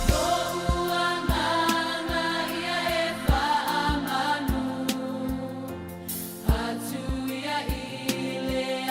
Lo'u agaga ia e faamanu atu ia i le.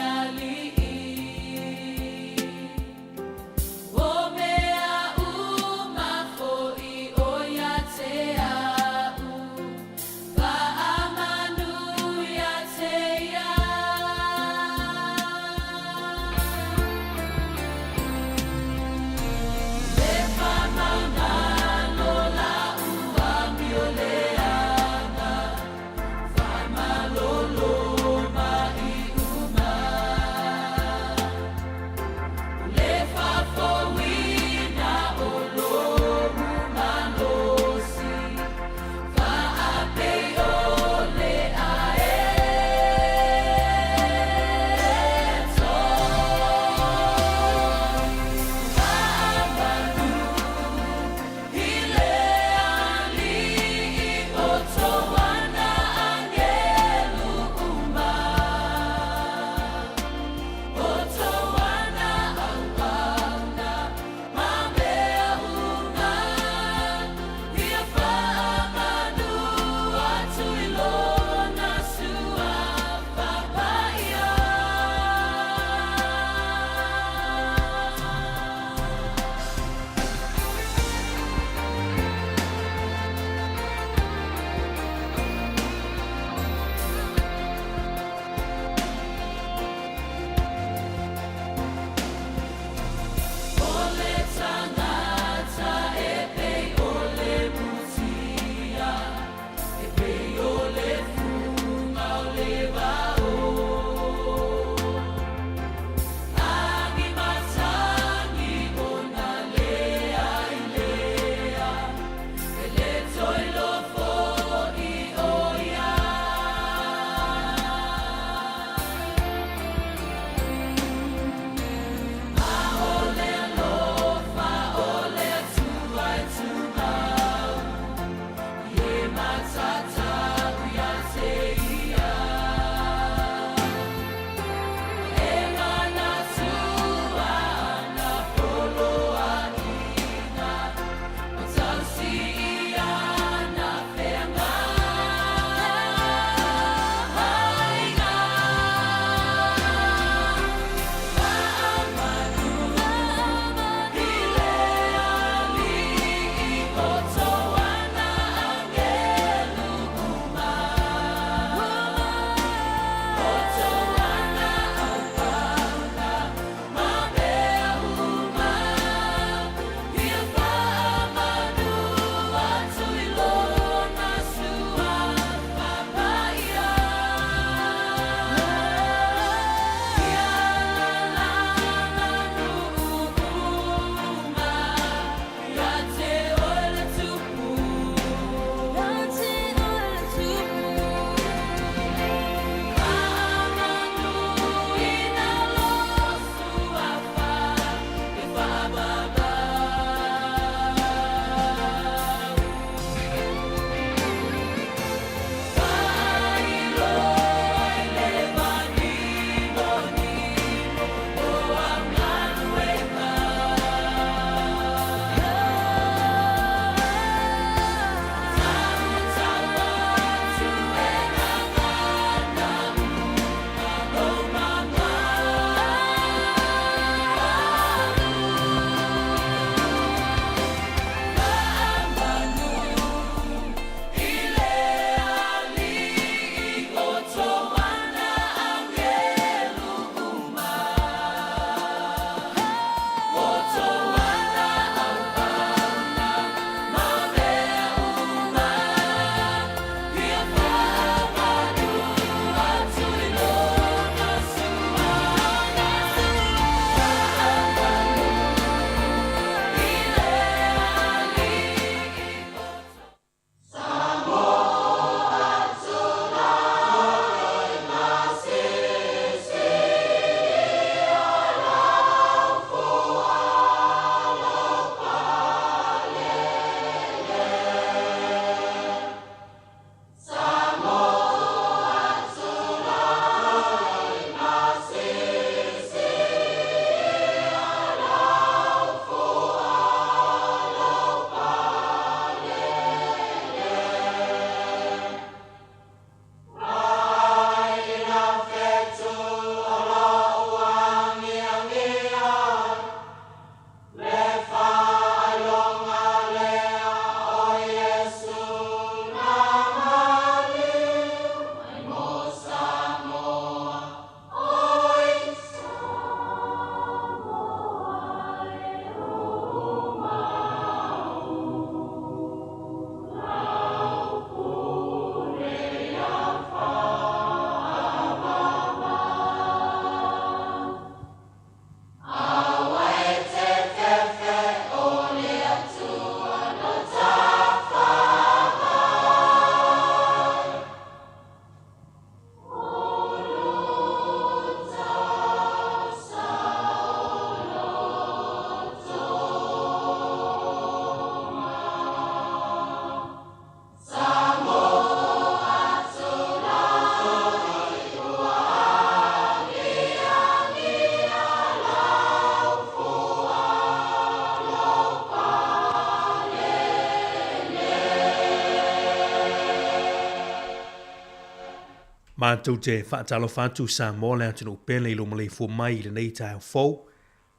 Matou te faatalofa atu Samoa le atunuu pele i lou maleifua mai i lenei taeao fou.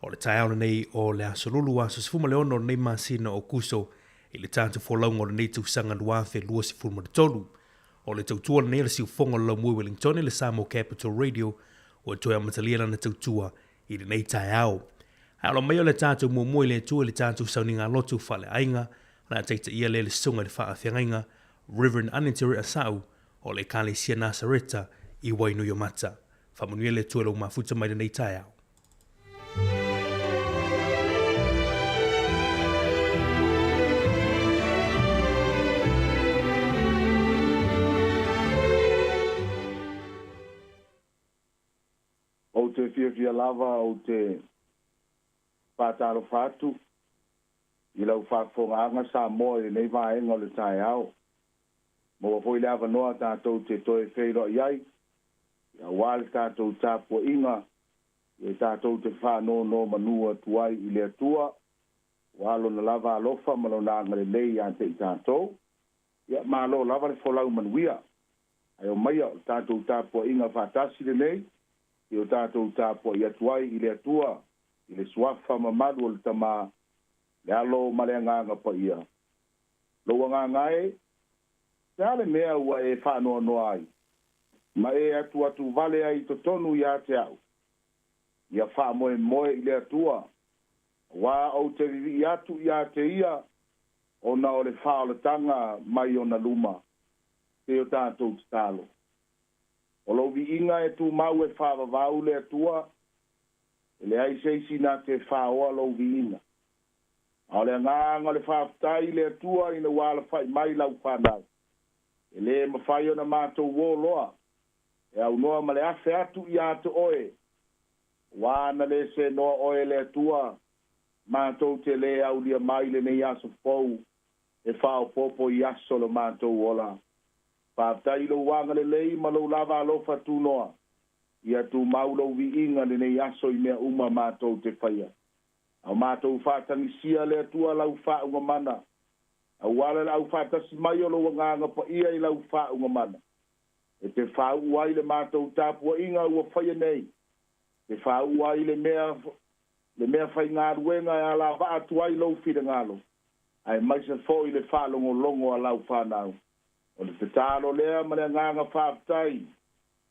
O le taeao lenei o le aso Lulu aso 16 o lenei masina o Aokuso i le tatou folauga o lenei tausaga 2023. O le tautua lenei a le siufofoga o le Laumua i Wellingtone le Samoa Capital Radio ua toe amatalia lana tautua i lenei taeao. Ae ola mai o le tatou muamua i le Atua i le tatou sauniga lotu faaleaiga, o le a taitaia lea e le Susuga i le Faafeagaiga Reverend Anetere Asau o le Ekalesia Nasareta i Wainuiomata. Faamanuia le Atua i lou mafuta mai lenei taeao. Ou te fiafia lava ou te faatalofa atu i lau faafofogaaga Samoa i lenei vaega o le taeao. Maua foi le avanoa tatou te toe feiloai ai aua le tatou tapuaiga e tatou te faanonomanu atu ai i le Atua aua Lona lava alofa ma Lona agalelei ia te i tatou. Ia, malo lava le folau manuia. Ae omaia o le tatou tapuaiga faatasi lenei i o tatou tapuai atu ai i le Atua i le Suafa mamalu o le Tama, le Alo ma le Agaga Paia. Lou agaga e, se a le mea ua e faanoanoa ai, ma e atuatu vale ai i totonu ia te au? Ia faamoemoe i le Atua, aua ou te vivii atu ia te Ia ona o le faaolataga mai ona luma. Se o tatou tatalo. O lou viiga e tumau e faavavau le Atua, e leai se isi na te faaoa lou viiga. A o le agaga o le faafetai i le Atua ina ua alafai mai lau fanau, e lē mafai ona matou uō loa e aunoa ma le afe atu ia te oe, aua ana lē senoa oe e le Atua, matou te lē aulia mai lenei aso fou e faaopoopo i aso o lo matou ola. Faafetai i lou agalelei ma lou lava alofa tunoa, ia tumau lou viiga lenei aso i mea uma matou te faia. A o matou faatagisia le Atua lau faauuga mana, auala le aufaatasi mai o lou Agaga Paia i lau faauuga mana, e te faauu ai le matou tapuaiga ua faia nei, te faauu ai le mea le mea faigaluega e alavaa atu ai lou finagalo, aemaise foi le faalogologo a lau fanau. O le tatalo lea ma le agaga faafetai,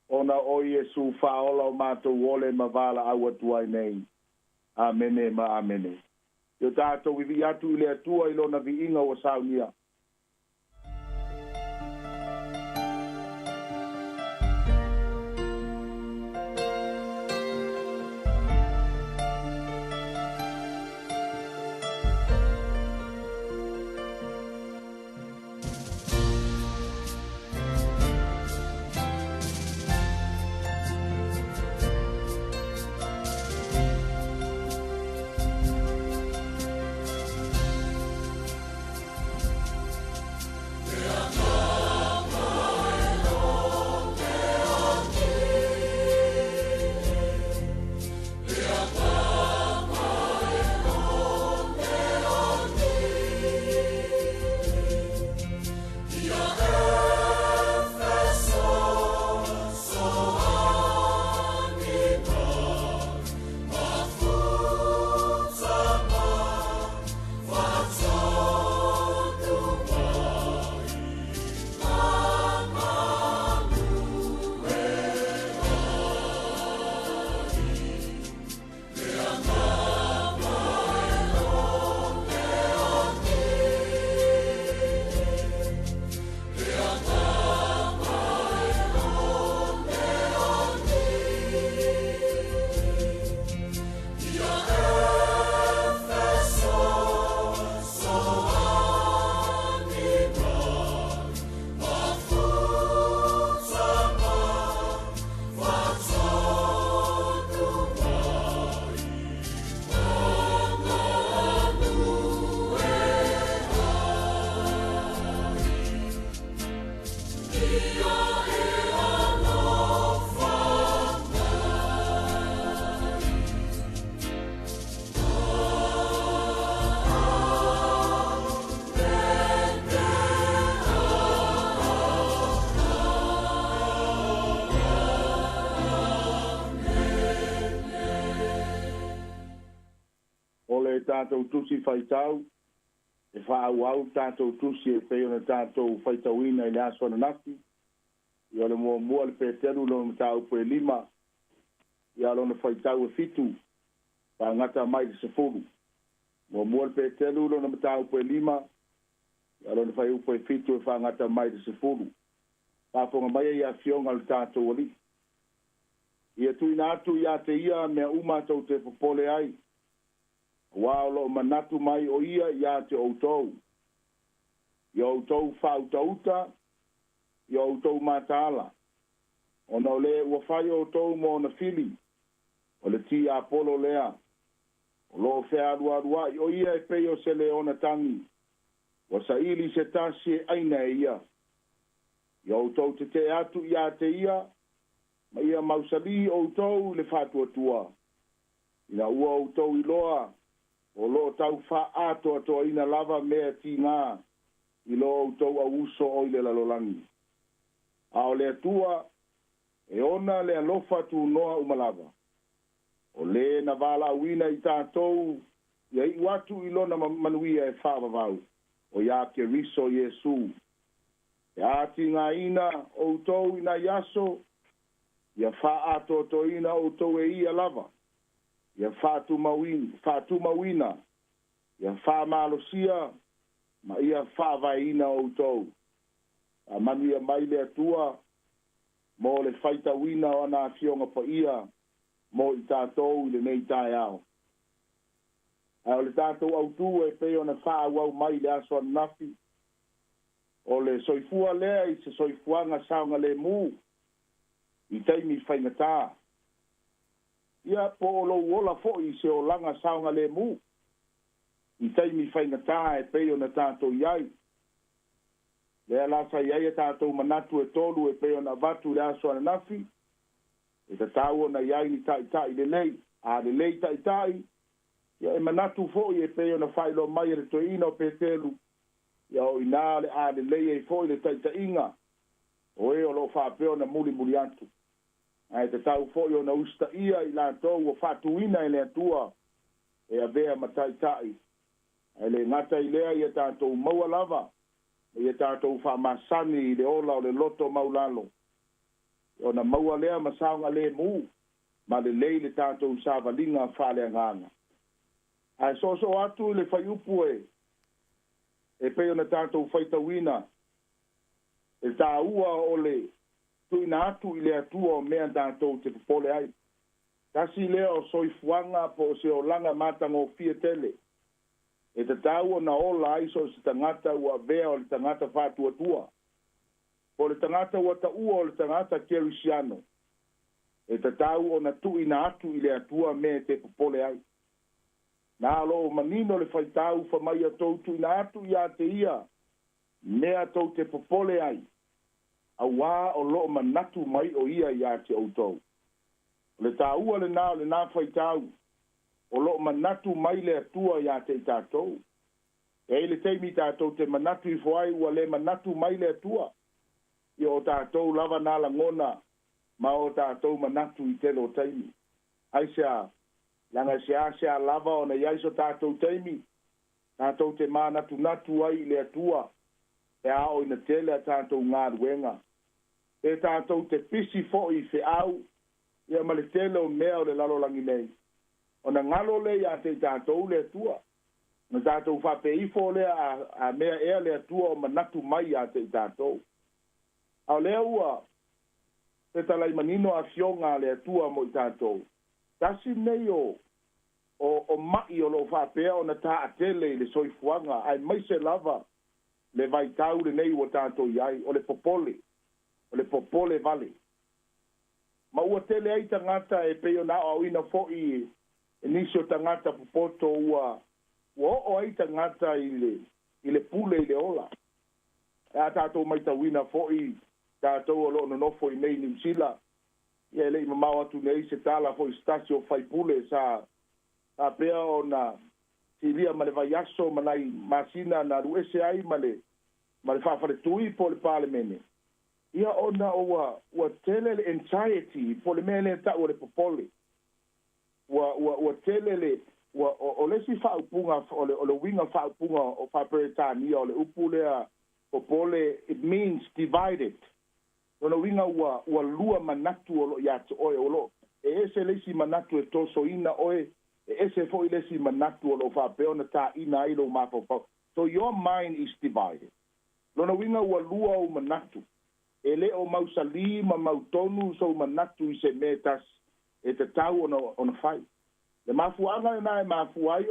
ona o Iesu Faaola o matou ole ma valaau atu ai nei. Amene ma amene. Ia tatou vivii atu i le Atua i Lona viiga ua saunia. tatou Tusi Faitau, e faaauau le tatou Tusi e pei ona tatou faitauina i le aso ananafi, ia o le muamua le Peteru lona mataupu e 5, ia lona faitau e 7, faagata mai le 10. Muamua le Peteru lona mataupu e 5, ia lona fuaiupu e 7 e faagata mai le 10. Faafofoga mai ia afioga o le tatou Alii. Ia tuuina atu ia te ia mea uma tou te popole ai, aua o loo manatu mai o ia ia te outou. Ia outou faautauta, ia outou mataala, ona o le ua fai outou mo ona fili, o le tiapolo lea, o loo fealualuai o ia e pei o se leona tagi, ua saili se tasi e aina e ia. Ia outou tetee atu ia te ia, ma ia mausali outou i le faatuatua, ina ua outou iloa o loo tau faaatoatoaina lava mea tiga i lo outou auuso o i le lalolagi. A o le Atua e ona le alofa tunoa uma lava, o le na valaauina i tatou ia iu atu i lona manuia e faavavau, o ia Keriso Iesu. E atigaina outou i nai aso, ia faaatoatoaina outou e ia lava, ia faatumauina, ia faamalosia, ma ia faavaeina outou. Faamanuia mai le Atua mo le faitauina o ana afioga paia mo i tatou i lenei taeao. Ae o le tatou autu e pei ona faaauau mai i le aso ananafi, o le soifua lea i se soifuaga saogalemu i taimi faigata. Ia po o lou ola foi i se olaga saogalemu i taimi faigata e pei ona tatou i ai. Lea la sa i ai a tatou manatu e tolu e pei ona avatu i le aso ananafi, e tatau ona i ai ni taitai lelei. A lelei taitai, ia e manatu foi e pei ona faailoa mai e le toeaina o Peteru, ia o ina le a lelei ai foi le taitaiga o e o loo faapea ona mulimuli atu. Ae tatau foi ona usitaia i latou ua faatuina e le Atua e avea ma taitai. Ae le gata i lea ia tatou maua lava ma ia tatou faamasani i le ola o le loto maulalo, ona maua lea ma saogalemu ma lelei le tatou savaliga faaleagaga. Ae soosoo atu i le fuaiupu e pei ona tatou faitauina, e taua o le tuuina atu i le Atua o mea tatou te popole ai. Tasi lea o soifuaga po o se olaga matagofie tele, e tatau ona ola ai so o se tagata ua avea o le tagata faatuatua, po o le tagata ua taua o le tagata kerisiano, e tatau ona tuuina atu i le Atua mea e te popole ai. Na o loo manino le faitau fa mai ia tou tuuina atu ia te ia mea tou te popole ai, aua o loo manatu mai o ia ia te outou. O le taua lena o lena faitau, o loo manatu mai le Atua ia te i tatou. E ai le taimi tatou te manatu ifo ai ua le manatu mai le Atua, ia o tatou lava na lagona ma o tatou manatu i tele o taimi. Aisea, leaga e seasea lava ona i ai so tatou taimi, tatou te manatunatu ai i le Atua, pe a oo ina tele a tatou galuega. Pe tatou te pisi foi i feau, ia ma le tele o mea o le lalolagi nei. Ona galo lea ia te i tatou le Atua. Ona tatou faapeifo lea a mea ea le Atua o manatu mai ia te i tatou. A o lea ua fetalai manino afioga a le Atua mo i tatou. Tasi nei o mai o loo faapea ona taatele i le soifuaga, aemaise lava le vaitau lenei ua tatou i ai, o le popole, o le popole vale. Ma ua tele ai tagata e pei ona aoaoina foi e nisi o tagata popoto ua oo ai tagata i le pule i le ola. E a tatou maitauina foi tatou o loo nonofo i nei Niu Sila, ia e lei mamao atu nei se tala foi se tasi o faipule sa faapea ona silia ma le vaiaso ma nai masina na alu ese ai ma le faafaletui po o le Palemene, ia ona ua tele le anxiety po o le mea lea tau o le popole. Ua tele Ua o le isi faaupuga o le uiga faaupuga o faa-Peretania o le upu lea popole, it means divided. Lona uiga ua lua manatu o loo ia te oe, o loo e ese le isi manatu e tosoina oe, e ese foi le isi manatu o loo faapea ona taina ai lou mafaufau. So your mind is divided. Lona uiga ua lua ou manatu. E le o mausali ma mautonu sou manatu i se mea e tasi e tatau ona fai. Le mafuaaga lenā e mafua ai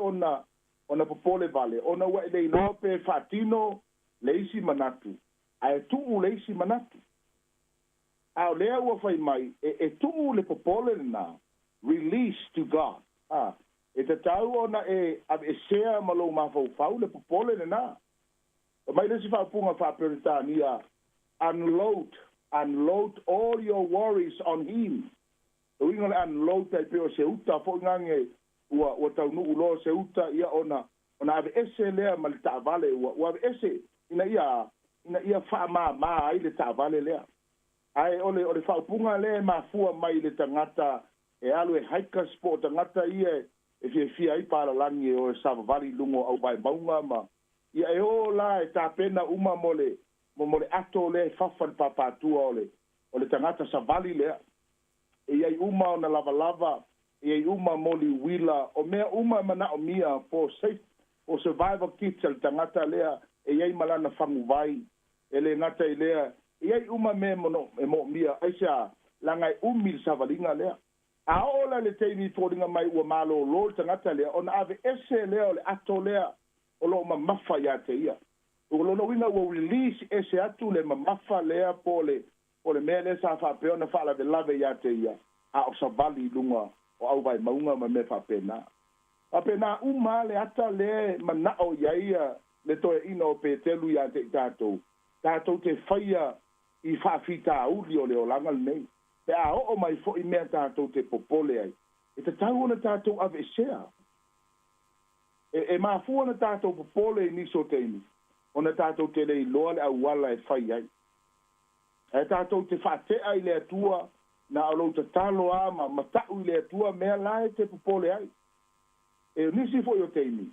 ona popole vale, ona ua e le iloa pe faatino le isi manatu, ae tuu le isi manatu. A o lea ua fai mai, e tuu le popole lenā, release to God. E tatau ona e aveesea ma lou mafaufau le popole lenā. Mai le isi faaupuga faa-Peretania, unload, unload all your worries on him. O uiga le unload ai pe o se uta foi gage ua taunuu loa se uta ia ona aveese lea ma le taavale ua aveese ina ia faamāmā ai le taavale lea. Ae o le faaupuga lea e mafua mai le tagata e alu e hikers po o tagata ia e fiafia ai palalagi e o e savavali i luga o auvaemauga ma ia e o la e tapena uma mo le ato lea e fafa le papatua o le tagata savali lea. E iai uma ona lavalava, e iai uma moli uila, o mea uma e manaomia po safe o survival kit a le tagata lea, e iai ma lana faguvai, e le gata i lea, e iai uma mea e moomia aisea laga e umi le savaliga lea. A oo la le taimi foliga mai ua malōlō le tagata lea ona aveese lea o le ato lea o loo mamafa iā te ia. O lona uiga ua release ese atu le mamafa lea po le mea lea sa faapea ona faalavelave iā te ia a o savali i luga o auvaemauga ma mea faapena. Faapena uma le ata lea manao i ai le toeaina o Petelu iā te i tatou, tatou te faia i faafitauli o le olaga lenei. Pe a oo mai foi mea tatou te popole ai, e tatau ona tatou aveesea. E mafua ona tatou popole i nisi o taimi, ona tatou te le iloa le auala e fai ai. Ae tatou te faatea i le Atua na o lou tatalo a ma matau i le Atua mea la e te popole ai. E nisi foi o taimi,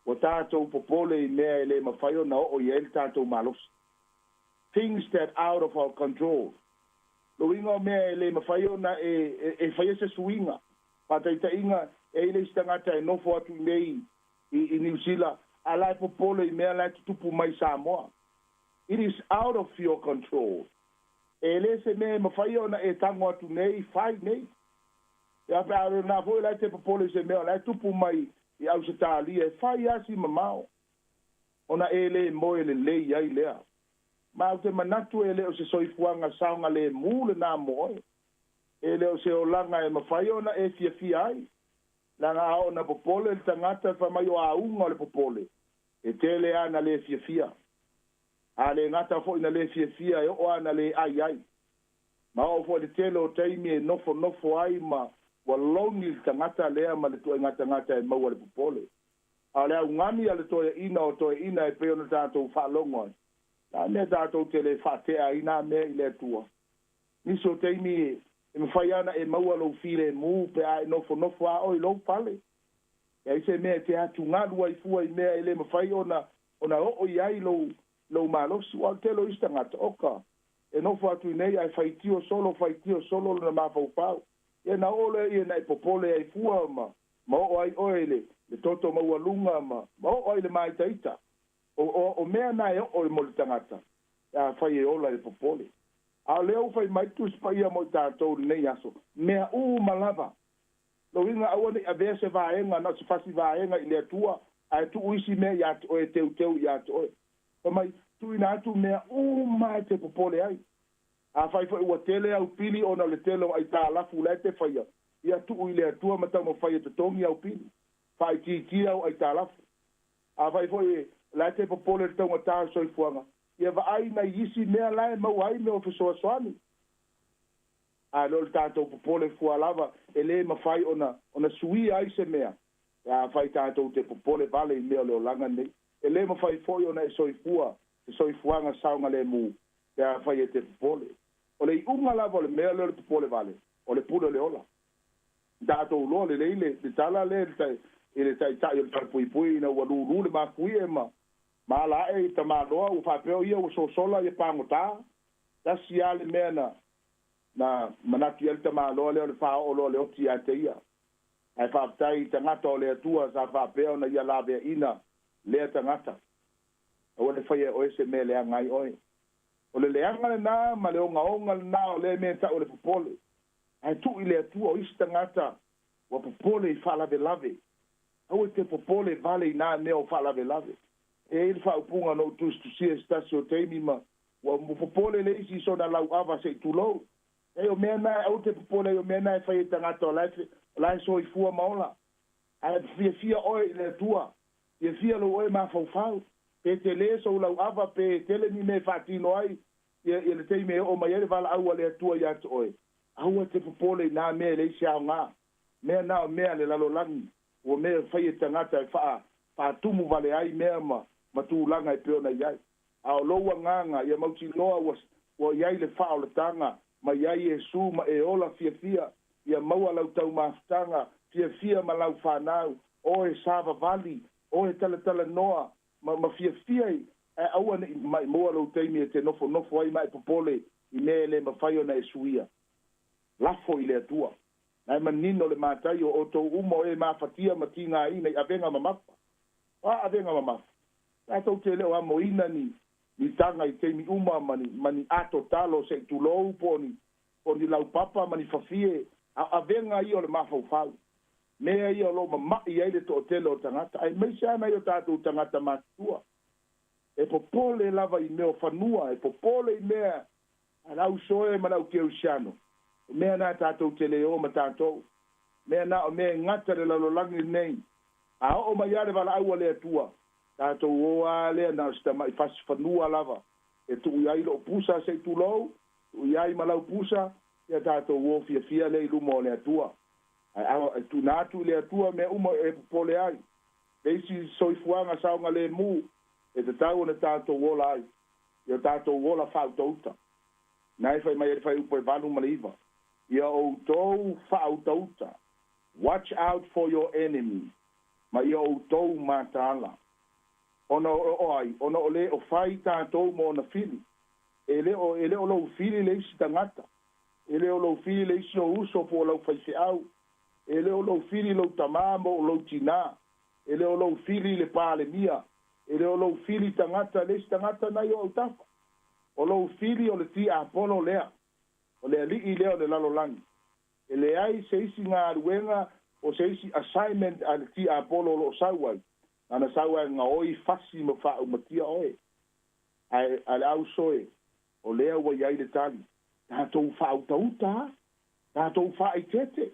ua tatou popole i mea e le mafai ona oo i ai le tatou malosi. Things that out of our control. Lo uiga o mea e le mafai ona e faia se suiga. Faataitaiga e i le isi tagata e nofo atu i nei i Niu Sila, a la e popole i mea la e tutupu mai Samoa. It is out of your control. E le se mea e mafai ona e tago atu nei, fai nei. Ia pe a na foi la e te popole i se mea o la e tupu mai i Ausetalia e fai asi mamao. Ona e le moe lelei ai lea. Ma ou te manatu e le o se soifuaga saogalemu lenā mo oe. E le o se olaga e mafai ona e fiafia ai. Laga a ona popole le tagata fai mai o auga o le popole. E tele a na le fiafia. A le gata foi na le fiafia e oo a na le ai ai. Ma oo foi le tele o taimi e nofonofo ai ma ua logi le tagata lea ma le tuaiga tagata e maua le popole. A o le augani a le toeaina o toeaina e pei ona tatou faalogo ai. La mea tatou te le faatea ai nā mea i le Atua. Nisi o taimi e mafai ana e maua lou filemu pe a e nofonofo a oe i lou fale. E ai se mea e te atugalu ai fua i mea e le mafai ona oo i ai lou malosi. Ua o le tele o isi tagata, oka, e nofo atu i nei ae faitio solo, faitio solo lona mafaufau. Ia na oo lea ia na e popole ai fua ma oo ai oe le toto maualuga ma oo ai le maitaita. O mea na e oo i mo le tagata, a fai e ola i le popole. A o lea ua fai mai Tusi Paia mo i tatou lenei aso, mea uma lava. Lo uiga aua nei avea se vaega na o se fasi vaega i le Atua, ae tuu isi mea iā te oe teuteu iā te oe. Fai mai, tuuina atu mea uma e te popole ai. Afai foi ua tele au pili ona o le tele o aitalafu la e te faia, ia tuu i le Atua ma taumafai e totogi au pili. Faaitiitia au aitalafu. Afai foi la e te popole le taugatā o le soifuaga, ia vaai nai isi mea la e maua ai mea o fesoasoani. A le o le tatou popole fua lava e le mafai ona suia ai se mea. Afai tatou te popole vale i mea o le olaga nei. E le mafai foi ona e soifua, se soifuaga saogalemu, pe afai e te popole. O le iuga lava o le mea lea o le popole vale, o le pule o le ola. Tatou loa lelei le tala lea le i le ta'ita'i o le falepuipui ina ua lūlū le mafuie ma ma ala a'e i tamāloa ua faapea o ia ua sosola ia pagotā. Tasi a le mea na na manatu i ai le tamāloa lea o le fāoo loa o le oti ia te ia. Ae faafetai i tagata o le Atua sa faapea ona ia laveaina lea tagata. Aua ne faia e oe se mea e leaga ai oe. O le leaga lenā ma le ogaoga lenā o lea mea e ta'u o le popole. Ae tuu i le Atua o isi tagata ua popole i faalavelave. Aua e te popole vale i nā mea o faalavelave. E i ai le faaupuga na ou tusitusia i se tasi o taimi ma ua popole le isi i sona lauava se i tulou. Leai o mea na aua te popole ai o mea na e fai e tagata o la e o la e soifua ma ola. Ae fiafia oe i le Atua, fiafia lou oe mafaufau, pe tele sou lauava pe tele ni mea e faatino ai ia ia le taimi e oo mai ai le valaau a le Atua ia te oe. Aua te popole i nā mea e leai se aoga. Mea na o mea a le lalolagi, ua mea e fai e tagata e faa faatumu vale ai mea ma ma tulaga e pei ona i ai. A o lou agaga, ia mautinoa ua ua i ai le faaolataga, ma i ai Iesu ma e ola fiafia, ia maua lau taumafataga fiafia ma lau fanau, oe savavali, oe talatalanoa, ma ma fiafia i, ae aua ne i maimoa lou taimi e te nofonofo ai ma e popole i mea e le mafai ona e suia. Lafo i le Atua. Na e manino le matai o outou uma o e mafatia ma tigaina i avega mamafa. O a avega mamafa? Tatou te le o amoina ni ni taga i taimi uma ma ni ma ni ato talo se i tulou po o ni po o ni laupapa ma ni fafie, a o avega ia o le mafaufau. Mea ia o lo o mama'i ai le toatele o tagata, aemaise lava nai o tatou tagata matutua. E popole lava i mea o fanua, e popole i mea a le auso e ma le aukerisiano. O mea na tatou te le o ma tatou. Mea na o mea e gata le lalolagi lenei. A oo mai lava le valaau a le Atua, tatou o a lea na o se tama'i fasi fanua lava e tuu i ai lou pusa se i tulou, tuu i ai ma lau pusa, ia tatou o fiafia lea i luma o le Atua. Ae a e tuuina atu i le Atua mea uma e popole ai. Le isi soifuaga saogalemu e tatau ona tatou ola ai, ia tatou ola faautauta. Na e fai mai ai le fuaiupu e 8 ma le 9, ia outou faautauta, watch out for your enemy, ma ia outou mataala. Ona o ai, ona o le o fai tatou ma ona fili. E le o, e le o lou fili le isi tagata. E le o lou fili le isi ou uso po o lau faifeau. E le o lou fili lou tamā mo o lou tinā. E le o lou fili le Palemia. E le o lou fili tagata le isi tagata nai o autafa. O lou fili o le tiapolo lea. O le ali'i lea o le lalolagi. E leai se isi galuega o se isi assignment a le tiapolo o loo sau ai. Nana sau ai gaoi fasi ma faaumatia oe. Ae a le auso e, o lea ua i ai le tali. Tatou faautauta, tatou faaitete.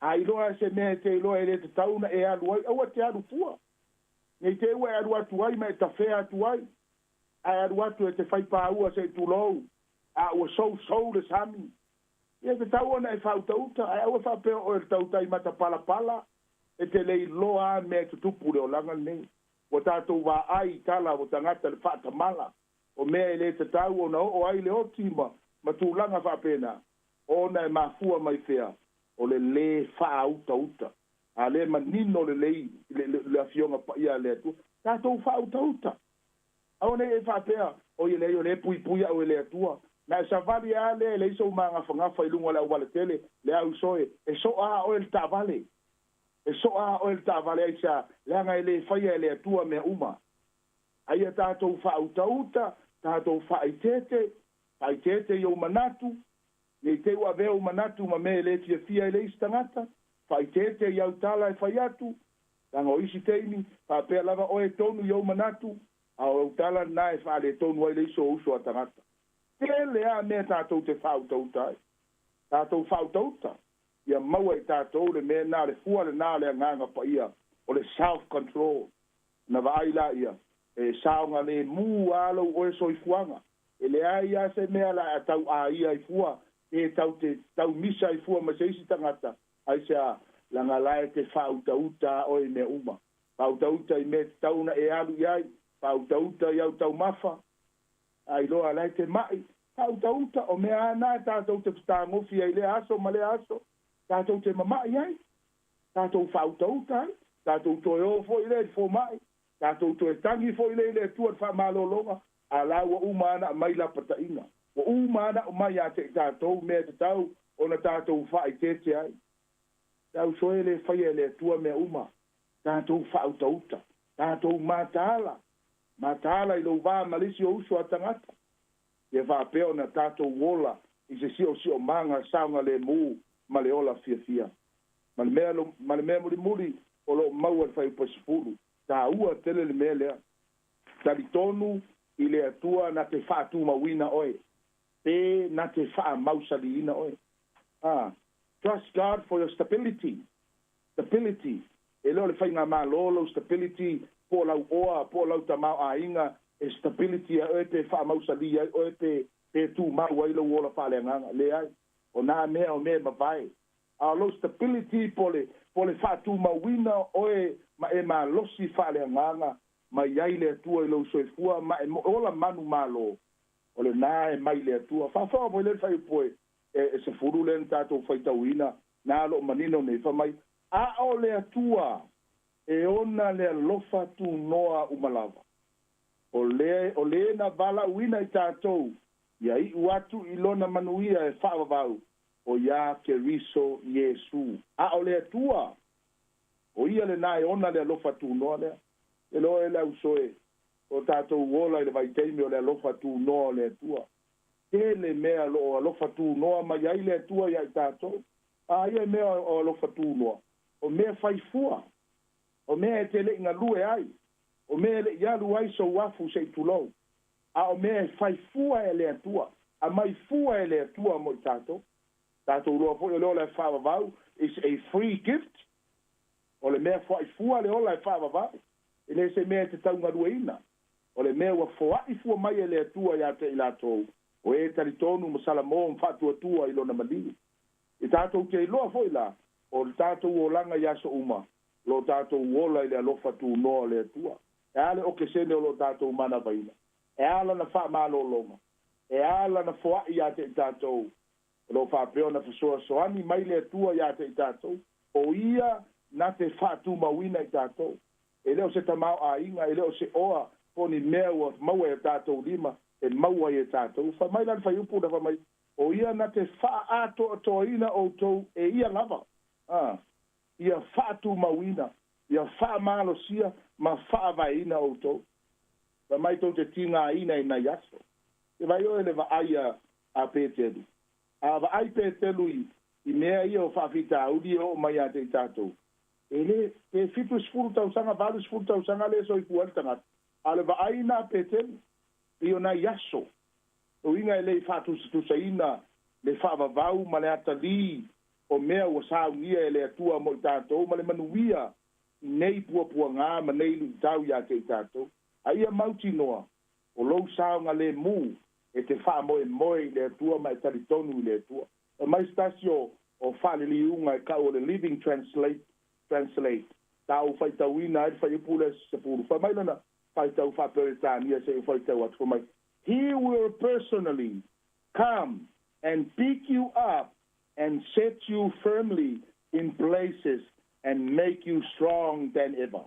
A iloa se mea e te iloa e le tatau ona e alu ai, aua te alu fua. Nei te ua e alu atu ai ma e tafea atu ai. Ae alu atu e te fai pāua se i tulou, a ua sousou le sami. Ia tatau ona e faautauta, ae aua faapea oe le tautai matapalapala, e te le iloa a mea e tutupu le olaga lenei. Ua tatou vaai i tala o tagata le faatamala, o mea e le tatau ona oo ai le oti ma ma tulaga faapena, ona e mafua mai fea, o le lē faautauta. A lē manino lelei le, le, le afioga paia a le Atua. Tatou faautauta. Aua nei e faapea, o ia leai o lea e puipui au e le Atua. Na e savali a lea e leai sou magafagafa i luga o le aualatele, le auso e, e soa a oe le taavale. E soa a oe le taavale aisea, leaga e lē faia e le Atua mea uma. A ia tatou faautauta, tatou faaitete, faaitete i ou manatu, nei te ua avea ou manatu ma mea e lē fiafia ai le isi tagata, faaitete i au tala e fai atu, leaga o isi taimi, faapea lava oe e tonu i ou manatu, a o au tala lenā e faaletonu ai le isi o uso a tagata. Tele a mea tatou te faautauta ai. Tatou faautauta, ia maua i tatou le mea lenā, le fua lenā o le Agaga Paia, o le self control. Na vaai laia, e saogalemu a lou oe soifuaga. E leai a se mea la a tau aia ai fua, pe tau te tau misa ai fua ma se isi tagata, aisea, leaga la e te faautauta a oe i mea uma. Faautauta i mea tatau ona e alu i ai, faautauta i au taumafa, a iloa la e te ma'i, faautauta, o mea a na e tatou te fetagofi ai lea aso ma lea aso, tatou te mama'i ai, tatou faautauta ai. Tatou toe o foi lea i le fomai, tatou toe tagi foi lea i le Atua i le faamalologa, a o la ua uma lava ona aumai lapataiga. Ua uma lava ona aumai ia te i tatou mea e tatau ona tatou faaeteete ai. Le auso e le faia e le Atua mea uma. Tatou faautauta, tatou mataala, mataala i lou va ma le isi ou uso a tagata, ia faapea ona tatou ola i se siosiomaga saogalemu ma le ola fiafia. Ma le mea, ma le mea mulimuli o lo o maua i le Fuaiupu 10, taua tele le mea lea. Talitonu i le Atua na te faatumauina oe, pe na te faamausaliina oe. A, trust God for your stability. Stability. E le o le faigamalo lou stability, po o lau oa, po o lau tamaoaiga e stability ai oe pe faamausali ai oe pe pe tumau ai lou ola faaleagaga. Leai. O na mea o mea e mavae. A o lou stability po o le po o le faatumauina oe ma e malosi faaleagaga ma i ai le Atua i lou soifua ma e ola manumalo, o lena e mai i le Atua. Faafofoga foi lea i le fuaiupu e e 10 lea na tatou faitauina, na o lo o manino nei, fai mai, A o le Atua e ona le alofa tunoa uma lava, o le, o le na valaauina i tatou ia iu atu i lona manuia e faavavau, o ia Keriso Iesu. A o le Atua, o ia lena e ona le alofa tunoa lea. E iloa e le auso e o tatou ola i le vaitaimi o le alofa tunoa o le Atua. Tele mea o lo o alofa tunoa mai ai le Atua ia i tatou. A ia mea o alofa tunoa, o mea fai fua, o mea e te le i galue ai, o mea e le i alu ai sou afu se i tulou, a o mea e fai fua e le Atua, aumai fua e le Atua mo i tatou. Tatou iloa foi o le ola e faavavau is a free gift, o le mea foai fua le ola e faavavau, e le se mea e te taugalueina, o le mea ua foai fua mai e le Atua ia te i latou o e talitonu ma salamo ma faatuatua i Lona maliu. E tatou te iloa foi la, o le tatou olaga i aso uma, o lo o tatou ola i le alofa tunoa o le Atua. E a le okesene o lo o tatou manavaina? E a lana faamalologa? E a lana foai ia te i tatou? O lo o faapea ona fesoasoani mai le Atua ia te i tatou, o Ia na te faatumauina i tatou. E le o se tamaoaiga, e le o se oa, po o ni mea ua maua i o tatou lima, e maua ai e tatou. Fai mai la le fuaiupu lea, fai mai, O Ia na te faaatoatoaina outou e Ia lava, a, ia faatumauina, ia faamalosia ma faavaeina outou. Fai mai tou te tigaina i nai aso. E vaai oe le vaai a, a Petelu. A vaai Petelu i, i mea ia o faafitauli e oo mai ia te i tatou, e le, pe 70 tausaga, 80 tausaga lea e soifua ai le tagata, a o le vaai lena a Petelu, pei o nai aso. O uiga e le i faatusatusaina le faavavau ma le atalī o mea ua saunia e le Atua mo i tatou ma le manuia i nei puapuagā ma nei luitau ia te i tatou. A ia mautinoa, o lou saogalemu e te faamoemoe i le Atua ma e talitonu i le Atua. Fai mai se tasi o o faaliliuga e tau o le Living Translate, Translate, sa ou faitauina ai le fuaiupu lea 10. Fai mai lana faitau faa-Peretania se i ou faitau atu, fai mai, He will personally come and pick you up and set you firmly in places and make you strong than ever.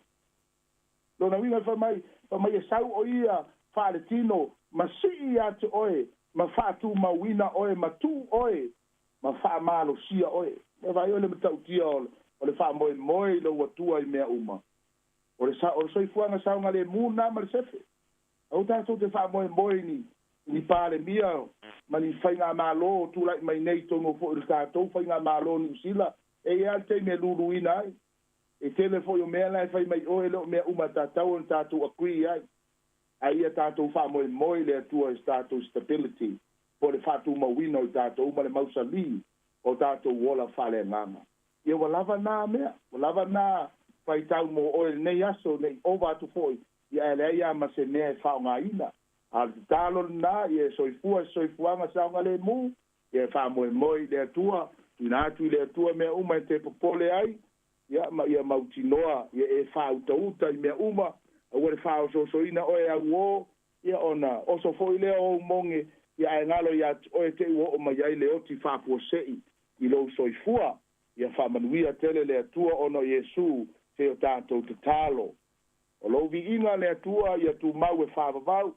Lona uiga fai mai, fai mai e sau o ia faaletino ma sii ia te oe ma faatumauina oe ma tuu oe ma faamalosia oe. E vaai oe le matautia o le faamoemoe i lou Atua i mea uma. O le, o le soifuaga saogalemu lena ma le sefe. Aua tatou te faamoemoe i ni, i ni Palemia ma ni faigamalo o tulai mai nei i totonu foi o le tatou faigamalo o Niu Sila. E i ai lava le taimi e luluina ai. E tele foi o mea la e fai mai oe, e le o mea uma e tatau ona tatou agree ai. Ae ia tatou faamoemoe i le Atua i se tatou stability, po o le faatumauina o i tatou ma le mausali o tatou ola faaleagaga. Ia ua lava na mea, ua lava na faitau mo oe i lenei aso, ne i ova atu foi, ia ae leai lava ma se mea e faaaogaina. A o le tatalo lena, ia e soifua i se soifuaga saogalemu, ia e faamoemoe i le Atua, tuuina atu i le Atua mea uma e te popole ai, ia, ma ia mautinoa, ia e faautauta i mea uma, aua le faaosoosoina oe e auō, ia ona oso foi lea o ou moge, ia ae galo ia te oe te i ua oo mai ai le oti faafuasei i lou soifua. Ia faamanuia tele le Atua ona o Iesu. se o tatou tatalo. O lou viiga le Atua ia tumau e faavavau.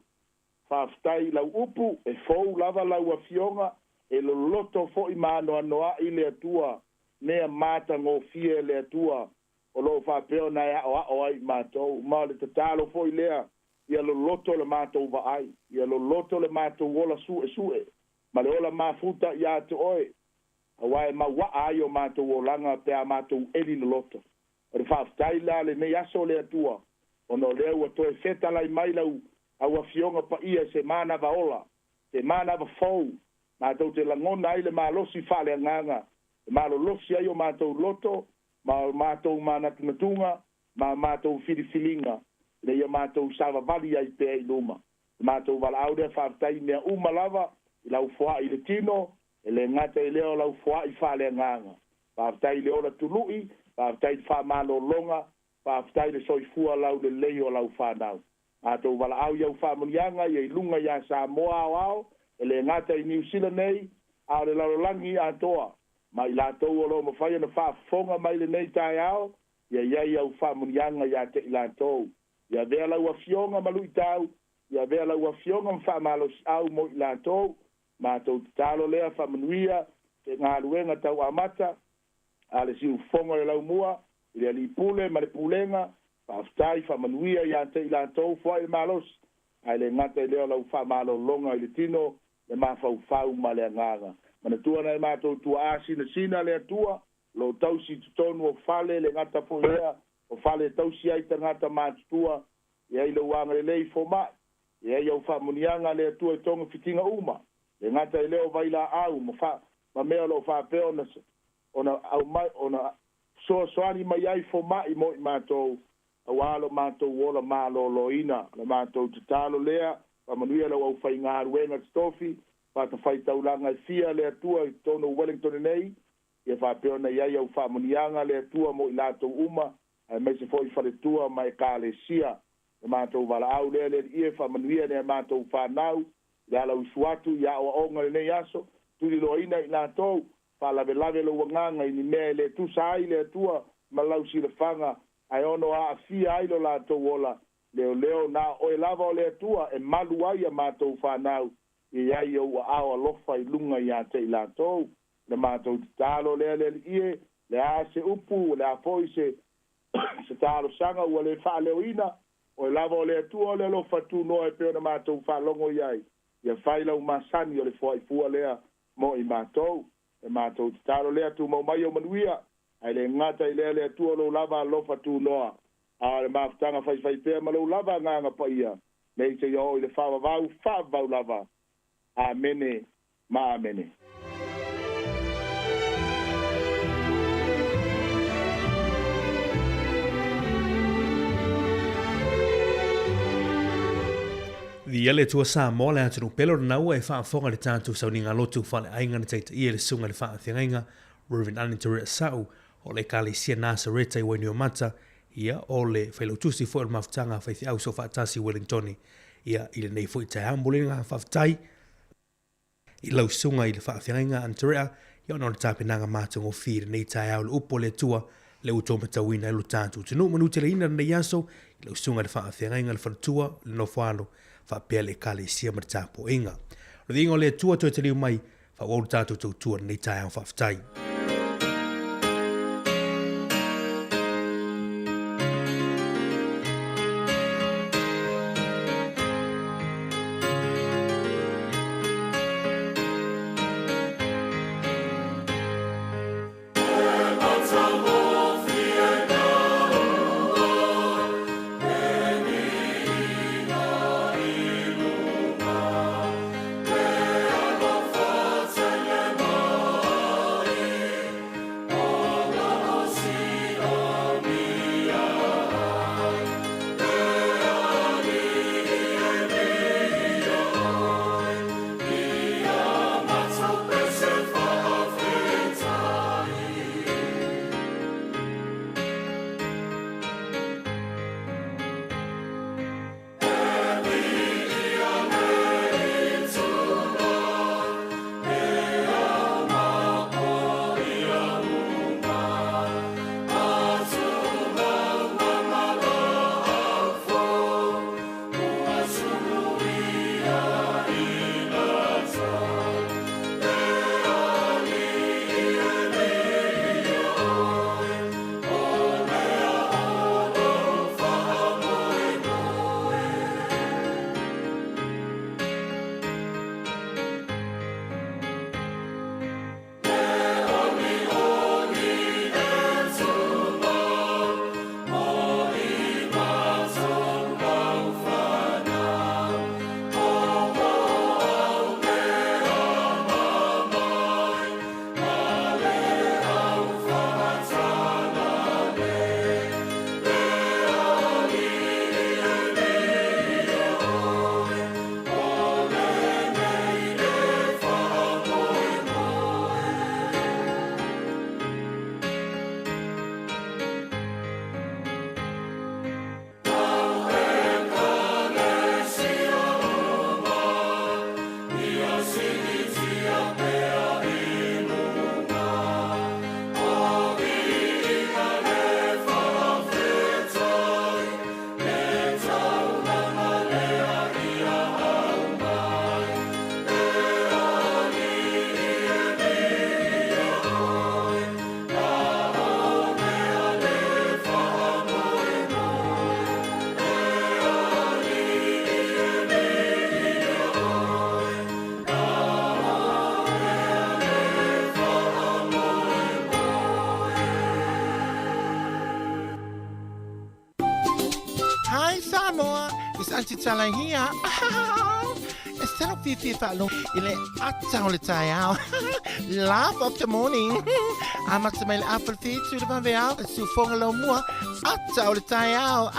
Faafetai i lau upu, e fou lava lau Afioga, e loloto foi ma anoanoai le Atua, mea matagofie e le Atua o lo o faapea ona e aoao ai i matou. Ma o le tatalo foi lea, ia loloto le matou vaai, ia loloto le matou ola suesue, ma le ola mafuta ia te oe, aua e mauaa ai o matou olaga pe a matou eli loloto. O le faafetai la lenei aso le Atua, ona o lea ua toe fetalai mai lau au Afioga paia i se manava ola, se manava fou, matou te lagona ai le malosi faaleagaga, e malolosi ai o matou loto, ma o matou manatunatuga, ma matou filifiliga, ina ia matou savavali ai pea i luma. Le matou valaau lea faafetai i mea uma lava, i lau foai i le tino, e le gata i lea o lau foai faaleagaga. Faafetai i le ola tului, faafetai i le faamalologa, faafetai i le soifua laulelei o lau fanau. Matou valaau i au faamanuiaga ia i luga ia Samoa aoao, e le gata i Niu Sila nei, a o le lalolagi atoa, ma i latou o lo o mafai ona faafofoga mai lenei taeao, ia i ai au faamanuiaga ia te i latou. Ia avea lau Afioga ma luitau, ia avea lau Afioga ma faamalosiau mo i latou. Matou tatalo lea faamanuia se galuega tau amata a le siufofoga o le laumua i le Alii Pule ma le Pulega. Faafetai, faamanuia ia te i latou, foai le malosi, ae le gata i lea o lau faamalologa i le tino, le mafaufau ma le agaga. Manatua nai matou tuaa sinasina le Atua, o lo o tausi i totonu o fale, le gata foi lea o fale e tausi ai tagata matutua, e ai lou agalelei fomai, e ai au faamanuiaga le Atua i togafitiga uma, le gata i lea o vailaau ma fa, ma mea o lo o faapea ona ona aumai ona fesoasoani mai ai fomai mo i matou, aua lo matou ola maloloina. Le matou tatalo lea, faamanuia lau aufaigaluega totofi, fatafaitaulaga e fia le Atua i totonu o Wellington nei, ia faapea ona i ai au faamanuiaga le Atua mo i latou uma, aemaise foi faletua ma ekalesia. Le matou valaau lea le Alii e, faamanuia nai a matou fanau i le alausu atu i aoaoga i lenei aso, tuliloaina i latou, faalavelave lou agaga i ni mea e le tusa ai le Atua ma lau silafaga, ae ono aafia ai lo latou ola. Leoleo na o oe lava o le Atua e malu ai a matou fanau, ia i ai ou aao alofa i luga ia te i latou. Le matou tatalo lea le Alii e, le a se upu, le a foi se se talosaga ua le faaleoina, oe lava o le Atua o le alofa tunoa e pei ona matou faalogo i ai, ia fai lau masani o le foaifua lea mo i matou. Le matou tatalo lea, tumau mai ou manuia, ae le gata i lea le Atua o lou lava alofa tunoa, a o le mafutaga faifaipea ma lou lava agaga paia, nei seia oo i le faavavau, faavavau lava. Amene ma amene. Viia le Atua Samoa le atunuu pele o lena ua e faafofoga i le tatou sauniga lotu faaleaiga na taitaia e le Susuga i le Faafeagaiga Rev. Anita Sa'u o le Ekalesia Nasareta i Wainuiomata, ia, o le Failautusi foi o le Mafutaga a Faifeau Soofaatasi i Wellingtone, ia, i lenei foi taeao. Momoli le agaga faafetai i lau susuga i le Faafeagaiga Anterea, ia, ona o le tapenaga matagofie i lenei taeao i le upu a le Atua, lea ua outou matauina ai lo tatou atunuu. Manuteleina lenei aso i lau susuga i le Faafeagaiga, le faletua, le nofoalo, faapea le Ekalesia ma le tapuaiga. O le viiga o le Atua toe taliu mai, faaauau le tatou tautua i lenei taeao. Faafetai. Hi Samoa, it's Aunty Tala here. E sala fiafia faalogo i le ata o le taeao. Laugh of the morning. Amata mai le afa le whitu le vaveao, le siufoga laumua, ata o le taeao.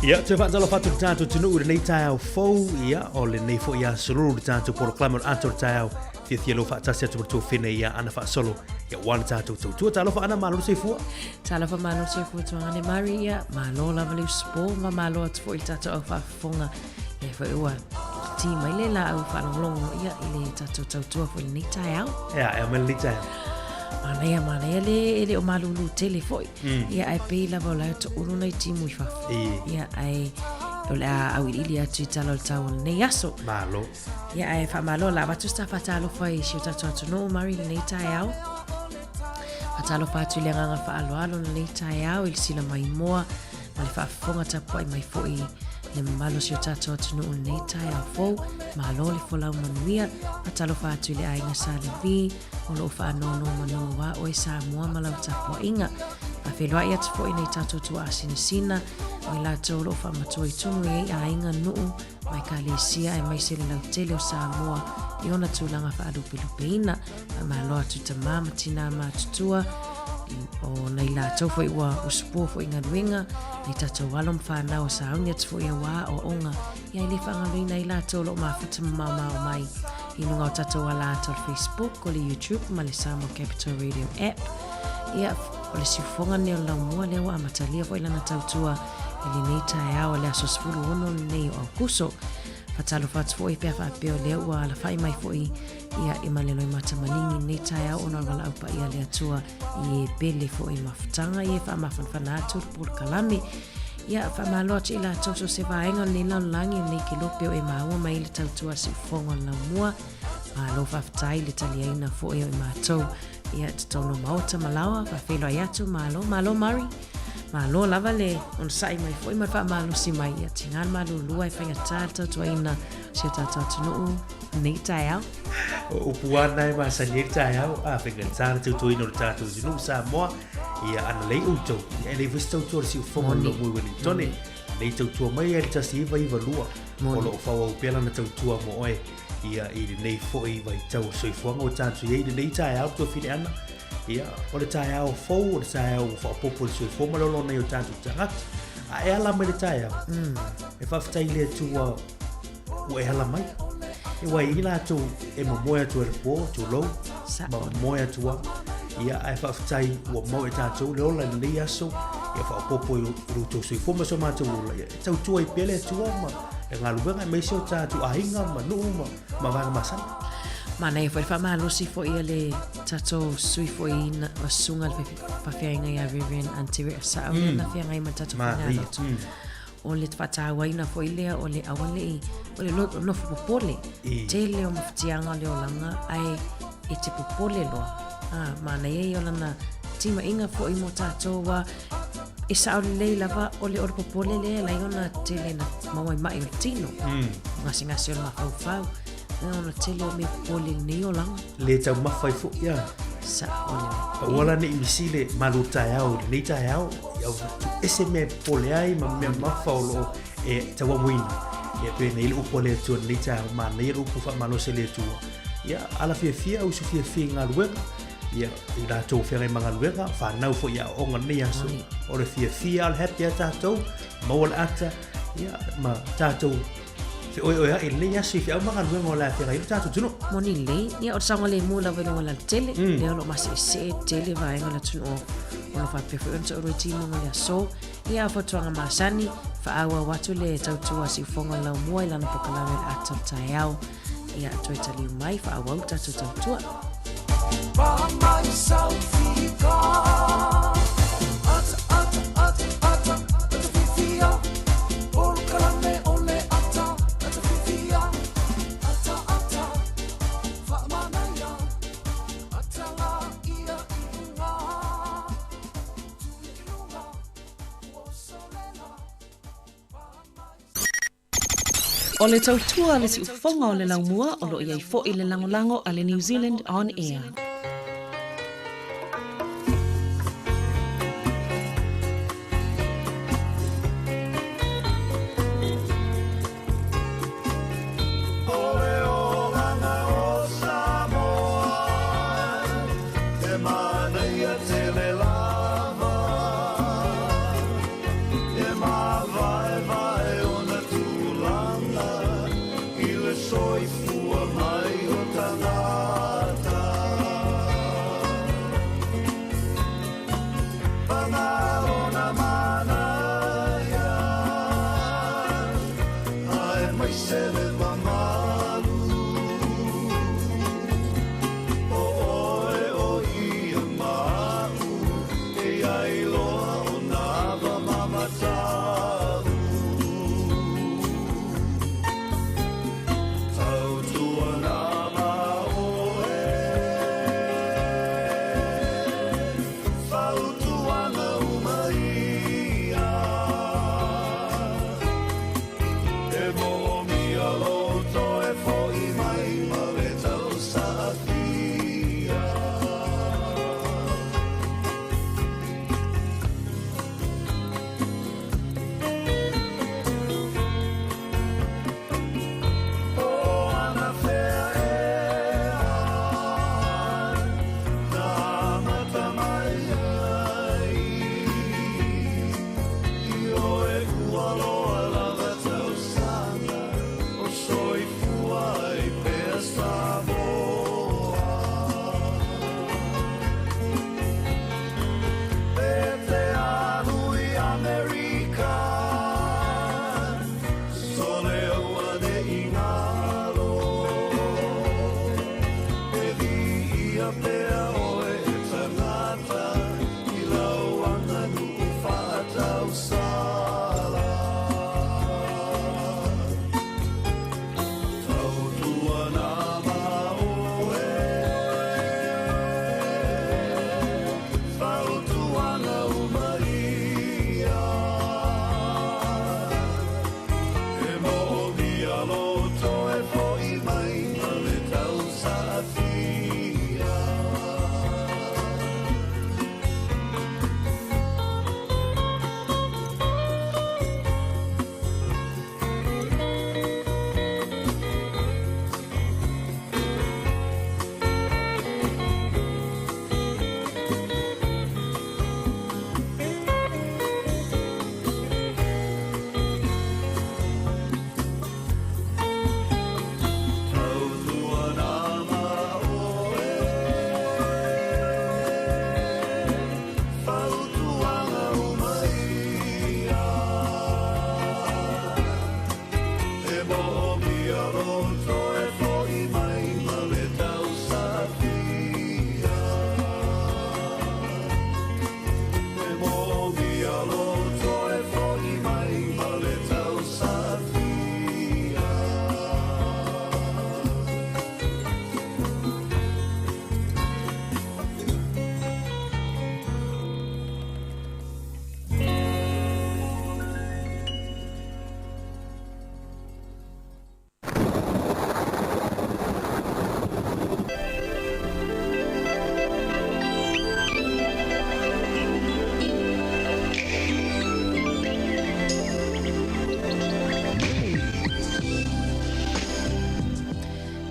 Ia, toe faatalofa atu le tatou atunuu i lenei taeao fou, ia, o lenei foi aso lulu le tatou polokalame o le Ata o le Taeao, fiafia lou faatasi atu ma le tuafine ia Ana Faasolo, ia ua le tatou tautua. Talofa Ana, malo le soifua. Talofa malo le soifua Tuagane Murray, ia, malo lava le usupo, ma malo atu foi i le tatou au faafofoga, e foi ua ti mai le laau faalogologo ia i le tatou tautua foi i lenei taeao. Ia, e mai lenei taeao. Manaia, manaia le e le o malūlū tele foi. Ia, ae pei lava o la e toʻulu nai timu i fafo. Ia, ae o le a auiliili atu i tala o le tau o lenei aso. Malo. Ia, ae faamalo la avatu se faatalofa i si o tatou atunuu Murray i lenei taeao. Faatalofa atu i le agaga faaaloalo i lenei taeao i le sila maimoa ma le faafofoga tapuai mai foi le mamalu o si o tatou atunuu i lenei taeao fou. Malo le folau manuia. Faatalofa atu i le aiga Sa Levi o lo o faanonomanu aua oe Samoa ma lau tapuaiga. Faafeiloai atu foi nai tatou tuaasinasina o i latou o lo o faamatua i tonu i ai aiga, nuu ma ekalesia aemaise le lautele o Samoa i ona tulaga faalupelupeina. Faamalo atu tamā ma tinā matutua o nai latou foi ua usupua foi i galuega, nai tatou alo ma fanau o sauni atu foi auā aoaoga ia e le faagaloina ai latou o lo o mafuta ma maomao mai i luga o tatou ala ata o le Facebook, o le YouTube ma le Samoa Capital Radio app. Ia, o le siufofoga lenei o le laumua lea ua amatalia foi lana tautua i lenei taeao o le aso 16 lenei o Aokuso. Faatalofa atu foi pe a faapea o lea ua alafai mai foi ia e ma le loimata maligi lenei taeao ona o le valaau paia a le Atua i e pele foi mafutaga ia e faamafanafana atu le polokalame. Ia, faamalo atu i latou so o se vaega o lenei lalolagi lenei kelope o e maua mai ai le tautua a siufofoga o le laumua. Malo faafetai le taliaina foi o i matou ia totonu o maota ma laoa. Faafeiloai atu, malo, malo Murray. Malo lava le onosai mai foi ma le faamalosi mai. Ia, tiga le malulua e faigata le tautuaina o si o tatou atunuu lenei taeao. O upu ana e masani ai le taeao, a faigata le tautuaina o le tatou atunuu Samoa. Ia, ana lei outou, ia e lei foi se tautua le siufofoga o le laumua i Wellingtone. Nei tautua mai ai le 1992, o lo o faaauau pea lana tautua mo oe. Ia, i lenei foi vaitau o le soifuaga ua tatou i ai i lenei taeao le tuafine Ana. Ia, o le taeao fou, o le taeao ua faaopoopo i le soifua ma le ola o nai o tatou tagata. A e ala mai i le taeao, e faafetai i le Atua ua e ala mai. E wai i latou e momoe atu ai le po, tulou, ma momoe atu lava. Ia, ae faafetai ua maua e tatou le ola i lenei aso. Ia faaopoopo i lo outou soifua ma so matou ola, ia e tautua ai pea le Atua ma le galuega aemaise o tatou aiga ma nuu ma ma vaega masani. Manaia foi le faamalosi foi a le tatou sui foi na susuga le faafeagaiga ia Reverend Aunty Rea Sa'o lea na feagai ma le tatou faigalotu. O le faatauaina foi lea o le aua ne i, o le nofo popole. Tele o mafatiaga o le olaga ae e te popole loa. A, manaia ia o lana timaiga foi mo tatou aua e sao lelei lava o le popole lea e ala ai ona tele ina maua ai mai o le tino. Gasegase o le mafaufau. Ona tele o mea popole i lenei olaga. Le taumafa ai foi ia. Sao lelei. Aua la ne i misi le malu taeao i lenei taeao, ia ese mea e popole ai ma mea mafa o lo o e tauamoina. Ia pei ona i ai le upu a le Atua i lenei taeao, manaia le upu faamalosi a le Atua. Ia, ala fiafia, uso fiafia i galuega, ia, i latou o feagai ma galuega, fanau foi i aoaoga i lenei aso. O le fiafia, o le happy a tatou, maua le ata, ia, ma tatou feoeoea'i i lenei aso i feau ma galuega o le a feagai ai lo tatou atunuu. Moni lelei, ia o le saogalemu lava i luga o le alatele, lea o lo o maseesee tele vaega o le atunuu o lo o faapea foi ona taurua i timuga o le aso. Ia, o fautuaga masani, faaauau atu le tautua a Siufoga o le Laumua i lana polokalame o le Ata o le Taeao. Ia, toe taliu mai, faaauau le tatou tautua. O le tautua a le siufofoga o le laumua o lo o i ai foi le lagolago a le New Zealand On Air.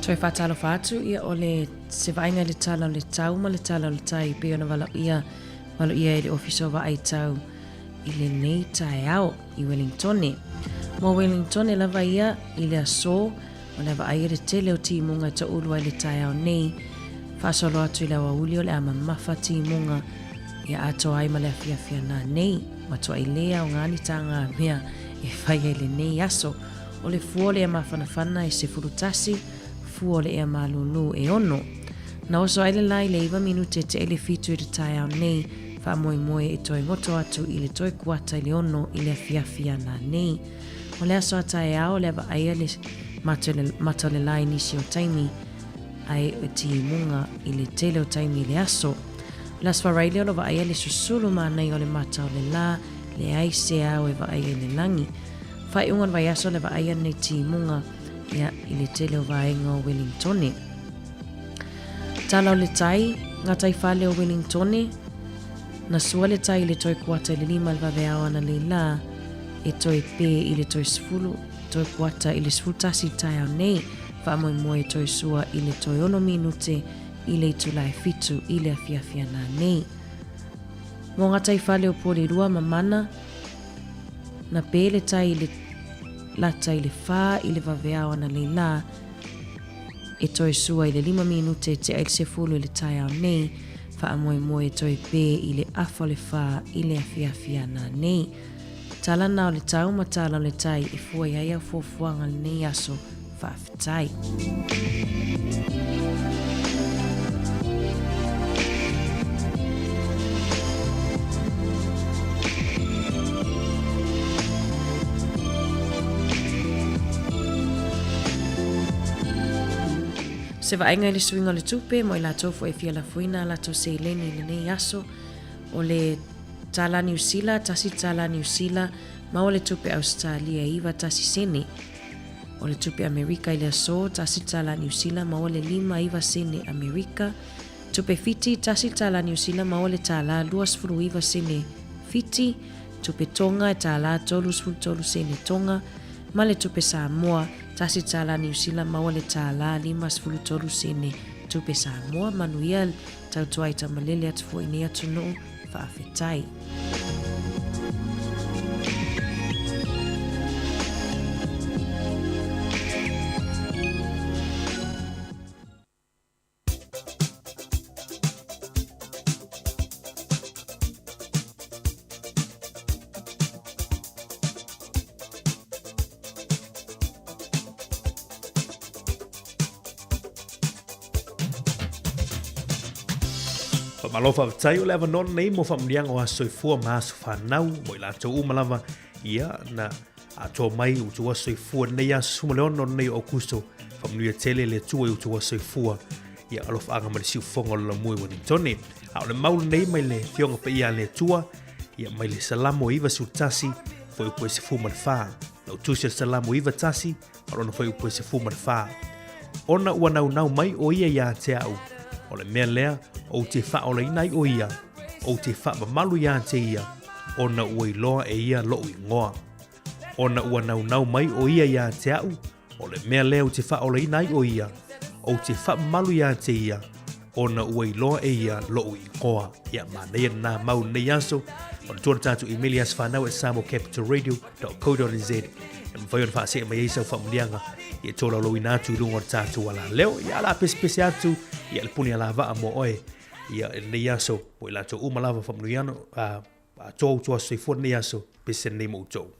Toe faatalofa atu, ia o le se vaaiga i le tala o le tau ma le tala o le tai e pei ona valaauia valoia e le Ofisa o Vaai Tau i lenei taeao i Wellingtone. Mo Wellingtone lava ia i le aso, o le a vaaia le tele o timuga e toulu ai le taeao nei, faasolo atu i le aoauli o le a mamafa timuga ia atoa ai ma le afiafi ana nei. Matuai le aoga ni tāngā mea e fai ai lenei aso. O le fua o le ea mafanafana e 11, fua o le ea malūlū e 6. Na oso ai le la i le 9 minute te ele 7 i le taeao nei, faamoemoe e toe goto atu i le toe kuata i le 6 i le afiafi ana nei. O le aso a taeao o le a vaaia le mata o le la i nisi o taimi, ae o timuga i le tele o taimi i le aso. O le aso Faraile o lo vaaia le susulu manaia o le mata o le la, leai se ao e vaaia i le lagi. Faaiuga o le vaiaso le vaaia lenei timuga ia i le tele o vaega o Wellingtone. Tala o le tai, ngā tai fale o Wellingtone, na sua le tai i le toi kuata i le lima le vaveao ana lei la, e toi pē i le toi sefulu, toi kuata i le 11 taeao nei, faamoemoe e toi sua i le toi ono minute i le itula e 7 i le afiafi ana nei. Mō ngā tai fale o Porirua ma Mana, Na pē le tai i le lata i le whā i le vaveao ana lei la, e toe sua i le lima minute tea i le sefulu i le taeao nei, faamoemoe e toe pē i le afa o le whā i le afiafi ana nei. Tala na o le tau ma tala o le tai e fua i ai au fuafuaga lenei aso, faafetai. Se vaaiga i le suiga o le tupe mo i latou foi e fia lafoina a latou seleni i lenei aso, o le tālā Niu Sila, tasi tālā Niu Sila, maua le tupe Ausetalia e iva tasi sene. O le tupe Amerika i le aso, tasi tālā Niu Sila, maua le lima iva sene Amerika. Tupe Fiti, tasi tālā Niu Sila, maua le tālā 29 sene Fiti. Tupe Tonga, e tālā 33 sene Tonga. Ma le tupe Samoa, tasi tālā Niu Sila, maua le tālā 53 sene tupe Samoa. Manuia, tautua i tamalele atu foi nei atunuu. Faafetai. Faamalo faafetai o le avanoa lenei mo faamanuiaga o aso soifua ma aso fanau mo i latou uma lava ia na atoa mai o outou aso soifua lenei aso 16 lenei o Aukuso. Faamanuia tele le Atua i outou aso soifua ia alofaaga ma le siufofoga o le laumua i Wellingtone. A o le mau lenei mai le Afioga Paia a le Atua ia mai le Salamo 91 fuaiupu e 14. Lau tusi o le Salamo 91 ma lona fuaiupu e 14. Ona ua naunau mai ʻo ia iā te aʻu, o le mea lea, ou te faaolaina ai ʻo ia, ou te faamamalu iā te ia, ona ua iloa e ia loʻu igoa. Ona ua naunau mai ʻo ia iā te aʻu, o le mea lea ou te faaolaina ai ʻo ia, ou te faamamalu iā te ia, ona ua iloa e ia loʻu igoa. Ia, manaia lena mau lenei aso. Manatua le tatou email i asofanau@samoacapitalradio.co.nz e mafai ona faasee mai ai sau faamanuiaga ia tolaulauina atu i luga o le tatou alaleo. Ia ala pesepese atu ia le puni alavaa mo oe ia i lenei aso mo i latou uma lava faamanuiaga atoa outou aso soifua lenei aso pese lenei mo outou.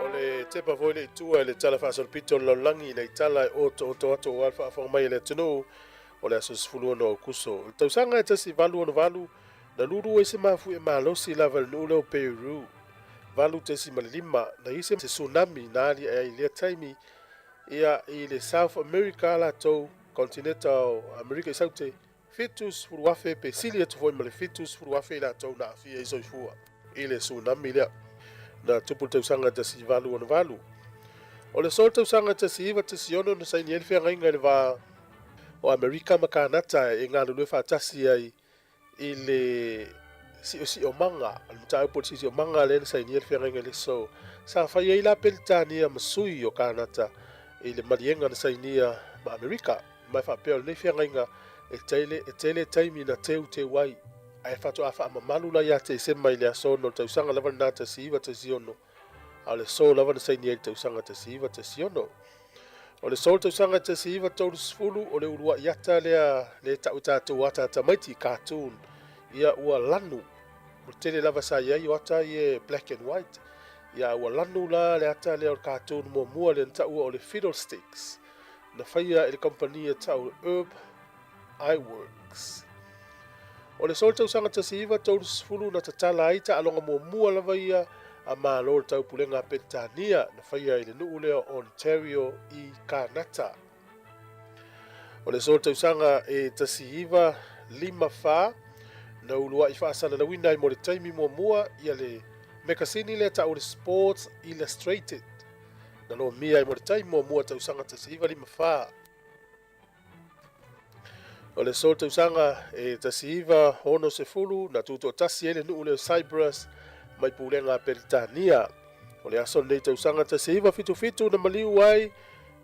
O le tepa foi le itua i le tala faasolopito o le lalolagi ina i tala e otooto atu aua le faafofoga mai a le atunuu o le aso 16 o Aokuso. O le tausaga e 1868, na lulu ai se mafuie malosi lava i le nuu lea o Peru, 8.5, na i ai se tsunami na aliae ai i lea taimi ia i le South America latou, kontineta o Amerika i Saute, 70,000 pe sili atu foi ma le 70,000 i latou na aafia ai soifua i le tsunami lea na tupu i le tausaga 1868. O le aso o le tausaga 1916 na saini ai le feagaiga i le va o Amerika ma Kanata e galulue faatasi ai i le siosiomaga, o le mataupu o le siosiomaga lea na sainia le feagaiga i le aso. Sa fai ai la Peretania ma sui o Kanata i le maliega na sainia ma Amerika. Ma e faapea o lenei feagaiga e tele, e tele taimi na teuteu ai, ae faatoa faamamalu la ia Tesema i le aso 6 o le tausaga lava lena 1916, a o le aso lava na sainia ai i le tausaga 1916. O le aso o le tausaga 1930, o le uluai ata lea le tau e tatou ata tamaiti, cartoon, ia ua lanu. O le tele lava sa i ai o ata ia e black and white. Ia ua lanu la le ata lea o le cartoon muamua lea na taua o le Fiddlesticks. Na faia e le kamupani e tau Herb Iwerks. O le aso o le tausaga 1930 na tatala ai taaloga muamua lava ia a Malo o le Taupulega a Peretania na faia i le nuu lea o Ontario i Kanata. O le aso o le tausaga e 1954 na uluai faasalalauina ai mo le taimi muamua ia le mekasini lea tau o le Sports Illustrated. Na lomia ai mo le taimi muamua tausaga 1954. O le aso tausaga e 1960 na tutoatasi ai le nuu lea o Cyprus mai pulega a Peretania. O le aso lenei tausaga 1977 na maliu ai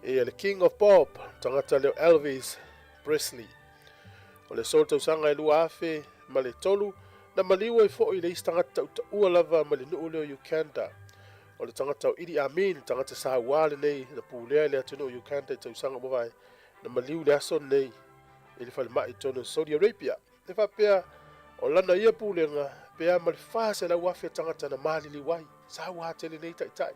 e le King of Pop, tagata lea o Elvis Presley. O le aso tausaga e 2003 na maliu ai foi le isi tagata tautaua lava mai le nuu lea o Uganda. O le tagata o Idi Amin, tagata saua lenei na pulea i le atunuu o Uganda i tausaga ua mavae, na maliu i le aso lenei i le falemai i totonu o Saudi Arabia. E faapea, o lana ia pulega Faapea ma le 400,000 tagata na maliliu ai. Saua tele nei taitai.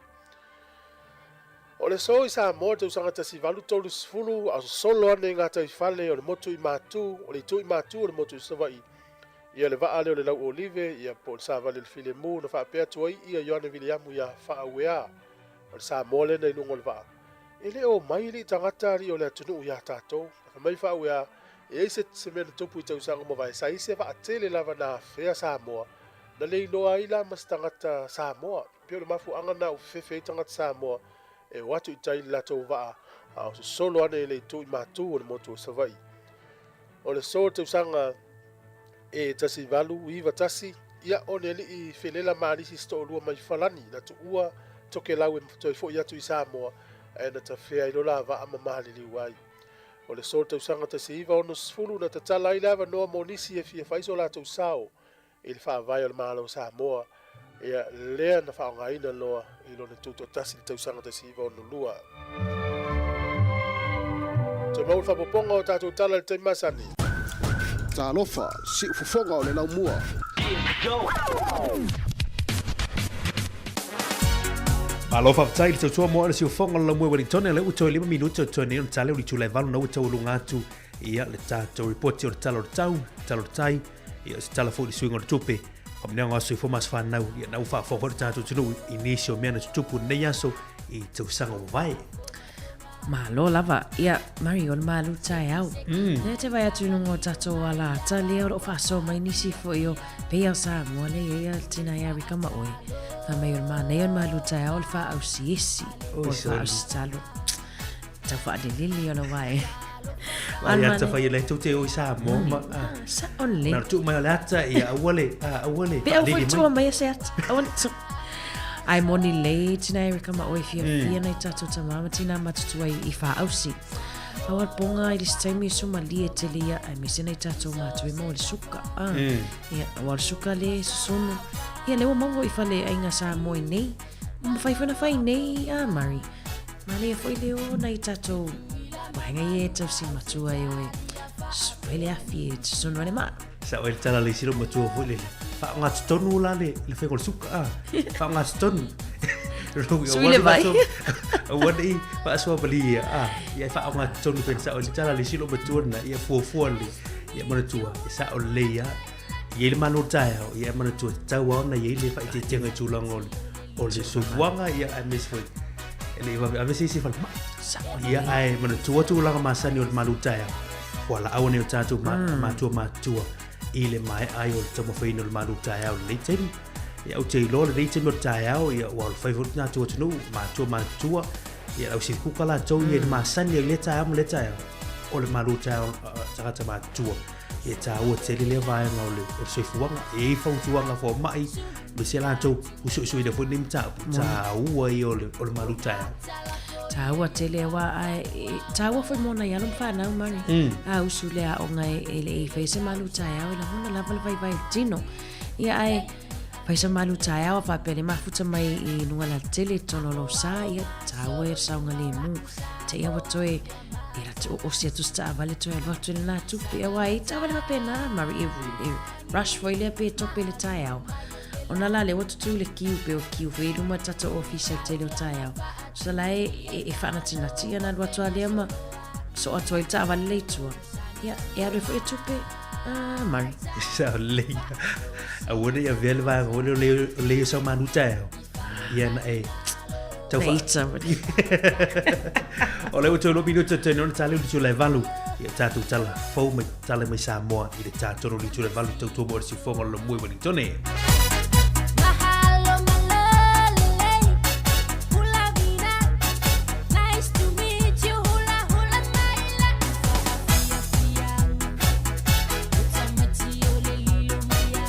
O le aso i Samoa i le tausaga 1830, a o sosolo ane i gataifale o le motu i Matu, o le itu i Matu o le motu i Savaii, ia le vaa lea o le Lauolive, ia po o le Savali o le Filemu, na faapea atu ai ia Ioane Viliamu iā Faaueā, o le Samoa lea na i luga o le vaa, E le o mai alii tagata alii o le atunuu iā tatou. Na fai mai Faaueā, E i ai se se mea na tupu i tausaga ua mavae, sa i ai se vaa tele lava na afea Samoa, na le iloa ai la ma se tagata Samoa. Pei o le mafuaaga lena ua fefefe ai tagata Samoa e o atu i tai i le latou vaa a o sosolo ane i le itu i Matu o le motu o Savaii. O le aso o le tausaga e 1891, ia, o le alii felela ma alisi se toalua mai Falani na tuua Tokelau e toe foi atu i Samoa ae na tafea ai lo la vaa ma maliliu ai. O le aso o le tausaga 1960 na tatala ai le avanoa mo nisi e fia fai so latou sao i le faavae o le Malo o Samoa, ia lea na faaaogaina loa i lona tutoatasi i le tausaga 1962. Toe maua le faaopoopoga o tatou tala i le taimi masani. Talofa, siufofoga o le laumua. Malo faafetai i le tautua mo le siufofoga o le laumua i Wellington, lea ua toe 5 minute o totoe nei ona tale o le itula e 8 na ua taualuga atu ia le tatou ripoti o le Tala o le Tau, Tala o le Tai, ia o se tala foi i le suiga o le tupe. Faamanuiaga o aso soifua ma aso fanau, ia na ua faafofoga foi le tatou atunuu i nisi o mea na tutupu i lenei aso i tausaga ua mavae. Malo lava. Ia, Mari, o le malu taeao. Lea te vaai atu i luga o tatou alata lea o lo o faasoa mai nisi foi o pei o Samoa lea i ai a tina ia Rika ma oe. Fai mai o le manaia o le malu taeao o le faausiesi po o le faausi talo. Tau faalelele o le wae. Ai ata fai le tou te o i Samoa ma. Sa o le. Na tu mai o le ata ia aua le aua le. Pe au foi tua mai se ata. Aua le. Ai moni lei tina e reka ma oe fia fia nei tatou tama ma tina matutua i whaausi. Au al ponga i le taimi so malie tele ia ai me se nei tatou mātua e mo le suka. Ah. Ia, au al suka le susunu. Ia le ua maua i fale ai ngā Samoa i nei. Mawhai foi na whai nei a Murray. Manaia foi le o nai tatou waenga i e tausi matua e oe. Fai le afi e susunu ane ma. Sa oe le tala le silo matua foi le whaonga tonu la le le whai le suka a. Whaonga tonu. Sui le vai. Aua nei whaasua mali ia a. Ia whaonga tonu pen sa oe le tala le silo matua na ia fuafua le ia manatua. Sa o le ia I ai le malo taeao, ia e manatua tatau lava ona i ai le faaeteetega i tulaga o le, o le soifuaga, ia aemaise foi e le i vave ave se isi i falemai. Ia ae manatua tulaga masani o le malu taeao, fualaau nei o tatou ma, mm. matua matutua i le maea ai o le taumafaiina o le malu taeao i lenei taimi. Ia ou te iloa lenei taimi o le taeao, ia ua fai foi le tatou atunuu, matua matutua, ia le ausikuka latou ia i le masani ai i lea taeao ma lea taeao, o le malu taeao tagata matutua. E tāua tele lea vaega o le, o le soifuaga. E i ai fautuaga fomai, me se latou usuusuina foi lenei mataupu, tāua ia o le, o le malu taeao. Tāua tele aua ae, e, tāua foi mo nai alo ma whanau Mari. A usu le aoga e, e le i whai se malu taeao e lagona lava le vaivai o tino. Ia ae, whai se malu taeao a whapea le mafuta mai i lunga la tele tono lo sa, ia tāua e saunga le mu. Te ia wa toe, E ratu o osi atu se taavale toe alu atu i lena tupe. Aua e taavale faapena, Murray, e, e rush foi lea pe tope le taeao. Ona la lea ua tutū le kiu pe o kiu foi i luma tatou ofisa i tele o taeao. So la e, e, e whaanatinati ia na alu atu a lea ma so atu ai le taavale le i tua. Ia, e alu e foi e tupe, ah, Murray. Sa lei. Aua ne i avea le vaega foi lea o lei, o lei o sau manu taeao. Ia na e tau wha... Ita, O lea ua toe lobi luta tēnei ona tāleu litu le valu. Ia tātou tala fou mai tala mai Samoa i le tātoro litu le valu tautua mo le siufonga o le mui Wellingtone. Mahalo malolelei, hula vina. Nice to meet you, hula hula maila. Fia fianga, utamati ole lilo maya.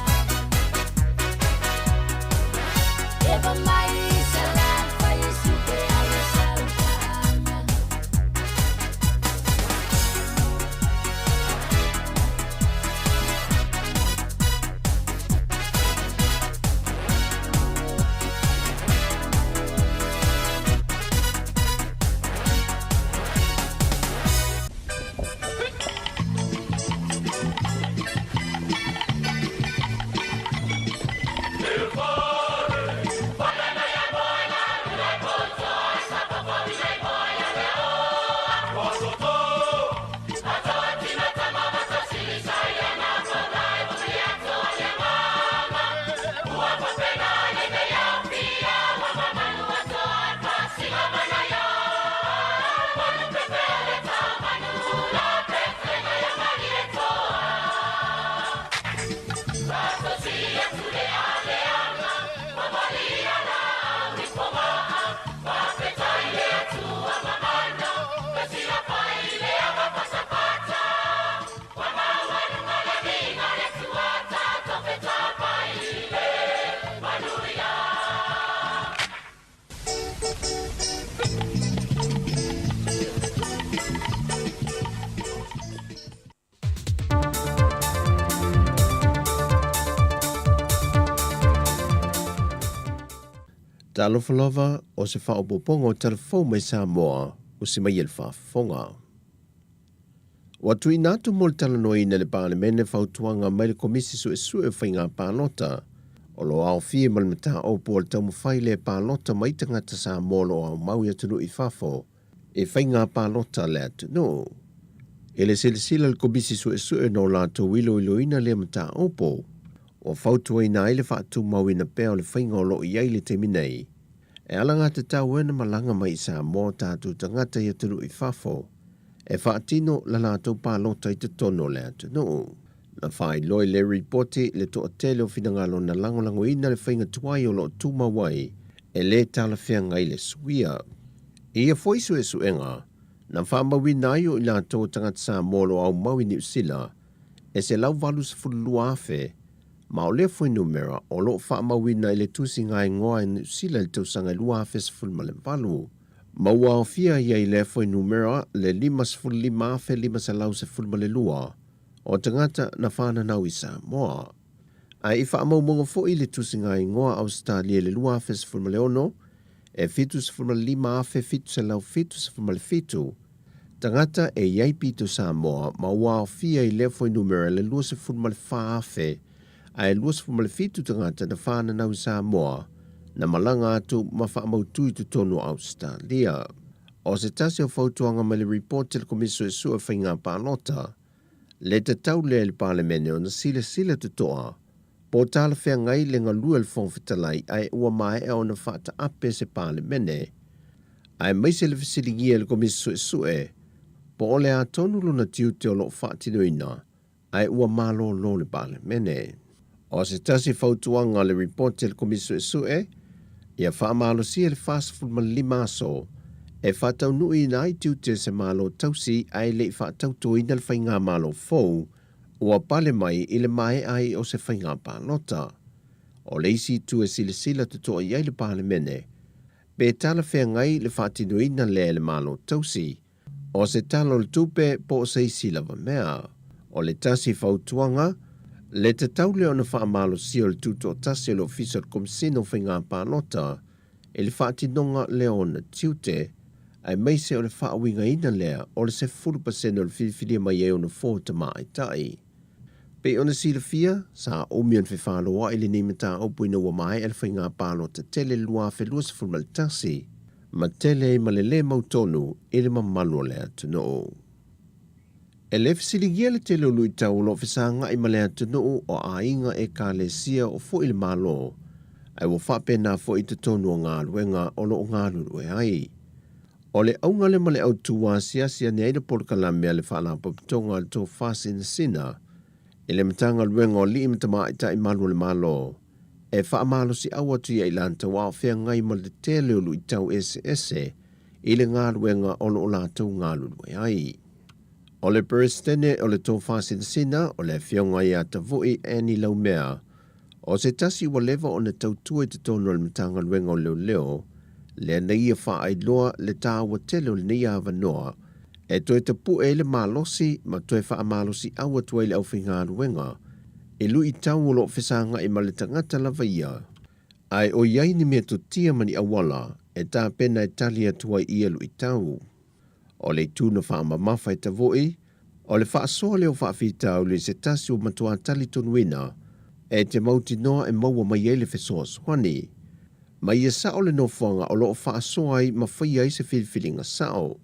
Talofa lava, o se faaopoopoga o tala fou mai Samoa usi mai e le faafofoga. Ua tuuina atu mo le talanoaina i le Palemene fautuaga mai le Komisi Suesue o Faiga Palota o lo o aofia ma le mataupu o le taumafai lea e palota mai tagata Samoa o lo o aumau i atunuu i fafo i faiga palota a le atunuu. I le silasila a le Komisi Suesue na o latou iloiloina lea mataupu, ua fautuaina ai le faatumauina pea o le faiga o lo o i ai i le taimi nei, e alagatatau ai ona malaga mai i Samoa o tatou tagata i atunuu i fafo e faatino la latou palota i totonu o le atunuu. Na faailoa i le ripoti le toatele o finagalo na lagolagoina le faiga tuai o lo o tumau ai e lē talafeagai le suia. I ia foi suesuega, na faamauina ai o i latou o tagata Samoa o lo o aumau i Niu Sila e 182,000, ma o lea fuainumera o lo o faamauina i le tusiga-igoa i Niu Sila i le tausaga e 2018, ma ua aofia ai i lea fuainumera le 55,512 o tagata na fananau i Samoa. Ae i faamaumauga foi le tusiga-igoa Ausetalia i le 2016, e 75,777 tagata e i ai pito Samoa ma ua aofia i lea fuainumera le 24,000 ae 27 tagata na fananau i Samoa na malaga atu ma faamautu i totonu o Ausetalia. O se tasi o fautuaga mai le ripoti a le Komisi Suesue o Faiga Palota, le tatau lea i le Palemene ona silasila totoa po o talafeagai le galue a le Fofoga Fetalai ae ua maea ona faataape se Palemene, aemaise le fesiligia e le Komisi Suesue po o le a tonu lona tiute o lo o faatinoina ae ua malolo le Palemene. O se tasi fautuaga o le ripoti a le Komisi Suesue, ia faamalosia le 45 aso e faataunuuina ai tiute o se Malo tausi ae le i faatautoina le Faigamalo fou ua pale mai i le maea ai o se faiga palota. O le isi itu e silasila totoa i ai le Palemene, pe talafeagai le faatinoina lea e le Malo tausi o se Tala o le Tupe po o se isi lava mea. O le tasi fautuaga, le tatau lea ona faamalosia o le tutoatasi o le Ofisa o le Komesina o Faiga Palota i le faatinoga lea o ona tiute, aemaise o le faauigaina lea o le 10% o le filifilia mai ai o nofoa tamaitai. Pei ona silafia, sa umi ona fefaloai lenei mataupu ina ua maea le faiga palota tele i le 2021, ma tele ai ma le lē mautonu i le mamalu o le atunuu. E le fesiligia le tele o luitau o lo o fesagai ma le atunuu o aiga, ekalesia o foi le Malo, ae ua faapena foi i totonu o galuega o lo o galulue ai. O le auga lea ma le autu ua asiasi ane ai le polokalame a le Faalapotopotoga a le Tofa Sinasina i le Matagaluega o Alii ma Tamaitai Malu o le Malo e faamalosiau atu ia i latou a o feagai ma le tele o luitau eseese i le galuega o lo o latou galulue ai. O le Peresetene o le Tofa Sinasina, o le Afioga ia Tavui Annie Laumea, o se tasi ua leva ona tautua i totonu o le Matagaluega o Leoleo, lea na ia faailoa le taua tele o lenei avanoa e toe tapue ai le malosi ma toe faamalosiau atu ai le aufaigaluega i luitau o lo o fesagai ma le tagata lava ia, ae o i ai ni metotia ma ni auala e tapena e tali atu ai ia luitau. O le itu na faamamafa e Tavui, o le faasoa lea o faafitauli i se tasi ua matua talitonuina e te mautinoa e maua mai ai le fesoasoani. Ma ia sao le nofoaga o lo o faasoa ai ma faia ai se filifiliga sao.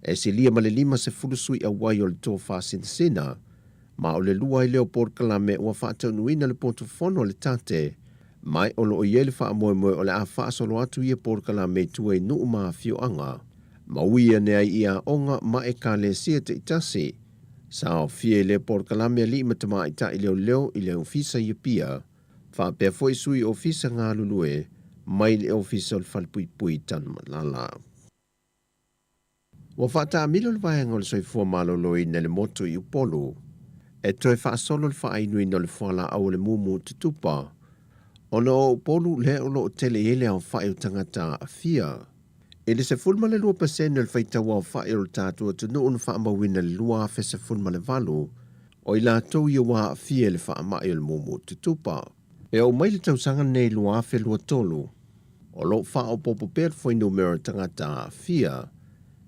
E silia ma le 50 sui auai o le tofa sinasina, ma o le lua ai lea o polokalame ua faataunuuina le potu fono a le Tate, ma o lo o i ai le faamoemoe o le a faasolo atu ia polokalame i tua i nuu ma afioaga, ma ui ane ai i aoga ma ekalesia taitasi. Sa aofia i lea polokalame alii ma tamaitai leoleo i le ofisa i Apia, faapea foi sui ofisa galulue mai le ofisa o le Falepuipui i Tanumalala. Ua faataamilo le Vaega o le Soifua Maloloina i le motu i Upolu e toe faasolo le faainuina o le fualaau o le mumu tutupa ona o Upolu lea o lo o tele i ai le aofai o tagata aafia. I le 12% o le faitau aofai o le tatou atunuu na faamauina i le 2018, o i latou ia ua aafia i le faamai o le mumu tutupa. E oo mai le tausaga lenei 2023, O lo o faaopoopo pea le fuainumera o tagata aafia.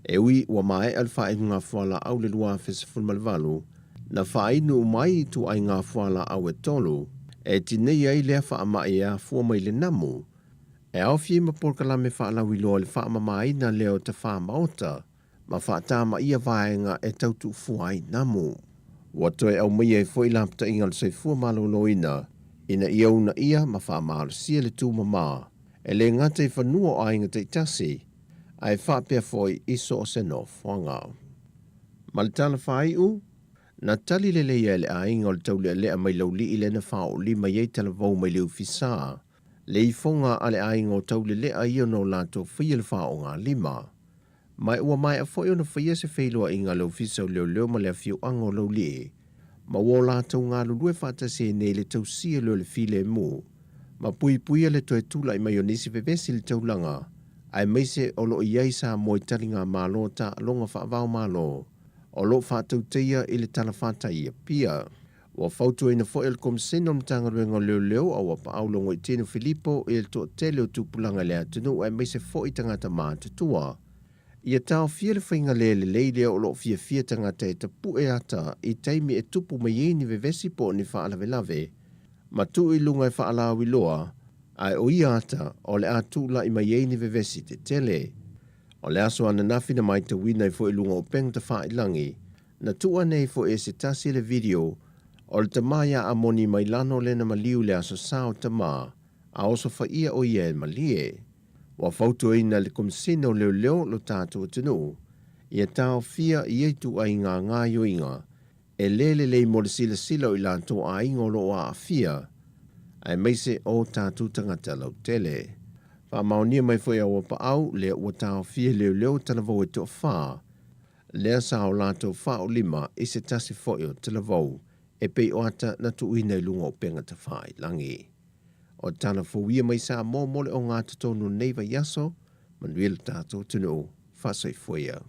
E ui ua maea le faainuga fualaau i le 2018, na faainu uma ai ituaiga fualaau e tolu e tineia ai lea faamai e afua mai le namu. E aofia ai ma polokalame faalauiloa i le faamamaina lea o tafā maota ma faatamaia vaega e tau tuufua ai namu. Ua toe aumaia ai foi lapataiga o le soifua maloloina ina ia uunaia ma faamalosia le tumama e le gata i fanua o aiga taitasi, ae faapea foi i so o se nofoaga. Ma le tala faaiu, na tali lelei ai le aiga o le taulealea mai Laulii lea na faaoolima i ai talavou mai le Ofisa le ifoga a le aiga o Taulelea ia ona o latou faia le faaogalima. Ma ua maea foi ona faia se feiloaiga a le Ofisa o Leoleo ma le afioaga o Laulii, ma ua o latou galulue faatasi ai nei i le tausia lea o le filemu, ma puipuia le toe tulai mai o nisi vevesi i le taulaga, aemaise o lo o i ai Samoa i taligamalo taaloga faava-o-Malo o lo o faatautaia i le talafatai i Apia. Ua fautuaina foi e le Komesina o le Matagaluega o Leoleo a ua paau Logoitino Filipo i le toatele o tupulaga i le atunuu aemaise foi tagata matutua. Ia taofia le faiga le lelei lea o lo o fiafia tagata e tapue ata i taimi e tupu mai ai ni vevesi po o ni faalavelave ma tuu i luga e faalauiloa, ae o ia ata o le a tulai mai ai ni vevesi tetele. O le aso ananafi na matauina ai foi i luga o upega tafailagi Na tuua nei foi e se tasi le video o le tama iā Amoni Mailano lea na maliu i le Aso Sa o Tama, a osofaia o ia e malie. Ua fautuaina e le Komesina o Leoleo lo tatou atunuu ia taofia ia ituaiga gaoioiga e le lelei mo le silasila o i latou aiga o lo o aafia, aemaise o tatou tagata lautele. Faamaonia mai foi e Auapaau lea ua taofia e leoleo talavou e toafa Lea sa o latou faaolima i se tasi foi o talavou e pei o ata na tuuina i luga o upega tafailagi. O tala fou ia mai Samoa mo le ogatotonu o lenei vaiaso, manuia lo tatou atunuu, faasoifua ia.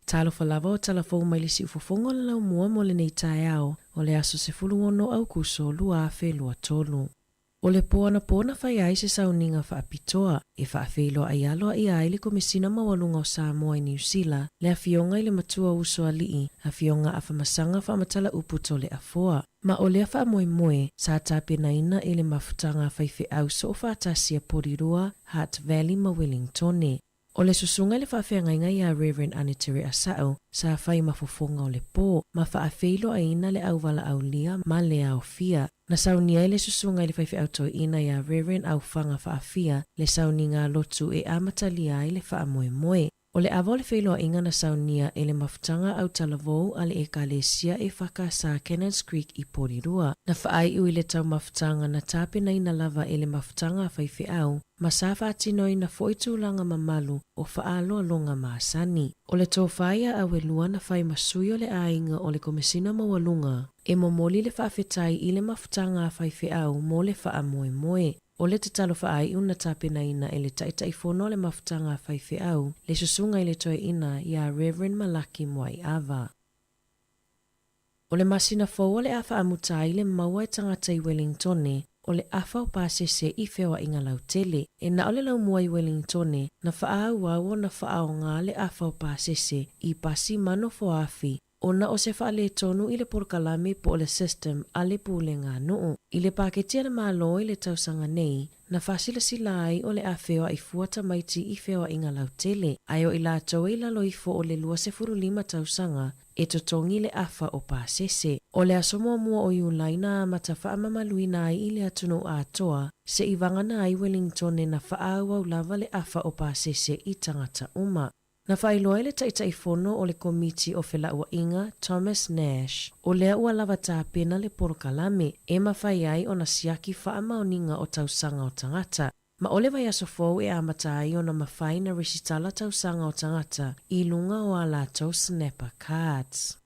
Talofa lava o tala fou mai le siufofoga o le laumua mo lenei taeao o le aso 16 Aukuso 2023. O le po anapo na fai ai se sauniga faapitoa e faafeiloai aloaia ai le Komesina Maualuga o Samoa i Niu Sila, le Afioga i le Matua Usoalii, Afioga Afamasaga Faamatala-upu Toleafoa. Ma o lea faamoemoe, sa tapenaina e le mafutaga a faifeau soofaatasi a Porirua, Hutt Valley ma Wellingtone. O le susuga i le faafeagaiga iā Rev. Anetere Asa'o sa fai ma fofoga o le po, ma faafeiloaiina le auvalaaulia ma le aofia. Na saunia ai le susuga i le faifeau toeaina iā Rev. Aufaga Faafia le sauniga lotu e amatalia ai le faamoemoe. O le ava o le feiloaiga na saunia e le mafutaga autalavou a le Ekalesia EFKS Cannons Creek i Porirua. Na faaiu i le taumafutaga na tapenaina lava e le mafutaga a faifeau, ma sa faatinoina foi tulaga mamalu o faaaloaloga masani. O le tofa iā Auelua na fai ma sui o le aiga o le Komesina Maualuga e momoli le faafetai i le mafutaga a faifeau mo le faamoemoe. O le tatalo faaiu na tapenaina e le Taitaifono o le mafutaga a faifeau, le Susuga i le Toeaina iā Rev. Malaki Moaiava. O le masina fou o le a faamuta ai le maua e tagata i Welingtone o le afa o pasese i feoaiga lautele. E na o le laumua i Welingtone na faaauau ona faaoga le afa o pasese i pasi ma nofoafi ona o se faaletonu i le polokalame po o le system a le Pulega Nuu. I le paketi a le Malo i le tausaga nei, na faasilasila ai o le a feoai fua tamaiti i feoaiga lautele, ae o i latou e i lalo ifo o le 25 tausaga e totogi le afa o pasese. O le aso muamua o Iulai na amata faamamaluina ai i le atunuu atoa, se'i vagana ai Welingtone na faaauau lava le afa o pasese i tagata uma. Na faailoa e le Taitaifono o le Komiti o Felauaiga, Thomas Nash, o lea ua lava tapena le polokalame e mafai ai ona siaki faamaoniga o tausaga o tagata. Ma o le vaiaso fou e amata ai ona mafai na resitala tausaga o tagata i luga o a latou Snapper Cards.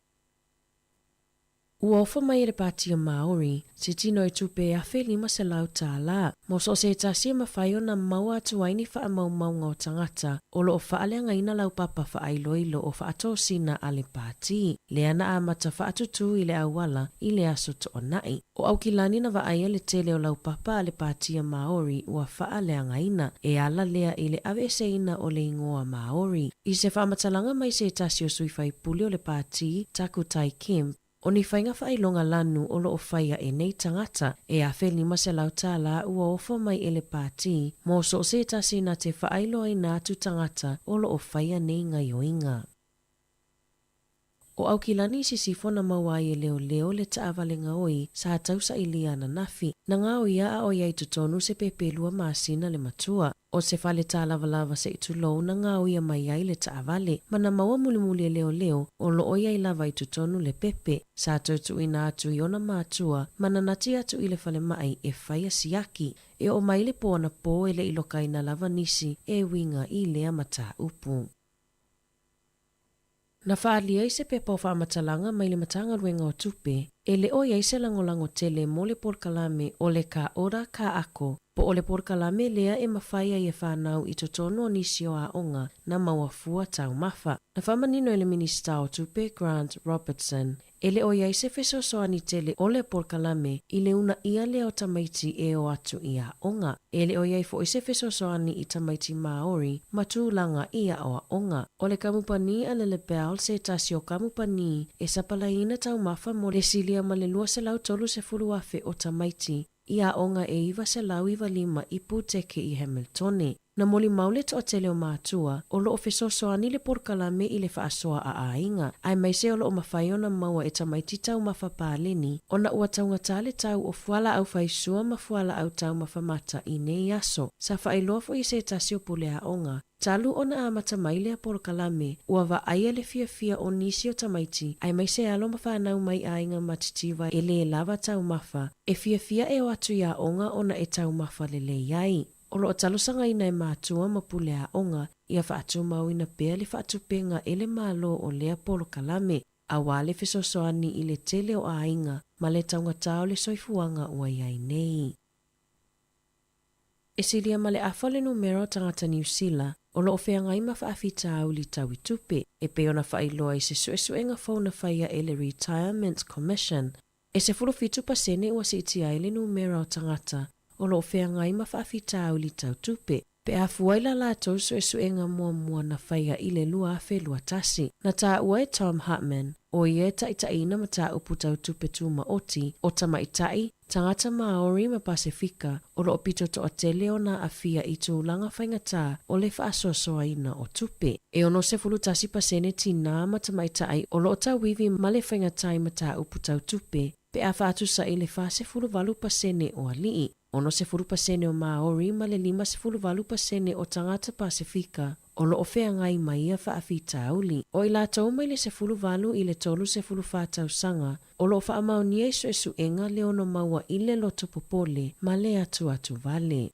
Ua ofa mai e le Pātia Māori se tino e tupe e $1,500 mo so o se tasi e mafai ona maua atu ai ni faamaumauga o tagata o lo o faaleagaina laupapa faailoilo o faatosina a le pāti, lea na amata faatutū i le auala i le Aso Toonai. O Aukilani na vaaia le tele o laupapa a le Pātia Māori ua faaleagaina, e ala lea i le aveeseina o le ingoa Māori. I se faamatalaga mai se tasi o sui faipule o le pāti, Takutai Kemp, o ni faiga faailoga lanu o lo o faia e nei tagata, e $1,500 ua ofa mai e le pāti mo so o se tasi na te faailoaina atu tagata o lo o faia nei gaioiga. O Aukilani i sisifo na maua ai e leoleo le taavale gaoi sa tausailia ananafi. Na gaoia a ʻo ia i totonu se pepelua masina le matua. ʻO se fale tālavalava se i tulou na gaoia mai ai le taavale ma na maua mulimuli e leoleo o lo o i ai lava i totonu le pepe. Sa toe tuuina atu i ona mātua ma na nati atu i le falemaʻi e faia siaki. E oo mai le pō anapō e le i lokaina lava nisi e uiga i lea mataupu. Na faaalia i se pepa o faamatalaga mai le Matagaluega o Tupe, e le o i ai se lagolago tele mo le polokalame o le Ka Ora Ka Ako, po o le polokalame lea e mafai ai e whanau i totonu o nisi o aoga na maua fua taumafa. Na faamanino e le Minisita o Tupe Grant Robertson, E le o i ai se fesoasoani tele o le polokalame i le uunaia lea o tamaiti e o atu i aoga. E le o i ai foʻi se fesoasoani i tamaiti Māori ma tulaga i aoaoga. O le kamupani a le Lebel se tasi o kamupani e sapalaiina taumafa mo le silia ma le 230,000 o tamaiti i aoga e 995 i Pūteke i Hamiltone. Na molimau le toatele o mātua, o lo o fesoasoani le polokalame i le faasoa a aiga, aemaise o lo o mafai ona maua e tamaiti taumafa paleni ona ua taugata le tau o fualaau faisua ma fualaau taumafa mata i nei aso. Sa faailoa foʻi e se tasi o pule aoga, talu ona amata mai lea polokalame, ua vaaia le fiafia o nisi o tamaiti, aemaise alo ma fanau mai aiga matitiva e lē lava taumafa, e fiafia e o atu i aoga ona e taumafa lelei ai. O lo o talosagaina e mātua ma pule aoga ia faatumauina pea le faatupenga e le Malo o lea polokalame, auā le fesoasoani i le tele o aiga ma le taugata o le soifuaga ua i ai nei. E silia ma le afa o le numera o tagata Niu Sila o lo o feagai ma faafitauli tau i tupe, e pei ona faailoa i se suesuega fou na faia e le Retirement Commission. E 17% ua siitia ai le numera o tagata o lo o feagai ma faafitauli tau tupe, pe a fua i la latou suesuega muamua na faia i le 2021. Na taua e Tom Hartman, ʻo ia e taʻitaʻiina mataupu tau tupe tūmaʻoti, o tamaitai, tagata Māori ma Pasefika o lo o pito toatele ona aafia i tulaga faigata o le faasoasoaina o tupe. E 61% tinā ma tamaitai o lo o tauivi ma le faigata i mataupu tau tupe pe a faatusa i le 48% o alii, 60% o Māori ma le 58% o tagata Pasefika o lo o feagai ma ia faafitauli. O i latou mai le 18 i le 34 tausaga o lo o faamaonia i suesuega le ono maua i le loto popole ma le atuatu vale.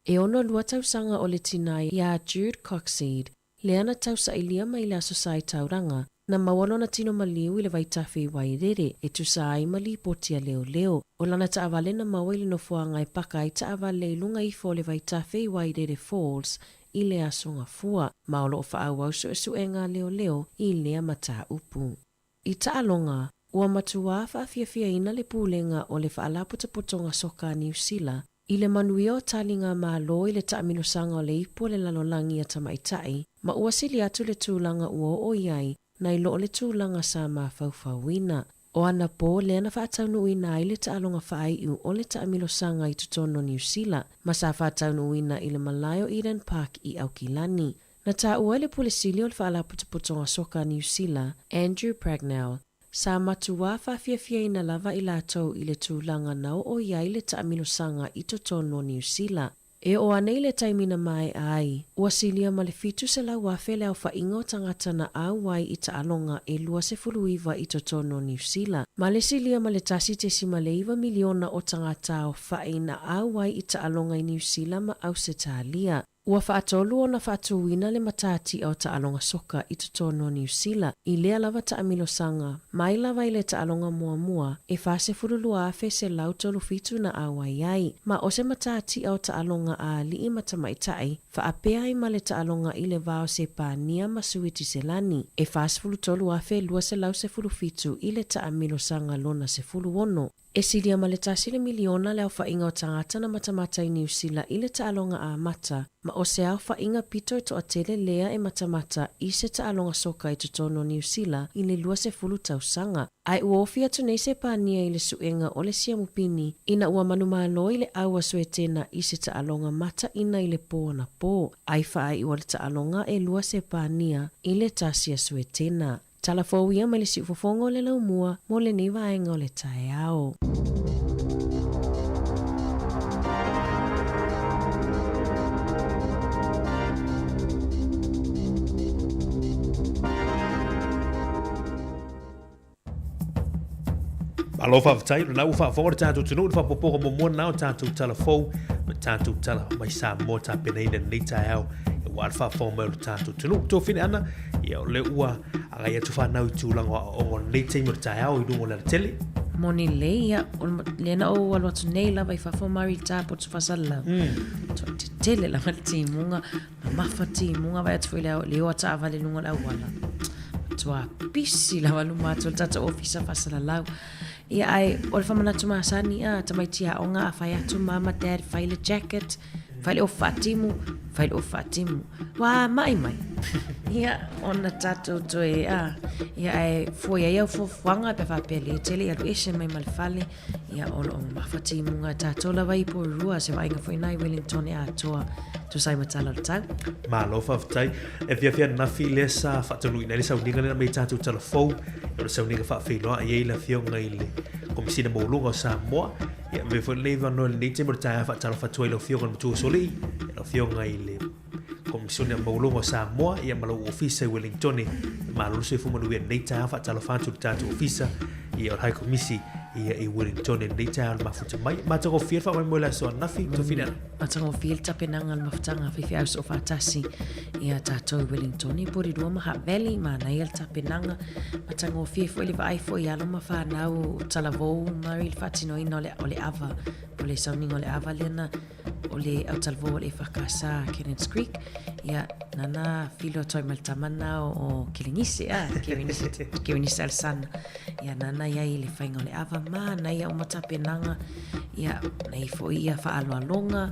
E 62 tausaga o le tinā iā Jude Coxseed, lea na tausailia mai le Aso Sa i Tauranga, na maua lona tino maliu i le vaitafe i Wairere e tusa ai ma lipoti a leoleo. O lana taavale na maua i le nofoaga e paka ai taavale i luga ifo o le vaitafe i Wairere Falls i le Aso Gafua, ma o lo o faaauau suesuega a leoleo i lea mataupu. I taaloga, ua matuā faafiafiaina le pulega o le Faalapotopotoga Soka a Niu Sila i le manuia o taliga Malo i le taamilosanga o le ipu o le lalolagi a tamaitai, ma ua sili atu le tulaga ua oo i ai nai lo o le tulaga sa mafaufauina. O anapō lea na faataunuuina ai le taaloga faaiu o le taamilosanga i totonu o Niu Sila, ma sa faataunuuina i le malae o Eden Park i Aukilani. Na taua e le Pule Sili o le Faalapotopotoga Soka a Niu Sila, Andrew Pragnell, sa matuā faafiafiaina lava i latou i le tulaga na oo i ai le taamilosanga i totonu o Niu Sila. E oo ane i le taimi na maeʻa ai, ua silia ma le 700,000 le aofaiga o tagata na auai i taaloga e 29 i totonu o Niu Sila, ma le silia ma le 1.9 miliona o tagata aofaʻi na auai i taaloga i Niu Sila ma Ausetalia. Ua faatolu ona faatuina le matatia o taaloga soka i totonu o Niu Sila i lea lava taamilosaga mai lava i le taaloga muamua e 42,137 na auai ai, ma o se matatia o taaloga a alii ma tamaitai faapea ai ma le taaloga i le va o Sepania ma Suitiselani e 43,217 i le taamilosaga lona 16. E silia ma le tasi le miliona le aofaiga o tagata na matamata i Niu Sila i le taaloga amata, ma o se aofaiga pito e toatele lea e matamata i se taaloga soka i totonu o Niu Sila i le 20 tausaga. Ae ua ofi atu nei Sepania i le suega o le siamupini ina ua manumalo i le au a Suetena i se taaloga mataina i le po anapō, ai faaiu a le taaloga e lua Sepania i le tasi a Suetena. Tala fou ia mai le siufofoga o le laumua mo lenei vaega o le taeao. Malo faafetai, o lena ua faafofoga le tatou atunuu i le faaopoopoga muamua lena o tatou tala fou ma tatou tala mai Samoa tapenaina i lenei taeao aua le faafofoga mai o le tatou atunuu. Tofine Ana, ia o lea ua agai atu fanau i tulaga o aoaoga o lenei taimi o le taeao i luga o le alatele. Moni lelei, ia, o lea na ou alu atu nei lava i fafo mari i le tapo fasalalau. Toa tetele lava le timuga, mamafa timuga, vaai atu foi i le oa taavale i luga o le auala. Matua pisi lava luma atu o le tatou ofisa faasalalau. Ia ae o le faamanatu masani a tamaiti aoga a fai atu mama dad fai le jacket, fai le ofu faatimu, fai le ofu faatimu. Ua mai mai. Ia, ona tatou toe, a, ia ae fua i ai au fuafuaga pe faapea le tele ia alu ese mai ma le fale. Ia, o lo o mamafa timuga e tatou lava i Porirua, se vaaiga foi na i Wellington e atoa tusa ai ma tala o le tau. Malo faafetai. E fiafia ananafi lea sa faataunuuina ai le sauniga lea na aumai i tatou tala fou, o le sauniga faafeiloai ai le Afioga i le Komesina Maualuga o Samoa. Ia, avea foi lenei avanoa i lenei taimi o le taeao e faatalofa atu ai i lau Afioga i le Matua o Solii, lau Afioga i le Komisione Maualuga o Samoa, ia ma lou ofisa i Wellingtone. Malo le soifua manuia i lenei taeao, faatalofa atu i le tatou ofisa, ia o le High Komisi ia i Wellingtone i lenei taeao le mafuta mai. Matagofie le faamoemoe i le aso ananafi, Tofina. Matagofie le tapenaga o le mafutaga a faifeau soofaatasi ia tatou i Wellingtone, Porirua ma Hutt Valley, manaia le tapenaga. Matagofie foi le vaai foi i alo ma fanau o talavou mai le faatinoina o le ava, po o le sauniga o le ava lea na o le autalavou o le EFKS Cannons Creek, ia, nana filo atu ai ma le tama na o Kelenise, a, Kerenise Alesana. Ia, nana i ai i le faiga o le ava, manaia uma tapenaga, ia, nei foi ia faaaloaloga,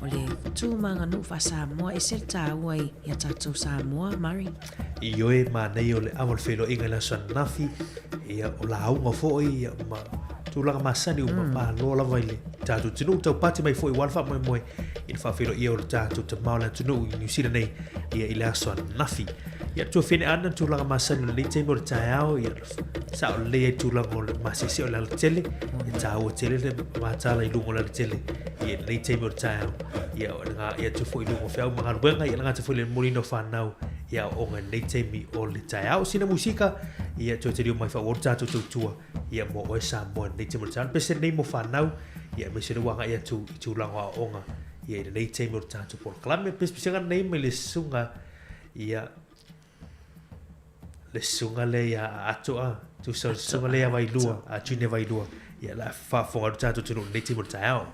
o le tu ma aganuu faa-Samoa, ese le taua i a tatou Samoa, Murray. Ioe, manaia o le ava o le feiloaiga i le aso ananafi, ia, o lauga foi, ia, ma tulaga masani ua malo lava i le tatou atunuu, taupati mai foi aua le faamoemoe i le faafeiloaia o le tatou tama o le atunuu i Niu Sila nei ia i le aso ananafi. Ia, tuafine ana le tulaga masani o lenei taimi o le taeao, ia, sao lelei ai tulaga o le masese o le alatele, e taua tele le matala i luga o le alatele ia i lenei taimi o le taeao. Ia, o le ngā, ia atu foi i luga o feau ma galuega, ia le gata foi le momoliina o fanau i aoaoga i lenei taimi o le taeao. Sina musika, ia toe taliu mai faaauau le tatou tautua ia mo oe Samoa i lenei taimi o le taeao. Le pese lenei mo fanau, ia aemaise lea ua agai atu i tulaga o aoaoga ia i lenei taimi o le tatou polokalame. Pesepesega lenei mai le susuga ia le susuga lea ia Atoa, tusa o le susuga lea ia Vailua, a Junior Vailua, ia la faafofoga atu tatou atunuu i lenei taimi o le taeao.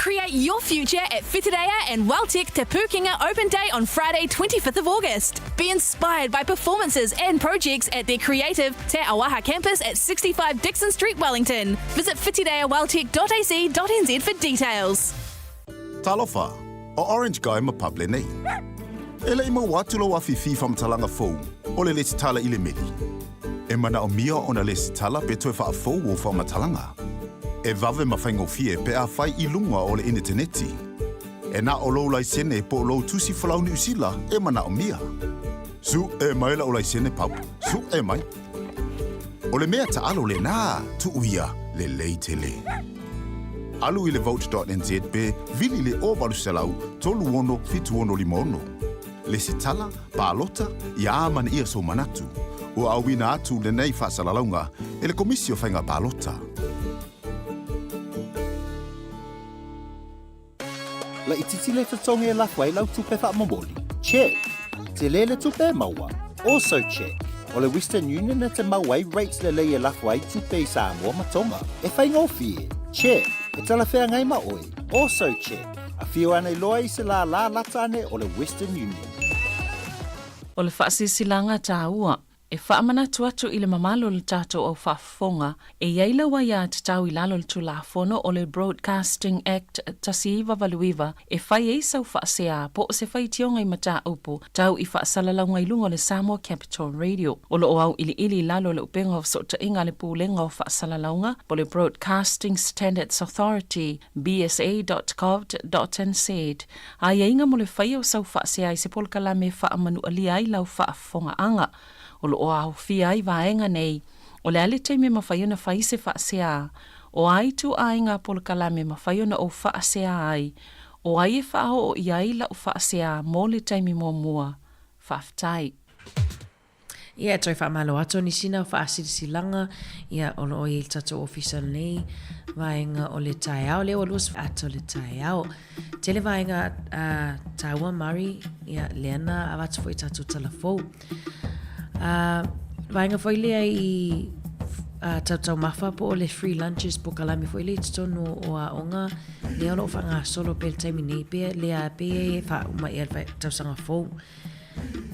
Create your future at Whitireia and WelTec Te Pūkenga Open Day on Friday 25th of August. Be inspired by performances and projects at their creative Te Auaha campus at 65 Dixon Street, Wellington. Visit whitireaweltec.ac.nz for details. Talofa, o Orange Guy ma Pable nei. E le'i maua atu lou afifi faamatalaga fou o le lesitala i le meli. E manaomia ona lesitala pe toe faafou ou faamatalaga. E vave ma faigofie pe a fai i luga o le ineteneti. E na o lou laisene po o lou tusi folau Niu Sila e manaomia. Suʻe mai la'u laisene Pub, suʻe mai. O le mea taalo lenā, tuu ia, lelei tele. Alu i le vote.nz pe vili le 0800 36 7656. Lesitala, palota, ia amanaia sou manatu. Ua auina atu lenei faasalalauga e le Komisi o Faiga Palota. Laitiiti le totogi e lafo ai lau tupe faamomoli? Check! Tele le tupe e maua? Also check! O le Western Union e te mau ai rates lelei e lafo ai tupe i Samoa ma Tonga. E faigofie? Check! E talafeagai ma oe? Also check! Afio ane loa i se lālā lata ane o le Western Union. O le faasilasilaga taua E faamanatu atu i le mamalu o le tatou au faafofoga, e i ai lau aiatatau i lalo o le Tulafono o le Broadcasting Act 1989 e fai ai sau faasea po o se faitioga i mataupu tau i faasalalauga i luga o le Samoa Capital Radio. O lo o auiliili i lalo o le upega o fesootaiga a le Pulega o Faasalalauga po o le Broadcasting Standards Authority, bsa.govt.nz, aiaiga mo le faia o sau faasea i se polokalame e faamanualia ai lau faafofogaaga. O lo o aofia ai vaega nei, o le a le taimi e mafai ona fai se faasea, o a ituaiga polokalame e mafai ona ou faasea ai, o ai e faaoo i ai lau faasea mo le taimi muamua. Faafetai. Ia, e toe faamalo atu o nisi na o faasilasilaga, ia, o lo o i ai le tatou ofisa lenei vaega o le taeao, lea ua 20 ata o le taeao. Tele vaega a tāua Murray, ia, lea na avatu foi i tatou tala fou. A, vaega foi lea i a, tautaumafa po o le free lunches po kalame foi lea i totonu o aoga, lea o lo o faagasolo pea i le taimi nei, pea lea pei e faauma ea le tausaga fou.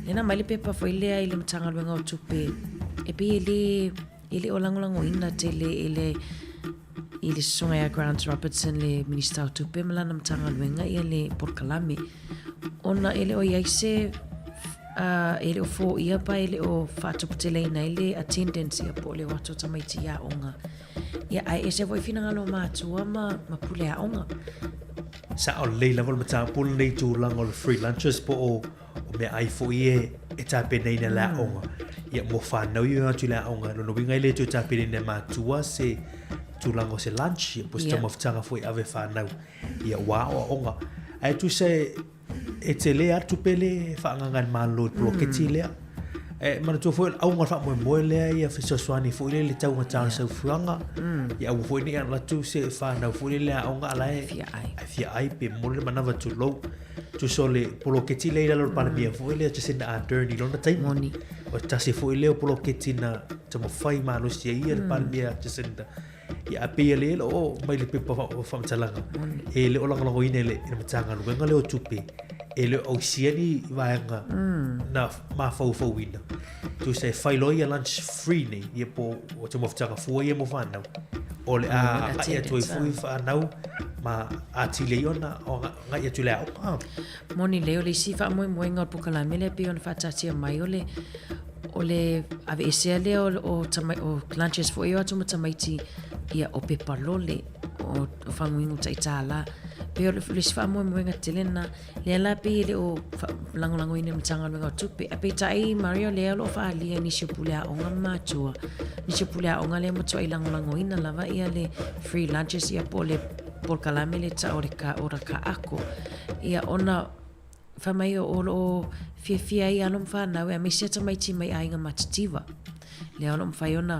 Lea na aumai le pepa foi lea i le Matagaluega o Tupe, e pei e le, e le o lagolagoina tele e le, i le susuga ia Grant Robertson le Minista o Tupe ma lana Matagaluega ia le polokalame. Ona e le o i ai se, uh, e le o foia pa e le o faatuputeleina ai le attendance ia po o le o atu o tamaiti i aoga. Ia, ae ese foi finagalo o matua ma, ma pule aoga. Sao lelei lava le mataupu lenei i tulaga o le free lunches po o o meaai foi e e tapenaina e le aoga ia mo whanau i o atu i le aoga. Lona uiga e le toe tapenaina e matua se tulaga o se lunch ia po o se taumafataga foi e ave whanau ia ua aoaoga. Ae tusa e e tele lava le tupe lea e faaagaaga e le Malo i le poloketi lea. E manatua foi o le auga o le faamoemoe lea ia fesoasoani foi lea i le taugata o le soifuaga, ia aua foi ne i alu atu se fanau foi lea i le aoga a o la e fia ai pe momoli le manava tulou. Tusa o le poloketi lea i lalo o le Palemia foi lea Jacinda Ardern i lona taimi. O se tasi foi lea o poloketi na taumafai malosi ai ia le Palemia Jacinda. Ia, a pei e le o mai le pepa faamatalaga, e le o lagolagoina e le Matagaluega lea o Tupe, e le o ausia ni vaega na mafaufauina. Tusa e fai loa ia lunch free nei, ia po o taumafataga fua ia mo fanau, o le a agai atu ai foi fanau ma atili ai ona agai atu i le aoga. Moni lelei, o le isi faamoemoega o le polokalame lea pei ona faataatia mai o le o le aveesea lea o, o, tama, o lunches foi e o atu ma tamaiti ia o pepa lole o, o faguinu taʻitālā. Pei o le, le isi faamoemoega tele lena lea la pei e le o lagolagoina e le Matagaluega o Tupe. Ae peitai Mario lea o lo o faaalia i nisi o pule aoga ma matua, nisi o pule aoga lea e matuai lagolagoina lava ia le free lunches ia po o le polokalame lea e tau o le ka ora kaaʻako. Ia ona Fai mai o lo o fiafia ai alo ma fanau aemaise a tamaiti mai aiga matitiva. Lea o lo o mafai ona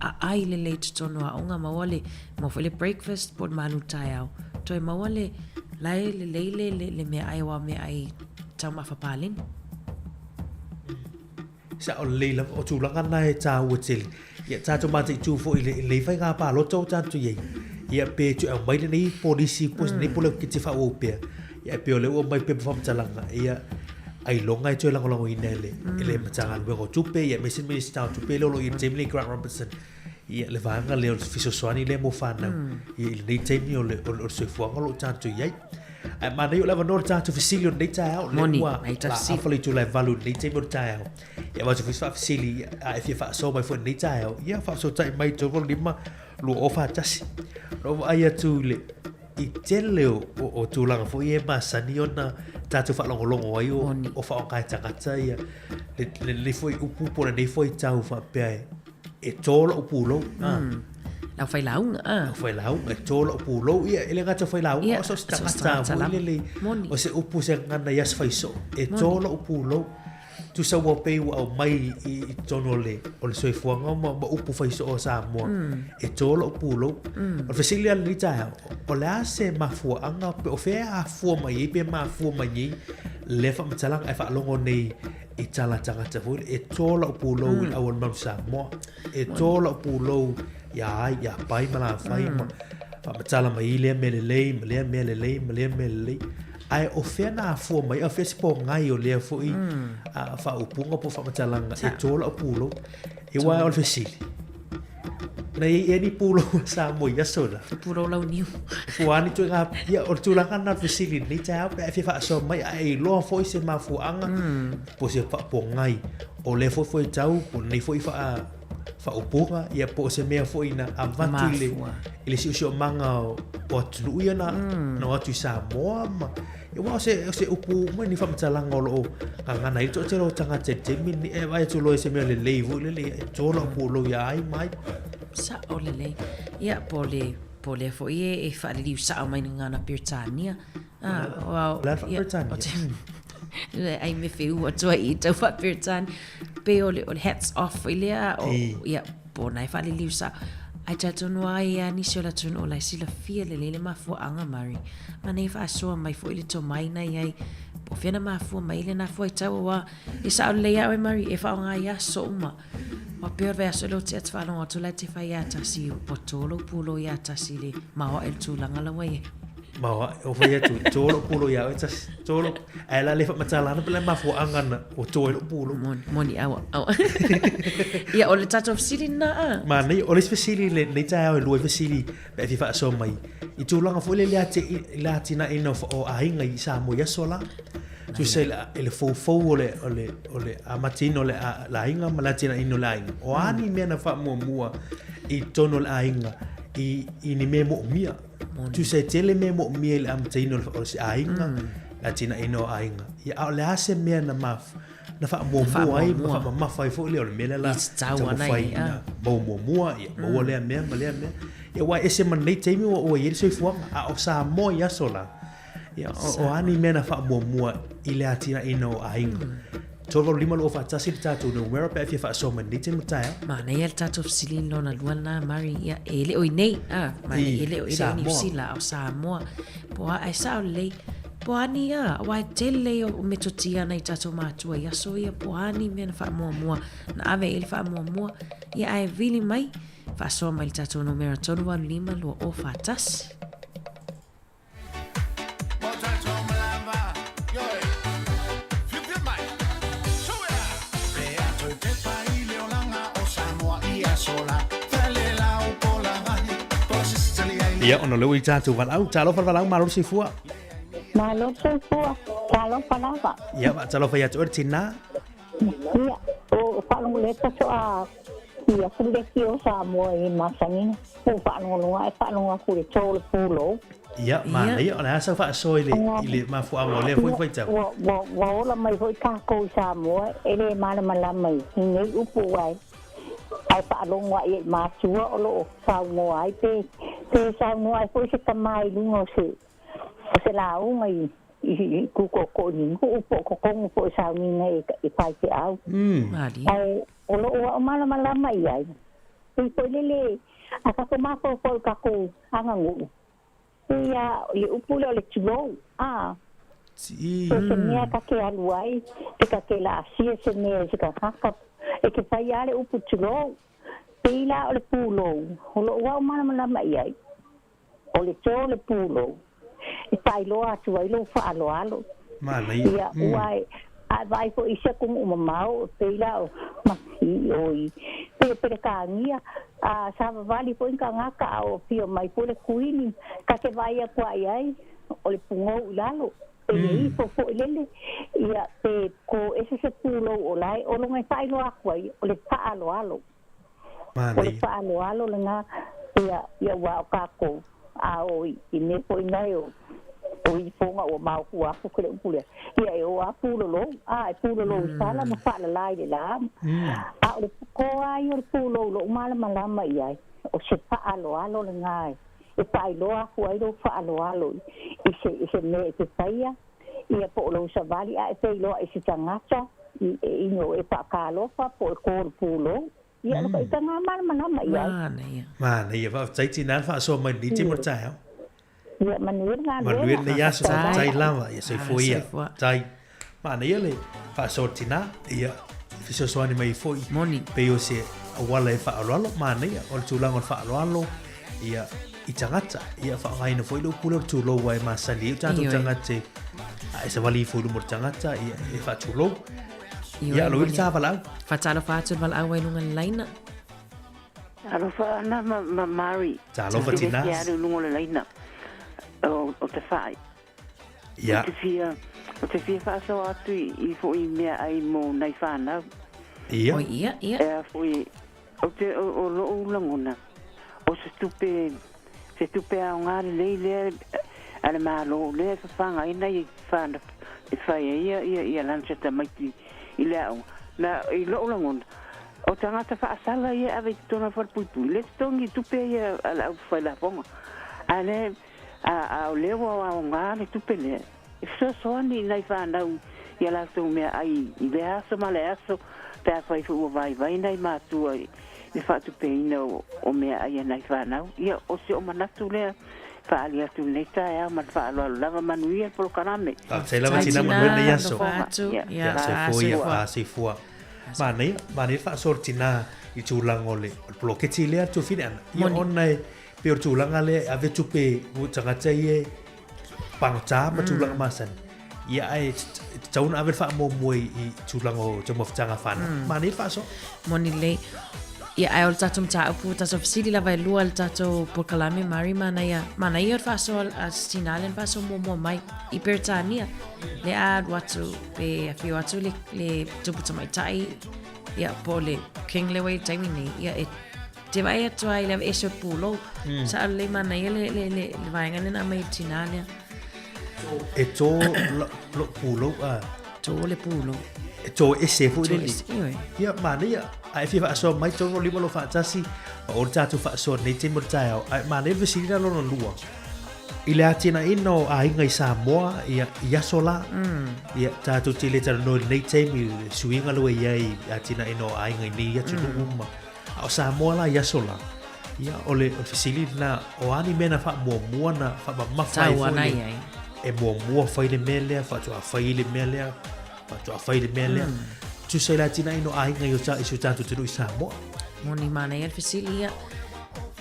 aai lelei i totonu o aoga, maua le, maua foi le breakfast po o le malu taeao. Toe maua le, la e lelei le, le, le meaai aua o meaai taumafa paleni. Sao lelei lava, o tulaga na e tāua tele. Ia, tātou mataitu foi i lenei faiga palota o tātou i ai. Ia, pe toe aumai lenei polisi, po o lenei poloketi faaauau pea. Ia, e pei o lea ua aumai pepa faamatalaga, ia, ailoga e toe lagolagoina e le, e le Matagaluega o Tupe, ia, aemaise le Minisita o Tupe lea o lo o i ai i le taimi lenei, Grant Robertson, ia, le vaega lea o le fesoasoani lea mo fanau, ia, i lenei taimi o le, o le soifuaga o lo o tātou i ai. Ae manaia o le avanoa o le tatou fesili o lenei taeao, lea ua la afa le itula e 8 i lenei taimi o le taeao. Ia avatu foi se faafesili, a e fia faasoa mai foi i lenei taeao, ia faafesootai mai 385 2041. Na ou vaai atu i le i tele o, o, o tulaga foi e masani ona tatou faalogologo ai o, o faaaoga e tagata ia le, lenei foi upu po o lenei foi tau faapea e e tō lo'u pulou. Mm. Lau failauga. Ah. Lau failauga, e tō lo'u pulou. Ia, e le gata failauga, yeah, o so se tagata foi lele. O se upu se gagana i aso faiso'o. E tō lo'u pulou. Tusa ua pei ua aumai i, i totonu o le, o le soifuaga ma, ma upu faiso'o o Samoa. E tō lo'u pulou. O le fesili la i lenei taeao, o le a se mafuaaga, pe o fea e afua mai ai pe mafua mai ai lea faamatalaga e faalogo nei i tala tagata foi e tō lau pulou i le auala mau Samoa e tō lau pulou iā ai iā pai ma lafai ma faamatala mai i lea mea lelei ma lea mea lelei ma lea mea lelei ae o fea na afua mai o fea se pōgai o lea foi a faaupuga po o faamatalaga e tō lau pulou e uaea o le fesili Na i ai ea ni pulou a Samoa i aso la? He pulou launiu. Po o a ni ituaiga, ia, o le tulaga lena o le fesili i lenei taeao pe a e fia faasoa mai a e iloa foi se mafuaaga po o se faapogai o lea foi fuaitau po o lenei foi faa faaupuga ia po o se mea foi na avatu i le i le siosiomaga o atunuu ia na na o atu i Samoa ma Aua o se, o se upu uma ni faamatalaga o lo o gagana ai le toatele o tagata i le taimi lenei. E vaai atu loa i se mea lelei foi lele, e tō lau pulou iā ai ma ai. Sao lelei. Ia, po o le, po o lea foi e, e faaliliu sao mai i gagana Peretania. Ah, o ao, O le a le ia, o te, le ai me whiu atu ai i tau faa-Peretania. Pei o le, o le hats off foi lea, o, ia, po o na e faaliliu sao. Ae talitonu lava ai a nisi o le atunuu la e silafia lelei le mafuaaga Murray. Manaia faasoa mai foi le tomai na i ai po o fea na mafua mai ai lena fuaitau aua e sao lelei lava oe Murray e faaaoga i aso uma. Ua pei o le vaiaso lea ou te atu faalogo atu la e te fai ia tasi ua tō lou pulou ia tasi i le maoae o le tulaga la ua i ai. Maoae, ua fai atu, tō lou pulou ia oe tasi, tō lou, ae la le faamatala ana pe le mafuaaga na ua tō ai lou pulou. Moni, moni, aua, aua. Ia, o le tatou fesili lena a? Manaia, o le isi fesili i lenei taeao e lua ai fesili pe a fia faasoa mai i tulaga foi lele i le atinaeina o aiga i Samoa i aso la. Tusa i le foufou o le, o le, o le amataina o le aiga ma le atinaeina o le aiga. O a ni mea na faamuamua i totonu o le aiga i, i ni mea moomia. Tusa e tele mea moomia i le amataina o se aiga, le atinaeina o aiga. Ia, a o le a se mea na ma, na faamuamua ai ma faamamafa ai foi lea o le mea lea la taumafai ina maua muamua, ia maua lea mea ma lea mea. Ia, aua e ese ma lenei taimi ua ua i ai le soifuaga, a o Samoa i aso la, ia, o, o a ni mea na faamuamua i le atinaeina o aiga. 385 241 le tatou numera pe a fia faasoa mai lenei taimi o taeao. Manaia le tatou fesili lona lua lena Mari, ia, e le o i nei, a, manaia, e le o, e le o Niu Sila, a o Samoa. Po a, ae sao lelei, po a ni, a, aua e tele ia o metotia a nai tatou matua i aso ia, po a ni mea na faamuamua, na ave i ai le faamuamua, ia ae vili mai, faasoa mai le tatou numera 385 2041. Ia, ona o lea ua i tatou valaau. Talofa le valaau, malo le soifua. Malo le soifua, talofa lava. Ia, faatalofa ia te oe le tinā. Ia, o faalogologo faatoa i aku le lekiō Samoa i masani o faalogologo ae faalogo atu i le to o le pulou. Ia, manaia, o le a sau faasoa i le, i le mafuaaga o lea foi faitau? Ua, ua, ua ola mai foi tatou i Samoa e le malamalama i nei upu ae, ae faalogo ae i matua o lo o saunoa ai pe, pe saunoa ai foi se tama i luga o se, o se lauga i, i, i kūkoʻokoʻo i ni nuu po o totonu foi o sauniga i, i faifeau. Ae o lou a'u malamalama i ai, pei foi lele a tatou mafaufau i tatou aganuu, pei a le upu lea o le tulou, a, so se mea ta te alu ai, pe ta te laasia se mea i se tagata, e te fai a le upu tulou. Pei la o le pulou, o lou a'u malamalama i ai, O le tō le pūlou, e faailoa atu ai lou faaaloalo. Manaia. Ia, ua e, a e vaai foi i isi atunuu mamao, e pei la o, ma, i, o i, pei o Peretania, a savavali foi ni tagata a o afio mai foi le kuini, ta te vaai atu lava i ai, o le pugou i lalo, pe le ifo foi lele, ia, pe kō ese se pūlou o la e ologa e faailoa atu ai, o le faaaloalo. O le faaaloalo lena ia ia ua o tatou a o i mea foi nei o o ifoga ua maofua atu ke le upu lea ia e o a pulolou a e pulolou i sala ma faalala i le la a o le koa ia o le pulou lo'u malamalama i ai o se faaaloalo lena e faailoa atu ai lou faaaloalo i se i se mea e te faia ia po o lou savali a e feiloai i se tagata i e ino e faatalofa po o e kō le pulou. Ia, o le faitaga malamalama i ai. Manaia. Manaia, faafetai tinā le faasoa mai lenei taimi o le taeao. Ia, manuia le galuega. Manuia lenei aso, faafetai lava, ia soifua ia. Soifua. Tai. Manaia le faasoa le tinā, ia fesoasoani mai foi. Moni. Pei o se auala e faaaloalo, manaia, o le tulaga o le faaaloalo, ia, i tagata, ia faaaogaina foi le upu lea o le tulou aua e masani ai o tatou tagata e, a e savali ifo i luma o le tagata, ia, e faatulou. Ia, alo i le tā valaau. Faatalofa atu le valaau ai luga le laina. Talofa ana ma, ma Mari. Talofa tina. Te alu luga le laina o, o te whai. Ia. O te fia, o te fia whaasoa atu i, i fo i mea ai mō nei whānau. Ia. Oi, ia, ia. E a fo i, o te, o, o lou lagona, o se tupe, se tupe aoga lelei lea a le Malo lea e fafagaina i whānau e whai ai ia, ia, ia lunch a tamaiti i le aoga. Na, i lou lagona, o tagata faasala ia e ave i totonu o le falepuipui, le totogi tupe ia a le au failafoga. A le, a, a o lea ua aoga le tupe lea, e fesoasoani i nai fanau i a latou meaai i lea aso ma le aso, pe afai foi ua vaivai nai matua i le faatupeina o, o meaai a nai fanau. Ia, o si ou manatu lea, faaali atu i lenei taeao ma le faaaloalo lava. Manuia le polokalame. Faafetai lava Tina, manuia lenei aso. Alofa atu. Ia, Ia, Soifua ia, soifua. soifua. Manaia, manaia le faasoa le tina i tulaga o le, o le poloketi lea le tuafine ana. Ia Moni. ona e pei o le tulaga lea e ave tupe mo tagata ia e pagota ma tulaga masani. Ia ae e tatau ona ave le faamuamua i, i tulaga o taumafataga a whanau. Manaia le faasoa. Moni lelei. Ia, ae o le tatou mataupu, o tatou fesili lava e lua le tatou polokalame, Mari, manaia, manaia o le faasoa a Tina le na faasoa muamua mai i Peretania. Le a alu atu, pe afio atu le, le tupu tamaitai, ia, po o le King le ua i le taimi nei, ia, e te vaai atu ai i le aveese o le pulou. Sao lelei manaia le, le, le, le vaega lea na aumai e le tina lea. E tō lou pulou a. Tō le pulou. E tō ese foi le ni. Ia, manaia. A e fia faasoa mai 3 6 8 4 1, ma o le tatou faasoa nei taimi o le taeao. Ae manaia le fesili la lona lua. I le atinaeina o aiga i Samoa, ia, i aso la, ia, tatou te le talanoa i lenei taimi i le suiga lea ua i ai i le atinaeina o aiga i nei atunuu ma, a o Samoa la i aso la, ia, o le, o le fesili lena, o a ni mea na faamuamua na faamamafa ai foi le, e muamua fai le mea lea, faatoa fai le mea lea, faatoa fai le mea lea. Tusa i le atinaeina o aiga i o ta, i si o tatou atunuu i Samoa. Moni manaia le fesili ia.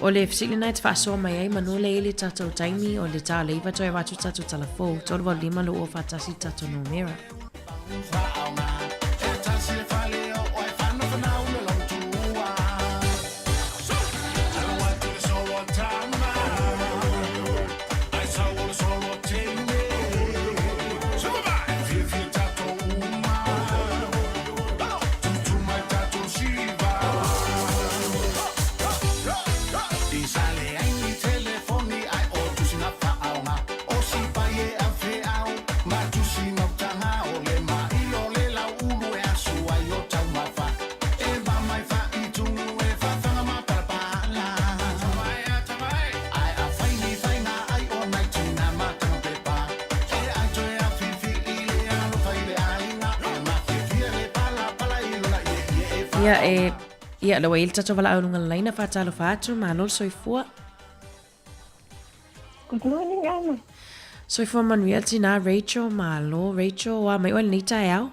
O le fesili lena e te faasoa mai ai manu lea i le tatou taimi o le ta o le iva toe avatu tatou tala fou 385 241 le tatou numera. Ia e ia le ua i le tatou valaau luga laina faatalofa atu malo le soifua. Good morning, Anna. Soifua manuia tina Rachel, malo Rachel, wa mai oe lenei taeao.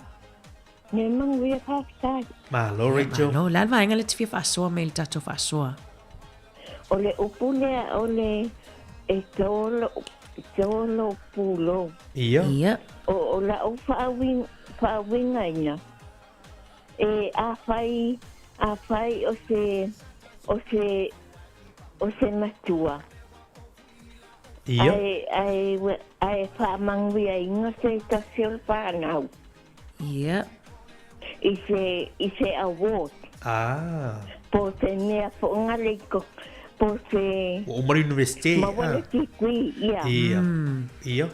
Me manuia faafetai. Malo Rachel. Malo, le a le vaega lea e te fia faasoa mai i le tatou faasoa? O le upu lea o le e tō lou, tō lou pulou. Ia. Ia. O, o lau faauigaina, e afai, afai o se, o se, o se matua. Ia. Ae, ae, ae faamanuiaina se tasi o le whanau. Ia. I se, i se award. Ah. Po se mea foʻoga le iko, po se... Ua uma le universite. Maua le degree, ia. Ia. Ia.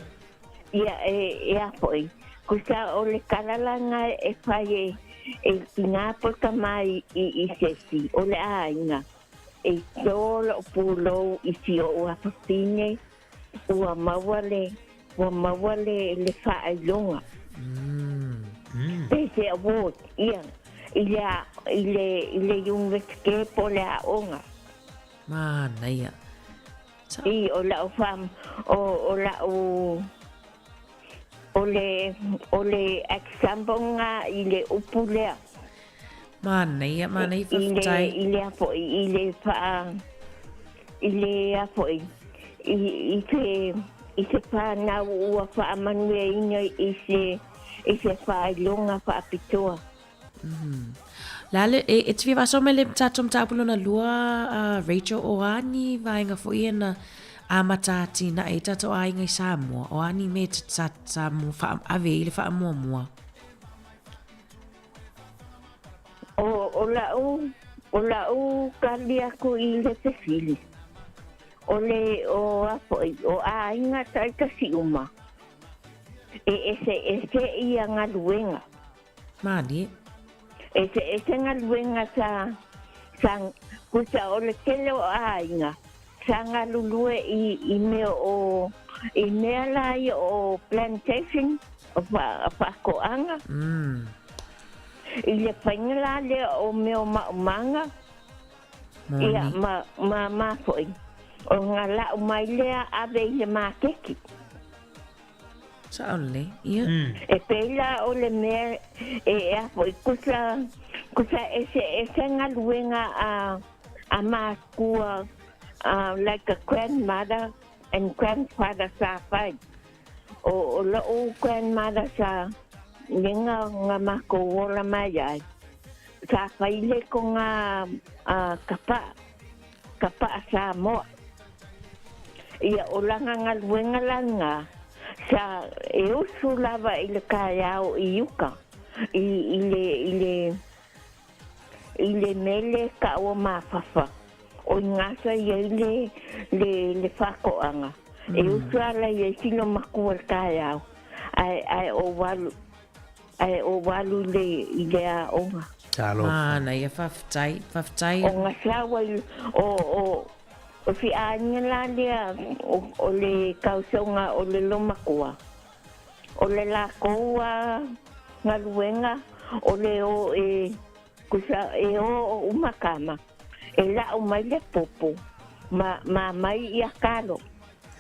Ia, e, e a foʻi. Kusa o le kalalaga e fai e, e i ngā polokama i, i, i sesi, o le aiga. E tō loʻu pulou i si oʻu afafine, ua maua le, ua maua le, le faailoga. Pe se award, ia, i le, i le, i le Universite po o le aoga. Manaia. I, o lau wha, o, o lau, o le, o le example nga i le upu lea. Manaia, manaia faafetai. I le, i le a foi, i le wha, i le a foi, i, i se, i se whanau ua whaamanuiaina i se, i se whaailoga whaapitoa. Le a le, e, e te fia faasoa mai le tatou mataupu lona lua, Rachel, o a ni vaega foi ia na amata atinae ai tatou aiga i Samoa? O a ni mea sa, sa mo ave ai le faamuamua? O, o lau, o lau kali aku i le fesili, o le, o a foi, o aiga taitasi uma, e ese ese ia galuega. Mālie. Eseese galuega sa, sa, kusa o le tele o aiga, sa galulue i, i mea o, i mea la ia o plantation, o wha, whakoanga. I le whainga la lea o mea o maumanga, ia, ma, ma, ma foi. O nga lau mai lea ave i le makeki. Sao lelei, ia. E pēlā o le mea e ea foi kusa, kusa eseese galuega a, a mākua, a, like a grandmother and grandfather sa fai. O, o loʻu grandmother sa lega nga makou ola mai ai, sa fai le ko nga a, kapaʻa, kapaʻa Samoa. Ia o lana galuega lana sa e usu lava i le taeao i uka, i, i le, i le, i le mele kaua mafafa, o i gasa i ai le, le, le faatoaga. E usu ala ia i sino makua le taeao, ae, ae ou alu, ae ou alu i le, i le aoga. Talofa. Manaia, faafetai, faafetai. O Gasaua i, o, o, o si aiga la lea, o, o le kaosoga o le lomakua, o le lakou a galuega, o le o e, kusa, e o o uma kama, e la'u mai le popo, ma, ma mai ia kalo.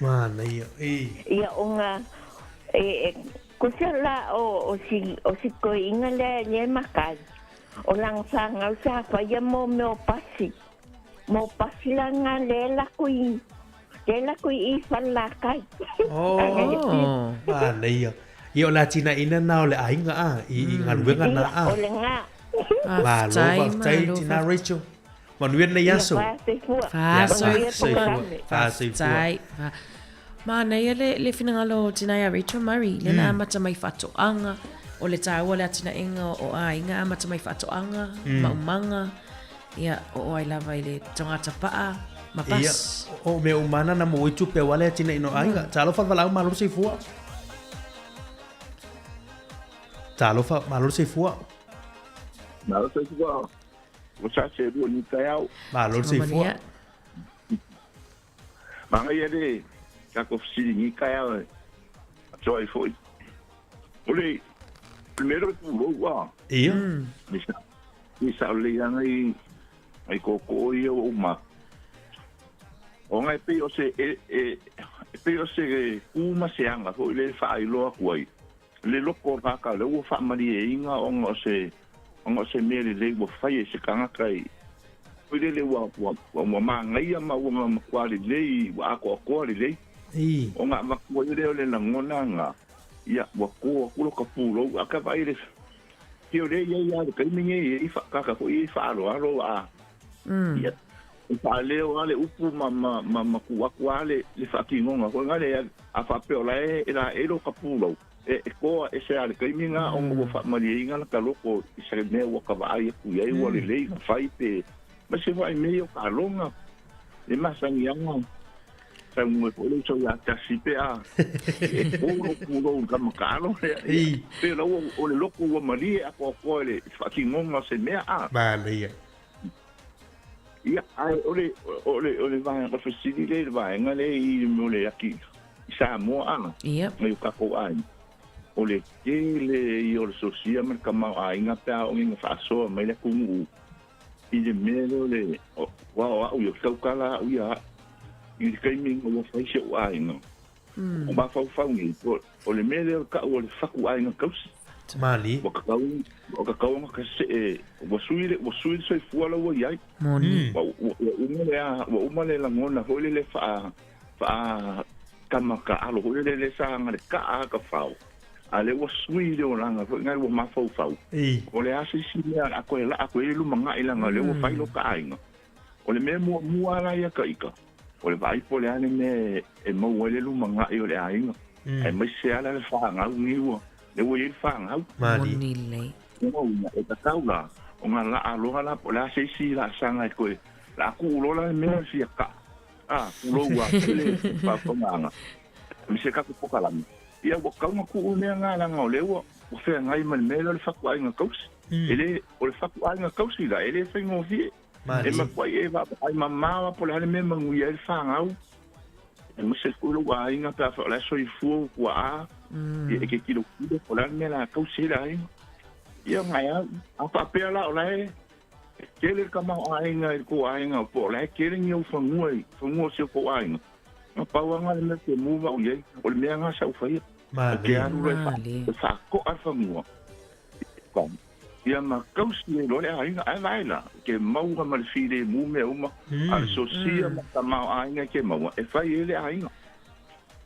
Manaia, e. Ia ona, e, e, kusa la o, o si, o si koiina lea le makai, o lana fanau sa faia mo mea o pasi. Mo pasi la nga le la kui, le la kui i falakai. Oh, manaia. Ia o le atinaeina na o le aiga a, i, i galuega na a. O le nga. Malo, faafetai tina Rachel. Manuia lenei aso. Faasoifua. Faafetai. Manaia le, le finagalo o tina ia Rachel Murray, le na amata mai faatoaga, o le tāua le atinaega o aiga amata mai faatoaga, maumaga, ia, o ai lava i le togata paa, ma bus. Ia, o mea uma ana na mo i tupe aua le atinaeina o aiga. Talofa valaau malo le soifua. Talofa malo le soifua. Malo le soifua. Ua sa se lua ni taeao. Malo le soifua. Manaia le tatou fesili ni taeao e atoa ai foi. O le mea lea o le pulou a. Ia. I sa o le ana i ai kōkō ia ua uma. O ngai pei o se e, e, e pei o se kū ma se aga foi le faailoa atu ai. Le loko o kākau le ua faamalieina ona o se ona o se mea lelei ua fai e se tagata i foi lele ua ua ua magaia ma ua matua lelei ua atoatoa lelei. Ona avatu ai lea o le lagona na ia ua kō atu lo ka pulou a ka vaai le Ia o lea i ai lava le taimi nei e i whakaka foi i whaaloalo a ia e whaaleo a le upu ma ma ma ma ku aku a le le whakingonga ko ngale a whapea o la e e la e lo ka pulou e e koa e se a le taimi ngā o ngā whaamalieinga la ka loko i se mea ua ka vaai aku i ai ua lelei ka whai pe ma se whai mea o ka longa e masangianga Tau moe foi le uso ia tasi pe a e kō pulou i ka makaalo lea. Pe la ua o le loko ua malie a koakoa i le whaakingonga o se mea a. Manaia. Ia, ae o le, o le, o le vaega, o le fesili lea i le vaega lea i mo le aki i Samoa a. Yep. Mai o kākou ʻāina. O le tele ia o le sosia ma le kamaoʻāina pe a o ngi whaasoa mai le atunuu i le mea lea o le, ua o au ia, taukala au ia i le taimi ina ua fai si ou aiga. O mafaufau nei, o le mea lea o le kau o le faku aiga tausi. Mali. Ua tatau, ua tatau ona ka see, ua sui le, ua sui le soifua la ua i ai. Moni. Ua, ua, ua uma le a, ua uma le lagona foi lele faa, faa tama taalo foi lele sa aga le kaa ka fao. A lea ua sui le olaga foi nai ua mafaufau. O le a se isi mea o le a toe laa atu ai le lumanai leaga o lea ua fai lo ka aiga. O le mea muamua la ia ka ika, o le vaai po o le a le mea e maua ai le lumanai o le aiga. Aemaise lava la le fanau nei ua, lea ua i ai le fanau. Moni lelei. Ua e tatau la ona laa loa la po o le a se isi laasaga e toe laa tuu loa la le mea o le fia kaa. A, pulou a le faafofogaaga. Ma se tatou pokalame. Ia ua tatau ona tuu le mea lena leaga o lea ua feagai ma le mea lea o le fatuaiga tausi. E le, o le fatuaiga tausi la, e le faigofie. E matuai e vaavaai mamao lava po o le a le mea e manuia ai le fanau. Aemaise foi lou aiga pe afai o la e soifua ou tuaa, ia e te tilotilo po o le a le mea o le a tausi ai le aiga. Ia ngai au, a faapea la o la e E tele le tamaoaiga i le tou aiga, po o la e tele ni ou fanua i fanua o si o tou aiga. Na pau lava lena le mea ou te move au i ai, o le mea lena sa ou faia. Ou te alu loa e faakoa le fanua, ia ma tausi ai loa le aiga. Ae vaai la, e te maua ma le filemu mea uma, a o le sosia ma le tamaoaiga e te maua, e fai ai le aiga.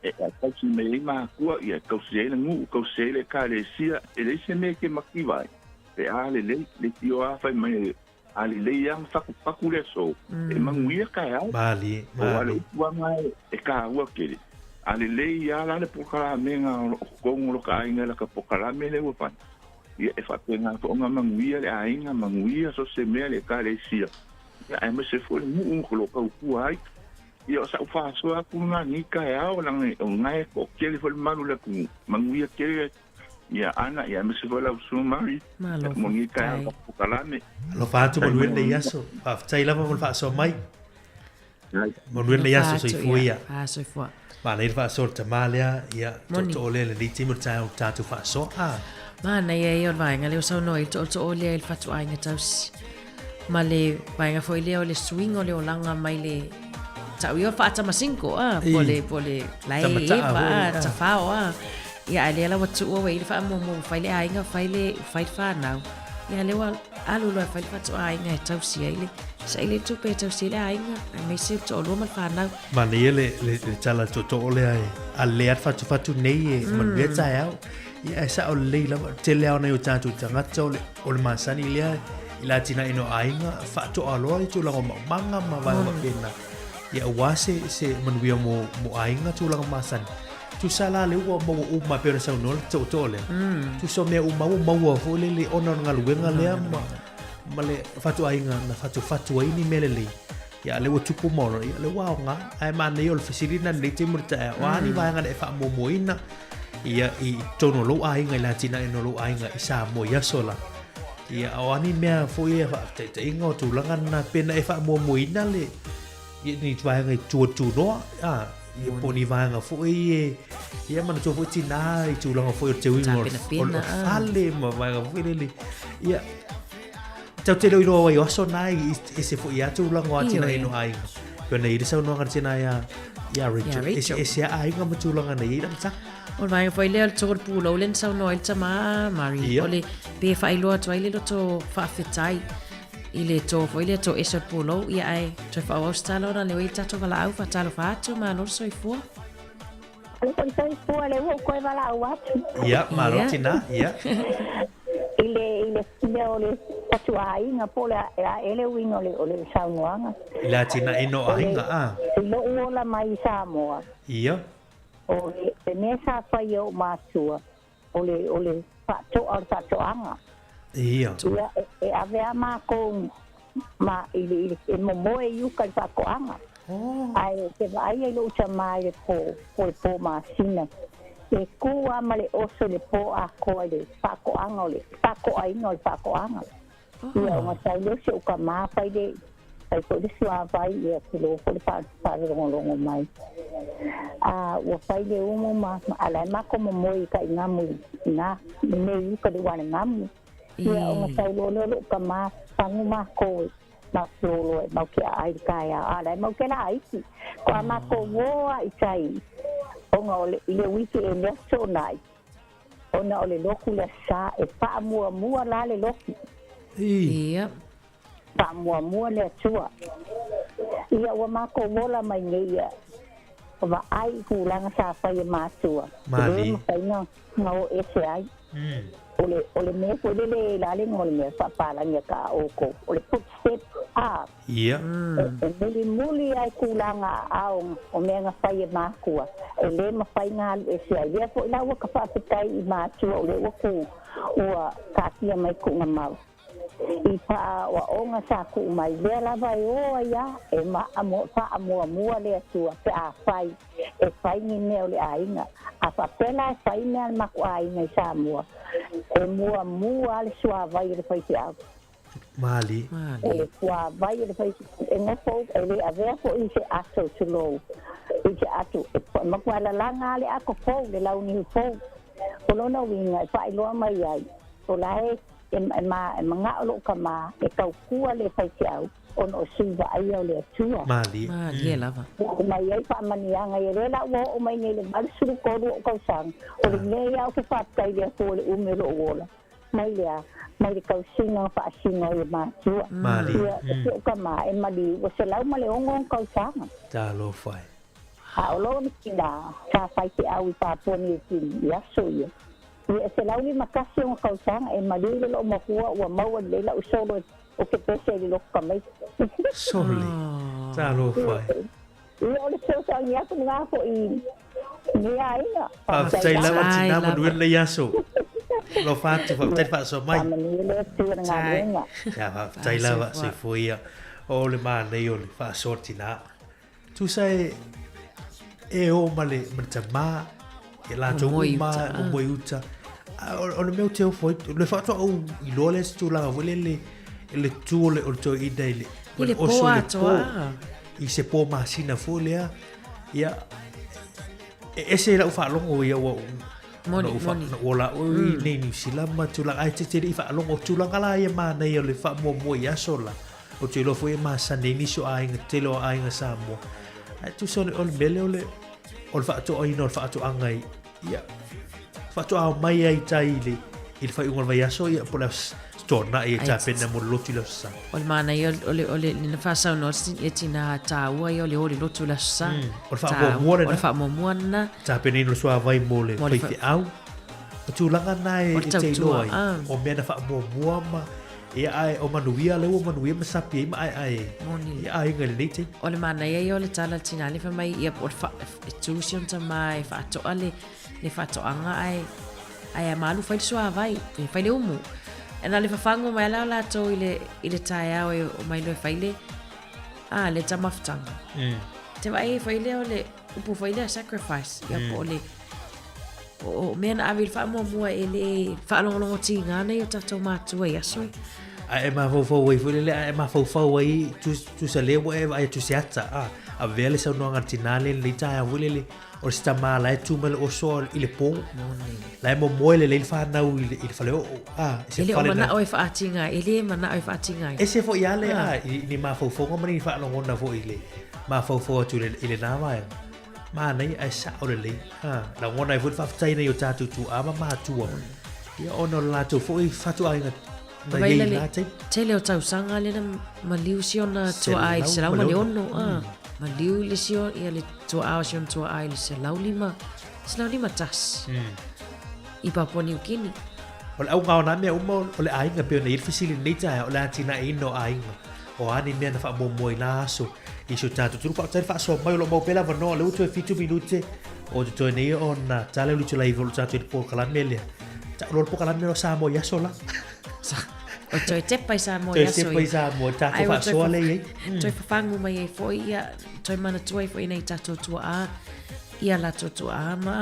E tausi mai ai matua, ia e tausi ai le nuu, tausi ai le ekalesia, e leai se mea e te mativa ai. Pe a lelei, leitioa a fai mai a lelei a ma fakupatu le aso, e manuia taeao. Malie, O a le malie. upu anga e kāua kele. A lelei a la le pokalamega o loo totonu o lo ka aiga i la ka pokalame lea ua fai, ia e faapena foi ona manuia le aiga, manuia so se mea le ekalesia, ia aemaise foi le nuu o lo o tautua ai. Ia o sa'u faasoa atu lena i lenei taeao, leaga o lena e toatele foi le mamalu o le atunuu. Manuia tele ia Ana, ia aemaise foi lau Susuga Mary Malo mo lenei taeao faafetai. i polokalame. Alofa atu Faafetai manuia mo lenei aso. Faafetai lava mo le faasoa mai. Manuia lenei Alofa aso atu soifua ia. ia. Faasoifua. Manaia le faasoa a le tamā lea, ia, Moni. tootoo lea i lenei taimi o le taeao o le tatou faasoa. Ah. Manaia ia o le vaega lea ua saunoa ai le tootoo lea i le fatuaiga tausi. Ma le vaega foi lea o le suiga o le olaga mai le tau ia o le faatamasingo a, po o le, po o le lae Tamataa eva foi, a, ah. tafao a. Ia a lea la ua tuua ua i ai le faamuamua ua fai le aiga, fai le, fai le fanau. Ia lea ua alu loa e fai le fatuaiga e tausi ai le, saili le tupe e tausi ai le aiga, aemaise le toalua ma le fanau. Manaia le, le, le tala tootoo lea e a lea le fatufatu nei e manuia taeao. Ia e sao lelei lava, tele lava o nai o tatou tagata o le, o le masani lea i le atinaeina o aiga, faatoa loa i tulaga o maumaga ma vaega faapena. Ia aua se, se manuia mo, mo aiga tulaga masani. Tusa la lea ua maua uma e pei ona saunoa le tootoo lea. Tusa o mea uma ua maua foi lele ona o le galuega lea ma, ma le fatuaiga na fatufatu ai ni mea lelei. Ia a lea ua tupu ma ola, ia lea ua aoga. Ae manaia o le fesili lena i lenei taimi o le taeao, o a ni vaega na e faamuamuaina ia i totonu o lou aiga i le atinaeina o lou aiga i Samoa i aso la. Ia o a ni mea foi ia faataitaiga o tulaga na pe na e faamuamuaina le ia ni vaega i tua tunoa, a ia po o ni vaega foi e ia manatua foi tinā i tulaga foi o le teuina o le o le Tapenapena, ah. fale ma vaega foi lele. Ia Tau te leo iloa ai o aso nā i ese foi ia tulaga o atinaeina o aiga. Pei ona i ai le saunoaga a le tina ia, ia Rachel. Rachel. Ese, ese a aiga ma tulaga na i ai le amataga. O le vaega foi lea o le tolu pulou lea na saunoa ai le tama a Murray. Ia. O le pe faailoa atu ai le loto faafetai i le tō foi lea tō ese o le pulou, ia ae toe faaauau se tala ona lea ua i ai le tatou valaau, faatalofa atu, malo le soifua. Alo foi soifua le ua ou toe valaau atu. Ia, malo tina, ia. I le i le mea o le fatuaiga po o le a ea le uiga o le o le saunoaga. I le atinaeina o aiga, a. I lou ola mai i Samoa. Ia. O le mea sa fai e ou matua, o le o le faatoa o le faatoaga. Ia. Ia e ave a makou ma i le i le e momoe i uka i le faatoaga. Oh. Ae ou te vaai ai lou tama i le po, po le po masina, e ku a ma le oso i le po atoa i le faatoaga o le faatoaina o le faatoaga. Ia ona sau lea o si ou tama fai le fai foi le suavai ia tulou foi le faalogologo mai. A ua fai le umu ma a la e matou momoe i tai gamu i na mea i uka i le uale gamu. Ia ona sau loa lea o lou tama fagu makou e matou loa e mau ke aai i le taeao, a o la e mau ke laiti. Ko a matou uō a i tai ona o le i le uiki e le aso nai ona o le lotu le Aso Sa e faamuamua la le lotu. Ia. Faamuamua le Atua. Ia ua matou ola mai nei ia vaai i tulaga sa fai e matua, e le Malie. mafai na o ese ai. O le, o le mea foi lele e la le igoa o le mea faapalagi a ka oukou, o le footstep, a. Ia. E mulimuli lava i tulaga aao o mea na fai e matua, e le mafai na alu ese ai. Lea foi la ua ka faafetai i matua o lea ua ku, ua taatia mai kuuga mau. I faaoaoga sa tuu mai, lea lava e o ai a e faamuamua le Atua pe a fai e fai ni mea o le aiga. A faapea la e fai mea a le matou aiga i Samoa, e muamua a le suavai o le faifeau. Malie. O le suavai o le faifeau, e nofo, e le avea foi i se ato tulou, i se ato, e matua lalaga a le ato fou, le launiu fou. O lona uiga e faailoa mai ai, o la e e e manao lou tama e tautua le faifeau ona o sui vaaia o le Atua. Malie. Malie lava. Ua mai ai faamanuiaga ia lea la ua oo mai nei i le 83 ou tausaga, o le mea ia ou te faafetai i le Atua i le umi o lou ola, mai le a? Mai le tausiga na faasino ai e matua. Malie. Ia, o si ou tama e maliu ua 106 ona tausaga. Talofa e. A o lona tina, sa faifeau i Papua Niu Kini i aso ia. Ia e 151 ona tausaga e maliu i le loomatua ua maua lelei lau solo o ke pese i le lotu tamaiti. Sole. Talofa e. Ia o le fesoasoani atu lena foi i lenei aiga. Faafetai lava tina manuia lenei aso. Alofa atu, faafetai le faasoa mai. Faamanuia le Atua i le galuega. Ia, faafetai lava, soifua ia. O le manaia o le faasoa tina. Tusa e e o ma le, ma le tamā, e latou uma, momoe i uta. O le mea ou te ofo ai, le faatoa ou iloa lea se tulaga foi lele, i le tu o le, o le toeaina i le, I le pō atoa. I se pō masina foi lea, ia, e ese i lau faalogo ia ua, Moni, moni. Na ua la oi nei Niu Sila ma tulaga, ae te te le i faalogo, tulaga la ia manaia o le faamuamua i aso la. Ou te iloa foi e masani ai nisi o aiga, tele o aiga Samoa. Ae tusa o le, o le mea lea o le, o le faatoaina o le faatoaga i, ia, faatoa mai ai tai i le, i le faaiuga o le vaiaso, ia, po o le aso Toanai e tapena mo le lotu i le Aso Sa. O le manaia o le, o le, lena faasaunoa le tina tāua ia o le o le lotu i le Aso Sa. O le faamuamua lena. O le faamuamua lena. Tapenaina o le suavai mo le faifeau. O tulaga na e te iloa ai. O mea na faamuamua ma Ia ae o manuia lea ua manuia ma sapi ai ma aeae Moni. Ia aiga i lenei taimi. O le manaia ia o le tala a le tina le fai mai ia o le fa, e tu si ona tama e faatoa le, le faatoaga ae ae a malu fai le suavai, e fai le umu. E na le fafagu mai la o latou i le, i le taeao e omai loa e fai le, a, le taumafataga. Te vaai ai foi lea o le upu foi lea sacrifice, ia po o le, O mea na ave i le faamuamua e le faalogologo tiga nei o tatou matua i aso e. A e mafaufau ai foi lele, a e mafaufau ai tusa lea ua e vaai atu i se ata, a, avea le saunoaga a le tinā lea i lenei taeao foi lele, o se tama la e tu mai le oso i le pō, la e momoe lelei le fanau i le faleoo, a, i se fale. E le o manao e faatiga, e le manao e faatiga ai. Ese foi lava le, a, i ni mafaufauga ma ni faalogona foi i le mafaufau atu i lena vaega. Manaia ae sao lelei. Ha, lagona ai foi le faafetai nei o tatou tuaa ma matua. Ia ona o le latou foi fatuaiga na Vai iai la i le lena taimi. tele o tausaga lea na maliu si ona tuaa i le 106. Ah, maliu le si o, ia le tuaa o si ona tuaa i le 105, 151. I Papua Niu Kini. O le auga o nā mea uma o le aiga pei ona i ai le fesili i lenei taeao, o le atinaeina o aiga. O a ni mea na faamuamua i nā aso i si o tatou atunuu. Faafetai le faasoa mai, o lo o mau pea le avanoa, o lea ua toe 7 minute o totoe nei ona tala le uluitulai o lo tatou i le polokalame lea. Tau loa le polokalame o Samoa i aso la. O toe tepa i Samoa i aso. Toe tepa i Samoa, tatou faasoa lea i ai. Toe fafagu mai ai foi, ia, toe manatua ai foi nei tatou tuaa, ia latou tuaa ma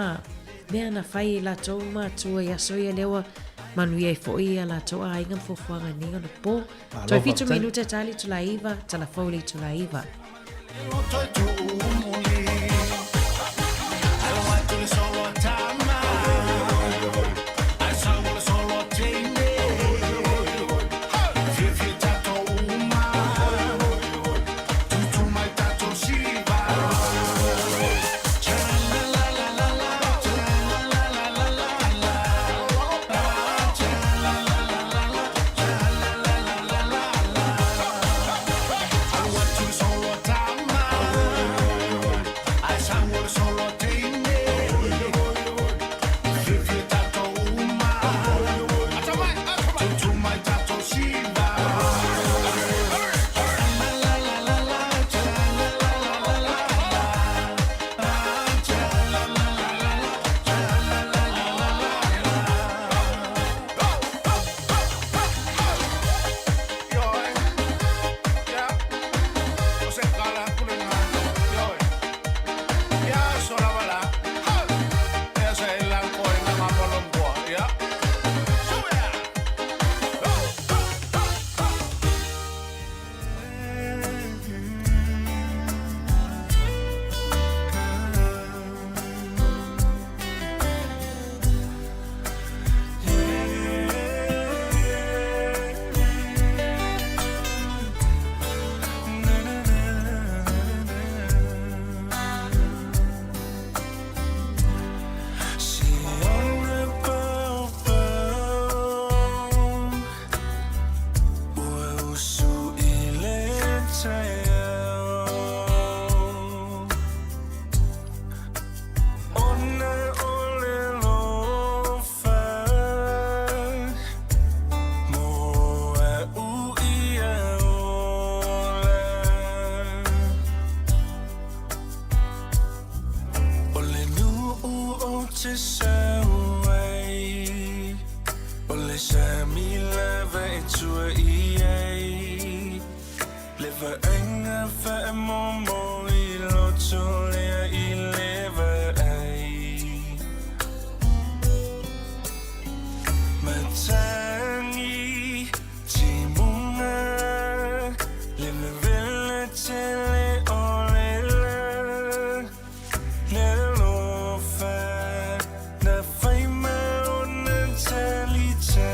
mea na fai e latou matua i aso ia lea ua manuia ai foi ia latou aiga ma fuafuaga i nei ona po. Toe 7 minute tali itula 9, tala fou le itula 9. loto lea i le vaai. Matangi timuga le vevela tele o le la. Le alofa na fai ma ona talita.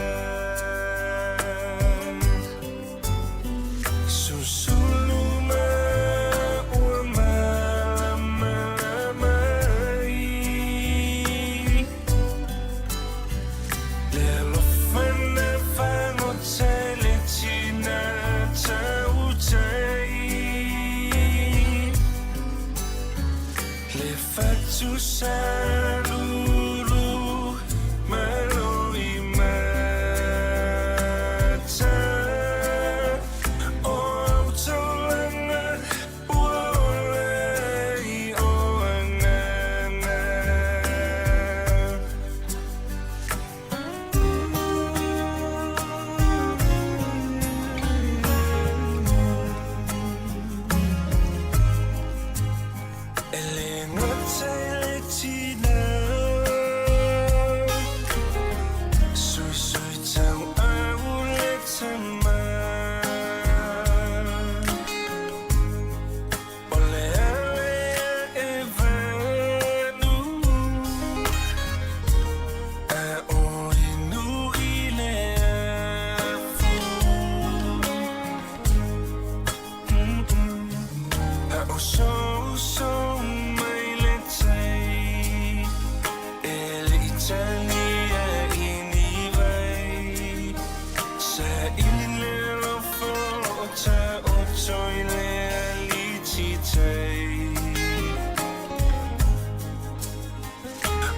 Susulu ma ua malamalama ai. Le alofa na fagota i le tina tautai. Le fatu salulu malo i mata. O au taulaga ua ola i o agaga. E le gata i le tina. Suisui tauau le tama. O le ale e vanu. A o inu i le afu. A o souso mai le tai. E le i tagia i ni vai. Sa ili le alofa o taoto i le alititai.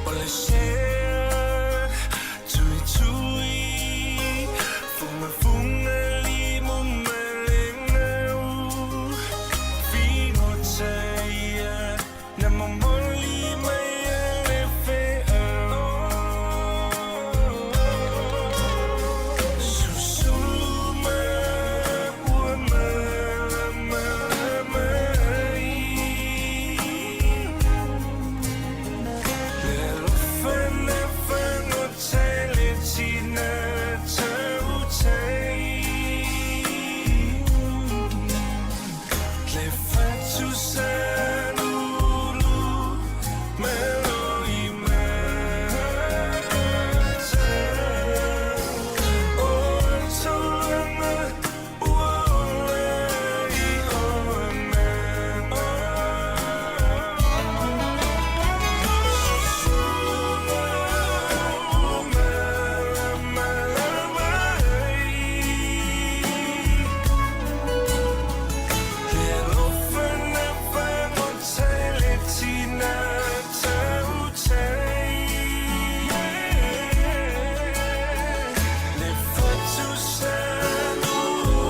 O le sea tuitui, fugafuga limu ma le gau. Figotaia na momoli mai a le feau. Susulu ma ua malamalama ai. Le alofa na fagota i le tina tautai. Le fatu salulu malo i mata. O au taulaga ua ola i o agaga. Susulu ma malamalama ai. Le alofa na fagota i le tina tautai. Le fatu salulu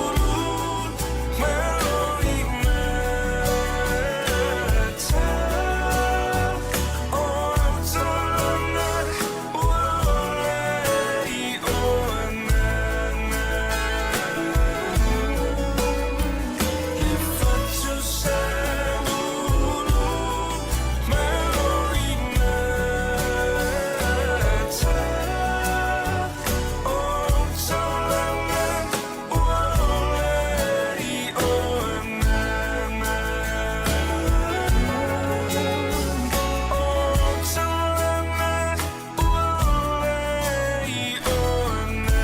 malo i mata. O au taulaga ua ola i o agaga. Le fatu salulu malo i mata. O au taulaga ua ola i o agaga. O au taulaga ua ola i o agaga.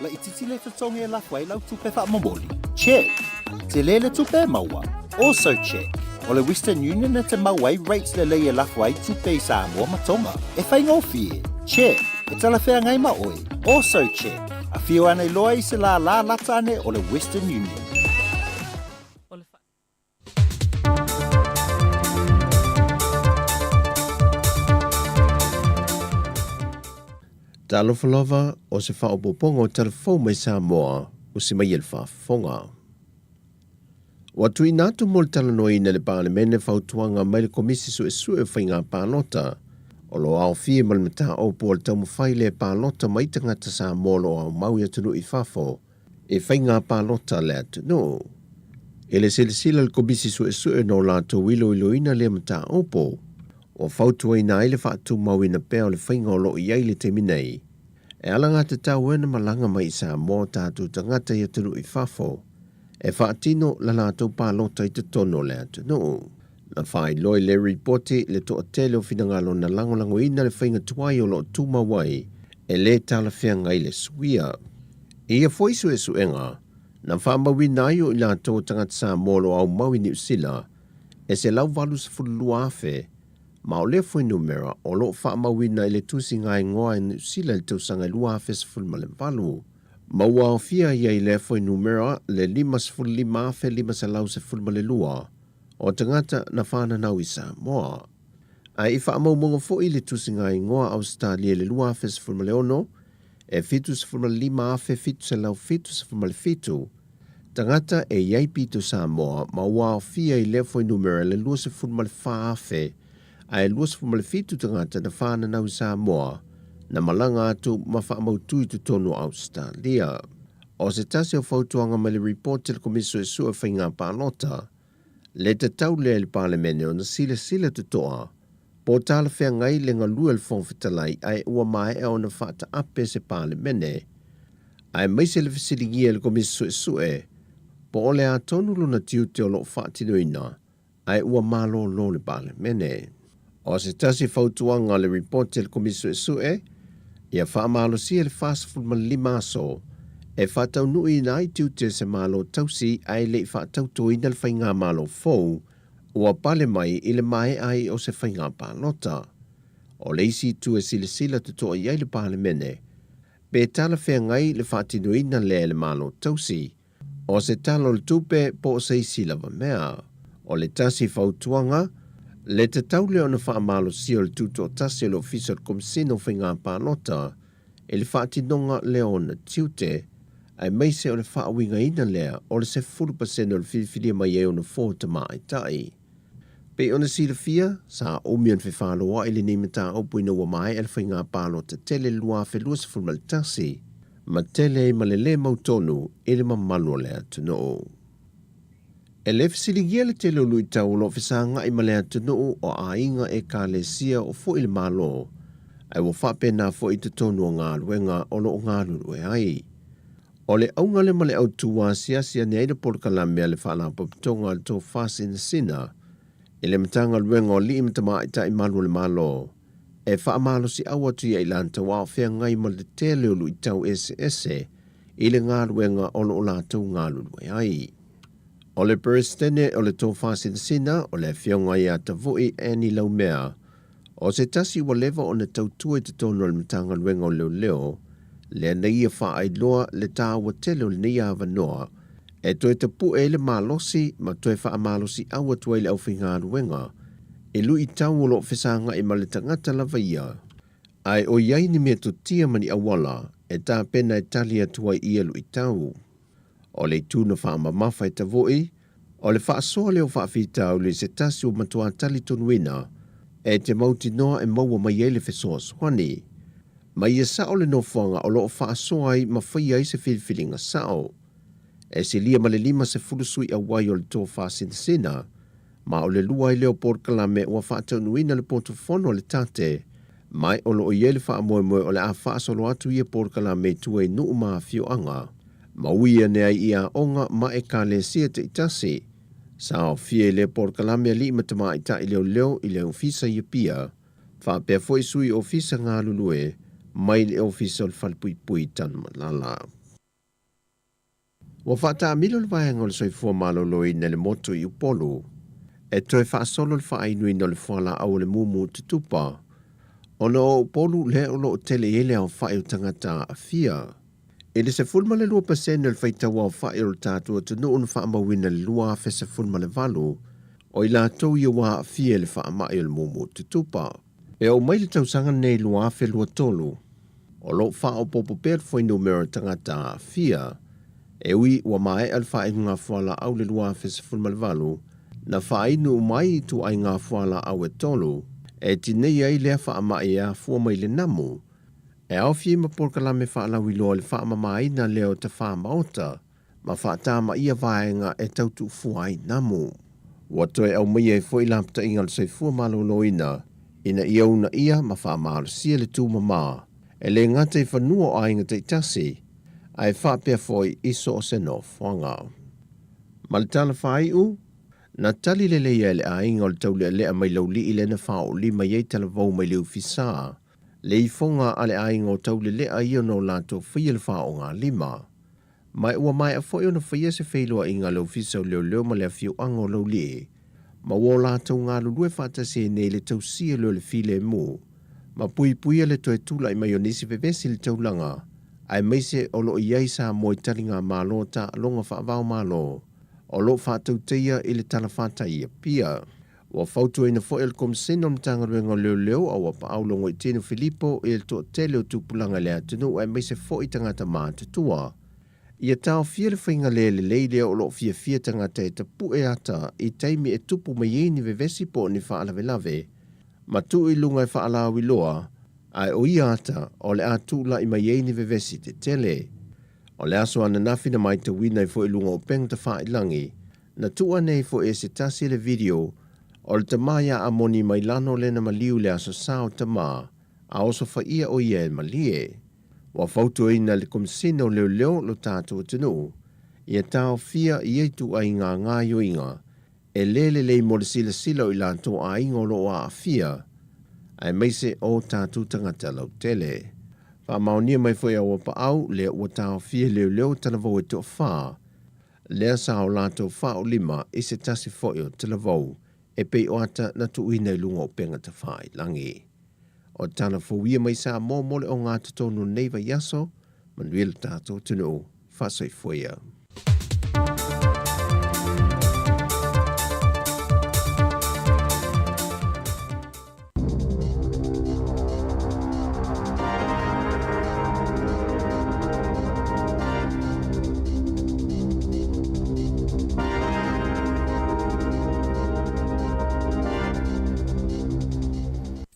Laitiiti le totogi e lafo ai lau tupe faamomoli? Check! Tele le tupe e maua? Also check! O le Western Union e te mau ai rates lelei e lafo ai tupe i Samoa ma Tonga. E faigofie? Check! E talafeagai ma oe? Also check! Afio ane loa i se lālā lata ane o le Western Union. Talofa lava o se faaopoopoga o tala fou mai Samoa o se mai e le faafofoga. Ua tuuina atu mo le talanoaina i le Palemene fautuaga mai le Komisi Suesue o Faiga Palota O lo o aofia ma le mataupu o le taumafai lea e palota mai tagata Samoa o lo o aumau i atunuu i fafo i faiga palota a le atunuu. I le silasila a le Komisi Suesue na o latou iloiloina lea mataupu, ua fautuaina ai le faatumauina pea o le faiga o lo o i ai i le taimi nei, e alagatatau ai ona malaga mai i Samoa o tatou tagata i atunuu i fafo e faatino la latou palota i totonu o le atunuu. Na faailoa i le ripoti le toatele o finagalo na lagolagoina le faiga tuai o lo o tumau ai e le talafeagai le suia. I ia foi suesuega, na faamauina ai o i latou o tagata Samoa o lo o aumau i Niu Sila e 182,000, ma o lea fuainumera o lo o faamauina i le tusiga igoa e Niu Sila i le tausaga e 2018. Ma ua aofia ai i lea fuainumera le 55,512 o tagata na fananau i Samoa. Ae i faamaumauga foi le tusiga igoa Ausetalia i le 2016, e 75,777 tagata e i ai pito Samoa ma ua aofia i lea fuainumera le 24,000 ae 27 tagata na fananau i Samoa na malaga atu ma faamautu i totonu o Ausetalia. O se tasi o fautuaga mai le ripoti a le Komisi Suesue o Faiga Palota, le tatau lea i le Palemene ona silasila totoa po o talafeagai le galue o le Fofoga Fetalai ae ua maea ona faataape se Palemene, aemaise le fesiligia e le Komisi Suesue po o le a tonu lona tiute o lo o faatinoina ae ua malolo le Palemene. O se tasi fautuaga o le ripoti a le Komisi Suesue, ia faamalosia le 45 aso e faataunuuina ai tiute o se Malo tausi ae le i faatautoina le faigamalo fou ua pale mai i le maea ai o se faiga palota. O le isi itu e silasila totoa i ai le Palemene, pe talafeagai le faatinoina lea e le Malo tausi o se Tala o le Tupe po o se isi lava mea. O le tasi fautuaga, le tatau lea ona faamalosia o le tutoatasi o le Ofisa o le Komesina o Faiga Palota i le faatinoga lea o ona tiute, aemaise o le faauigaina lea o le 10% o le filifilia mai ai o nofoa tamaitai. Pei ona silafia, sa umi ona fefaloai lenei mataupu ina ua maea le faiga palota tele i le 2021, ma tele ai ma le lē mautonu i le mamalu o le atunuu. E le fesiligia le tele o luitau o lo o fesagai ma le atunuu o aiga Ekalesia o foi le Malo, ae ua faapena foi i totonu o galuega o lo o galulue ai. O le auga lea ma le autu asiasi ane ai le polokalame a le Faalapotopotoga a le Tofa Sinasina i le Matagaluega o Alii ma Tamaitai Malu o le Malo e faamalosiau atu ia i latou a o feagai ma le tele o luitau eseese i le galuega o lo o latou galulue ai. O le Peresetene o le Tofa Sinasina, o le Afioga ia Tavui Annie Laumea, o se tasi ua leva ona tautua i totonu o le Matagaluega o Leoleo, lea na ia faailoa le taua tele o lenei avanoa e toe tapue ai le malosi ma toe faamalosiau atu ai le aufaigaluega i luitau o lo o fesagai ma le tagata lava ia, ae o i ai ni metotia ma ni auala e tapena e tali atu ai i ia luitau. O le itu na faamamafa e Tavui, o le faasoa lea o faafitauli i se tasi ua matua talitonuina e te mautinoa e maua mai ai le fesoasoani. Ma ia sao le nofoaga o lo o faasoa ai ma faia ai se filifiliga sao. E silia ma le 50 sui auai o le tofa sinasina, ma o le lua ai lea o polokalame ua faataunuuina le potu fono a le Tate, ma o lo o i ai le faamoemoe o le a faasolo atu ia polokalame i tua i nuu ma afioaga, ma ui ane ai i aoga ma ekalesia taitasi. Sa aofia i lea polokalame alii ma tamaitai leoleo i le ofisa i Apia, faapea foi sui ofisa galulue mai le ofisa o le Falepuipui i Tanumalala. Ua faataamilo le vaega o le soifua maloloina i le motu i Upolu e toe faasolo le faainuina o le fualaau o le mumu tutupa ona o Upolu lea o lo o tele i ai le aofai o tagata aafia. I le 12% o le faitau aofai o le tatou atunuu na faamauina i le 2018, o i latou ia ua aafia i le faamai o le mumu tutupa. E oo mai le tausaga lenei 2023, o lo o faaopoopo pea le fuainumera o tagata aafia, e ui ua maea le faaiuga fualaau i le 2018, na faainu uma ai ituaiga fualaau e tolu. e tineia ai lea faamai e afua mai le namu, e aofia ai ma polokalame faalauiloa i le faamamaina lea o tafā maota ma faatamaia vaega e tau tuufua ai namu. Ua toe aumaia ai foi lapataiga o le soifua maloloina ina ia uunaia ma faamalosia le tumama e le gata i fanua o aiga taitasi, ae faapea foi i so o se nofoaga. Ma le tala faaiu, na tali lelei ai le aiga o le taulealea mai Laulii lea na faaoolima i ai talavou mai le Ofisa, le ifoga a le aiga o Taulelea ia ona o latou faia le faaogalima. Ma ua maea foi ona faia se feiloaiga a le Ofisa o Leoleo ma le afioaga o Laulii, ma ua o latou galulue faatasi ai nei i le tausia lea o le filemu, ma puipuia le toe tulai mai o nisi vevesi i le taulaga, aemaise o lo o i ai Samoa i taligamalo taaloga faava-o-Malo o lo o faatautaia i le talafatai i Apia. Ua fautuaina foi e le Komisena o le Matagaluega o Leoleo a ua paau Logoitino Filipo i le toatele o tupulaga i le atunuu aemaise foi tagata matutua ia taofia le faiga le lelei lea o lo o fiafia tagata e tapue ata i taimi e tupu mai ai ni vevesi po o ni faalavelave ma tuu i luga e faalauiloa ae o ia ata o le a tulai mai ai ni vevesi tetele. O le aso ananafi na matauina ai foi i luga o upega tafailagi Na tuua nei foi e se tasi le video o le tama ia Amoni Mailano lena maliu i le Aso Sa o Tama, a osofaia o ia e malie. Ua fautuaina e le Komisina o Leoleo lo tatou atunuu ia taofia ia ituaiga gaoioiga e le lelei mo le silasila o i latou aiga o lo o aafia, aemaise o tatou tagata lautele. Faamaonia mai foi a Uapaau lea ua taofia e leoleo talavou e toafa Lea sa o latou faaolima i se tasi foi o talavou e pei o ata na tuuina i luga o upega tafailagi. O tala fou ia mai Samoa mo le ogatotonu o lenei vaiaso, manuia lo tatou atunuu, faasoifua ia.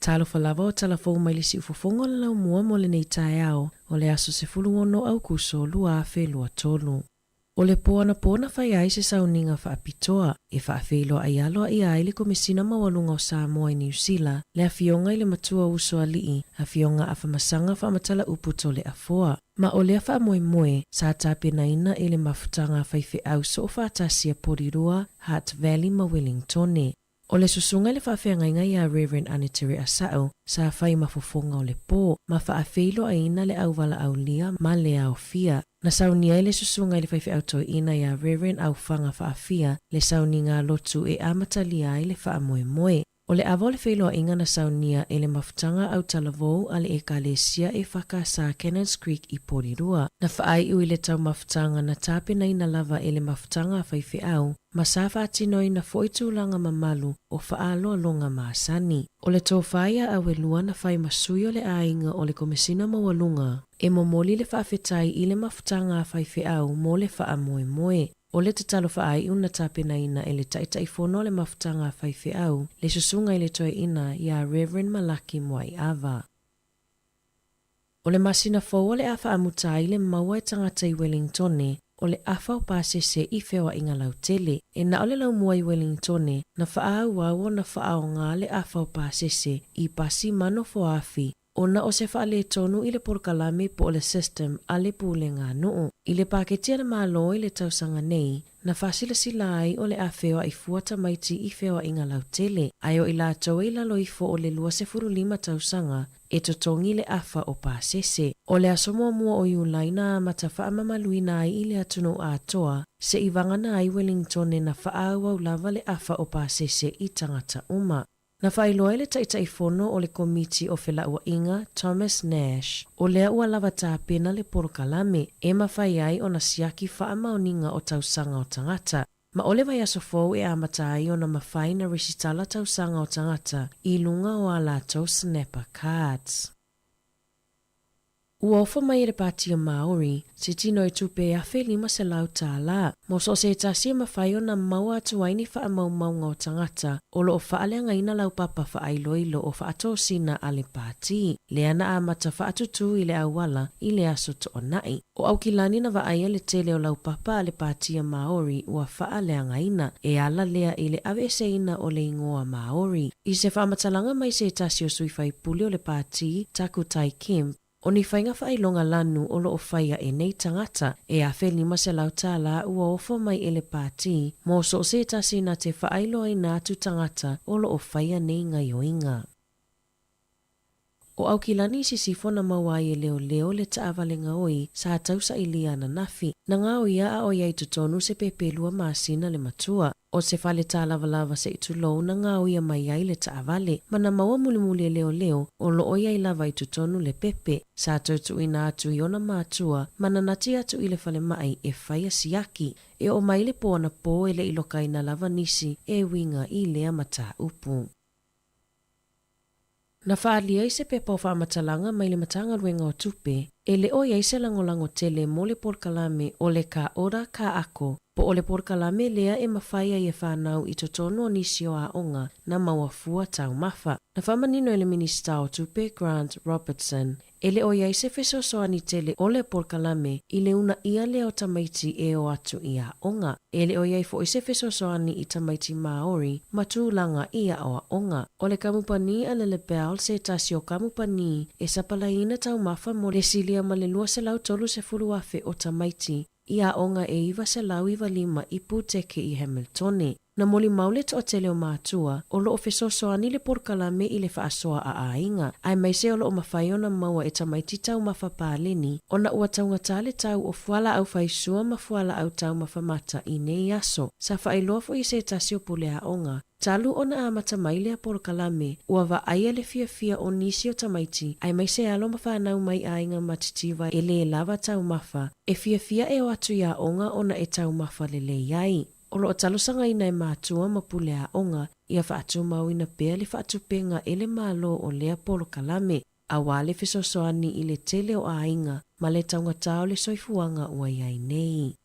Talofa lava o tala fou mai le siufofoga o le laumua mo lenei taeao o le aso 16 Aukuso 2023. O le po anapo na fai ai se sauniga faapitoa e faafeiloai aloaia ai le Komesina Maualuga o Samoa i Niu Sila, le Afioga i le Matua Usoalii, Afioga Afamasaga Faamatala-upu Toleafoa. Ma o lea faamoemoe, sa tapenaina e le mafutaga a faifeau soofaatasi a Porirua, Hutt Valley ma Wellingtone. O le susuga i le faafeagaiga iā Rev. Anetere Asa'o sa fai ma fofoga o le po ma faafeiloaiina le auvalaaulia ma le aofia. Na saunia ai le susuga i le faifeau toeaina iā Rev. Aufaga Faafia le sauniga lotu e amatalia ai le faamoemoe. O le ava o le feiloaiga na saunia e le mafutaga autalavou a le Ekalesia EFKS Cannons Creek i Porirua. Na faaiu i le taumafutaga na tapenaina lava e le mafutaga a faifeau ma sa faatinoina foi tulaga mamalu o faaaloaloga masani. O le tofa ia Auelua na fai ma sui o le aiga o le Komesina Maualuga e momoli le faafetai i le mafutaga a faifeau mo le faamoemoe. O le tatalo faaiu na tapenaina e le Taitaifono o le mafutaga a faifeau, le Susuga i le Toeaina ia Rev. Malaki Muaiava. O le masina fou o le a faamuta ai le maua e tagata i Welingtone o le afa o pasese i feoaiga lautele. E na o le laumua i Welingtone na faaauau ona faaoga le afa o pasese i pasi ma nofoafi ona o se faaletonu i le polokalame po o le system a le Pulega Nuu. I le paketi a le Malo i le tausaga nei, na faasilasila ai o le a feoai fua tamaiti i feoaiga lautele, ae o i latou e i lalo ifo o le 25 tausaga e totogi le afa o pasese. O le aso muamua o Iulai na amata faamamaluina ai i le atunuu atoa, se'i vagana ai Welingtone na faaauau lava le afa o pasese i tagata uma. Na faailoa e le Taitaifono o le Komiti o Felauaiga, Thomas Nash, o lea ua lava tapena le polokalame e mafai ai ona siaki faamaoniga o tausaga o tagata. Ma o le vaiaso fou e amata ai ona mafai na resitala tausaga o tagata i luga o a latou Snapper Cards. Ua ofa mai e le Pātia Māori se tino i tupe e $1,500 mo so o se tasi e mafai ona maua atu ai ni faamaumauga o tagata o lo o faaleagaina laupapa faailoilo o faatosina a le pāti, lea na amata faatutū i le auala i le Aso Toonai. O Aukilani na vaaia le tele o laupapa a le Pātia Māori ua faaleagaina, e ala lea i le aveeseina o le ingoa Māori. I se faamatalaga mai se tasi o sui faipule o le pāti, Takutai Kemp, o ni faiga faailoga lanu o lo o faia e nei tagata, e $1,500 ua ofa mai e le pāti mo so o se tasi na te faailoaina atu tagata o lo o faia nei gaioiga. O Aukilani i sisifo na maua ai e leoleo le taavale gaoi sa tausailia ananafi. Na gaoia a o i ai totonu se pepe 2 masina le matua. O se fale tālavalava se i tulou na gaoia mai ai le taavale, ma na maua mulimuli e leoleo o lo o i ai lava i totonu le pepe. Sa toe tuuina atu i ona matua ma na nati atu i le falemai e faia siaki. E oo mai le po anapo e le i lokaina lava nisi e uiga i lea mataupu. Na faaalia i se pepa o faamatalaga mai le Matagaluega o Tupe, e le o i ai se lagolago tele mo le polokalame o le Ka Ora Ka Ako, po o le polokalame lea e mafai ai e whanau i totonu o nisi o aoga na maua fua taumafa. Na faamanino e le Minisita o Tupe Grant Robertson, e le o i ai se fesoasoani tele o le polokalame i le uunaia lea o tamaiti e o atu i aoga. E le o i ai fo'i se fesoasoani i tamaiti Māori ma tulaga i aoaoga. O le kamupani a le Lebel se tasi o kamupani e sapalaiina taumafa mo le silia ma le 230,000 o tamaiti i aoga e 995 i Pūteke i Hamiltone. Na molimau le toatele o matua o lo o fesoasoani le polokalame i le faasoa a aiga, aemaise o lo o mafai ona maua e tamaiti taumafa paleni ona ua taugata le tau o fualaau faisua ma fualaau taumafa mata i nei aso. Sa faailoa fo'i e se tasi o pule aoga, talu ona amata mai lea polokalame, ua vaaia le fiafia o nisi o tamaiti, aemaise alo ma fanau mai aiga matitiva e lē lava taumafa, e fiafia e o atu i aoga ona e taumafa lelei ai. O lo o talosagaina e matua ma pule aoga ia faatumauina pea le faatupega e le Malo o lea polokalame, auā le fesoasoani i le tele o aiga ma le taugata o le soifuaga ua i ai nei.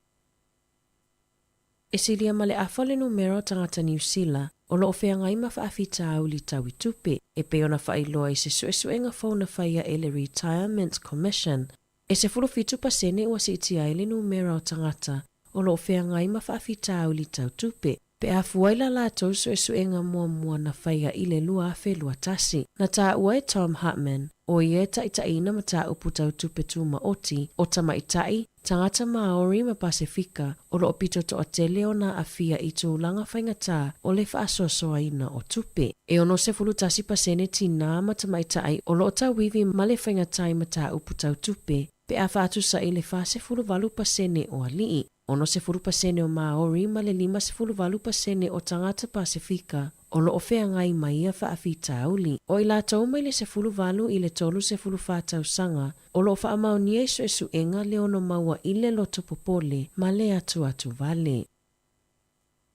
E silia ma le afa o le numera o tagata Niu Sila o lo o feagai ma faafitauli tau i tupe, e pei ona faailoa i se suesuega fou na faia e le Retirement Commission. E 17% ua siitia ai le numera o tagata o lo o feagai ma faafitauli tau tupe, pe a fua i la latou suesuega muamua na faia i le 2021. Na taua e Tom Hartman, o ia e taitaiina mataupu tau tupe tumaoti o tamaitai, tagata Māori ma Pasefika o lo o pito toatele ona aafia i tulaga faigata o le faasoasoaina o tupe. E 61% tinā ma tamaitai o lo o tauivi ma le faigata i mataupu tau tupe, pe a faatusa i le 48% o alii, 60% o Māori ma le 58% o tagata Pasefika o lo o feagai ma ia faafitauli. O i latou mai le 18 i le 34 tausaga o lo o faamaonia i suesuega le ono maua i le loto popole ma le atuatu vale.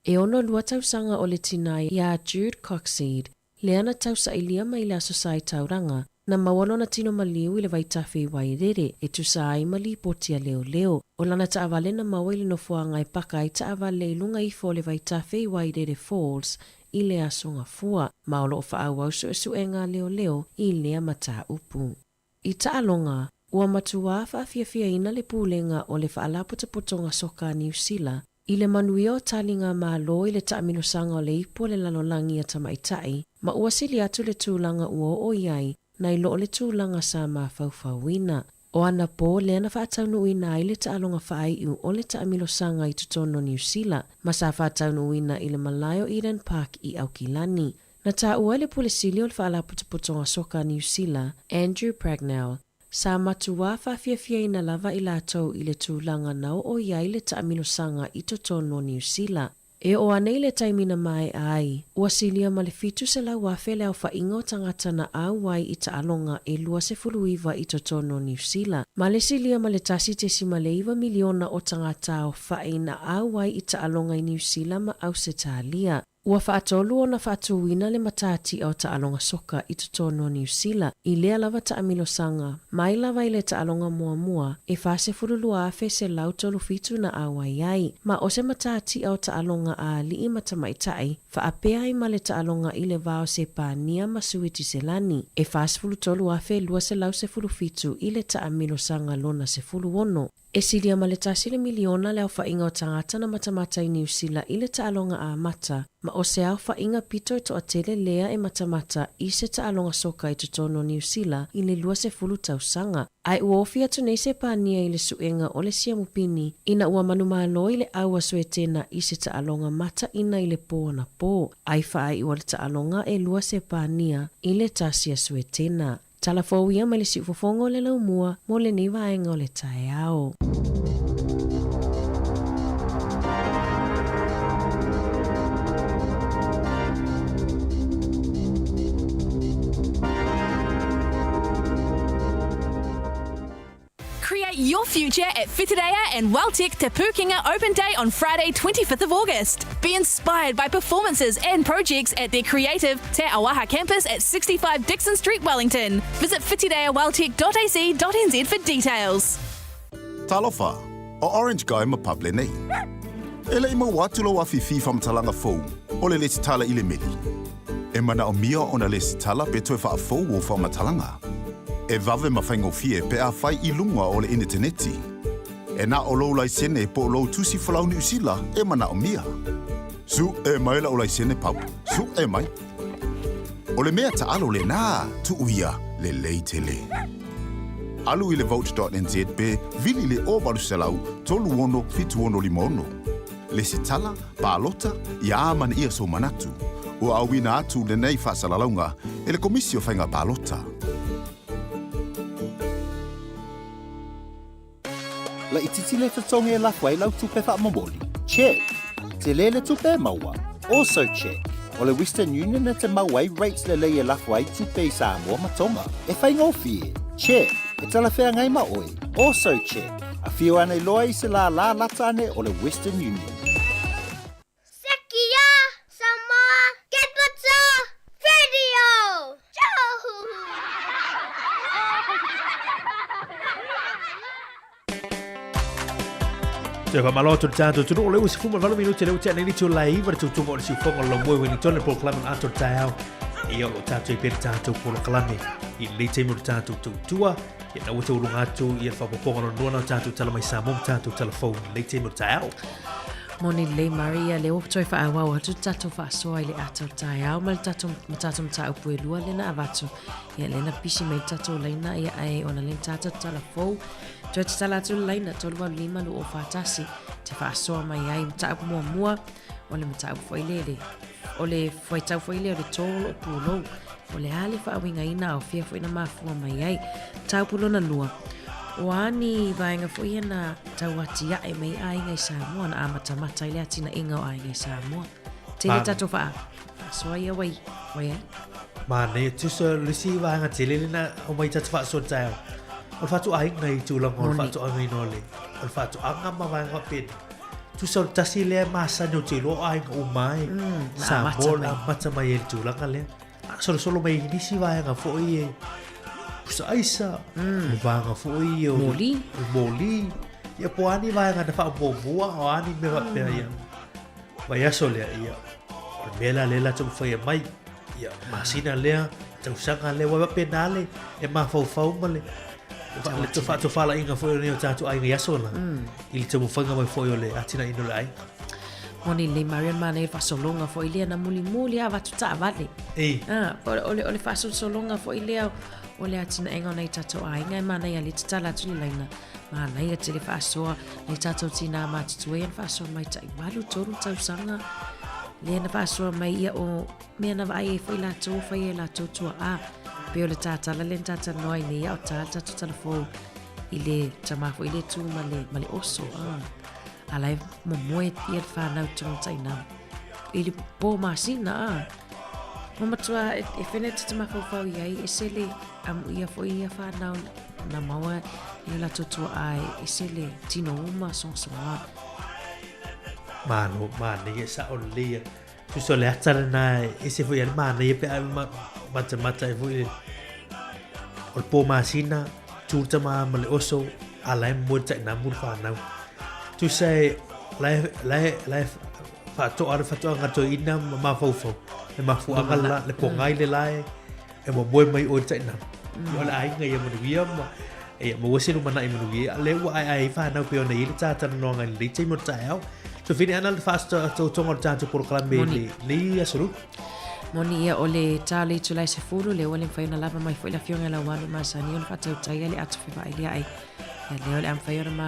E 62 tausaga o le tinā iā Jude Coxseed, lea na tausailia mai le Aso Sa i Tauranga, na maua lona tino maliu i le vaitafe i Wairere e tusa ai ma lipoti a leoleo. O lana taavale na maua i le nofoaga e paka ai taavale i luga ifo o le vaitafe i Wairere Falls i le Aso Gafua, ma o lo o faaauau suesuega a leoleo i lea mataupu. I taaloga, ua matuā faafiafiaina le pulega o le Faalapotopotoga Soka a Niu Sila i le manuia o taliga Malo i le taamilosaga o le Ipu o le Lalolagi a Tamaitai, ma ua sili atu le tulaga ua oo i ai nai lo o le tulaga sa mafaufauina. O anapo lea na faataunuuina ai le taaloga faaiu o le taamilosaga i totonu o Niu Sila, ma sa faataunuuina i le malae o Eden Park i Aukilani. Na taua e le Pule Sili o le Faalapotopotoga Soka a Niu Sila, Andrew Pragnell, sa matuā faafiafiaina lava i latou i le tulaga na oo i ai le taamilosaga i totonu o Niu Sila. E oo ane i le taimi na maea ai, ua silia ma le 700,000 le aofaiga o tagata na auai i taaloga e 29 i totonu o Niu Sila, ma le silia ma le 1.9 miliona o tagata aofai na auai i taaloga i Niu Sila ma Ausetalia. Ua faatolu ona faatuina le matatia o taaloga soka i totonu o Niu Sila i lea lava taamilosaga, mai lava i le taaloga muamua e 42,137 na auai ai, ma o se matatia o taaloga a alii ma tamaitai, faapea ai ma le taaloga i le va o Sepania ma Suitiselani, e 43,217 i le taamilosaga lona 16. E silia ma le tasi le miliona le aofaiga o tagata na matamata i Niu Sila i le taaloga amata, ma o se aofaiga pito e toatele lea e matamata i se taaloga soka i totonu o Niu Sila i le 20 tausaga. Ae ua ofi atu nei Sepania i le suega o le siamupini ina ua manumalo i le au a Suetena i se taaloga mataina i le po anapō, ai faaiu le taaloga e lua Sepania i le tasi a Suetena. Tala fou ia mai le siufofoga o le laumua mo lenei vaega o le taeao. Create your future at Whitireia and WelTec Te Pūkenga Open Day on Friday 25th of August. Be inspired by performances and projects at their creative Te Auaha campus at 65 Dixon Street, Wellington. Visit whitireaweltec.ac.nz for details. Talofa, o Orange Guy ma Pub lenei. E le'i maua atu lou afifi faamatalaga fou o le lesitala i le meli. E manaomia ona lesitala pe toe faafou ou faamatalaga. E vave ma faigofie pe afai i luga o le initaneti. E na o lou laisene po o lou tusi folau Niu Sila e manaomia. Suʻe mai la'u laisene Pub, suʻe mai. O le mea taalo lenā, tuu ia, lelei tele. Alu i le vote.nz pe vili i le 0800 36 76 56. Lesitala, palota, ia amanaia sou manatu. Ua auina atu lenei faasalalauga e le Komisi o Faiga Palota. Laitiiti le totogi e lafo ai lau tupe faamomoli? Check! Tele le tupe e maua? Also check! O le Western Union e te mau ai rates lelei e lafo ai tupe i Samoa ma Tonga. E faigofie? Check! E talafeagai ma oe? Also check! Afio ane loa i se lālā lata ane o le Western Union. Sekia Samoa Capital Radio! Toe faamalo atu le tatou atunuu o lea ua 18 minute lea ua tea nei le itula e iva le tautoga o le siufoga o le laumua i Wellington le polokalame o le ata o le taeao. Ia o lo o tatou i pea le tatou polokalame i lenei taimi o le tatou tautua. Ia na ua tauluga atu ia le faaopoopoga lona lua na o tatou tala mai Samoa ma tatou tala fou i lenei taimi o le taeao. Moni lelei Mari, lea ua toe faaauau atu le tatou faasoa i le ata o le taeao ma le tatou ma tatou mataupu e lua lea na avatu. Ia lea na pisi mai le tatou laina ia ae ona lea na tatou tatala fou. Toe tatala atu le laina 385 241 te faasoa mai ai mataupu muamua o le mataupu foi lea le o le fuaitau foi lea o le tō o loo pulou. O le a le faauigaina a o fea foi na mafua mai ai. Mataupu lona lua, o a ni vaega foi ia na tau atiae mai aiga i Samoa, na amatamata ai le atinaega o aiga i Samoa. Tele tatou faasoa ia wai, wai ai. Manaia, tusa le isi vaega tele lena aumai tatou faasoa i le taeao. O le faatoaiga i tulaga o le faatoagaina o le, o le faatoaga ma vaega faapena. Tusa o le tasi lea masani ou te iloa o aiga uma e Samoa na amata mai ai le tulaga lea. A solosolo mai i nisi vaega foi e pusa aisa, le vaega foi o moli, o moli. Ia po o a ni vaega na faamuamua o a ni mea faapea ia. Vaiaso lea ia. O le mea la lea la taumafai mai. Ia masina lea, tausaga lea, ua faapena le e mafaufau ma le le faatofalaiga foi o lenei o tatou aiga i aso la, i le taumafaiga mai foi o le atinaeina o le aiga. Moni lelei Marion manaia le faasologa foi lea na mulimuli lava avatu taavale. Ei. Ah, o le faasolosologa foi lea o le atinaega o nai tatou aiga e manaia lea tatala atu le laina. Manaia tele faasoa nai tatou tinā matutua ia na faasoa mai tai 8, 3 tausaga lea na faasoa mai ia o mea na vaai ai foi latou fai e latou tuaa. Pei o le tātala lea na tātalanoa ai nei a o tā le tatou talafou i le tamā foi le tū ma le, ma le oso. Ah. A la e momoe ia le whānau tangata i nā. I le pō masina, ah. Ma matua e, e whene te mafaufau i ai, e sele amu ia foi ia whānau na maua i o latou tuaa e, e sele tino uma songasonga. Malo, manaia, sao lelei ia. Tusa o le ata lena e ese foi a le manaia pe a matamata ai foi o le pō masina, tū le tama ma le oso, a la e moe le tainamu le whānau. Tusa e, la e, la e, la e whaatoa le whatoanga toeina ma mafaufau. Le mafuaga la, le pōngai le la e, e momoe mai oe le tainamu. O le aiga ia manuia ma, ia maua se lumanai manuia. A lea ua aeae ai whānau pei ona i ai le tātalanoaga i lenei taimi o le taeao. Tofine ana le whaasatautoga o le tātou polokalame i lenei aso Lulu. Moni ia o le ta o le itulai 10, lea ua le mafai ona lava mai foi le afioga i Lauano Masani ona faatautaia le ato fevailia'i. Ia lea o le a mafai ona ma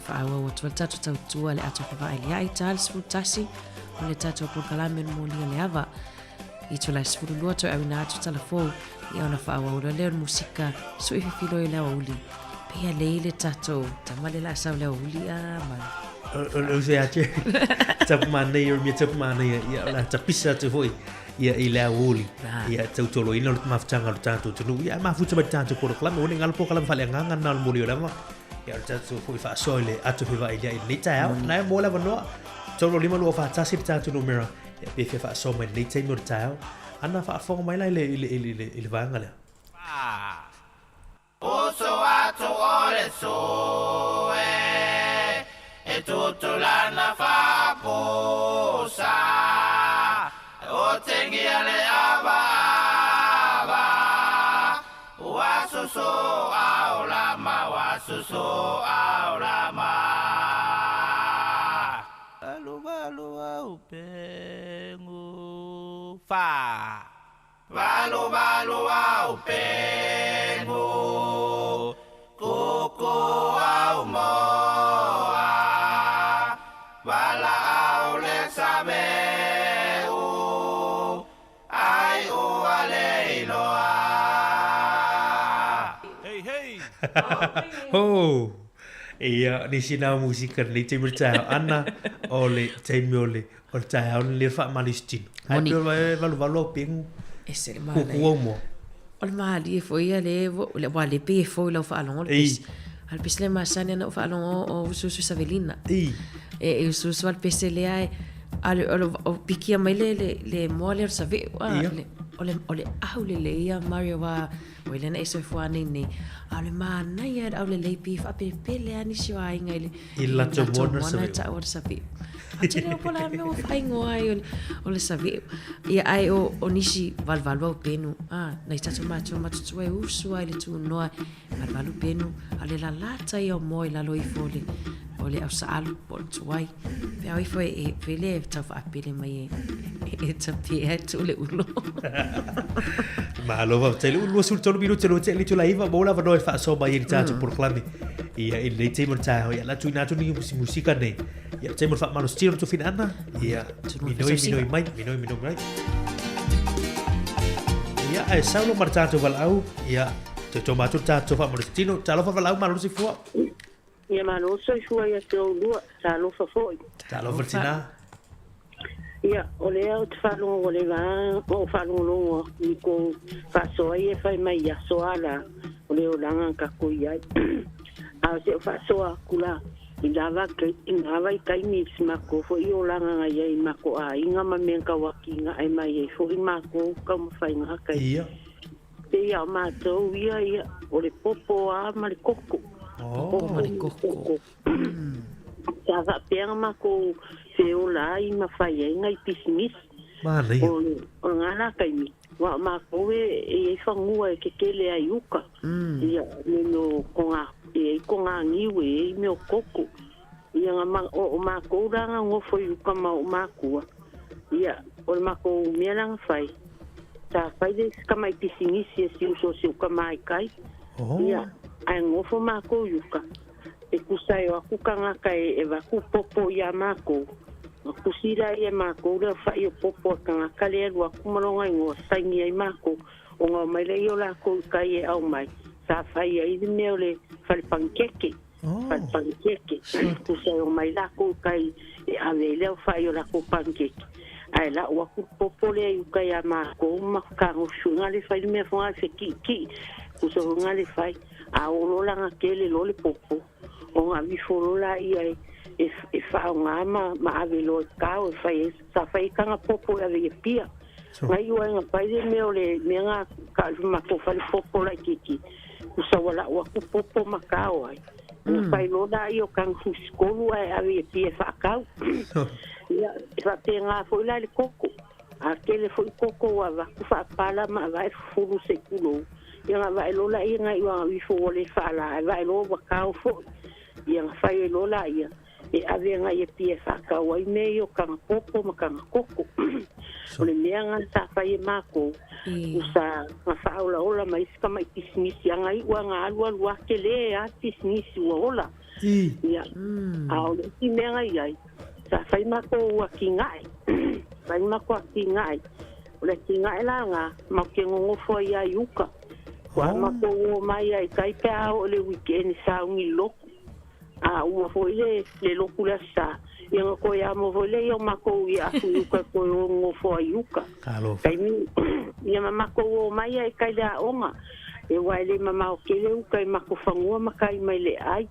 faaauau atu ai le tatou tautua le ato fevailia'i ta le 11 o le tatou polokalame o le molia le ava. Itulai 12 toe auina atu tala fou ia ona faaauau loa lea o le musika sui fifilo i le aoauli. Pei lei le tatou tama le la sau le aoauli a ma O se atu tapu manaia o mea tapu manaia ia o le a tapisa atu foi ia i le aoauli ia tautoloina o le mafutaga o le tatou atunuu ia mafuta mai le tatou polokalame ua ne galo polokalame faaleagaga lena o le moli o le ava ia o le tatou foi faasoa i le ato fevailia'i i lenei taeao na e mo le avanoa 3 5 2 4 1 le tatou numera ia pe fia faasoa mai lenei taimi o le taeao ana faafofoga mai la i le i le i le i le vaega lea. Uso atu o le sue e tutulana faapusa o tengia le ava ava ua susu aolama ua susu aolama valu valu au pengu fa valu valu au pengu kuku au moa vala au le saveu ai ua le iloa. Hey hey. Ho! Ia, nisi nā musika lenei taimi o le taeao ana o le taimi o le o le taeao lenei o le faamalositino. Ai Moni. pei o le valuvalu au pengu. Ese le Kuku manaia. au moa. O le malie foi ia le le ua le pei e fou i lau faalogo le Ei. pese. A le pese le masani ana ou faalogo o usuusu Savelina. Ei. E, e usuusu a le pese lea e a le, o le, o pikia mai le, le, le moa lea o le saveu. A, Ia. le, o le, o le aulelei ia Mario wa o ile na e soifua nei nei. A o le manaia le aulelei pi whaapelepele a nisi o aiga i le I le latou moana o le moana saveu. ta'u o le saveu. A tele o pola mea ua whaingoa ai o le saveu. Ia ai o, o nisi valuvalu au penu. A, nai tatou mātua matutua e usu ai le tunoa valuvalu penu. A le lalata ia o moa i lalo ifo o le, o le ausaalu po o le tuai. Pe au ifo e, e pele e tau whaapele mai e, e, e tapea e tu le ulo. Malo faafetai le ulu 23 minute lo te le itula iva mo la avanoa e faasoa mai ai le tatou polokalame ia i lenei taimi o le taeao ia la tuuina atu ni musika nei ia le taimi o le faamalositino le tofina ana ia minoi minoi mai minoi minoi mai ia ae saulo ma le tatou valaau ia toe atu le tatou faamalositino talofa valaau malo soifua. Ia malo soifua ia te oulua, talofa foi. Talofa le tinā. Ia, o lea o te faalogo ua leva o faalogologo ni kou faasoa ia e fai mai i aso a la o le olaga na takou i ai. A o se'o faasoa aku la i lava i lava i taimi i si makou fo'i olaga na iai i mako aiga ma mea na tauakigaʻe mai ai fo'i makou taumafaiga kai. Ia. Peia o matou ia ia o le popo a ma le koko. Oh. Ma le koko. Sa faapeaga makou feola ai ma fai ai ngai pisinisi. Manaia. O le o le gā la taimi ua o makou e e iai fagua e kekele ai uka. Ia me mea o koga e iai kogagiu e iai mea o koko. Ia na ma o o makou la gagofo i uka ma o makua. Ia o le makou mea la na fai. Sa fai le isi kamai pisinisi e si uso o si uka mai kai. Oh. Ia ae gofo makou i uka. E kusa e o aku kagaka e e vaku popo iā makou. Na kusi laia e makou le aofa'i o popo a kagaka lea alu aku ma loga igoa saini ai makou. Ona o mai laia o lakou i kai e aumai. Sa fai ai le mea o le fale panikeke. Fale panikeke. Kusa e o mai lakou i kai e ave ai le aofa'i o lakou panikeke. Ae la'u aku popo lea i uka iā makou ma kagosuga le fai le mea foga le feki'iki'i. Kusa foga le fai. A olo laga kele lo le popo. O ga vifo lo laia e e e faaaogā ma ma ave loa e kao e fai ai sa fai ai taga popo e ave i Apia. Nai ua e gapai le mea o le mea ga ka o le matou fale popo laitiiti usa ua la'u atu popo ma kao ai. Ua fai loa laia o taga fusitolu ae ave i Apia e faatau. Ia, e faapena foi la i le koko. A tele foi koko ua avatu faapala ma avae fufulu se i tulou. Ia na avae loa laia nai ua ifo ua le faala ae vae loa ua kao foi. Ia na fai ai loa laia e ave agai i Apia e faatau ai mea ia o taga popo ma taga koko. O le mea lena sa fai e makou sa na faaolaola ma isi tamai pisinisi aga iu aga alualu a tele a pisinisi ua ola. Ia, a o le isi mea na i ai, sa fai makou atinae, fai makou atinae. O le atinae la lena, matou te nonofo ai lava i uka. Ua matou o mai lava i tai pe a oo i le weekend e sauni i le lotu. A uma foi le le lotu le Aso Sa, ia ona toe amo foi lea o matou i atu i uka e toe o nonofo ai i uka. Taimi, ia ma matou o mai lava i tai i le aoga, e aua e le mamao tele uka i matou fanua ma tai mai le aai.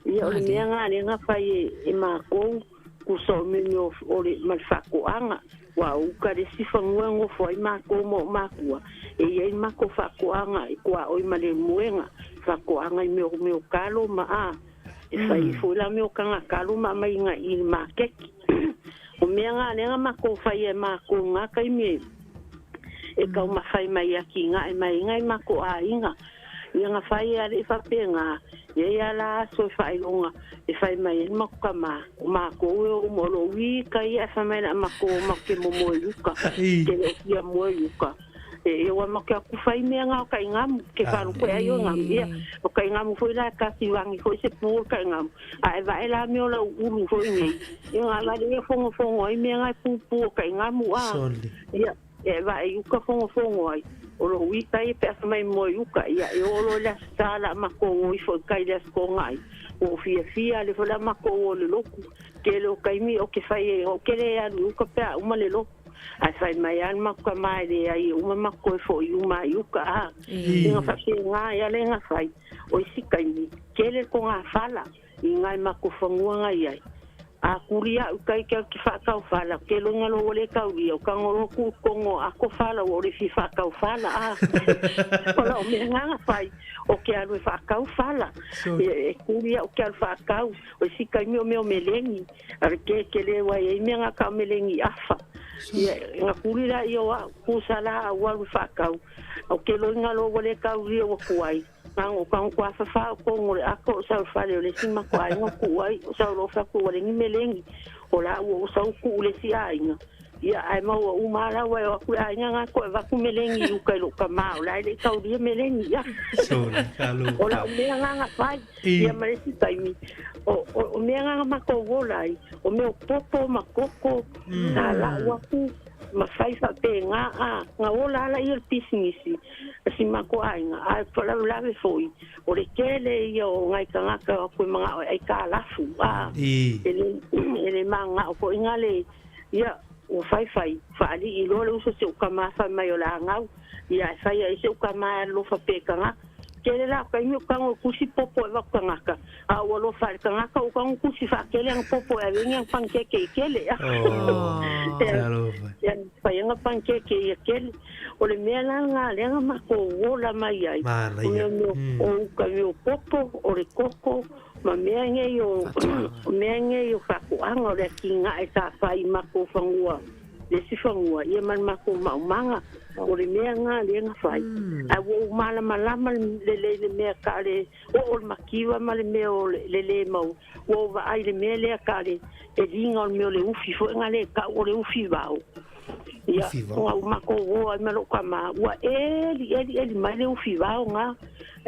Ia o le mea lena lea na fai e e matou, tusa o mea o o le ma le faatoaga, aua o uka le isi fanua e nofo ai matou ma ou matua, e i ai le matou faatoaga i tuaoi ma le moega, faatoaga i mea o mea o talo ma a, e fai ai foi la mea o taga talo ma aumai agai i le maketi. O mea na lea na matou faia e matou i na taimi e e taumafai mai e atinae mai ai nai matou aiga. Ia na fai e alii faapena, e i ai lava la aso e faailoga e fai mai ai le matou tama, o matou e o uma o lou ita ia ae fai mai le a matou o matou te momoe i uka, te le o fia moe i uka. E e ua matou atu fai mea na o taigamu, ke faaloko e ai o gamu. Ia, o taigamu foi la e tasivangi foi se pu o le taigamu, a e vae la mea o lau ulu foi nei, ia na vale ia fogofogo ai mea na e pupu o taigamu a. Ia, E vae i uka fogofogo ai, o lou ita ia pe a fai mai moe i uka, ia e oo loa i le Aso Sa la matou o ifo i kai i le Aso Toonai. Ua ou fiafia ale foi la matou o le lotu. Tele o taimi ou te fai ai, ou te le alu i uka pe a uma le lotu. Ae fai mai lava le matou tama e leai e uma matou toe foi uma i uka a. Ina faapena ai a le na fai, o isi taimi, tele le togafala i nai matou fanua na i ai. A kuli a'u kai ke au te whaakau whala, ke longa lo wale kau ia, o kango lo ku kongo ako whala ua ore fi whaakau whala, a. O la o mea nganga whai, o ke alu e whaakau whala. E, e kuli a'u ke alu whaakau, o isi kai meo meo melengi, are ke ke le wai e mea ngā ka melengi awha. Ia, nga kuli la ia o a'u, kusa la au alu whaakau. O ke loinga lo wale kau ia ua kuai. Kango kango kua whawha o kongo le ako o sau fale o le si mako aiga ku ai o sau lofa ku o le ni melengi o la ua o sau ku le si aiga ia ae maua uma la ua e o aku le aiga nga ko e vaku melengi i uka i lou tama o la e le i taulia melengi ia o lau mea nga nga fai ia ma le isi taimi o o o mea nga nga matou ola ai o mea o popo ma koko sa lau aku ma fai faapena a nga ola ala ia le pisinisi a si matou aiga ae faalavelave foi o le tele ia o nai tagata o atu e manao e aikalafu a e le e le manao foi nga le ia ua faifai faalii loa le uso si ou tama fai mai o le a gau ia e fai ai si ou tama e alofa pea i tagata tele la o taimi o tago e kusi popo e avatu tagata a ou alofa i le tagata ou tago kusi faatele ana popo e ave ai ni ana panikeke i tele ia fai ana panikeke ia tele o le mea la lena lea na matou ola mai ai o mea o uka mea o popo o le koko ma mea nei o mea nei o faatoaga o le atinae sa fai i matou fanua le isi fanua ia ma le matou maumaga o le mea lena lea na fai ae ua ou malamalama lelei le mea ka le oo le mativa ma le mea o le le mau ua ou vaai i le mea lea ka le e liga o le mea o le ufi foi na le tau o le ufi vao ia ua ou matou o ai ma lou tama ua eli eli eli mai le ufi vao na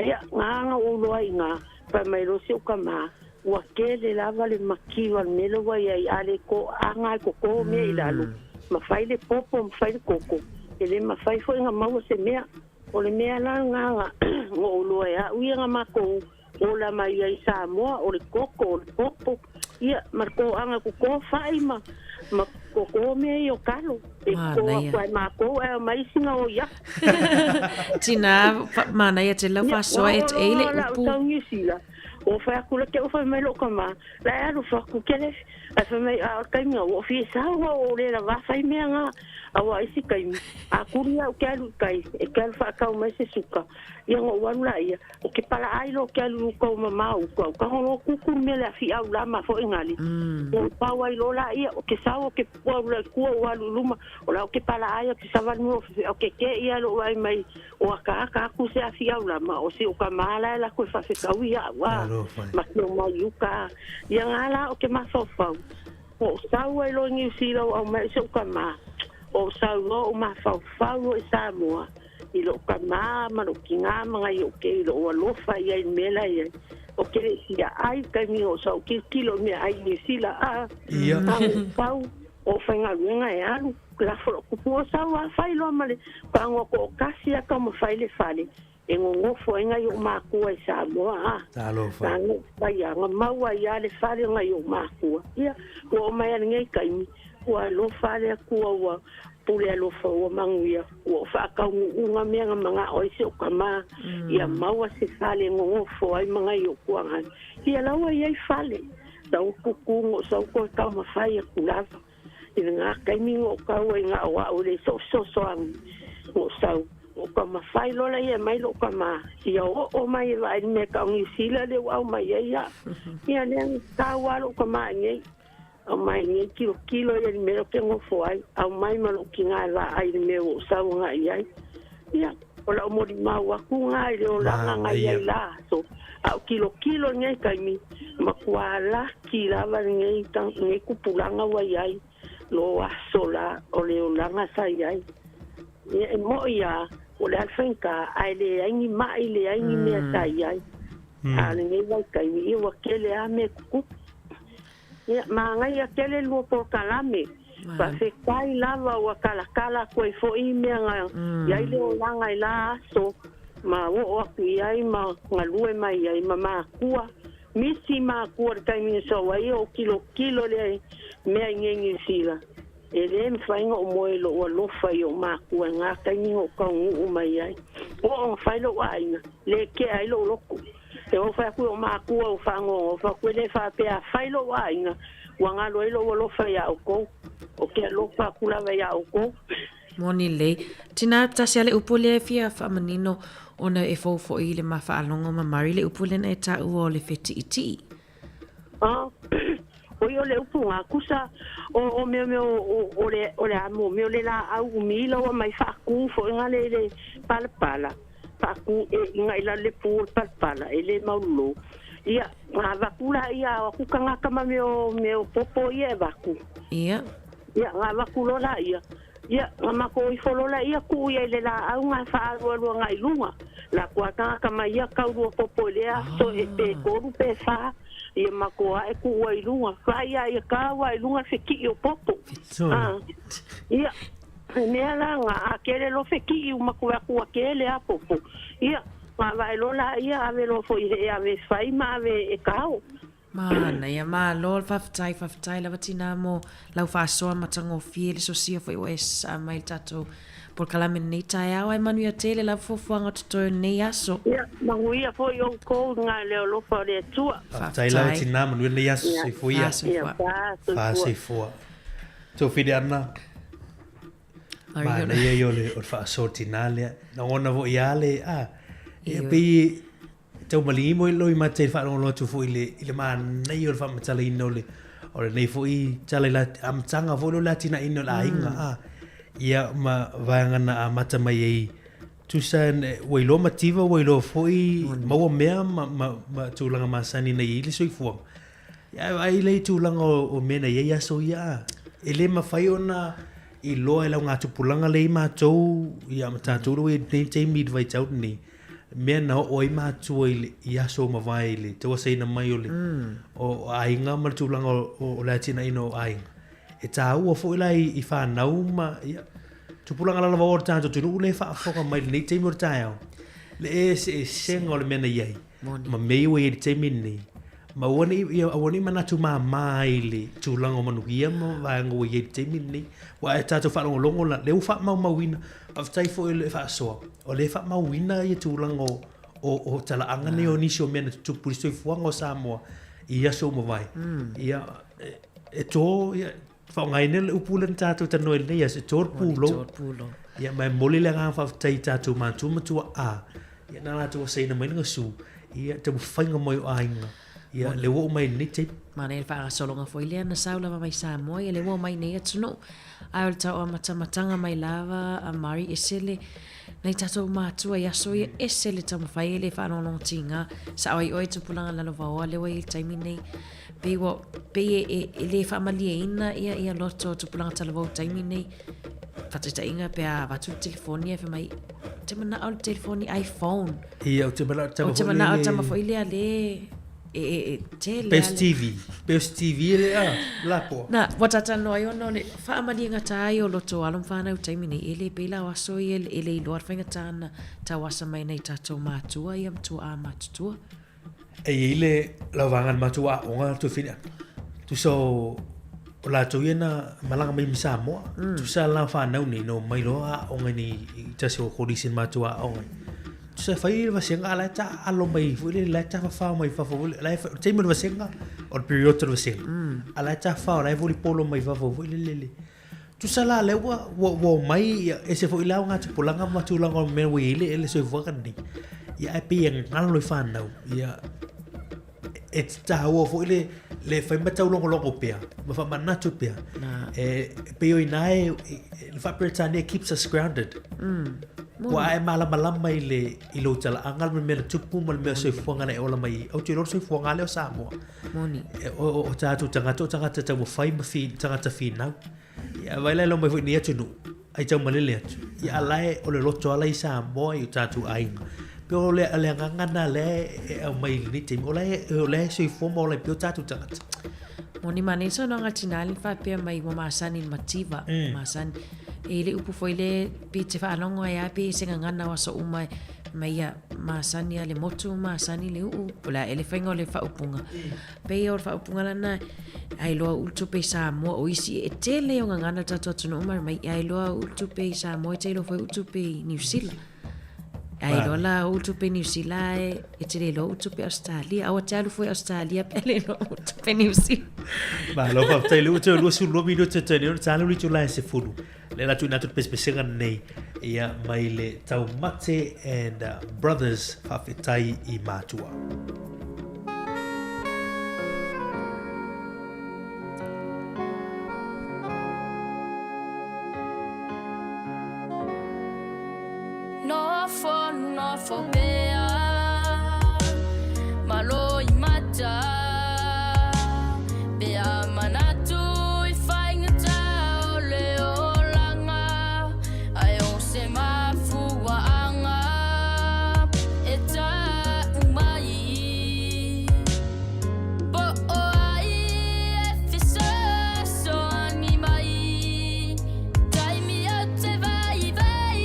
ia na na ou iloa ai i ina fai mai loa si ou tama ua tele lava le mativa o le mea lea ua i ai a le toaaga e toto mea i lalo ma fai le popo ma fai le koko e le mafai foi ona maua se mea. O le mea la lena na ou iloa e a'u ia na matou ola mai ai i Samoa o le koko o le popo ia ma le toaaga toto fa'i ma ma toto mea ia o talo e toto Manaia. atu ai matou ae omai isi gaoi atu. Tina, manaia tele lau Ia, faasoa na e oo e i loa le la'u upu. sau Niu Sila. Ua fai atu le ke ua fai mai lo'u kamā, la e alofa atu kele, ae fai mai, a o le taimi ua ou fia sau au ua ou le lavā fai mea nga, auā isi taimi, a kuli au ke alu i tai, e te alu faatau mai se suka, ia ona ou alu laia, o ke palaai loa ke alu i uka o mamao uka, o tago loa kuku le mea le afiau la ma foi gali, ona ou pau ai loa laia, o ke sau o ke pupu au la i tua ou alu i luma, o la o ke palaai o ke savali mai o ke ke ia lou vaai mai, O akaaka aku se afi aulama, o si o ka mā la e lako e faafetau ia'u, a ma ke omai i uka, a ia ngā lā o ke mafaufau, o ou sau ai loa i Niu Sila o aumai i so'u kamā, o ou sau loa ou mafaufau loa i Samoa, i lo'u kamā ma lo'u tigā ma ngai o'u kei i lo'u alofa i ai i le mea la e i ai. O ke le i fia ai i taimi o sau tilotilo i meaai i Niu Sila, a a ou sau, o ou faigaluega e alu, Lafo lo'u kupu o sau a fai loa ma le pagoa to'atasi a taumafai le fale e nonofo ai nai o'u makua i Samoa a. Talofa. Na o'u fai a na mau ai a le fale o nai o'u makua. Ia, ua oo mai a lenei taimi, ua alofa a le Atua ua pule alofa ua manuia, ua ou faataunuuga mea na mana'o ai si o'u tamā, ia maua se fale e nonofo ai ma nai o'u tuagani. Ia la ua i ai fale, sau kuku na ou sau toe taumafai atu lava. I lena taimi na ou tau ai na o a'u e le i so'u fesoasoani, na ou sau, na ou taumafai loa laia e aumai lo'u tamā, ia o'o mai e vaai i le mea tau Niu Sila lea ua aumai ai a'u. Ia lea na tau lava lo'u tamā i nei, aumai i nei tilotilo ia i le mea lea ou te nofo ai, aumai ma lo'u tinā e vaai i le mea ua ou sau agai i ai. Ia, o la'u molimau atu lena i le olaga na i ai la aso, a o tilotilo i lenei taimi, matua laki lava lenei lenei tupulaga ua i ai lo aso la o le olaga sa i ai. Ia, e mo'i lava, o le a le faigata, ae leai ni ma'i, leai ni mea sa i ai. A o lenei vaitaimi, ia ua tele lava mea tutupu. Ia, manaia tele lua polokalame. Faafetai lava ua talatala atu ai foi mea na i ai le olaga i la aso ma oo atu i ai ma galue mai ai ma matua. Misi matua i le taimi na sau ai o tilotilo le mea i nei Niu Sila. E le mafai ona ou moe i lou alofa i ou matua i na taimi na ou taunuu mai ai. Oo na fai lou aiga, le kea ai lou loto. E oo fai atu i ou matua ua faanoanoa atu e le faapea a fai lou aiga, ua galo ai lou alofa iā outou. Ou te alofa atu lava iā outou. Moni lelei. Tina, tasi a le upu lea e fia faamanino ona e fou foi i le ma faalogo ma Mari le upu lena e taua o le fetiitii. A, oi o le upu nga kusa o o mea mea o o le o le a mo mea o le laau umi la ua mai faaku foi nga le le palapala faaku e inga i lalo le pu o le palapala e le maulolo ia nga avatu la ia o aku kangaka ma mea o mea o popo ia e avatu Ia. ia nga avatu loa la ia Ia, na matou ifo loa laia tuu ia i le laau na faaalualua agai i luga. Latou a tagata mai ia kaulua popo i lea aso e pe tolu pe fa, ia matou ae tuu ai i luga. Fai a ia tau a i luga le feki'i o popo. A, ia, he mea la na, a kele loa feki'i ua matou atu ua kele a popo. Ia, na avae loa laia ave loa foi i he ave e fai ma ave e kao. Manaia, malo le faafetai, faafetai lava Tina mo lau faasoa matagofie le sosia foi ua e sasaa mai i le tatou polokalame i lenei taeao ae manuia tele lava fuafuaga o totoe o lenei aso. Ia, manuia foi outou i nga le alofa o le Atua. Faafetai lava Tina, manuia lenei aso, soifua ia. Ia, fa soifua. Fa soifua. Tofili Anna, manaia ia o le faasoa tina lea. Lagona foi lava le, a, e pei E tau maligi mo loi mate i le faalogologo atu foi i le, i le manaia o le faamatalaina o le, o lenei foi tala i le amataga foi lea o le atinaeina o le aiga, a. Ia ma vaega na amata mai ai, tusa ua iloa mativa, ua iloa foi maua mea ma, ma, ma tulaga masani na i ai le soifuaga. Ia ae vaai lea i tulaga o mea na i ai aso ia, a. E le mafai ona iloa e le augatupulaga lea i matou, ia ma tatou lea ua i ai i lenei taimi i le vaitau lenei, mea na oo ai matua i, le, i aso ua mavae i le tauasaina mai o le o aiga ma le tulaga o, o le atinaeina o aiga. E tāua foi la i, i whānau ma, ia, tupulaga lalava o le tātou atunuu le faafofoga mai lenei taimi o le taeao. Le eseesega o le mea na i ai. Ma mea ia ua i ai i le taimi lenei. Ma aua ne i, ia, aua ne i manatu māmā ai i le tulaga o manuia ma vaega ua i ai i le taimi lenei. Ua e tātou faalogologo la, lea ua faamaumauina. Faafetai foi i le faasoa, o lea e faamauina ia tulaga o, O talaaga nei o nisi o mea na tutupu i le soifuaga o Samoa i aso ua mavae. Ia, e to, ia, faaaogaina le upu lea na tatou talanoa i lenei aso, e to le pulou. Ia, ma e momoli le agaga faafetai i tatou matua ma tuaa, ia, na latou asaina mai le gasu, ia, taumafaiga mai o aiga, ia, lea ua oo mai i lenei taimi. Manaia le faagasologa foi lea na sau lava mai Samoa, ia lea ua omai nei atunuu. Ae o le tau amatamataga mai lava a Mari ese le nai tatou matua i aso ia ese le taumafai e le faalogologo tiga sao ai oe tupulaga lalovaoa lea ua i ai le taimi nei pei ua pei e, e, e le faamalieina ia ia loto o tupulaga talavou i le taimi nei faataitaiga pe a avatu le telefoni ae fai mai ou te manao le telefoni iPhone Ia, ou te manao tama ou te manao tama foi lea le e, e, e tele Best TV. Best TV le a, la poa. Na, ua talanoa ai ona o le faamaliegatā ai o loto o alo ma fanau i taimi nei, e le pei la o aso ia e le iloa le faigata na tauasa mai nai tatou matua ia ma tuaa matutua. E i ai le lauvaga a le matou aoga toe fili atu. Tusa o o latou ia na malaga mai ma Samoa. Mm. Tusa la whanau nei, no mai loa aoga nei i tasi o kolisi na matou aoga. Tusa fai le vasenga, a la e ta alo mai foi le, la e tafafao mai fafo foi le, la e fai, taimi o le vasenga, o le period o le vasenga. Mm. A la e tafafao, la e volleyball mai fafo foi le le. Tusa la lea ua, ua, ua omai, ia, ese foi la o ngā tupulaga ma tulaga o mea ua i ai le, le soifuaga lenei. Ia, ae pei e galo i whanau, ia, e tāua foi le, le fai ma taulogologo pea, ma whamanatu pea. Nā. E, pei o inā e, e, le wha-Peretania keeps us grounded. Ua ae malamalama i le, i lou talaaga ma le mea na tupu ma le mea soifuaga na e ola mai ai. Ou te iloa le soifuaga lea o Samoa. Moni. E, o, o, o tātou tagata, o tagata taumafai ma fi, tagata finau. Ia, vai la e mai foi nei atunuu, ai taumalele atu. Ia, a la e, o le loto ala i Samoa i o tātou aiga. Pe o le, le agaga nā lea e, e aumai i lenei taimi, o la e, o la e soifua ma ola ai pea o tātou tagata. Moni manaia le saunoaga a tinā le faapea mai ua masani i le mativa, masani. E le upu foi le pe te faalogo ai a pe se gagana o aso uma mai ia masani a le motu, masani le uu, po o le a ea le faiga o le faaupuga. Pei o le faaupuga lana, ai loa ulu tupe i Samoa, o isi e tele o gagana o le tatou atunuu ma mai ai loa ulu tupe i Samoa, e te iloa foi ulu tupe i Niu Sila. Ai loa la ulu tupe i Niu Sila e, e te le iloa ulu tupe Australia. Aua te alu foi Australia pe le iloa ulu tupe Niu Sila. Malo faafetai le ua toe 22 minute toe nei ona talo le itula e 10. Le la tuuina atu le pesepesega lenei ia mai le Taumate and Brothers faafetai i mātua. Nofo, nofo pea Malo i mata Pea manatu i faigata o le olaga Ae o se mafuaaga e tau mai Po o ai e fesoasoani mai Taimi o te vaivai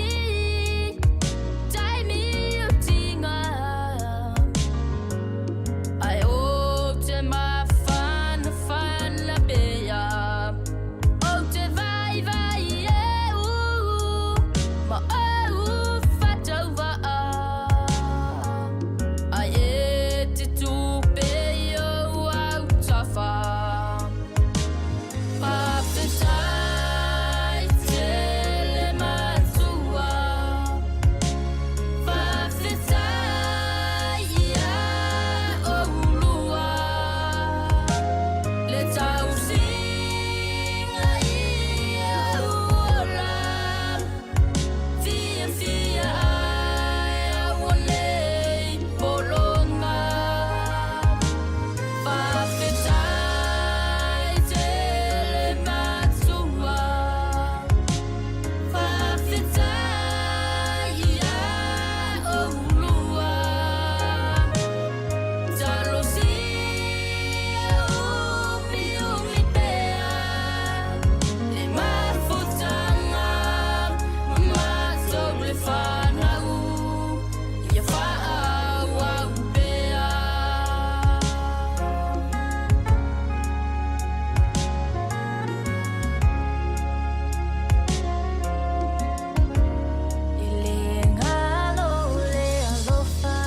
Taimi o tinga Ai o te mafanafana pea O te vaivai e u Ma ou whatauvaa Ai e te tupe i ou autafa Faafetai tele matua Faafetai ia oulua Le tausiga i ou ola Fiafia ai auanei pologa Faafetai tele matua Faafetai ia oulua Talosia umiumi pea Le mafutaga matou le fanau Ia faaauau pea. E le galo le alofa.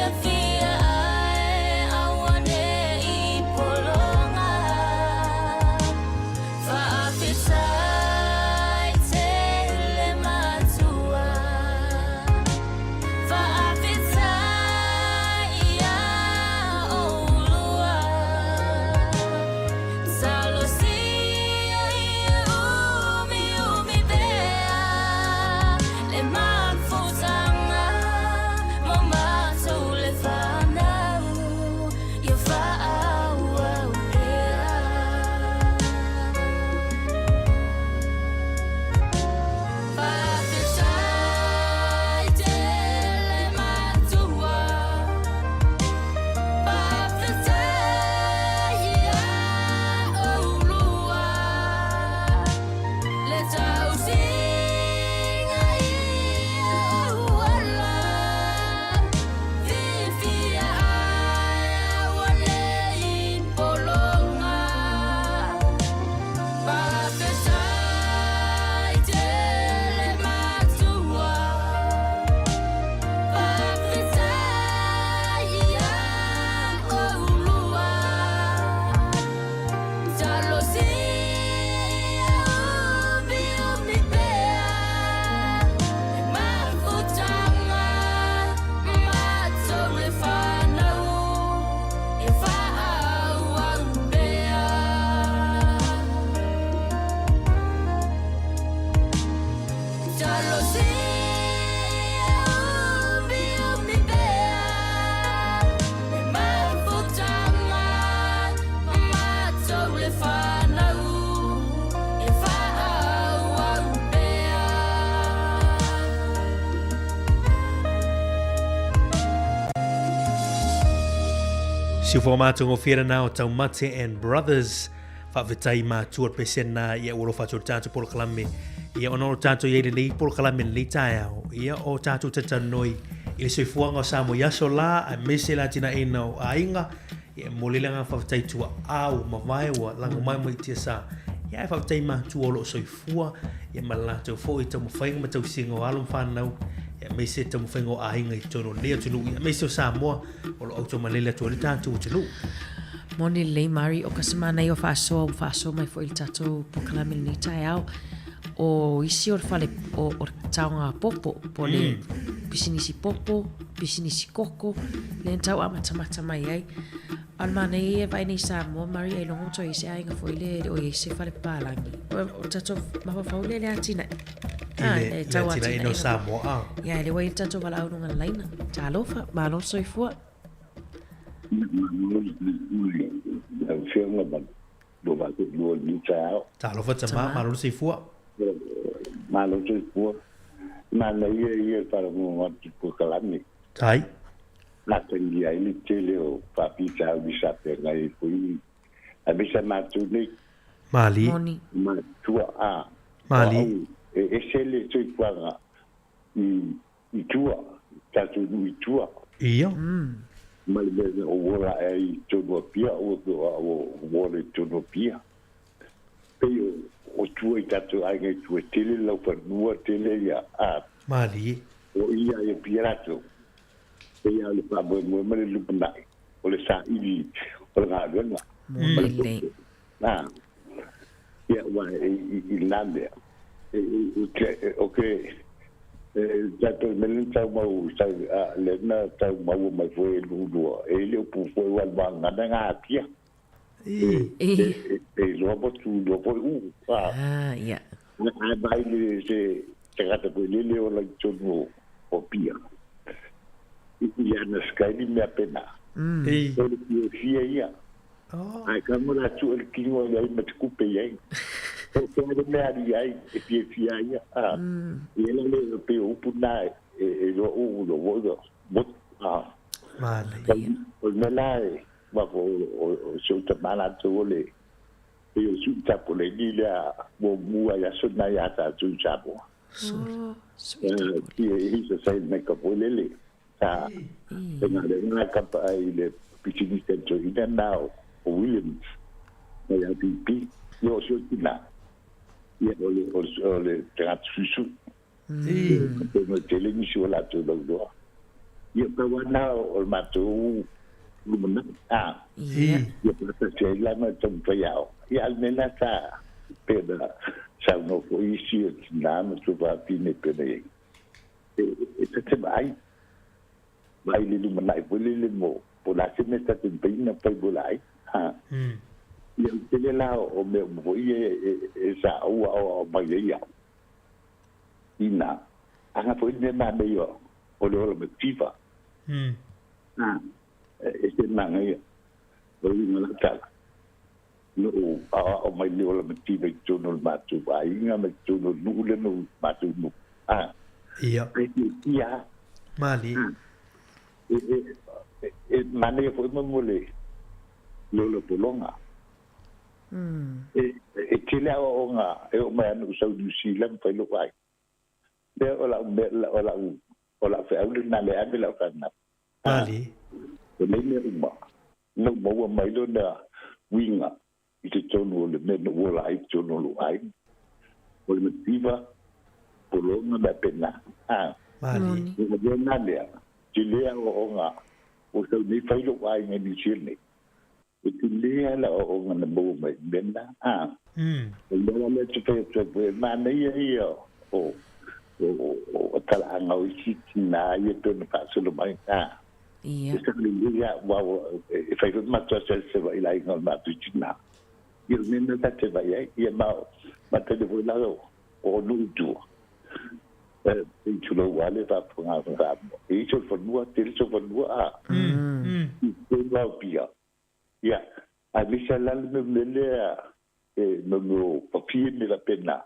Fiafia ae auane'i pologa. Faafetai tele matua. Faafetai ia oulua. Talosia ia umiumi pea le mafutaga mo matou le fanau ia faaauau pea. Faafetai tele matua. Faafetai ia oulua. Le tausiga ia auala. Fiafia ae auane'i pologa. Faafetai tele matua. Faafetai ia oulua. Talosia ia umiumi pea le mafutaga matou le fanau ia faaauau pea. Talosia umiumi pea le mafutaga matou le fanau ia faaauau pea. Si o whakamatongofie lena o Taumate and Brothers. Faafetai matua le pesena ia ua alofa atu i le tatou polokalame. Ia ona o tatou i ai lenei polokalame lenei taeao, ia o tatou talatalanoa i le soifuaga o Samoa i aso la, aemaise le atinaeina o aiga. Ia e momoli ai le agaga faafetai tuaa ua mavae ua lago mai mai tiasa. Ia ae faafetai matua o lo o soifua ia ma le latou foi taumafaiga ma tausiga o alo ma fanau, ia aemaise taumafaiga o aiga i totonu o lenei atunuu, ia aemaise o Samoa o lo o autuamalele atu ai le tatou atunuu. Moni lelei Mari, o ka se manaia o faasoa ua faasoa mai foi i le tatou polokalame i lenei taeao, o isi o le fale o, o le taoga popo, po o le pisinisi popo, pisinisi koko, lea na tau amatamata mai ai. A o le manaia ia e vaai nei i Samoa, Mari, ailoga ua toe i ai se aiga foi lea e le o i ai se fale papalagi. O, o tatou mafaufau lea i le atinae. I le, le atinaeina o Samoa, a. Ia, e le ua i ai le tatou valaau i luga o le laina. Talofa, malo le soifua. Lau Afioga ma lo matou lua i lenei taeao. Talofa tama, malo le soifua. Malo le soifua. Manaia ia le faalogologo atu i polokalame. Tai. Atagia ai le tele o faafitauli sa feagai ai foi aemaise a matou nei. Mali. Matua a. Mali. O au e ese le soifuaga i i tua, tatou nuu i tua. Ia. Ma le mea o uola ae ai i totonu o Apia, aua pe o au o uola i totonu o Apia. Pei o tua i tatou aiga i tua, e tele le laufanua, tele ia, a. Malie. O ia i Apia latou. Pei lava o le faamoemoe ma le lumanai, o le saili o le galuega. Moni lelei. A. Ia, aua i lena mea, o ke, tatou mea lea na tau mau, lea na tau maua mai foi e lua, e le o pu foi ua le vagana ngā atia. E iloa motu iloa foi u. Ah, ia. Ae mai le se tagata foi lele ola i totonu o Apia. I ana skaili mea pena. O le fiafia ia. Ae kamo la tua le kino i ai ma te kupe i ai. O te ale mea ali ai e fiafia ai ia. I ela le pe o upu nā e loa u lo voi lo motu. Manaia. O le mea la e ma o o se uta ma latou o le pei o sui tapu le ni lea mo mua i aso nai a tātou i Samoa. Ki e hisa sai mai ka foi lele. Sa e ngā le ngā kapa ai le pisinisi a tohina nā o Williams mai a BP. Ia o se o tina. Ia o le o le tagata suisui. Pe mo tele nisi o latou lauloa. Ia pau lava lena o le matou lumanai. A. Ia. Ia faatasi ai la ma le taumafai ao. Ia a o le mea lena sa pei ona saunoa foi isi o tina ma tuafafine e pei ona i ai. E, e ta te vaai, vaai i le lumanai foi lele mo, po o le a se mea ta te mafai ona fai mo le aiga. A. Ia o le tele la o mea uma foi ia e, e sa ou aoao mai ai au. Ina, aga foi le mea manaia o le ola mativa. A, e ese le manaia. O le uiga o lau tala, na ou aoao mai le ola mativa i totonu o le matou aiga ma i totonu o le nuu lea na ou matou nuu. A, Ia. e fiafia lava. Malie. E, e, e manaia foi mo le le ola pologa. E, e tele aoaoga e oo mai lava na ou sau i Niu Sila ma fai lou aiga. Lea o lau mea, o lau, o lau feau lena lea ave lau fanau. Malie. O nei mea uma, na ou maua mai lona uiga i totonu o le mea na ou ola ai i totonu o lou aiga. O le mativa, pologa ma mea faapena. A. Malie. O le mea lena lea, tele aoaoga ua sau nei fai lou aiga i Niu Sila nei. E tele lava le aoaoga na maua mai i le mea lena. A. O le mea la lea ou te fai atu ai foi, manaia ia o o talaaga o isi tina ia pei ona faasolo mai. A. Ia. E sao lelei lava aua e fai foi le matou asiasi i Savaii i le aiga o le matou tina. Ia o le mea lena ta te vaai ai. Ia ma ma tele foi la o nuu i tua. E tulou lava le faafofoga a Samoa. E i ai sou fanua, tele sou fanua a. I totonu lava o Apia. Ia, aemaise lava la le mea lea e mea o papie ma mea faapena,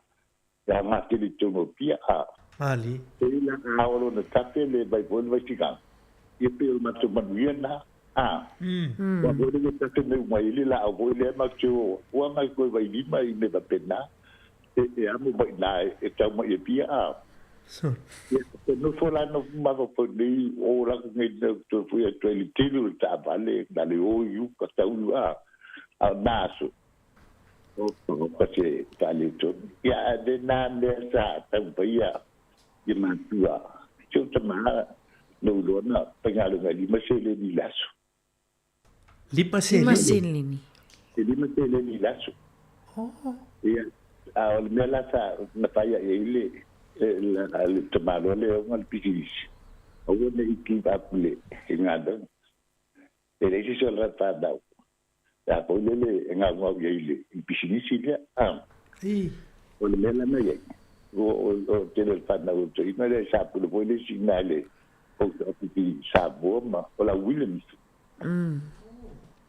e aoga tele i totonu o Apia. A. Malie. E i ai la ao lona tape le vai foi le vaisigaga. Ia pei o le matou manuia lena. A. Aua foi le tape mai uma i le laau foi lea matou te o ua mai koe vailima i mea faapena. E amo mai i ina e tau mai i Apia. A. Ia, e nofo la nofo mafaufau nei o latou nei mea ou te toe foi atu ai i le tele o le taavale na le o i uka tau a o na aso o pa se faaletonu. Ia, a o lena mea sa taumafai ia ia matua si ou tama na ou iloa na faigaluega i lima seleni i le aso. Lima Lima seleni. seleni. E lima seleni i le aso. Oh. Ia, a o le mea la sa na fai ai ai le le tamaloa lea e ona le pisinisi, aua ne i give up le galuega. E leai se isi o lana fanau a foi lele e gaugau i ai i le pisinisi lea. A I. o le mea la na i ai, o le tele o le fanau o le toeaina lea sa pule foi le isi i ina i le post office i Samoa ma o la Williams.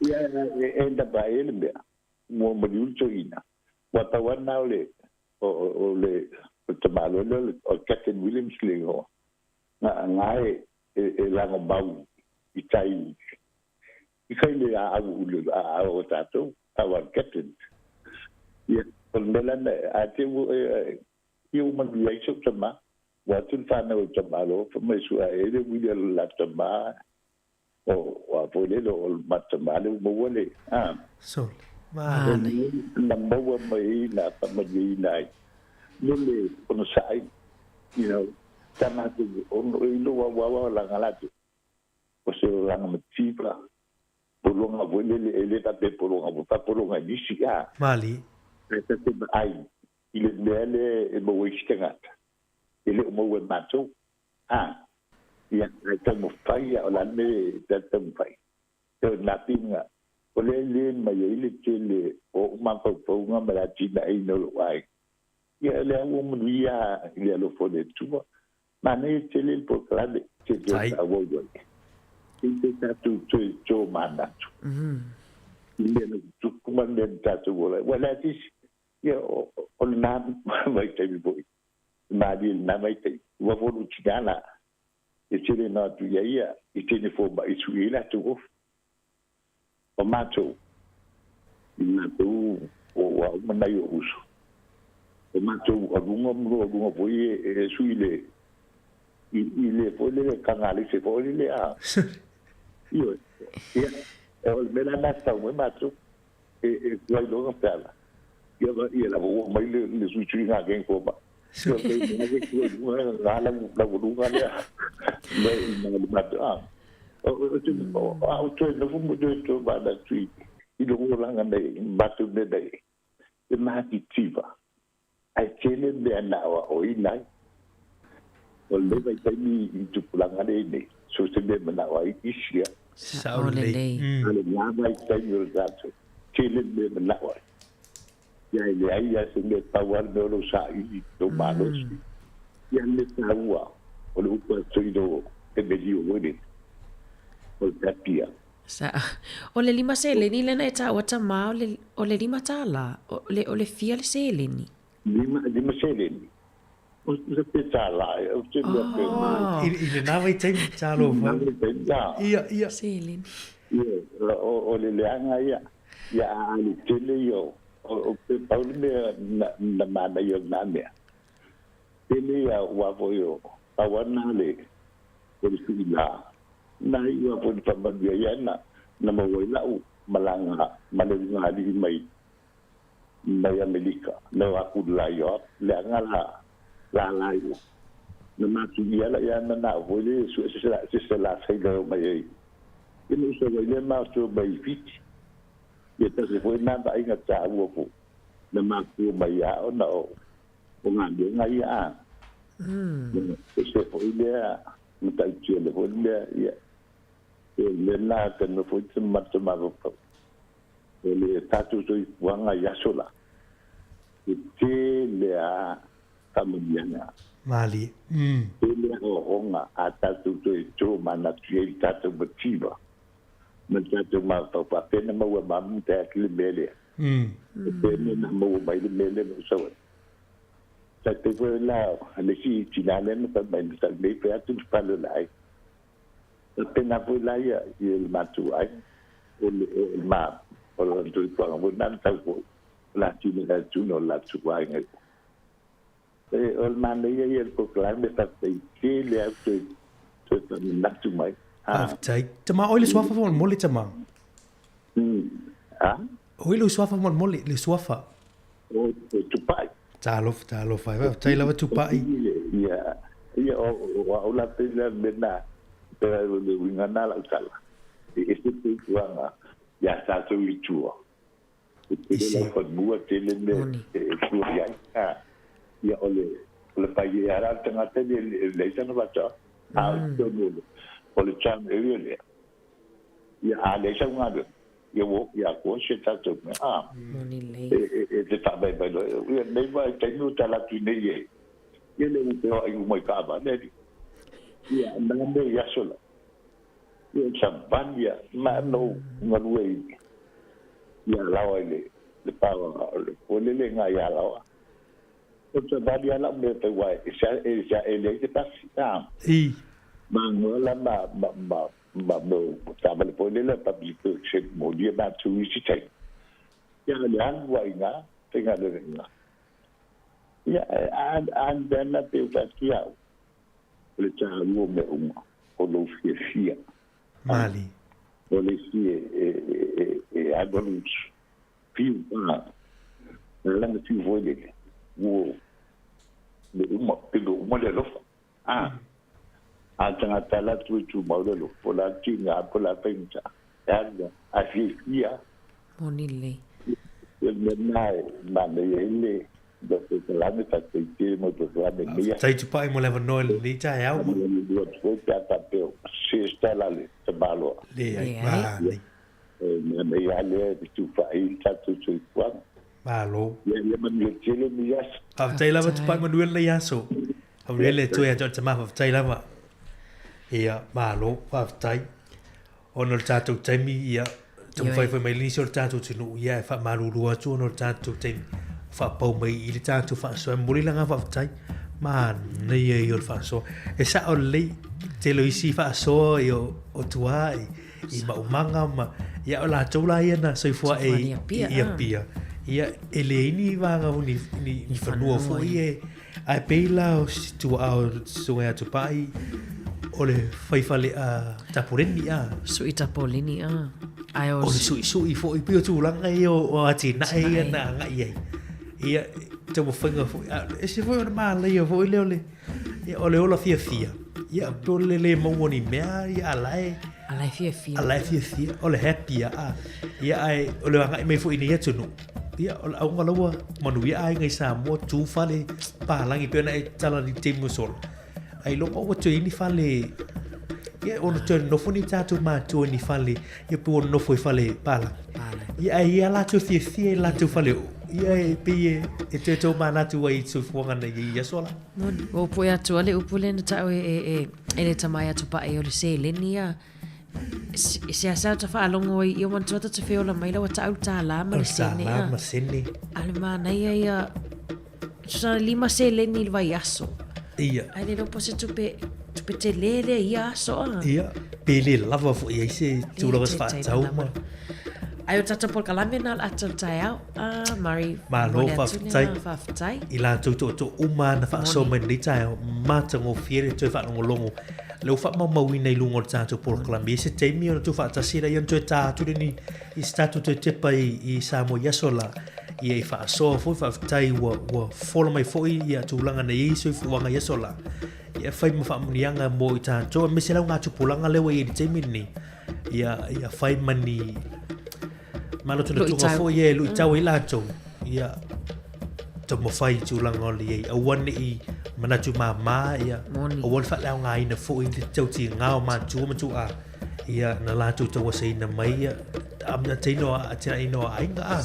Ia, e end up ai le mea, ua maliu le toeaina. Ua pau lava lena o le o le tamaloa lea o Captain Williams le igoa. Na e e lagomau i tai i kai le aau le aau o tatou, our captain. Ia, o le mea la na, a te ua ia ua manuia ai si ou tama. Ua atu le fanau e tamaloa, fai mai sua e le uili a le la tama, o a foi lele o le ma tama le ua maua le, a. Sole, manaia. Na maua mai ai na faamanuiaina ai lele onosai, you know, sa matou ono e iloa ua ua laga latou. O se olaga mativa, pologa foi lele, e le faapea pologa foi, faapologa i nisi, a. Malie. Ae ta te vaai i le mea lea e maua ai isi tagata, e le o maua e matou, a. Ia, ae taumafai lava, o le a le mea e ta taumafai? E o nā pinga, o lea e le mai ai le tele o ou mafaufauga ma le atinaeina o lou aiga. Ia, o lea ua manuia i le alofa o le Atua. Manaia tele le polokalame, te toe Tai. faaauau ai. I te tatou toe tōmanatu. I mea na tutupu ma mea na tatou ola ai. Ua leai se isi. Ia, o, o lena vaitaimi foi. Malie lena vaitaimi. Ua folu tina la. E tele na atu ia ia, i tene fōmaʻi sui ai latou ofi. O matou, i matou o ua uma nai ou uso. O matou aluga ma lua aluga foi e sui le i le foi lele tagalese foi lele a. Ioe. Ia, o le mea la lena e tatau mai matou e tuai loa ona feala. Ia, ia lava ua mai le suisuiga a keng fomai. Laualuga lea le i le matou a o au toe nofo mo toe toe manatu i lou olaga nei matou mea nei e matitiva ae tele mea na aoaoina ai. O lenei vaitaimi i tupulaga lea i nei, so se mea e manao ai isi ia. Sao lelei. A o lena vaitaimi o le tatou, tele mea e manao ai. Ia e leai lava se mea, pau lava le mea o lou saili, lou malosi. Ia le mea taua, o le upu atu i lou emelio foi lele, o le tapia. Sa, o le lima seleni lena e taua tama o le, o le $5, o le, o le fia le seleni? Lima seleni. O se pe tālā e, o te mea pe mai. I, i lena vaitaimi, talofa. Lena vaitaimi, ia. Ia, ia. Seleni. Ia, o, o le leaga ia, ia a alu tele ia o, o, pe pau le mea na, na manaia o lena mea. Tele ia ua foi o, pau lava lena le, o le suila. Na iu lava foi i le faamanuia ia na, na maua ai lau malaga ma le ugaalii mai mai Amelika, na o aku la i o leaga la la la i o. Na matu ia la ia na na foi le su se la se se la sailor o mai ai. Ia na usa wai le ma mai i Fiti. Ia tasi foi na vaaiga taua fo na matua mai ia ona o o galuega ia a. E se foi lea matautia le foi lea ia e le na ka no foi te mata mavapau. O le tatou soifuaga i aso la, e tele a faamanuiaga. Malie. Tele a ohoga a tatou toe to manatu i ai le tatou mativa ma le tatou mafaufau faapea na maua mamu te atu le mea lea. E pea na maua mai le mea lea na ou sau ai. Tai pei foi la le isi tina lea na fai mai na sau nei fai atu le fale o le aiga. Faapena foi la ia i le matou aiga, o le o le ma o le soifuaga foi lena na sau foi, o le atinae atu o le latou aiga. E o le manaia ia o le kokolame faafetai tele au toe toe faamanatu mai. Faafetai. Tama oi le suafa faamolemole tama. A? Oi le suafa faamolemole, le suafa. O Tupai. Talofa, talofa. Faafetai lava Tupai. Ia, ia o o au la pei le mea na, pe o le uiga na lau tala. E ese te tulaga ia tatou i tua. E tele lau fanua, tele mea e tua i ai. Ia o le o le pai e ala le tagata e leai sana faatoaga. A o totonu o le o le town area lea, Ia, a leai sau galuega, ia ua ofi atoa si a tatou mea, a. E, e, e te faavaevae loa, ia nei vaitaimi ua tala atu nei e, ia le ua feoai uma i taavale alii. Ia, na mea i aso la. Ia, savali ia, ma na ou galue i, i Alaoa i le, le paoa, o le puelele i i Alaoa. O le savali lava lau mea e fai aua e, e, e leai se pasi, a. I. Magoa la ma, ma, ma, Ma mo taavale foi lele public works e molia matou isi taimi. Ia le alu ai ina, faigaluega ina. Ia a a le mea lena pei ua fai atu au, o le taua o mea uma, o lou fiafia. Mali. O le isi e e e e alualu fiu a lana fiu foi lele, ua mea uma, pele uma le alofa. A, a tagata la atu e tumau le alofa, po o le a le tiga po o le a le faigata, e alu lava, ae fiafia lava. Moni lelei. O le mea lena e manaia ai le polokalame, faafetai tele mo le polokalame i lenei aso. Faafetai Tupai mo le avanoa i lenei taeao. Faamanuia atu foi pe a faapea o se style a le tamaloa. Leai, manaia. E manaia lava lea e fetufaai ai le tatou soifuaga. Malo. Ia, ia manuia tele lenei aso. Faafetai lava Tupai, manuia lenei aso. Faamanuia le Atua ia te oe le tama, faafetai lava. Ia, malo, faafetai. Ona o le tatou taimi, ia, taumafai foi mai nisi o le tatou atunuu, ia, e faamalulu atu ona o le tatou taimi, ua faapau mai i le tatou faasoa. E momoli le agaga faafetai, manaia ia o le faasoa. E sao lelei, tele o isi faasoa ia o tua i, i maumaga ma, ia o latou la ia na soifua e i Apia. Ia, e leai ni vaega o ni, ni, ni fanua foi e, Ae pei la o si tuaa o susuga ia Tupai, o le fai fale a tapoleni a. Sui tapoleni a. Ae o. O le suisui foi, pei o tulaga ia o atinae ia na agai ai. Ia, taumafaiga foi, a e ese foi o le malaia foi lea o le, ia, o le ola fiafia, ia, pe o le le maua o ni mea, ia, a la e, A la e fiafia. A la e fiafia, o le happy a, a, ia, ae o le agai mai foi i nei atunuu, ia, o le auga la ua manuia aiga i Samoa, tu fale palagi pei ona e tala i le taimi ua sola, Ailoga ua toe i ai ni fale, ia ona toe nonofo ni tatou matua i ni fale, ia pe ua nonofo i fale palagi. Ia ae ia latou fiafia i latou fale oo. Ia e pei e, e toe tomanatu ai i le soifuaga na i ai i aso la. Moni, ua upu atu a le upu lea na ta'u e, e, e, e le tama ia Tupae o le seleni ia. E seasea ota faalogo ai, ia manatua ta te feola mai la ua ta'u le tālā ma le sene. Tālā ma sene. A le manaia ia, tusa 5 seleni i le vaiaso. Ia. Ae le iloa po o se tupe, tupe telē lea i ia aso a. Ia, pe le lava foi ai se tulaga se faatatau ma. Ai o tatou polokalame na o le ata o le taeao. Ah, Murray, Malo, momoli atu le faafetai. agaga faafetai. I latou tootoo uma na faasoa mai lenei taeao, matagofie le toe faalogologo. Lea ua faamaumauina i luga o le tatou polokalame. E i ai se taimi ona tuufaatasi lea ona toe ta atu lea ni, i se tatou toe tepa i, i Samoa i aso la. Ia i faasoa foi, faafetai ua, ua fola mai foi ia tulaga na i ai soifuaga i aso la. Ia fai ma faamuniaga mo i tatou, aemaise le augatupulaga lea ua i ai i le taimi lenei. Ia, ia fai ma ni manatunatuga foi e luitau ai latou. Ia taumafai i tulaga o le i ai. Aua ne i manatu māmā, ia, aua le faaleaogaina foi le tautiga o matua ma tuaa, ia, na latou tauasaina mai, ia, atinaeina o aiga. A.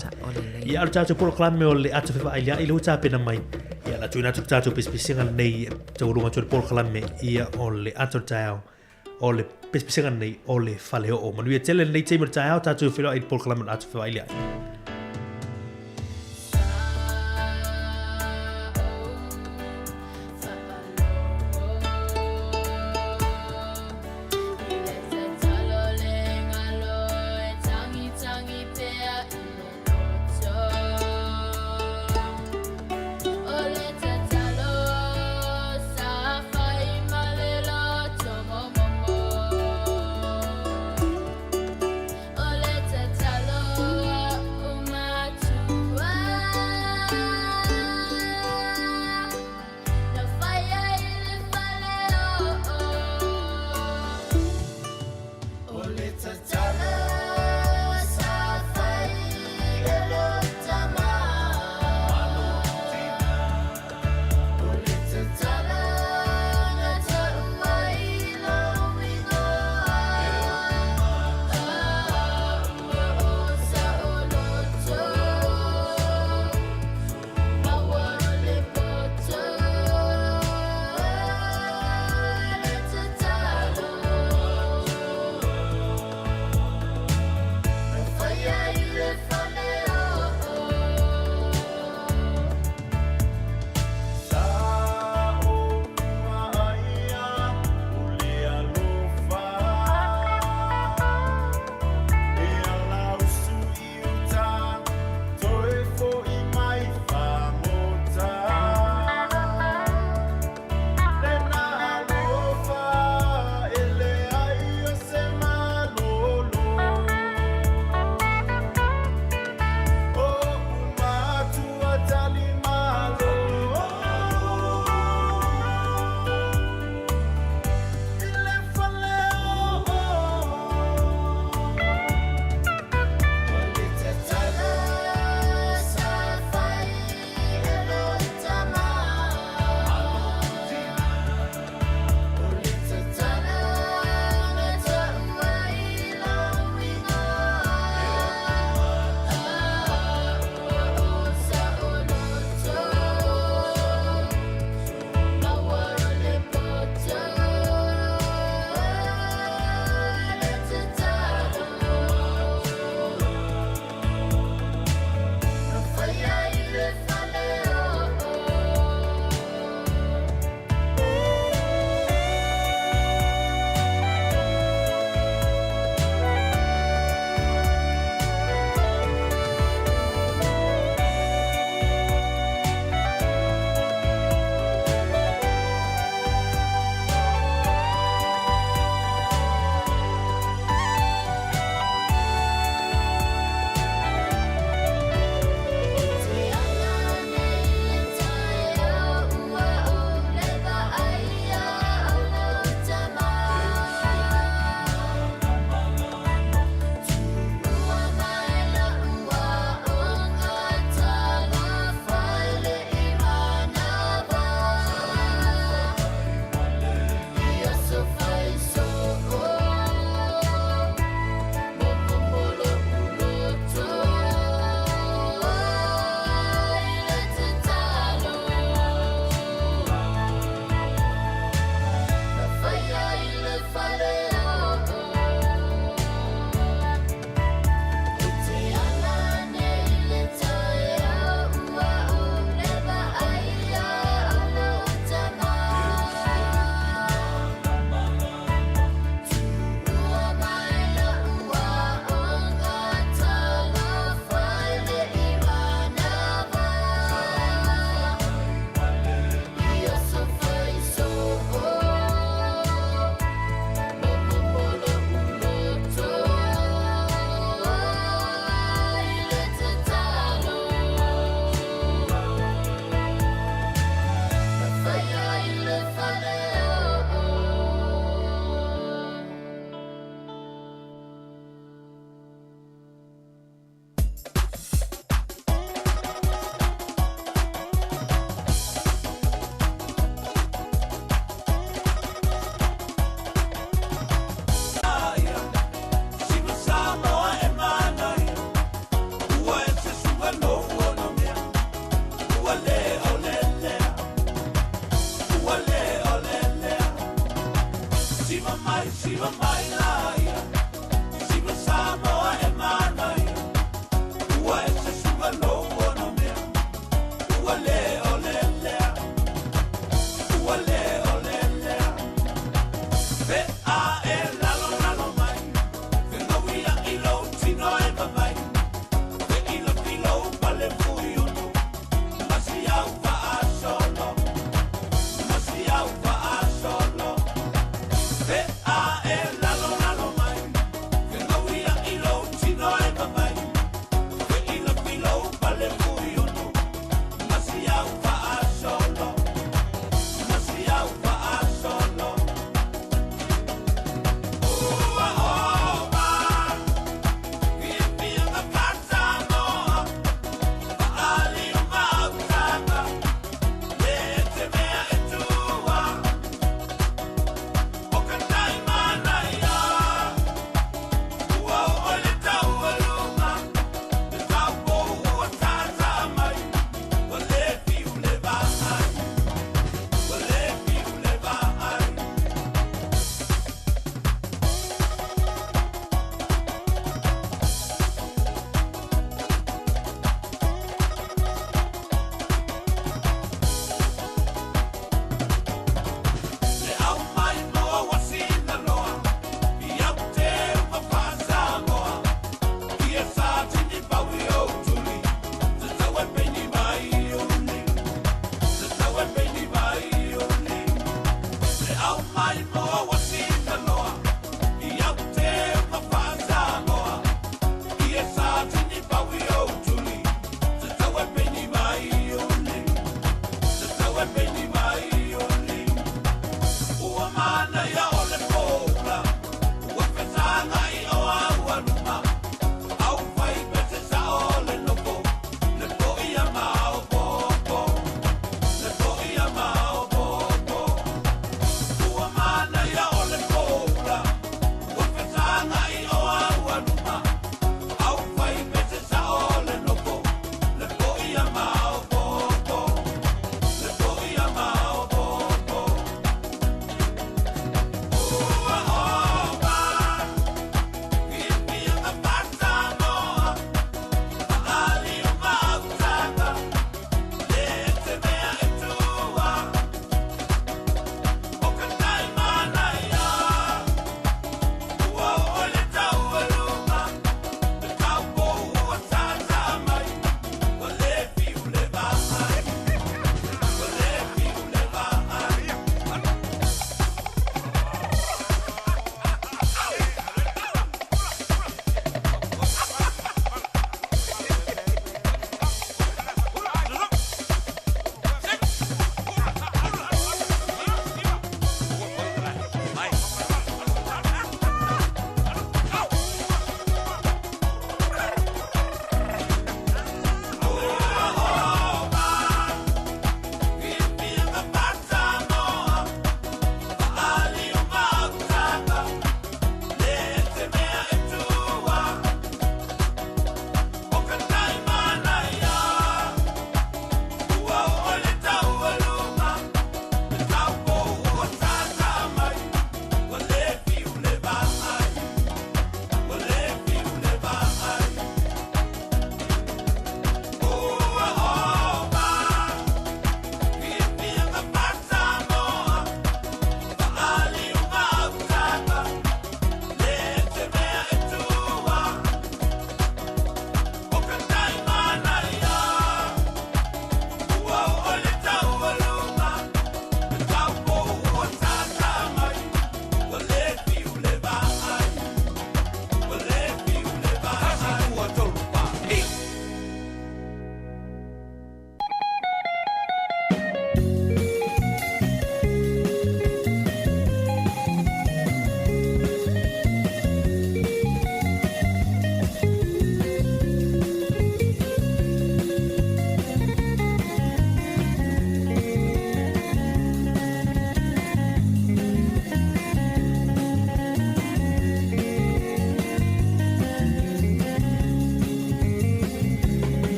Ia, o le tatou polokalame o le Ata Fevailia'i lea ua tapena mai, ia, o le a tuuina atu le tatou pisipisiga lenei, taualuga atu le polokalame, ia, o le ata o le taeao. O le pisipisiga lenei o le Faleoo. Manuia tele lenei taimi o le taeao, tatou feiloai i le polokalame o le Ata Fevailia'i.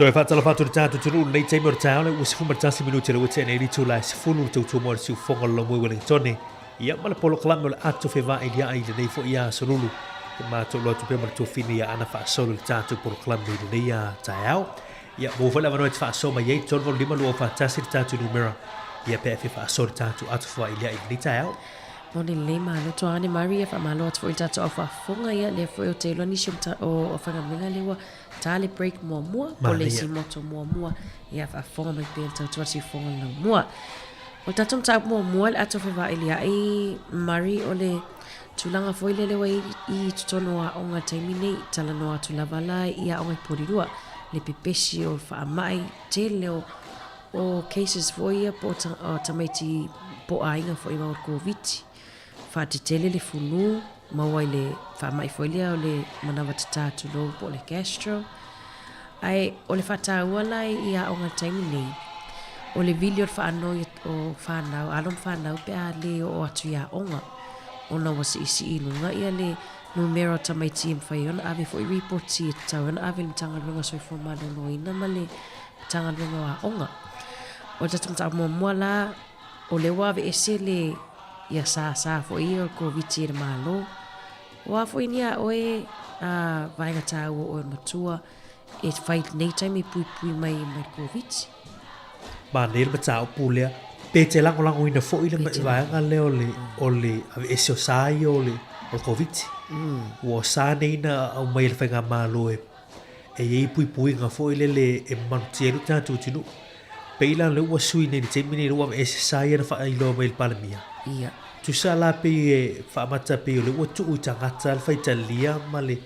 Toe faatalofa atu i le tatou atunuu i lenei taimi o le taeao lea ua 11 minute le ua tea nei le itula e 10 le tautua mo le siufofoga o le Lomoi Wellingtone ia ma le polokalame o le ato fevailia'i i lenei foi aso lulu e matou alo atu pea ma le tuafine ia Ana faasolo i le tatou polokalame i lenei taeao. Ia maua foi le avanoa e te faasoa mai ai 385 241 le tatou numera ia pe a e fia faasoa i le tatou ato fevailia'i i lenei taeao. Moni lelei malo tuaane Marie, faamalo atu foi i le tatou au faafofoga ia lea foi ou te iloa nisi o aufaigaluega lea ua Ta le break muamua, po le isi moto muamua, ia faafofoga mai pea le tautua siufofoga le laumua. O le tatou mataupu muamua le ato fevailia'i Murray o le tulaga foi lele ua i i totonu o aoga i le taimi nei, talanoa atu lava la i aoga i Porirua, le pepesi o le faamai tele o o cases foi ia po o tamaiti po o aiga foi ma le Koviti. Faatetele le fulu, maua i le faamai foi lea o le manawa tatā tulou po o le gastro. Ae o le faataua la i aoga i le taimi nei, o le vili o le faanoi o fanau, alo ma fanau pe a le oo atu i aoga ona ua siisii i luga ia le numera o tamaiti e mafai ai ona ave foi ripoti e tatau ai ona ave i le Matagaluega o Soifua Maloloina ma le Matagaluega o Aoga. O le tatou mataupu muamua la, O lea ua aveese le ia sa sa foi ia o le Koviti e le Malo. O a foi ni a oe a vaega taua o oe o le matua e fai i lenei taimi e puipui mai mai le Koviti. Manaia le mataupu lea. Pe te lagolagoina foi le vaega lea o le o le aveese o sa ia o le o le Koviti. Ua o sa nei na aumai e le faigamalo e e i ai puipuiga foi lele e malutia ai lo tatou atunuu. Pei la lea ua sui nei i le taimi nei lea ua aveese sa ia na faailoa mai e le Palemia. Ia. Tusa la pei e faamata pei o lea ua tuu i tagata le faitalia ma le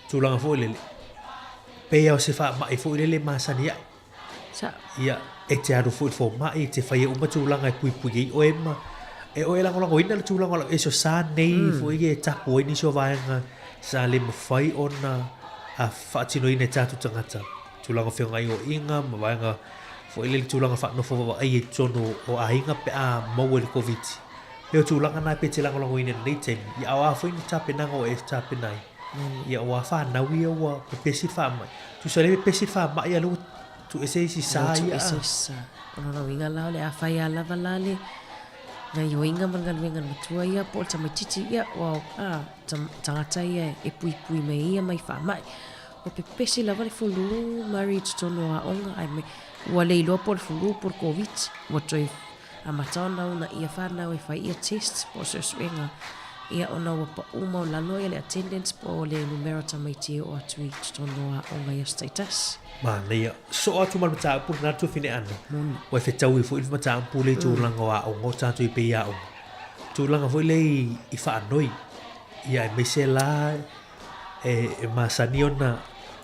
tulaga foi lele, pei lava o se faamai foi lele e masani ai. Sa. Ia, e te alu foi i le fomai, e te faia uma tulaga e puipui ai oe ma e oe e lagolagoina le tulaga o lau eso sa nei foi e tapu ai nisi o vaega sa le mafai ona faatinoina e tatou tagata. Tulaga o feogaioiga ma vaega foi lele tulaga faanofo vaavaaia i totonu o aiga pe a maua i le Koviti. Pei o tulaga na pe te lagolagoina i lenei taimi, ia a o a foi ni tapenaga ua e tapena ai, ia ua fanau ia ua pepesi le faamai. Tusa lea pepesi le faamai a lea ua tuuese isi sa ia. Tuuese isi sa. O lona uiga la o le a fai a lava la le gaioiga ma le galuega a le matua ia po o le tamaititi ia ua a tagata ia e puipui mai ia mai faamai. Ua pepesi lava le fulu Mari i totonu o aoga ae mai ua le iloa po o le fulu po o le Koviti ua toe Amata ona uunaia fanau e fai ia test po o suesuega ia ona ua pau maualalo ia le attendance po o le numera o tamaiti e oo atu i totonu o aoga i aso taitasi. Manaia. Soo atu ma le mataupu lena le tuafine-ana. Moni. Ua e fetaui foi le mataupu lea i tulaga o aoga o tatou i pei aoga. Tulaga foi lea i faanoi. Ia aemaise la e masani ona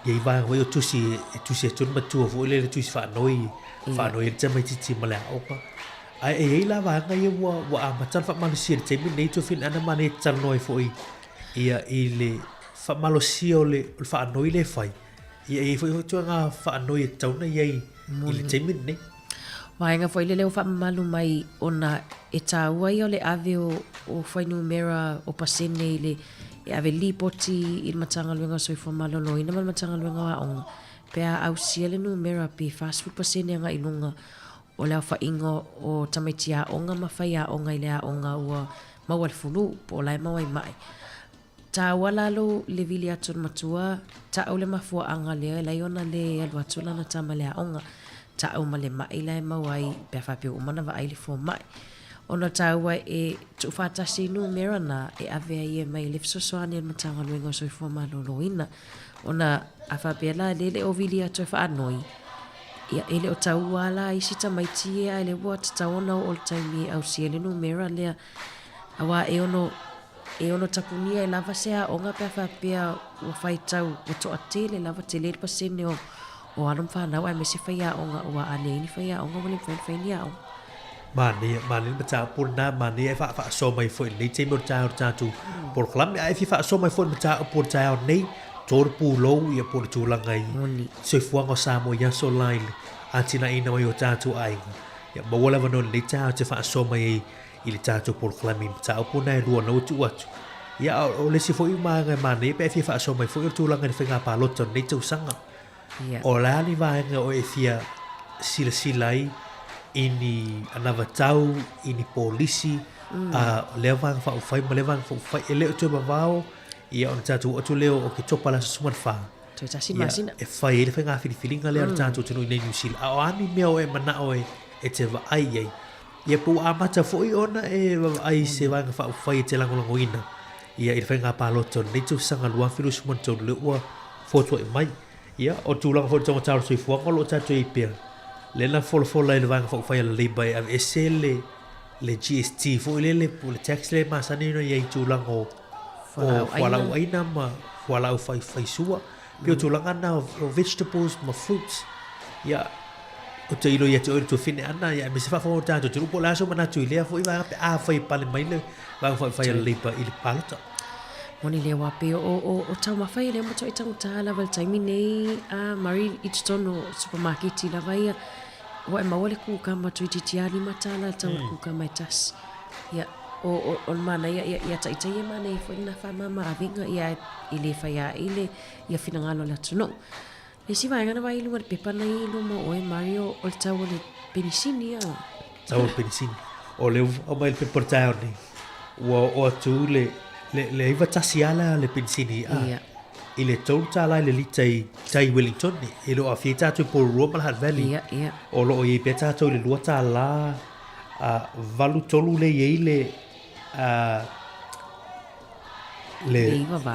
i ai vaega foi o tusi e tusi atu le matua foi lele tusi faanoi, faanoi ai le tamaitiiti ma le aoga. Ae e i ai la vaega ia ua, ua amata ona faamalosia i le taimi lenei Tuafina Ana ma le talanoa ai foi ia i le faamalosia o le, o le faanoi lea e fai. Ia e i ai foi ituaiga faanoi e tatau ona i ai i le taimi lenei. Vaega foi lele ua faamamalu mai ona e taua ia o le ave o, o fuainumera o pasene i le e ave lipoti i le Matagaluega o Soifua Maloloina ma le Matagaluega o Aoga pe a ausia le numera pe 40% agai i luga o le aofaiga o tamaiti aoga ma faiaoga i le aoga ua maua le fulu po o la e maua i mai. Taua la lou le vili atu o le matua, ta'u le mafua'aga lea e lai ona le alu atu lana tama i le aoga, ta'u ma le ma'i la e maua ai pe a faapea ua uma ona vaai le fomai. Ona taua e tuufaatasi i numera na e ave ai e mai le fesoasoani a le Matagaluega o Soifua Maloloina. Ona a faapea la lea e le o vili atu e faanoi, ia e le o taua la isi tamaiti ia ae lea ua tatau ona oo le taimi e ausia ai le numera lea aua e ono E ono tapunia e lava se aoga pe a faapea ua faitau ua toatele lava, tele le pasene o, o alo ma fanau aemaise faiaoga aua a leai ni faiaoga ua le mafai ona fai ni aoga. Manaia, manaia le mataupu lena, manaia e faafaasoa mai foi i lenei taimi o le taeao o le tatou polokalame. A e fia faasoa mai foi i le mataupu o le taeao nei, tolu pulou ia po o le tulaga i soifuaga o Samoa i aso la i le atinaeina mai o tatou aiga. Ia maua le avanoa i lenei taeao e te faasoa mai ai i le tatou polokalame i mataupu na e lua na ua tuu atu. Ia, a o le isi foi vaega e manaia pe a e fia faasoa mai foi o le tulaga i le faiga palota o lenei tausaga. Ia. O le a ni vaega o e fia silasila ai i ni anavatau, i ni polisi, a o lea vaega faaupufai ma lea vaega faaupufai, e le o toe mamao ia ona tatou oo atu lea o Oketopa i le aso 14. Toe tasi masina. E fai ai le faiga filifiliga lea a le tatou atunuu i nei Niu Sila. A o a ni mea o e manao e te vaai i ai? Ia pe ua amata foi ona e vaavaai i se Vaega Faaupufai e te lagolagoina ia i le faiga palota o lenei tausaga 2023 lea ua fotuai mai. Ia, o le tulaga foi i le taugata o le soifuaga o lo o tatou i ai pea, lea na folafola e le Vaega Faaupufai a le Labour e aveese le le GST foi lele po o le tax lea e masani ona i ai i tulaga o fualaau aina ma fualaau faisua. Pei o tulaga na o vegetables ma fruits. Ia, ou te ilo ia te oe le tuafine ana, ia aemaise faafofoga o tatou atunuu po o le a sou manatu i lea foi vaega pe afai e pale mai le Vaega Faaupufai a le Labour i le palota. Moni lea aua pei o, o, o taumafa ia lea ua matuai taugata lava i le taimi nei a Murray i totonu o supamaketi lava ia ua e maua le kukama toeitiiti lava $5 le tau o le kukama e tasi. Ia, o, o, o le manaia, ia, ia taitai e manaia foi lena faamama avega ia e le fai ae le ia finagalo o le atunuu. Le isi vaega na vaai i luga o le pepa na i luma o oe Mario, o le tau o le penisini a. Tau o le penisini. O lea ua aumai le pepa o le taeao nei, ua oo atu le, le, le 91 lava le penisini a. Ia. I le $3 i le lita i tai Wellington, e le o aafia ai tatou i Porirua ma le Hutt Valley. Ia, ia. O lo o i ai pea tatou i le $2 a 83 lea e i ai le, a, le,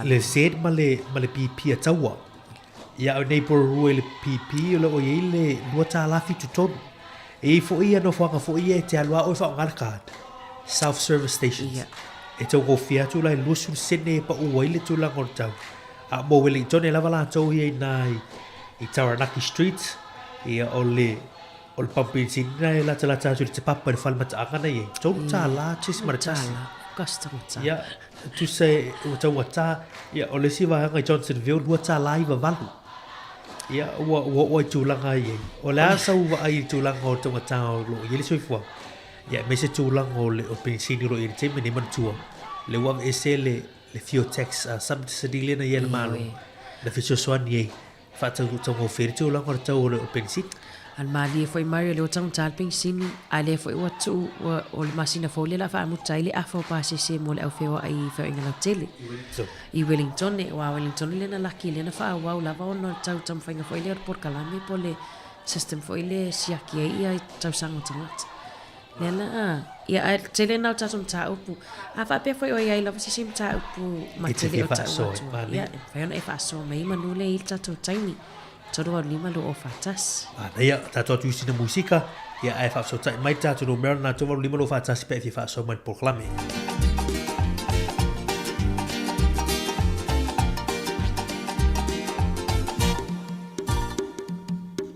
le Z ma le, ma le BP a Taua. Ia au nei Porirua i le PP o lo o i ai le $2.73. E i ai foi ia nofoaga foi ia e te alu lava oe faaaoga le card. Self service stations. Ia. E taugofie atu la i le 20 sene e pau ai le tulaga o le tau. A mo Wellington e lava latou ia i nā i Taranaki Street, ia o le o le pamu penisini na e latalata atu i le Te Papa i le fale mataaga na i ai. $3 tesi ma le tasi. Tala. Ia, tusa e ua taugata. Ia, o le isi vaega i Johnsonville, $2.98. Ia, ua ua oo i tulaga i ai. O le a sau vaai i le tulaga o le taugata o lo o i ai le soifuaga? Ia aemaise tulaga o le o penisini o lo o i ai i le taimi lenei manatua lea ua aveese le le fuel tax subsidy lea na i ai a le Malo na fesoasoani ai e faataugofie ai le tulaga o le tau o le penisini. A le malie foi Mario lea ua taugata le penisini a lea foi ua tuu ua o le masina fou lea la faamuta ai le afa o pasese mo le au feoai i feoaiga lautele i Wellington aua o Wellington lea na laki lea na faaauau lava ona o le tau taumafaiga foi lea o le polokalame po o le system foi lea e siaki ai ia tausaga o tagata. Lea la, ia ae tele na o tatou mataupu. A faapea foi o i ai lava se isi mataupu matele o tau atu. Ia, e mafai ona e faasoa mai manu lea i le tatou taimi. 385 2041. Manaia, tatou atu i sina musika, ia ae faafesootai mai le tatou numera lena 385 2041 pe a e fia faasoa mai i le polokalame.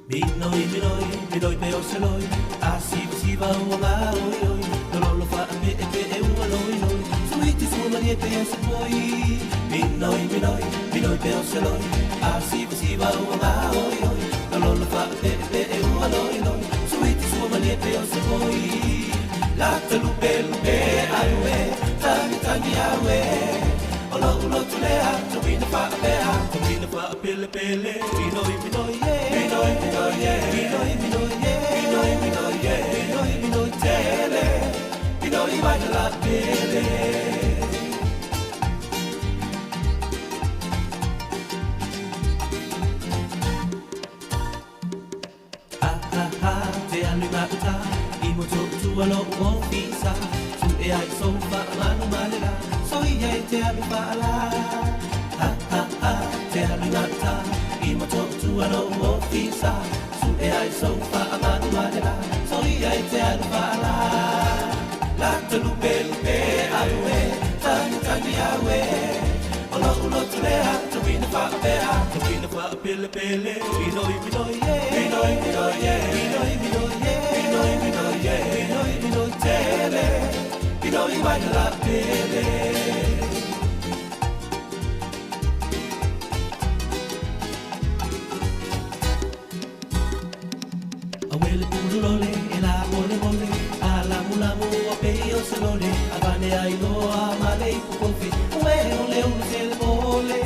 Minoi, minoi, minoi pe o se loi A siva siva ua ngā oi oi Lololo wha a pe e pe e ua loi loi Suiti sua mani e pe e se poi Minoi, minoi, minoi pe o se loi A siva siva ua ngā oi oi Lololo wha a pe e pe e ua loi loi Suiti sua mani e pe o se poi Lata lupe lupe aue Tangi tangi aue O lo ulo tulea Tawina wha a pea Tawina wha a pele pele Minoi, minoi, minoi, minoi, minoi, minoi, minoi, minoi, minoi, minoi, tele Minoi mai la pele Ha ha ha, te alu ngā uta I mo tō tua lo o fisa Tu e ai so fa manu malela So ia e te alu whaala Ha ha ha, te alu ngā uta I mo tō tua lo o fisa Tu e ai so fa manu malela So ia e te alu whaala La te lupe lupe aue Tangi tangi aue O lo ulo tulea Tawina whaapea Tawina whaapele pele Minoi minoi minoi minoi minoi minoi minoi minoi minoi minoi tele Minoi mai la pele Awele pululole e la mole mole A lamu lamu o pe o se lole A vane ai loa ma le ipu kofi Ue o le ulu se le mole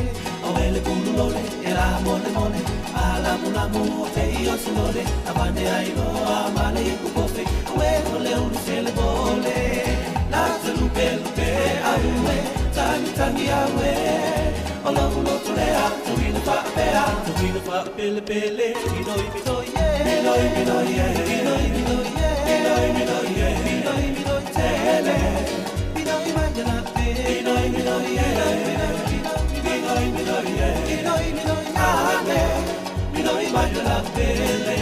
Awele pululole e la mole mole A lamu lamu o pe o se lole A vane ai loa ma le ipu kofi Ue o le ulu se le mole La te lupe lupe aue Tangi tangi aue O lo ulo tulea Tuina whaapea Tuina whaapele pele Minoi minoi minoi minoi minoi minoi minoi minoi minoi minoi tele Minoi mai la minoi minoi minoi minoi minoi minoi ane Minoi mai la pele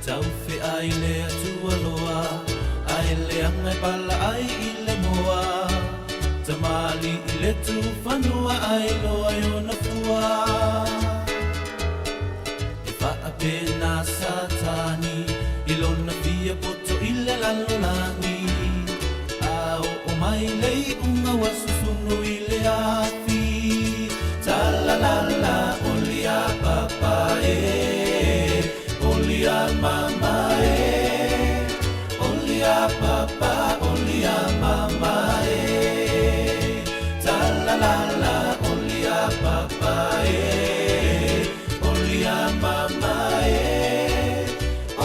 Tau fe ai le atua loa Ai le anga e pala ai i le moa Tamali i le tufanua ai loa i ona fua E faapena Satani i lona fia poto i le lalolagi A oo mai le iuga ua susunu i le afi Talalala oli a papa e Oli a mama e Oli a papa oli a mama e Talalala oli a papa e Oli a mama e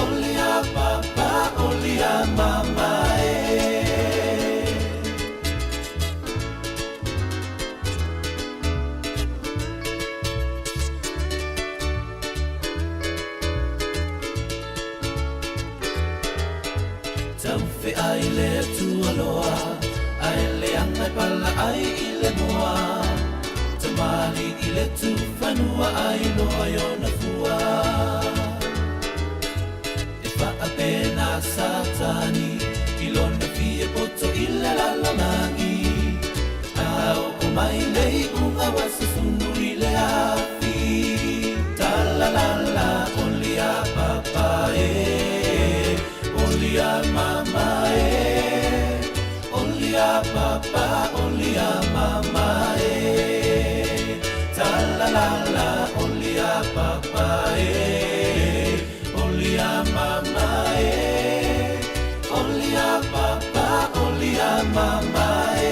Oli a papa oli a mama e Tau fe ai le atua loa Ai le anga e pala ai i le moa Tamali i le tufanua ai loa i ona fua E faapena Satani I lona fia poto i le lalolagi A oo mai le iuga ua susunu i le afi. papa, oli a mama e. Ta la la la, oli a papa e. Oli a mama e. Oli a papa, oli a mama e.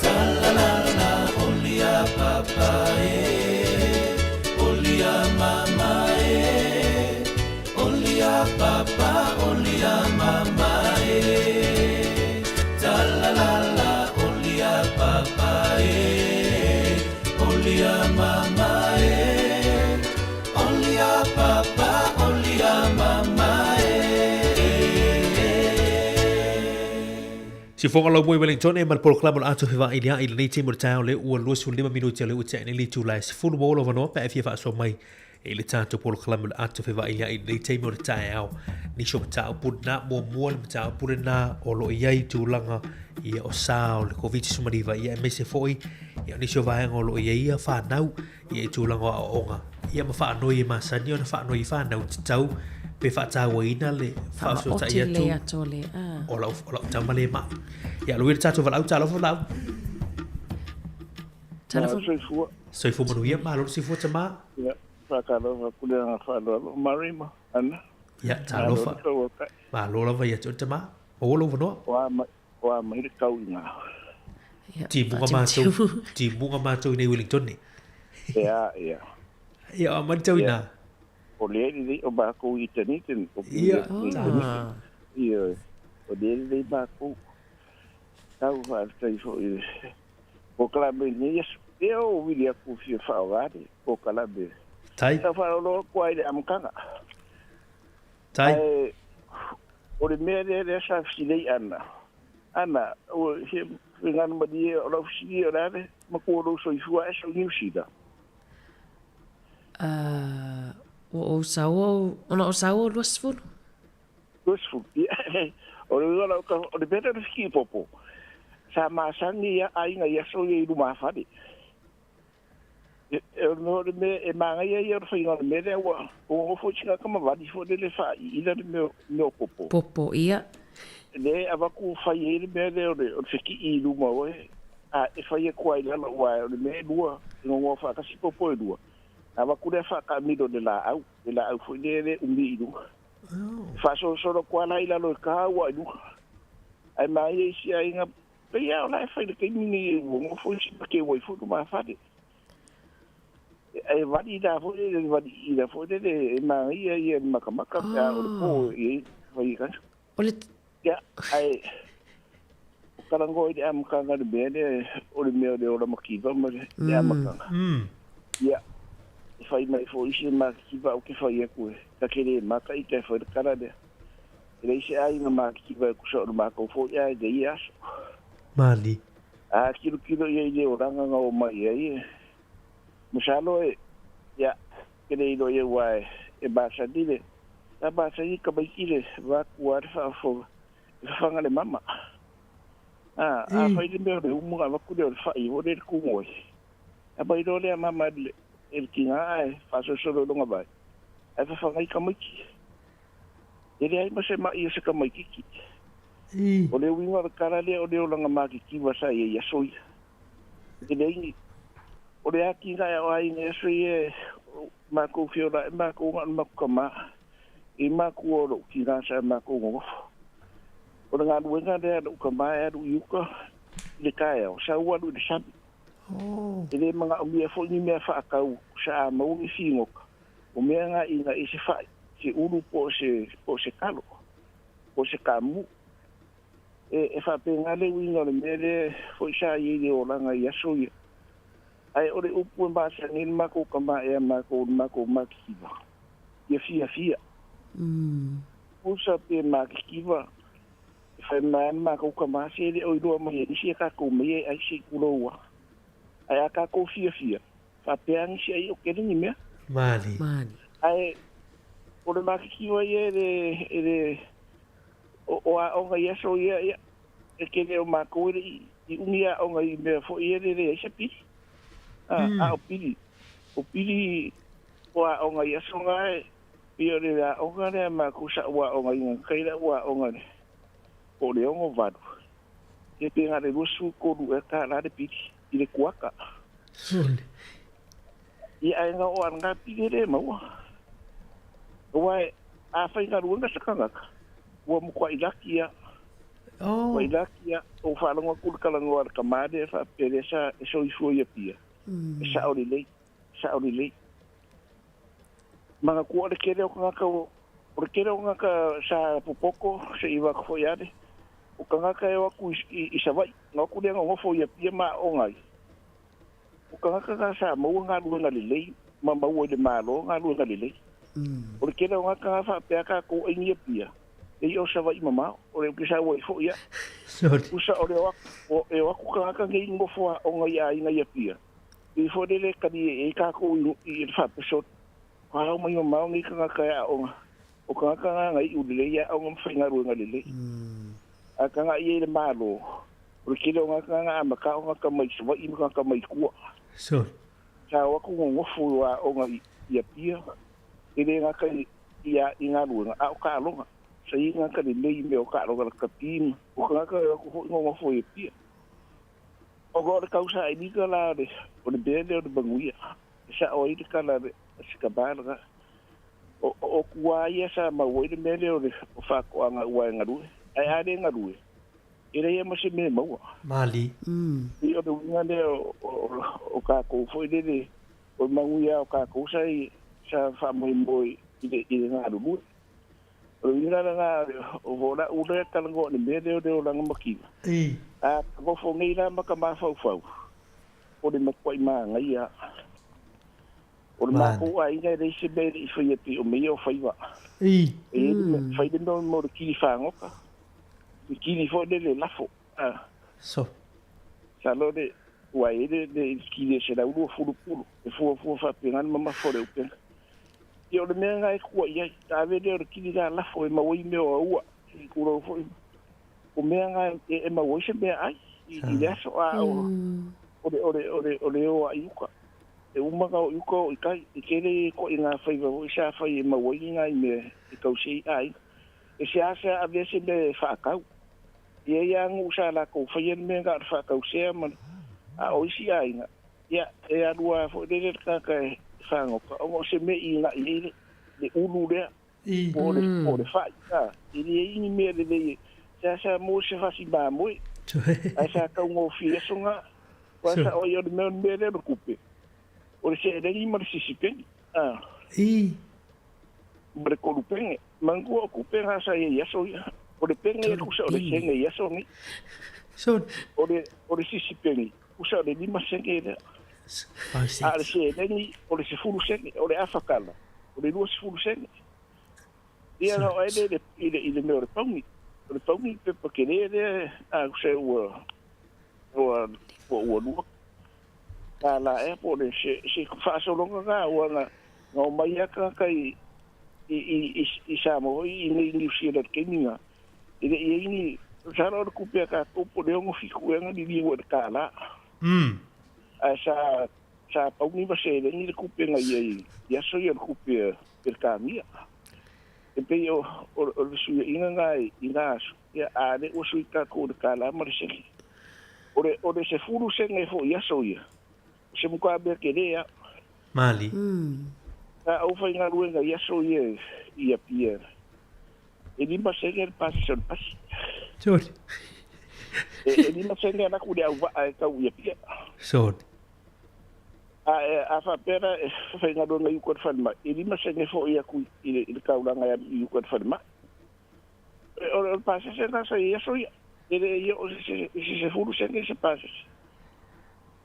Ta la la la, oli a papa e. Oli a mama e. Oli a papa, oli a mama e. Ta la la la, oli a papa e. Oli a mama e. Oli a papa, oli a mama e. Sifoga lau moi Wellington e ma le polokalame o le ato fevailia'i i lenei taimi o le taeao lea ua 25 minute o lea ua tea nei le itula e 10 ua ola avanoa pe a e fia faasoa mai i le tatou polokalame o le ato fevailia'i i lenei taimi o le taeao. Nisi o mataupu lena, muamua le mataupu lena o lo o i ai tulaga ia o sa o le Koviti-19 ia aemaise foi ia o nisi o vaega o lo o i ai ia fanau ia i tulaga o aoaoga ia ma faanoi e masani ona faanoi i fanau tatau pe faatauaina le faafesootai atu atu o le o lau o lau tama le mai. Ia lo le tatou valaau talofa valaau. Talofa. Soifua. Soifua manuia malo le soifua tama. Ia faatalofa atu le agaga faaaloalo Marima Ana. Ia talofa. Malo lava ia te oe tama. Maua lou avanoa. O a mai o a mai le tau i ngā. Timuga mātou, timuga mātou i nei Wellington nei. Ea, ea. Ia, o mai le tau i nā. O le lelei o mākou i Dunedin. O Ia, ah. Ia, o le lelei mākou. Tau faafetai foi. O kalame nei aso. Ia o wili aku fia whaoga le o kalame. Tai. Tau whaolo aku ai le amkanga. Tai. Ae, o le mea lea lea sa fesilei ana, ana, ua he ngana malie o lau fesili o le ale, makua o lou soifua ae sau Niu Sila. Ua ou sau ona o sau o 20. 20, ia, o le uiga o lau o le mea lea o le fekipopo, sa masani ia aiga i aso ia i lumafale. O le mea e manaia ia o le faiga o le mea lea ua nofo i sina kamavali foi lele faaiina le mea o popo. Popo, ia. Le avatu fai ai le mea lea o le fekii i luma o oe, a e fai atu ai i lalo aua o le mea e lua, e nonoa faatasi popo e lua. Avatu lea faataamilo i le laau, le laau foi lea e le umi i luga. E faasolosolo atu lava la i lalo e taua i luga. Ae manaia isi aiga, pei lava o la e fai i le taimi lenei ua nofo isi ma teu ai foi lumafale. E vali la foi lele, vali ila foi lele, e manaia ia le makamaka pe a o le po e i fai i O le Ia, ae o kalangoa i le amataga le mea lea, o le mea o le ola mativa ma le amataga. Ia, e fai mai foi isi makikiva ou te fai atu e ta te le maka i te fai le kala lea. E leai se aiga makikiva e kusa o le matou foi ae le ia aso. Mali. A kilokilo ia i le olaga na oo mai ai e. Masalo e, ia, ke le iloa ia aua e masani le, sa masani tamaiti le vaku a le faafofoga, e fafaga le mama. A, afai le mea o le umu ona avatu lea o le fai foi lea i le kugo ai. Aumai loa lea mama e le tiga ae faasolosolo i lona vae, ae fafaga ai tamaiti. E leai ma se ma'i o se tamaititi. O le uiga o le tala lea o le olaga matitiva sa i ai i aso ia. E leai ni, o le atinae o aiga i aso ia e matou feola'i matou na o le matou tama i matua o lo'u tina sa matou nonofo. O le galuega lea a lo'u tama e alu i uka i le taeao, sau alu i le sami. E le manaomia foi ni mea faatau sa a maua ni figota, o mea na ina i se fa'i, se ulu po o se, po o se talo, po o se kamu. E, e faapena le uiga o le mea lea foi sa i ai le olaga i aso ia. Ae o le upu e masani ai le matou tama ea matou i le matou makikiva, ia fiafia. Pusa pe makikiva, e fai mai lava le matou tama, se le o iloa mai e nisi e tatou meia e ai se i kulou a. Ae a tatou fiafia, faapea nisi ai o tele ni mea. Mali. Ae o le makikiva ia e le, e le, o, o aoga i aso ia, ia, e tele o matou e le i i umi a'oga i mea fo'i e lelei ai se pili a o pili o pili o a'oga i aso gae pei o le a'oga lea makou sa'u a'oga iga kai la'u a'oga le po o le 68 ia pe na o le 23 ea tālā le pili i le kuaka. Ia ae na oo ana pili e lē maua. Auā a faigaluega se tagata, ua matua'i laki a. Matua'i laki a. Ou faalogo atu i le talanoa a le tamā lea faapea lea sa e soifua i Apia, e sa'o lelei, sa'o lelei. Manatua o le tele o tagata o le tele o tagata sa popoto se'i avatu foi ale, o tagata e o atu i Savaii, ona o atu lea nonofo i Apia ma aooga ai. O tagata na sa maua galuega lelei ma maua i le Malo galuega lelei. O le tele o tagata na faapea tatou aini i Apia, e i o Savaii mamao, o le ou te sau ai foi au. Tusa o le o atu, e o atu tagata nei nofo aoga i aiga i Apia, pei foi lele talie i ai tatou i le faapeso, ua ao mai mamao nei tagata e aoga. O tagata na na iu lelei aoga ma faigaluega lelei. A taga'i ai i le Malo, o le tele o tagata na amata o tagata mai Savaii ma tagata mai tua. Sa o atu nonofo i aoga i Apia, e le gata i i galuega, a o taaloga. Sa i ai tagata lelei i mea o taaloga lakapi ma o tagata e o atu foi nonofo i Apia. Ona o le tausailiga la o le mea lea o le manuia, e sa'o ai le tala a si tamā lena. O tua ia sa maua ai le mea lea o le faatoaga aua e galue. Ae a le galue, e leai lava ma se mea e maua. Mali. Pei o le uiga lea o tatou foi lele, o le manuia o tatou sa sa faamoemoe i le galulue. O le uiga lena o la'u lea talanoa i le mea lea o le olaga mativa. A nofo nei la ma ka mafaufau, o le matua'i manaia. O le matou aiga e leai se mea e le i faia pei o mea ia o faiva. E i ai le mea, fai le mea mo le kili fagota, le kili foi lele lafo. Masalo le, ua i ai le kili e 120 pulu, e fuafua faapena le mamafa o le upega. Ia o le mea lena e tua i ai, ta ave lea o le kili la lafo e maua ai mea o aua, se i tulou foi. O mea na e maua ai se meaai i le aso, a o le o a i uka. E uma ona o i uka o i tai. E tele ituaiga faiva foi sa fai e maua ai ni nai mea e tausi ai aiga. E seasea avea se mea e faatau. E i ai lava nuu sa latou faia le mea na o le faatausea ma le. A o isi aiga, ia, e alu lava foi lele le tagata e fagota ona o se mea i ina'i ai le ulu lea po o le fai. E leai ni mea lelei e seasea maua se fasi mamoe, ae sa taugofie aso na. Aua sao ai o le mea o le mea lea o le tupe, o le seleni ma le sisipeni, ma le kolu pene. Manatua o tupe na sa i ai i aso ia. O le pene e kusa o le sene i aso nei. O le sisipeni, kusa o le 5 sene lea. A o le seleni, o le 10 sene. O le afa tala, o le 20 sene. Ia na oo ai lea i le mea o le pauni. O le pauni pepa tele lea, a kusa ua ua ua lua tālā ea po o le se se faasologa na ua na na omai lava tagata i i i i Samoa foi i inei i Niu Sila i le taimi na e le i ai ni masalo o le tupe a tatou po o le 67 ea na liliu ai i le tālā. Ae sa sa pauni ma seleni le tupe na i ai i aso ia o le tupe a Peretania. E pei o o le fesuiaiga na i na aso, ia a lea ua sui tatou i le tālā ma le sene. O le o le 10 sene foi i aso ia, o se matua mea telē lava. Mali. Sa ou faigaluega i aso ia i Apia, e 5 sene le pasese o le pasi. Sorry. E 5 sene alu atu le auvaa e tau i Apia. Sorry. A a faapea la e faigaluega i uka i le falemai, e 5 sene foi atu i le taulaga e alu i uka i le falemai. O le pasese lena sa i ai aso ia. E le i oo i se 10 sene se pasese.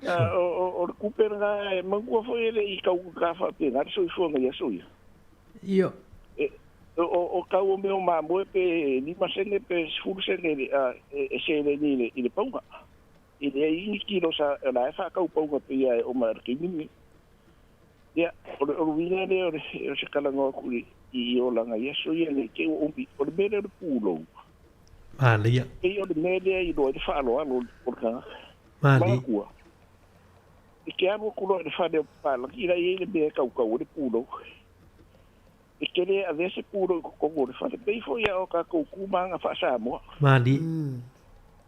O le tupe lena e manatua foi e le i taugata faapena le soifuaga i aso ia. Io. O tau o mea o mamoe pe 5 sene pe 10 sene e seleni i le pauga. E leai ni kilo sa o la e faatau pauga pei lava e oma i le taimi lenei. Ia, o le uiga lea o se talanoa atu i olaga i aso ia nei te i ua umi. O le mea lea o le pulou. Manaia. Pei o le mea lea i iloa ai le faaaloalo o le tagata. Manaia. Manatua, e te alu atu loa i le fale o papalagi la e i ai le mea e tautau ai le pulou. E te le avea se pulou i totonu o le fale. Pei foi a o tatou tu ma aga faa-Samoa. Manaia.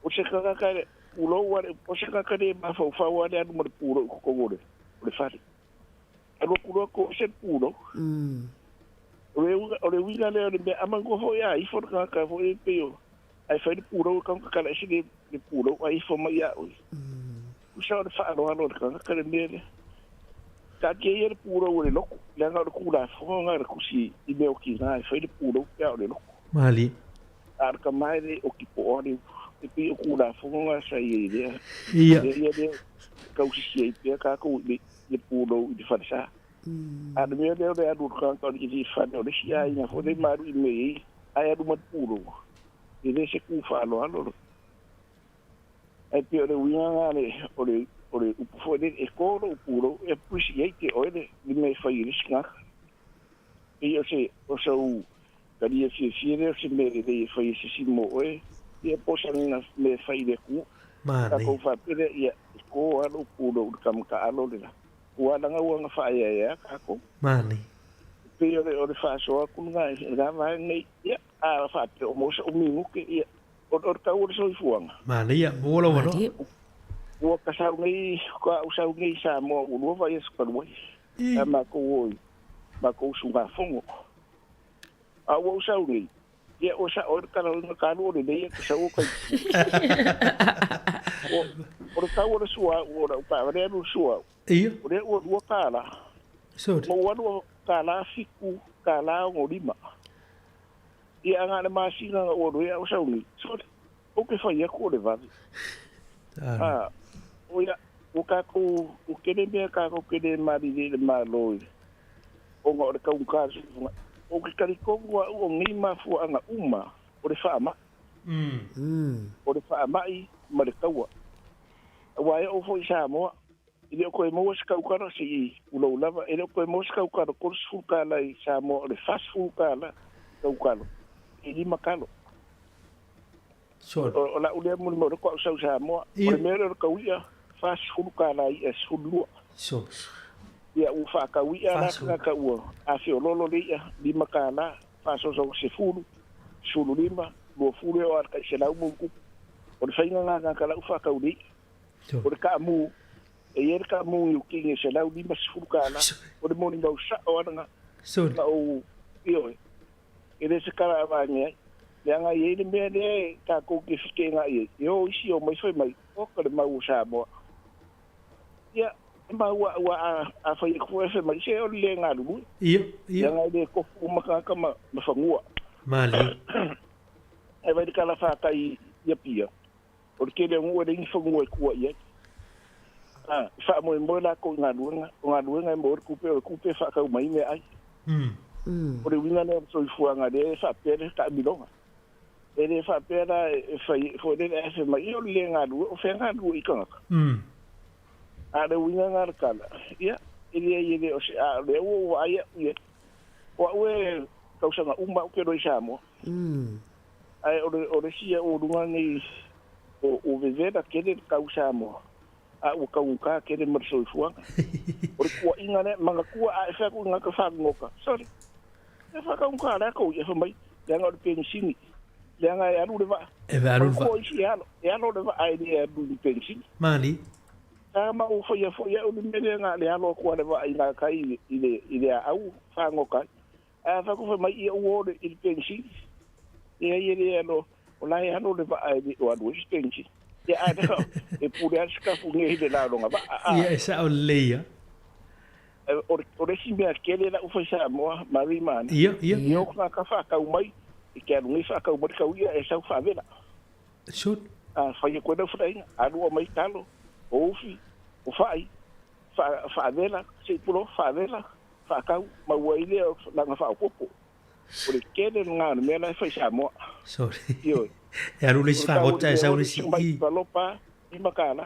O se tagata e pulou a le, o se tagata le mafaufau lava le alu ma le pulou i totonu o le, o le fale. Alu atu loa toese le pulou. O le uiga, o le uiga lea o le mea, a manatua foi a ifo le tagata foi e pei o, ae fai le pulou e tatau ona tatala ese le, le pulou ae ifo mai ia oe. Tusa o le faaaloalo o le tagata le mea lea. Taatia ia le pulou o le lotu, leaga o le Tulafono lena a le Tusi i mea o tina e fai le pulou pe a o le lotu. Malie. A o le tama e le oti po o le upu, e pei o Tulafono lena sa i ai lea. Ia. Lea ia lea e tausisi ai pea tatou i le pulou i le falesa. A o le mea lea o le alu o le tagata o le i fale o le isi aiga foi lea i malu i mea i ai, ae alu ma le pulou, e le se tu faaaloalo. Ae pei o le uiga lena o le, o le upu foi lele, e to lou pulou, e appreciate e oe le mea e fai e le isi tagata. Pei o se, o sou talia fiafia lea o se mea lelei e fai e se isi mo oe, ia po o se agaga mea e fai i le atunuu. Manaia. Tatou faapea lea, ia, e to lava lou pulou i le tama taalo le la. Ua laga ua na faaeaea tatou. Manaia. Pei o le, o le faasoa atu lena i lena vaega nei, ia, a faapea o maua sou minute, ia, o, o le tau o le soifuaga. Manaia, maua lou avanoa. Ua ka sau nei, faatoa ou sau nei i Samoa ua lua vaiaso talu ai. A matou o i matou usugafono. A ua ou sau nei, ia ua sa'o ai le tala o le talu o lelei e te sau o tai. O, o le tau o le suauu o lau taavale alu i le suauu. Ia. O lea ua $2. Sorry. Ma ua alu $1 7, $1.65. Ia a na o le masina na ou alu ai a ou sau nei, sorry, ou te fai atu o le vave. A, o ia, ua tatou, ua tele mea tatou te le malilie i le Malo i ona o le taugata o le soifuaga. Ou te talitonu au o nei mafuaaga uma o le faamai. O le faamai ma le taua. Aua e oo foi i Samoa, e le o toe maua se taukala, se i tulou lava, e le o toe maua se taukala $30 i Samoa, o le $40 taukalo, e 5 kalo. O lau lea molimau, o lea faatoa ou sau i Samoa, o le mea lea o le tau i'a, $40 i'a e 12. Ia ua faatau i'a la tagata ua afeololo le i'a, $5, faasoasoaga 10, 15, 20 e oo lava i le tai 100 ma ona tupu. O le faiga lena a tagata la ua faatau le i'a. O le taamu, e i ai le taamu Niu Kini e $150. O le molimau sa'o lava lena. Na ou, ioe, e le se tala aveane ai. Leaga e i ai le mea lea e tatou te feteenai ai, e o isi omai fai mai, oka le mau o Samoa. Ia, e maua aua a fai atu foi ae fai mai, se o le le galulue. Ia, ia. Leaga e le tofu uma tagata ma fanua. Malie. Ae vaai i le talafatai i Apia, o le tele o nuu e leai ni fanua e tua i ai. A, e faamoemoe latou i galuega, o galuega e maua ai le tupe, o le tupe e faatau mai ai meaai. O le uiga lea o le soifuaga lea e faapea le taamiloga. E le faapea la e fai foi lele ae fai mai, ia o le le galulue, o fea galulue i tagata? A o le uiga lena o le tala, ia, e leai e le o se, a o lea ua ou vaai au i ai. O au e tausaga uma au ou te iloa i Samoa. Ae o le, o le isi ia ua luga nei, o, ua vevela tele le tau i Samoa, a ua taugata tele ma le soifuaga. O le tuuaiga lea, manatua a e fai atu i gata fagogota, sole, e faataugata lea tou ia, fai mai, leaga o le penisini, leaga e alu le vaa. E alu le vaa. Manatua isi e alo, e alo le vaa e le alu i le penisini. Mali. Sa ma ou faia foi au le mea lea na o le alo atu lava le vaa i gatai i le, i le aau fagota ai. Ae a fai atu fai mai ia ua o i le penisini. Leai e le alo, o la e alo le vaa e le o alu ai se penisini. Ia ae lea e pule lava le sikafu nei i le la o lona vaa. A. Ia e sao lelei ia. O le, o le isi mea tele la ua fai Samoa, Mary ma Ana. Ia, ia. Ia o tagata faatau mai, e te alu nei faatau mai le tau ia e sau faavela. Sure. A fai atu ai lau faleaiga, alu aumai talo, o ufi, o fai, faavela, se i pulou, faavela, faatau, maua ai lea o lana faaopoopo. O le tele lena o le mea la e fai i Samoa. Sorry. Ioe. E alu le isi fagota e sau le isi i. Palopa, $5.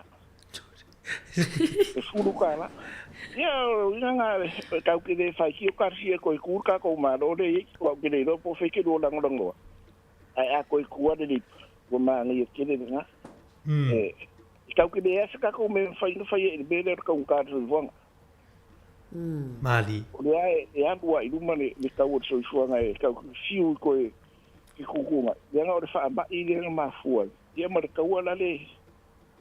E $10. Ia, o le uiga lena, e tatou te le faitio talosia e toe tu le tatou Malo lea e i ai, aua ou te le iloa po o fea e te lua lagolagoa, ae a toe tu lava le Labour, Ua manaia tele lena. E tau ke le asa tatou mea e mafai ona faia i le mea lea o le taugata o le soifuaga. Mali. O lea e alu lava i luma le tau o le soifuaga e tau fiu i toe fetuutuunai, leaga o le faamai lea na mafua ai, ia ma le taua la le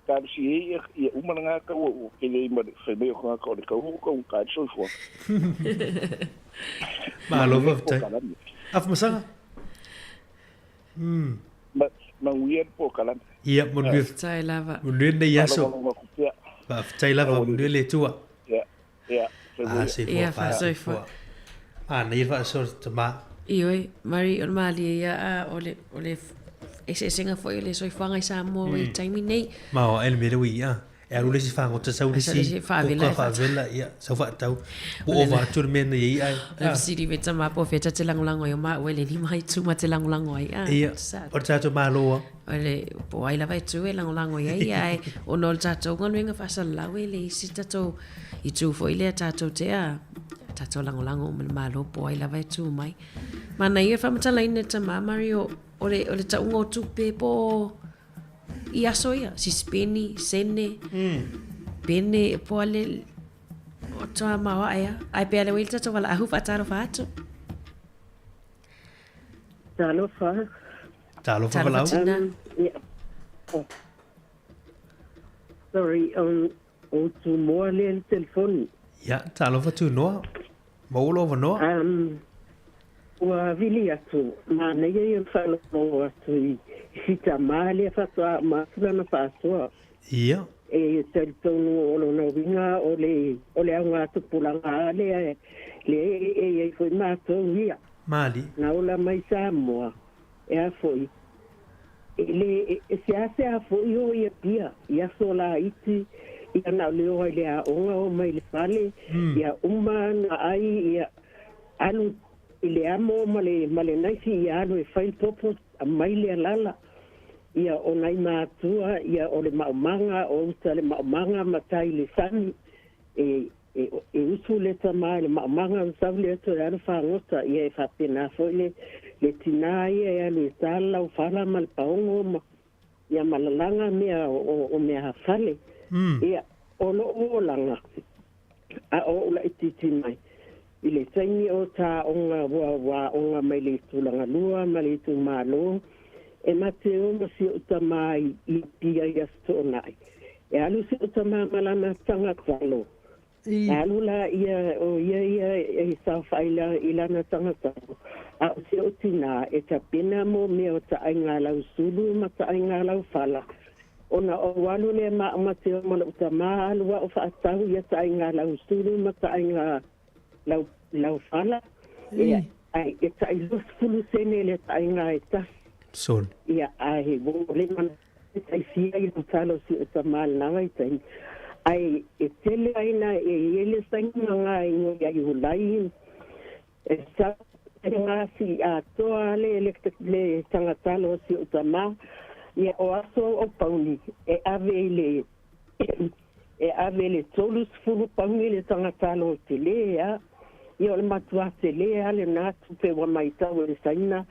talosia ai ia uma lena taua ua tele ai ma le fai mai o tagata o le taua ua taugata ai le soifuaga. Malo faafetai. Afamasaga. Manuia le polokalame. Ia, manuia. Faafetai lava. Manuia lenei aso. Faalogologo atu pea. Faafetai lava, manuia le Atua. Ia, ia, soifua. Ah, soifua, Ia, faasoifua. Manaia le faasoa tama. Ioe, Mari, o le malie ia, a, o le, o le eseesega foi o le soifuaga i Samoa i taimi nei. Ma o ae le mea lea ua i ai, e alu le isi fagota sau le isi kuka faavela, ia, sau faatau. Ua ova atu le mea na i ai ae. O le fesili me tama po o fea ta te lagolago ai o maua e le lima itu ma te lagolago ai. A, Ia, o le tatou Malo a. O le, po o ai lava e tu e lagolago i ai, ae ona o le tatou galuega faasalalau e leai se tatou itu foi lea tatou te a, tatou lagolago uma i le Malo po o ai lava e tu mai. Manaia le faamatalaina e tama Mario, o le, o le tauga o tupe po o i aso ia, sisipeni, sene, pene, po o le, o toa maoae a. Ai pea le wei le tatou valaau faatalofa atu. Talofa. Talofa Valaau. Tina. Yeah. Oh. Sorry, o Tumoa lea le telefoni. Ia, talofa Tunoa. Maua lou avanoa. Ua vili atu, manaia ia le faalogologo atu i si tama lea faatoa uma atu lana faasoa. Ia. E talitonu o lona uiga o le, o le augatupulaga lava lea, lea e i ai foi matou ia. Mali. Na ola mai Samoa, e a foi, e le, e seasea foi o ia pia i aso laiti, ia na o le o ai le aoga o mai le fale, ia uma na ai, ia alu i le amo ma le, ma le naisi, ia alu e fai le popo, aumai le alala, ia o nai matua, ia o le maumaga, o uta le maumaga ma tai le sami, e, E, e usu le tama i le maumaga o sau le aso e alu fagota, ia e faapena foi le, le tinā ia e alu e ta le laufala ma le paogo ma, ia ma lalaga mea o, o, o mea fale. Ia, o lo'u olaga, a o ou laitiiti mai, i le taimi o ta aoga ua, ua aoga mai le Tulagalua ma le itumalo, e mate o ma si o'u tama i, i Apia i Aso Toonai. E alu si o'u tama ma lana taga talo. E alu la ia, o ia ia e saofai la, i lana taga talo, a o si o'u tinā e tapena mo mea o taaiga lau sulu ma taaiga lau fala. Ona ou alu lea ma au mate o ma lo'u tama alu a'u fa'atau ia taaiga lau sulu ma taaiga lau, lau fala. Ia, ai, e ta'i 20 sene le taaiga e tasi. Sol. Ia, ai, ua le mana e tai fia i lau talo si o tama lena vaitaimi. Ai, e tele ai na e i ai le saina ngā ingoa ia i hulai, e sau e ngā si atoa le, le, le tangatalo o si o tama, ia o aso o pauni, e ave i le, e ave le 30 pauni le tangatalo o te le, a, Ia o le matua tele a lena tupe ua maitau e le Saina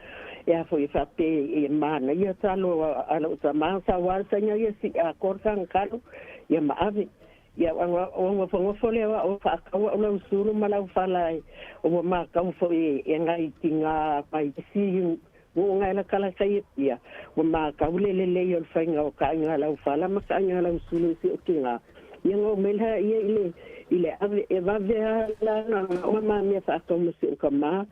e a foi e faape e manaia talo a lou tama sa ua le Saina ia si a korka kalo ia ma ave ia o ngofongofo lea o faakau au lau sulu ma lau fala e o ua makau foi e ngai tinga mai si ua ngai la kala kai ia ua makau le lelei o le faiga o ka aiga lau fala ma ka aiga lau sulu si o tinga ia ngo mela ia i le i le ave e vave a la na o ma mea faakau ma si o ka ma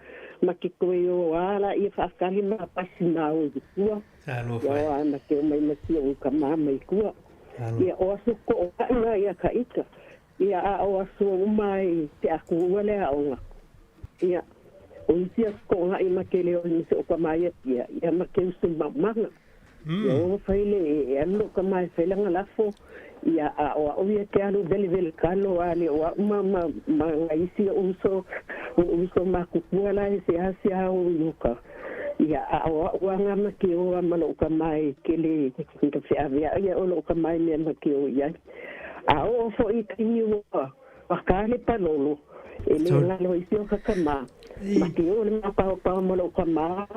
ma ke koe o a la ia faakali ma pasi ma o i kua. Talofa. Ia o a ma ke o mai ma si o ka ma mai kua. Ia o aso ko o ka ia ka ika. Ia a o aso uma i te aku ua le aonga. Ia o isi aso ko ngai ma ke leo i se o ka ma ia ia ia ma ke usu ma manga. Ia o whaile e alu ka mai whailanga lafo ia a o a uia ke alu vele vele kalo a le o a uma ma ma nga isi o uso o uso ma kukua la e se asi a o iuka. Ia a o a ua nga ma ke o a malo ka mai ke le ka fe avea ia o lo ka mai mea ma ke o ia. A o fo i taimi ua wa ka le palolo e le lalo isi o ka kama. Ma ke o le mapao pao malo ka ma.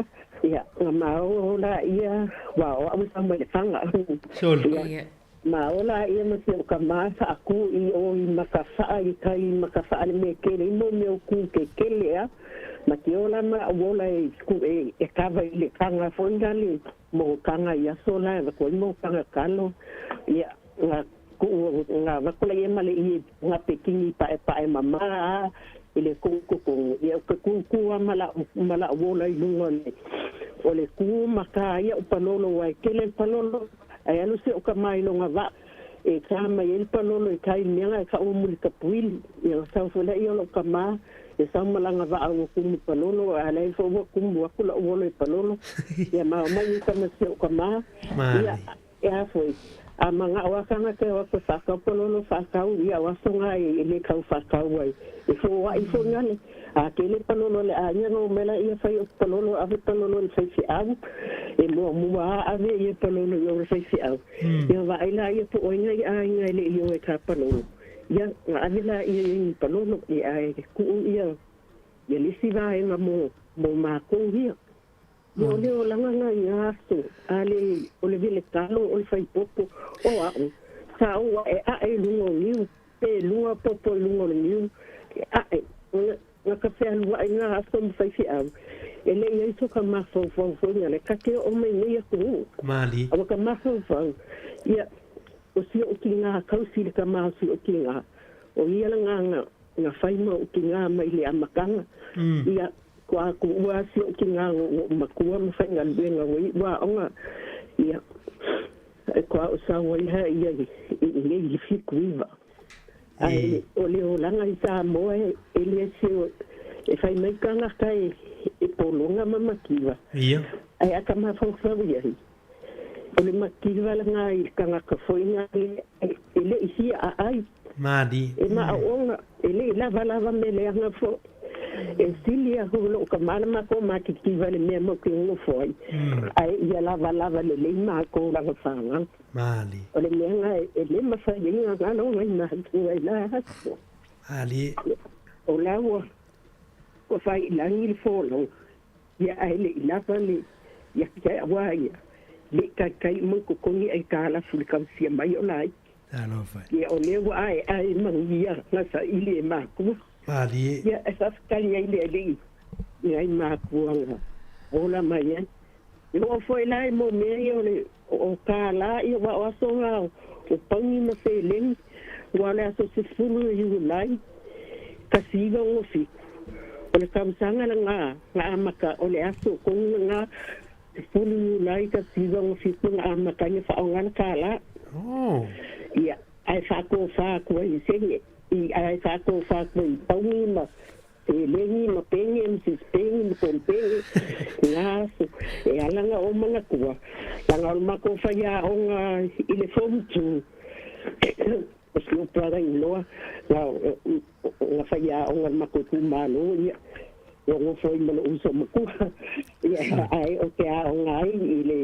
Ia, nga ma o la ia, wa o au sa mai le fanga. Sole. Ia. Ma o la ia ma te o ka maa whaaku i o i makawhaa i kai i makawhaa le me kele i mo me o ku ke kele a. Ma te ola ma o ola e ku e, e kawa i le kanga whoinga le mo kanga i aso la e wako i mo kanga kalo. Ia, nga ku nga wakola ia male i nga pekingi pa e pa e mama a i le ku ku ia ke ku ku a mala mala wola i lunga le o le ku maka ia o palolo wai kele palolo ai alu se o ka mai longa va e ka mai el palolo e kai mea e ka o muli ka puili ia sa fo le ia lo ka ma e sa malanga va au ku mu palolo a le fo wa ku mu aku la wolo e palolo ia ma mai ka ma se o ka ma ia e a foi a manga o akanga te o ko whakau palolo whakau ia o asonga e le kau whakau ai e fo wa i fo ngale a ke le palolo le a nya no mela ia fai o palolo ave palolo le fai fi au e mo mo a ave ia palolo i o le fai fi au ia va ai la ia po o inga i a inga le i o e ka palolo ia nga ave la ia i palolo i a e ku ia ia lisi va e nga mo mo ma ko ia Ia o le olaga nga i aso, a le o le vele talo o le fai popo o a'u, sa ou a'ea'e i luga o niu, pe luga popo i luga o le niu, e a'e, nga ka fealua'i nga aso ma faifeau, e le i ai so ka mafaufau foi nga le ka te oo mai nei atunuu. Malie. A ua ka mafaufau, ia, o si o'u tigā kausi le tama o si o'u tigā, o ia la nga nga fai ma o'u tigā mai le amataga, ia, Kua aku ua asi o ki ngā o makua ma whaingaluenga o i ua onga ia e kua o saua iha ia i i i fiku iwa. Ai o le olanga i Samoa e e le se o e whai mai kangata e e polonga ma makiwa. Ia. Ai aka mafaufau ia hi. O le makiwa la ngā i kangaka foinga le e le i hia a ai. Mali. E ma onga e le i lava lava me le anga fo. E sili a hu lo ka mana ma ko ma ki ki vale mea mo ki ngofo ai. Ai ia lava lava le le ma ko la whanga. Mali. O le mea nga e le ma fa inga nga no ngai ma tu ai la haso. Mali. O la ua ko fai langi le folo. Ia ai le i lava le ia ki ai wa ia. Le kai kai mo ko kongi ai ka la fu le kausia mai o lai. Talofa. Ia o le ua ai ai mangia nga sa ili e makua. Malie. Ia e whawhitari ai le alii i ai makuanga. Ola mai ai. I o foi lai mo mea ia o le o ka la ia wa o aso ngā o paungi ma whelengi ua le aso se fulu i ulai ka siva o fiku. O le kausanga la ngā ngā amaka o le aso kongi ngā se fulu i ulai ka siva o fiku ngā amaka ia whaongana ka la. Oh. Ia ai whakōwhā kua i senge i ai whakōwhā kua i paungi ma Pelengi ma Penge ma Sispengi ma Kompenge ngā aso e ala ngā o Manakua langa o le mako whai aonga i le form 2 o si o brother in law ngā ngā whai aonga le mako tūmālo ia o ngofo i mana uso makua ia ai o te aonga ai i le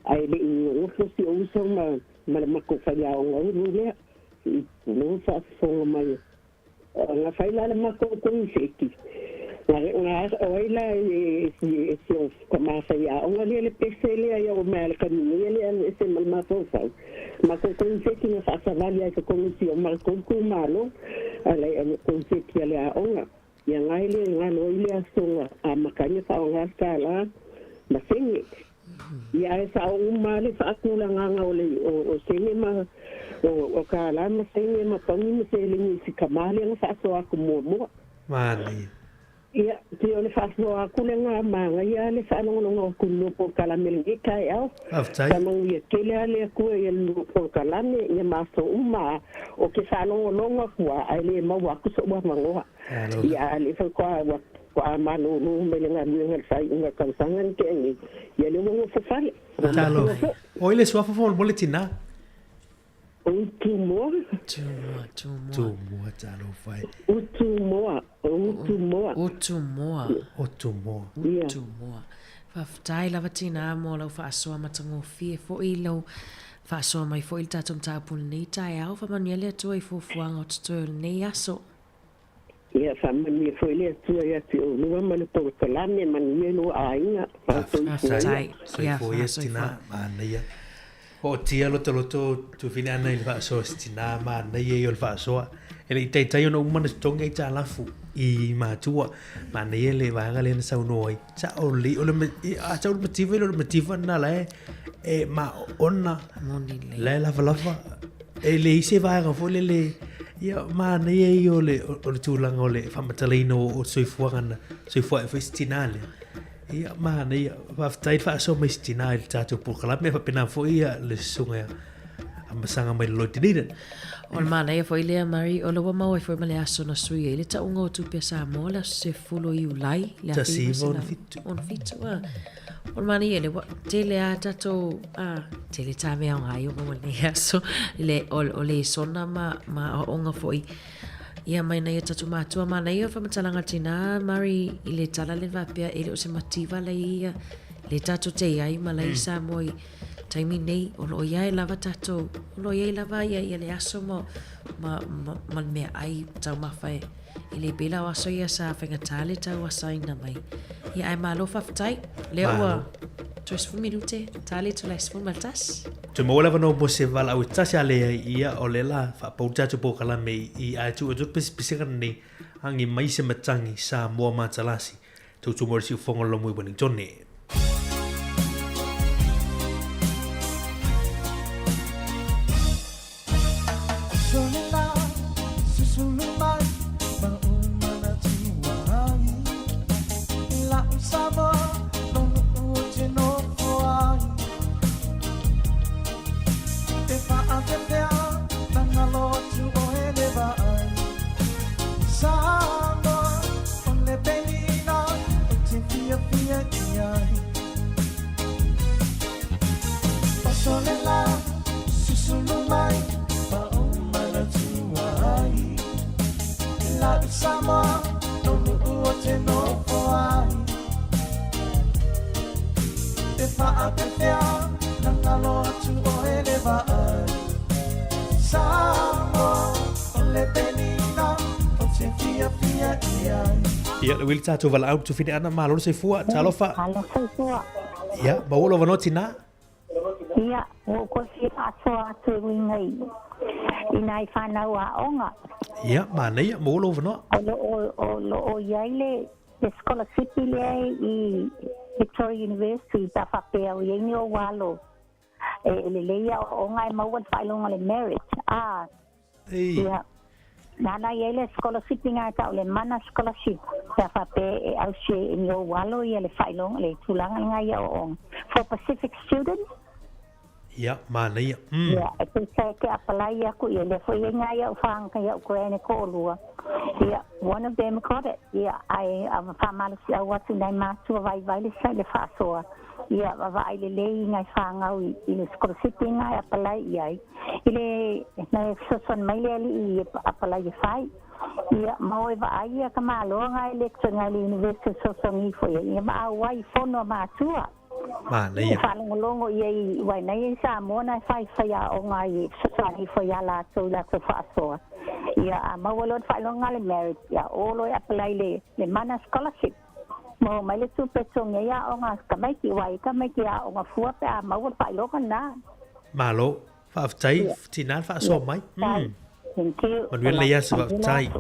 ai le i ngofo si o uso ma ma le mako whai aonga uru lea i no whaafonga mai nga fai la le mako ko i Nga nga o ai la e si e si o ka ma whai aonga le le pese le ai o mea le kanu le e se mal mafaufau. Mako ko i seki nga whaasavali ai ka kongi o mako ku malo ala e ko i seki ale aonga. Ia ngai le nga no i le asonga a makanya whaonga ka la ma senge. Ia ai sa o uma le whaakula nganga o le o senge ma o ka la ma senge ma paungi ma se lengi si kamale nga whaaso aku mua mua. Mani. Ia, te o le whaaso aku le ngā manga ia le whaalongolonga o kunu po kalame le ngi kai au. Aftai. Ka mangu ia kele ale aku ia lu po kalame ia maso uma o ke whaalongolonga kua ai le mau aku so ua mangoa. Ia le whakwa wa ko a mano no me le ngā ngā whai unga kausanga ni te ngi. Ia le wongo fofale. Talo. O ile suafa fo mo le tina. O tu moa. Tu moa, tu moa. Tu moa talo fai. O tu moa, o tu moa. O tu moa. O tu moa. O tu moa. Faafetai lava tina mo lau faasoa matagofie foi lau faasoa mai foi i le tatou mataupu i lenei taeao. Faamanuia le Atua i fuafuaga o totoe o lenei aso. Ia faamanuia foi le Atua ia te oulua ma le polokalame, manuia i lou aiga. Faasoifua ia. Soifua ia tina, manaia. Ootia lotoloto tuafine ana i le faasoa se tina, manaia ia o le faasoa. E le i taitai ona uma ona totogi aitalafu i matua. Manaia le vaega lea na saunoa ai. Sao lelei, o le, a tau le mativa, e le o le mativa lena la e, e maona, la e lavalava. E leai se vaega foi lele, ia, manaia ia o le, o le tulaga o le faamatalaina o le soifuaga na soifua ai foi si tinā lea. Ia, manaia. Faafetai le faasoa mai si tinā i le tatou polokalame, faapena foi ia le susuga ia Amasaga mai le Lloyd Dunedin. O le manaia foi lea, Murray, o la ua maua ai foi ma le aso na sui ai le tauga o tupe a Samoa, le aso 10 o Iulai, le 1967. 67, a. O le manaia lea, ua tele lava tatou, a, tele ta mea aoga i o lenei aso, le, o, o lesona ma, ma aoaoga foi. Ia mai nai o tatou matua, manaia o faamatalaga tina, Murray, i le tala lea faapea, e le o se mativa la ia, le tatou te iai ma la i Samoa i taimi nei, o lo o iai lava tatou, o lo o iai lava ia, ia le aso ma, ma, ma, ma le meaai taumafa e, E le pēlā o aso ia sa faigata le tauasaina mai. Ia ae malo faafetai. Lea ua toe 10 minute, tā le tula e 11. Toe maua le avanoa mo se valaau e tasi a leai ia o lea la faapau le tatou polokalame i ae tuu atu le pisipisiga lenei agi mai se matagi Samoa Matalasi tautua mo le siufofoga o le Lomui Wellingtone. Ia, le uili tatou valaau tufine ana, malo le soifua, talofa. Malo soifua. Ia, maua lou avanoa tinā. Ia, ua ou toe fia faasoa atu e uiga i, i nai fanau aoga. Ia, manaia, maua lou avanoa. O lo o, o lo o i ai le, le sikolasipi lea i Victoria University pe a faapea o i ai ni ou alo e lelei aoaoga e maua le faailoga o le merit. A, Ia, nāna i ai le sikolasipi lena e tau o le Mana Scholarship, pe a faapea e ausi ai e ni ou alo ia le faailoga, le tulaga lena i aoaoga. For Pacific students. Ia, manaia. Ia, e tusa e te apalai aku, ia lea foi e i ai nai au whāngai ia'u gran e toalua. Ia, one of them got it. Ia, ae a faamalosiau atu nai matua vaivai le sa i le faasoa. Ia, vaavaai lelei i nai fanau i le sikolasipi lena e apalai i ai. I le, na e fesoasoani mai le alii e apalai e fai. Ia, ma o e vaai ia ka Malo ngai lecture ngai le University e fesoasoani ifo i ai, ia ma auai i fono a matua. Manaia. E faalogologo i ai i waenai i Samoa na e faifai aoga ai e fesoasoani ifo iā latou i latou faasoa. Ia, a maua loa le faailoga le merit, ia o loa e apalai i le, le Mana Scholarship. Maua mai le tupe e totogi ai aoga a tamaiti, aua e i ai tamaiti e aoga fua pe a maua le faailoga lena. Malo. Faafetai tina le faasoa mai. Thank you. Manuia lenei aso, faafetai.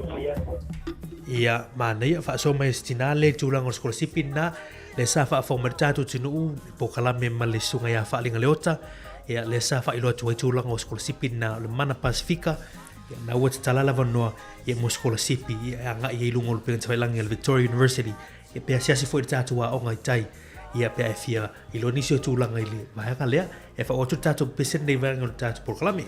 Ia, manaia, faasoa mai e se tina le tulaga o le sikolasipi lena, lea sa faafofoga mai le tatou atunuu i polokalame ma le susuga ia Faalinga Leota, ia, lea sa faailoa atu ai tulaga o sikolasipi lena o le Mana Pasifika, ia, na ua tatala le avanoa ia mo sikolasipi ia e agai ai i luga o le upega tafailagi a le Victoria University, ia pe asiasi foi i le tatou aoga i tai, ia pe a e fia iloa nisi o tulaga i le vaega lea, e whaoa atu le tatou pese lenei vaega o le tatou polokalame.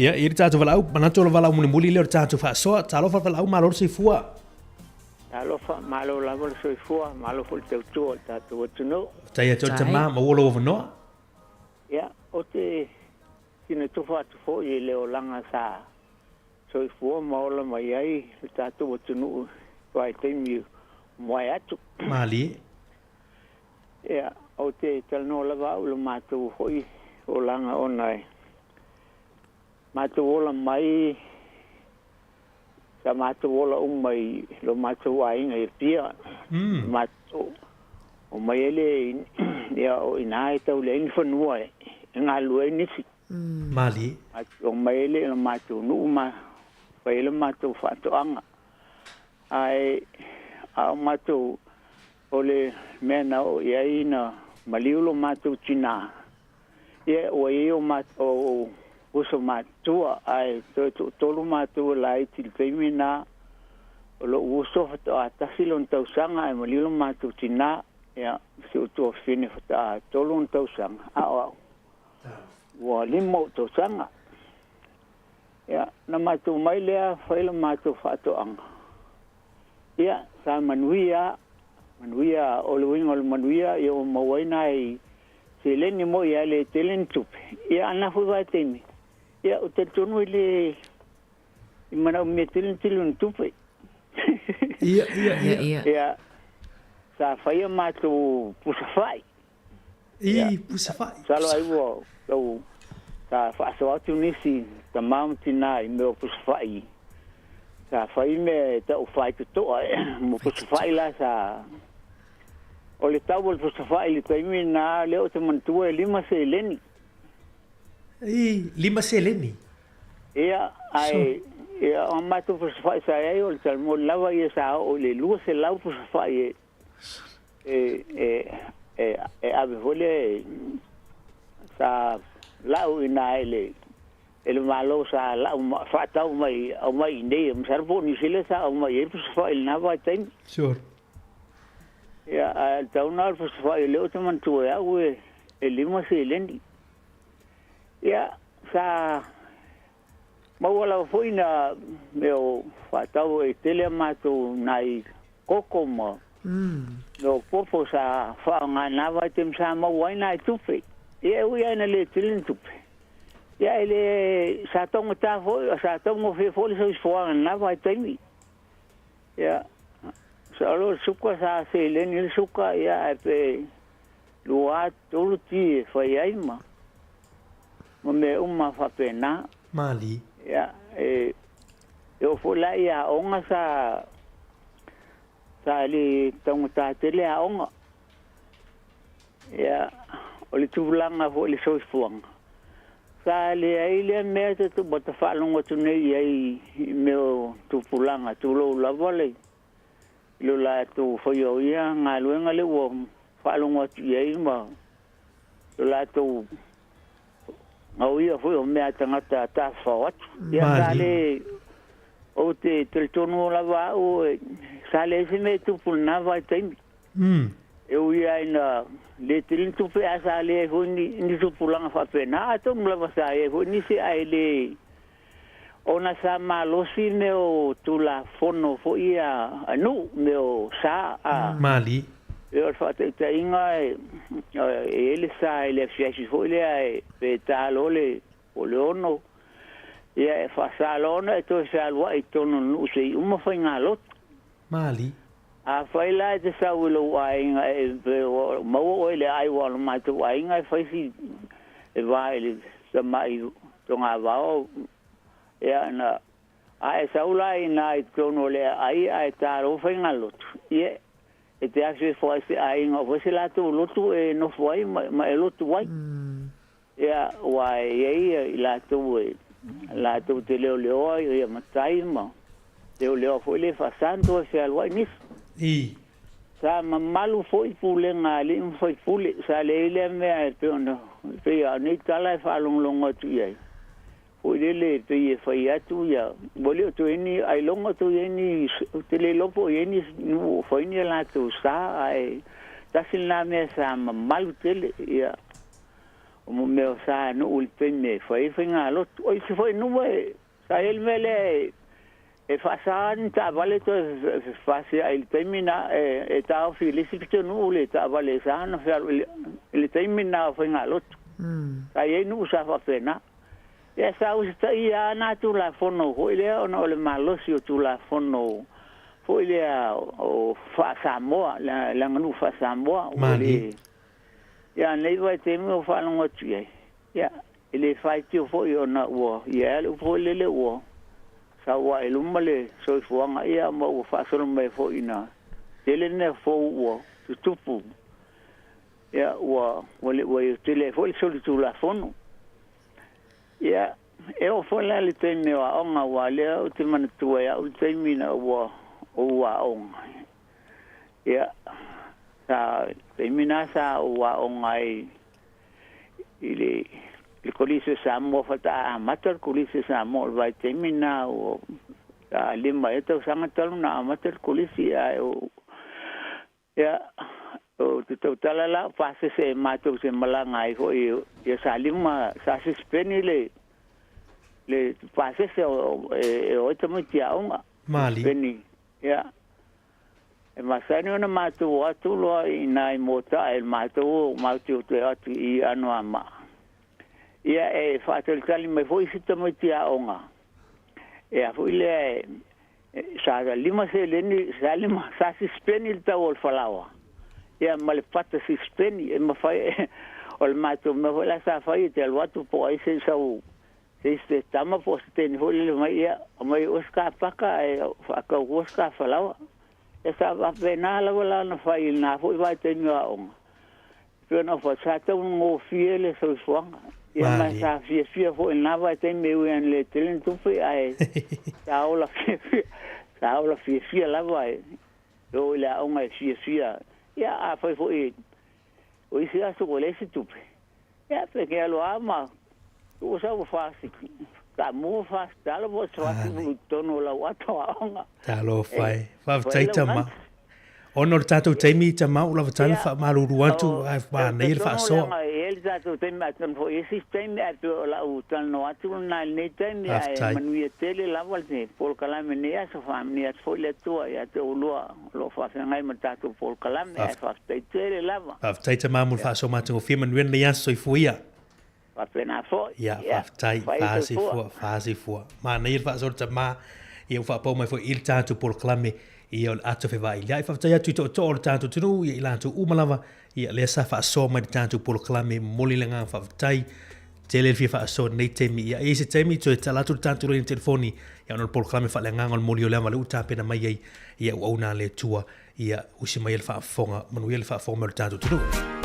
Ia, i le tatou valaau, manatu o le valaau mulimuli lea o le tatou faasoa. Talofa le valaau, malo le soifua. Talofa, malo lava le soifua, malo foi le tautua o le tatou atunuu. Faafetai ia te oe le tama, maua lou avanoa. Ia, ou te sina tufa atu foi i le olaga sa soifua ma ola mai ai le tatou atunuu i vaitaimi ua mavae atu. Malie. Ia, ou te talanoa lava au i lo matou foi olaga ona e matou ola mai sa matou ola uma i lo matou aiga i Apia. Matou omai ai lea ia o i ina e tau leai ni fanua e galulue ai nisi. Malie. Matou omai ai lea i lo matou nuu ma fai ai le matou faatoaga. Ae a o matou o le mea na oo i ai na maliu lo matou tinā, ia ua i ai o matou uso matutua, ae toe toatolu matou e laiti i le taimi lena. O lou uso faatoa tasi lona tausaga ae maliu lo matou tinā, ia si ou tuafafine faatoa tolu ona tausaga, a o au ua lima ou tausaga. Ia, na matou mai lea fai la matou faatoaga. Ia, sa manuia, manuia, o le uiga o le manuia, ia ua maua ai nai seleni mo ia le tele ni tupe. Ia, a na foi vaitaimi, ia, ou te talitonu i le i manaomia tele ni tele o ni tupe. Ia, ia, ia. Ia, ia. Sa fai a matou pusa fai. I, pusa fai. Masalo ai ua tau sa faasoa atu nisi tama ma tinā i mea o pusa fai. Sa fai mea e tau faitotoa mo pusa fai la sa o le tau o le pusa fai i le taimi lena lea ou te manatua e lima seleni. I, lima seleni. Ia, ae ia o matou pusa fai sa i ai o le talamoli lava ia sa oo i le 200 pusa fai e e e e e ave foi lea sa lau i ina e le e le Malo sa lau faatau mai aumai i inei, masalo po o Niu Sila sa aumai ai le pusa fai i lena vaitaimi. Sure. Ia, ae o le tau lena o le pusa fai o lea ou te manatua e au e e lima seleni. Ia, sa maua lava foi na mea o faatau e tele a matou nai koko ma mea o popo sa faaaoga i lena vaitaimi sa maua ai nai tupe. Ia e ui lava ina le tele ni tupe, ia e le sa taugata foi, sa taugofie foi le soifuaga i lena vaitaimi. Ia, masalo o le suka sa seleni ai le suka, ia ae pe lua tolu ti e fai ai ma ma mea uma faapena. Malie. Ia, e e oo foi la i aoga sa sa le taugata tele aoga. Ia, o le tulaga foi i le soifuaga, sa leai lea mea te ua ta faalogo atu nei i ai i mea o tupulaga, tulou lava le i lo latou faia o ia galuega lea ua faalogo atu i ai ma lo latou gaoia foi o mea a tagata tafafao atu. Ia sa le ou te talitonu lava au sa leai se mea e tupu i lena vaitaimi. E ui lava ina le tele ni tupe ae sa leai foi ni ni tupulaga faapena, atonu lava sa i ai foi nisi ae le ona sa malosi mea o Tulafono foi ia a nuu, mea o sa a. Malie. E o le faataitaiga e i ai le sa i le asiasi foi lea e pe ta loa le po o le ono, ia e faasa loa ona e toe fealuai i totonu o le nuu seia uma faigalotu. Malie. Afai la e te sau i lou aiga e pe ua maua oe i le ai aua o le matou aiga e fai si e va i le tamai togavao ia na a e sau la inā i totonu o le aai ae ta loa faigalotu, ia e te asu e foai se aiga o fai se latou lotu e nofo ai ma, ma e lotu ai. Ia, aua e i ai i latou e latou te leoleoa ia matai ma leoleoa foi le faasa ona toe fealuai nisi. I. Sa mamalu foi pulega a alii ma faipule, sa leai lea mea e pei ona pei a o nei tala e faalogologo atu i ai. Foi lele e pei e fai atu ia, ua le o toe i ai ni ailoga o toe i ai ni, ou te le iloa po o i ai ni nuu o fai ni a latou sa, ae tasi lena mea sa mamalu tele, ia. O mo mea o sa nuu i le taimi e fai ai faigalotu. O isi foi nuu e sa i ai le mea lea e e faasa ni taavale toe fefasia'i i le taimi na e taofi i le isi pitonuu le taavale e sa ona fealu i le taimi na o faigalotu. Sa i ai nuu sa faapena. Ia sa usitaia lava na Tulafono foi lea ona o le malosi o Tulafono foi lea o faa-Samoa, le aganuu faa-Samoa. Ua le Ia nei vaitaimi ua faalogo atu i ai, ia, e le faitio foi ona ua i ai lava le upu foi lele ua sau ae i luma le soifuaga, ia, ma ua faasolo mai foi ina tele mea fou ua tutupu, ia, ua ua le ua tele ai foi le solitulafono. Ia, e oo foi la i le taimi o aoga, aua o lea ou te manatua e au le taimi ina ua ou aoga. Ia, sa, taimi na sa ou aoga ai i le, le Kolisi o Samoa faatoa amata le Kolisi o Samoa o le vaitaimi na ua sa lima ea tausaga talu na amata le Kolisi ae o, ia, ou te tautala la o pasese e matou te malaga ai foi ia sa lima sa sisipeni le le pasese o e o ai tamaiti aoga. Mali. Sisipeni, ia. E masani ona matou o atu loa i nai mota e matou o matou toe atu i Anoamaa. Ia e faatalitali mai foi isi tamaiti aoga. E a foi lea e sa lima seleni, sa lima, sa sisipeni le tau o le falaoa. Ia ma le pata sisipeni e mafai o le matou mea foi la sa fai e te alu atu po o ai se sau se isi te tama po o se teine foi lele mai, ia, aumai oe se kapaka ae faatau atu se kafalaoa. Ia sa faapena lava la ona fai i lena foi vaitaimi o aoga. E pei ona ou fai atu, sa taugofie le soifuaga. Ia ma sa fiafia foi i lena vaitaimi e ui lava ina le tele ni tupe ae sa ola fiafia, sa ola fiafia lava e o i le aoga e fiafia. Ia afai foi o isi aso ua leai se tupe, Ia, pe ke alu lava ma tuu sau fasi, taamu fasi talo po o se fasi i totonu o lau ato aoga. Talofa e. Faafetai tama. Ona o le tatou taimi tama ua lava tala faamalulu atu ae manaia le faasoa. E i ai le tatou taimi atonu foi i isi taimi ae pei o lau talanoa atu lena i lenei taimi ae manuia tele lava le polokalame i lenei aso. Faamanuia atu foi le Atua ia te oulua o lo o faafeagai ma le tatou polokalame ae faafetai tele lava. Faafetai tama mo le faasoa matagofie manuia lenei aso soifua ia. Faapena foi. Ia, faafetai. Fasoifua, fasoifua. Manaia le faasoa le tama. Ia ua faapau mai foi i le tatou polokalame ia o le ato fevailia'i. Faafetai atu i tootoo o le tatou atunuu ia i latou uma lava ia lea sa faasoa mai i le tatou polokalame. Momoli le agaga faafetai. Tele le fia faasoa i lenei taimi. Ia, e i ai se taimi toe tala atu le tatou laina telefoni ia ona o le polokalame faaleagaga o le moli o le ava lea ua tapena mai ai ia auauna a le Atua ia usi mai le faafofoga, manuia le faafofoga mai o le tatou atunuu.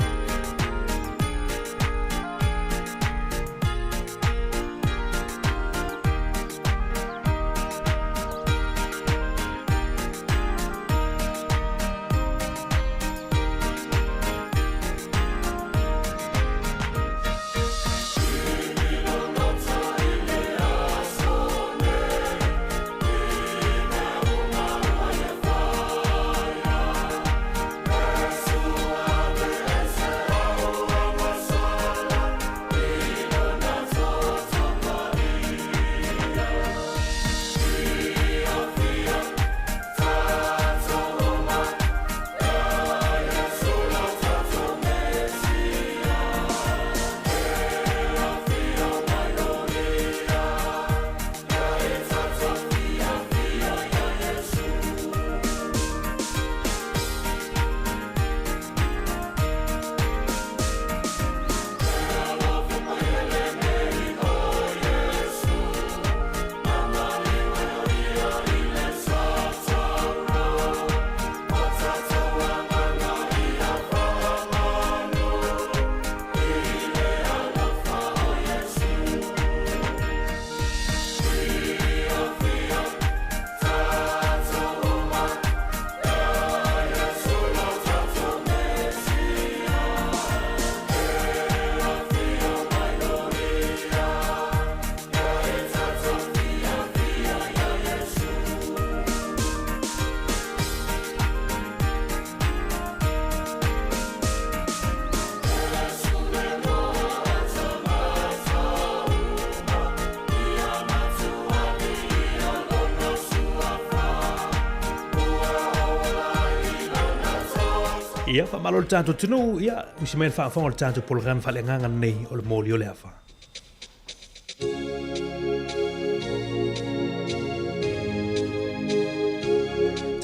Ia, faamalo le tatou atunuu, ia, usi mai le faafofoga o le tatou polokalame faaleagaga lenei o le Moli o le Ava.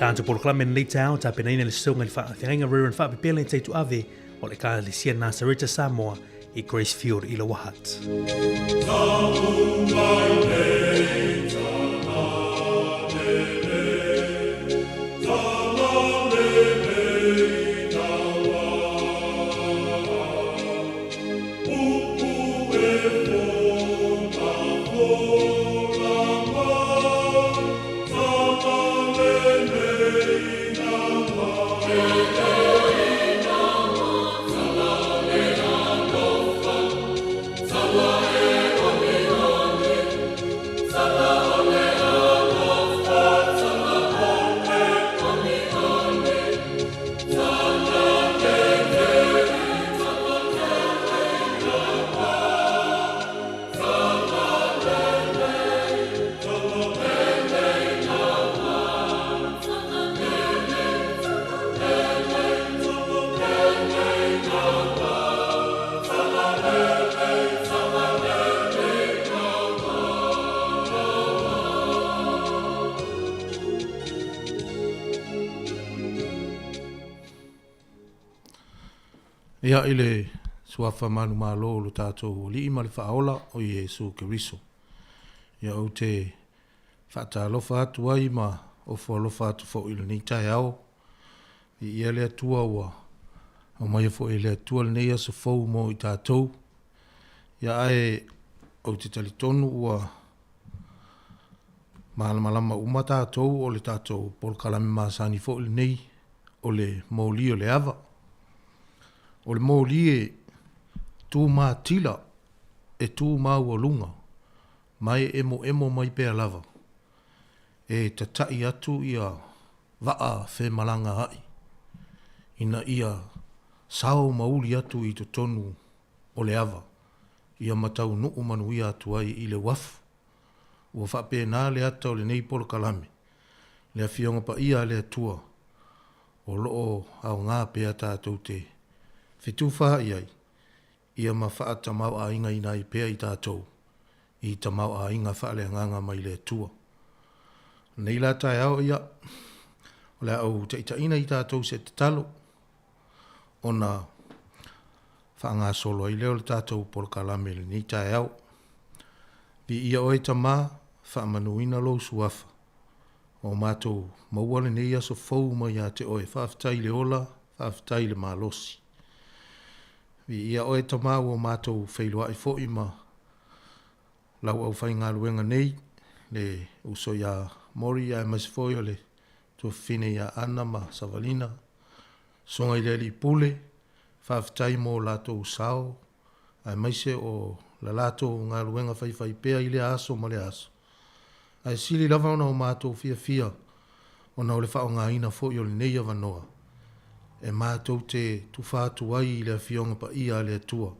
Tatou polokalame lenei taeao tapenaina le soga i le faafeagaiga Reverend Faapepele Taituave o le Ekalesia Nasareta Samoa i Gracefield i Lower Hutt. Ia i le suafa manumalo o lo tatou Alii ma le Faaola o Iesu Keriso. Ia ou te faatalofa atu ai ma ofo alofa atu foi i lenei taeao. Viia le Atua ua aumaia foi e le Atua lenei aso fou mo i tatou. Ia ae ou te talitonu ua malamalama uma tatou o le tatou polokalame masani foi lenei o le moli o le ava. O le moli e tu matila, e tu maualuga, ma e emoemo mai pea lava e tataʻi atu ia vaa femalagaaʻi ina ia sao ma uli atu i totonu o le ava ia ma taunuu manuia atu ai i le uafu. Ua faapena le ata o lenei polokalame, le Afioga Paia a le Atua o lo o aoga pea tatou te fetufaai ai ia ma faatamaoaigaina ai pea i tatou i tamaoaiga faaleagaga mai le Atua. Nei la taeao ia, o le a ou taitaiina i tatou se tatalo ona faagasolo ai lea o le tatou polokalame i lenei taeao. Viia oe Tama, faamanuina lou suafa. Ua matou maua lenei aso fou mai ia te oe, faafetai i le ola, faafetai i le malosi. Viia oe Tama ua matou feiloai foi ma lau aufaigaluega nei, le uso ia Mori aemaise foi o le tuafafine ia Ana ma Savalina, Susuga i le Alii Pule, faafetai mo latou sao aemaise o la latou galuega faifaipea i lea aso ma lea aso. Ae sili lava ona o matou fiafia ona o le faaaogaina foi o lenei avanoa e matou te tufa atu ai i le Afioga Paia a le Atua.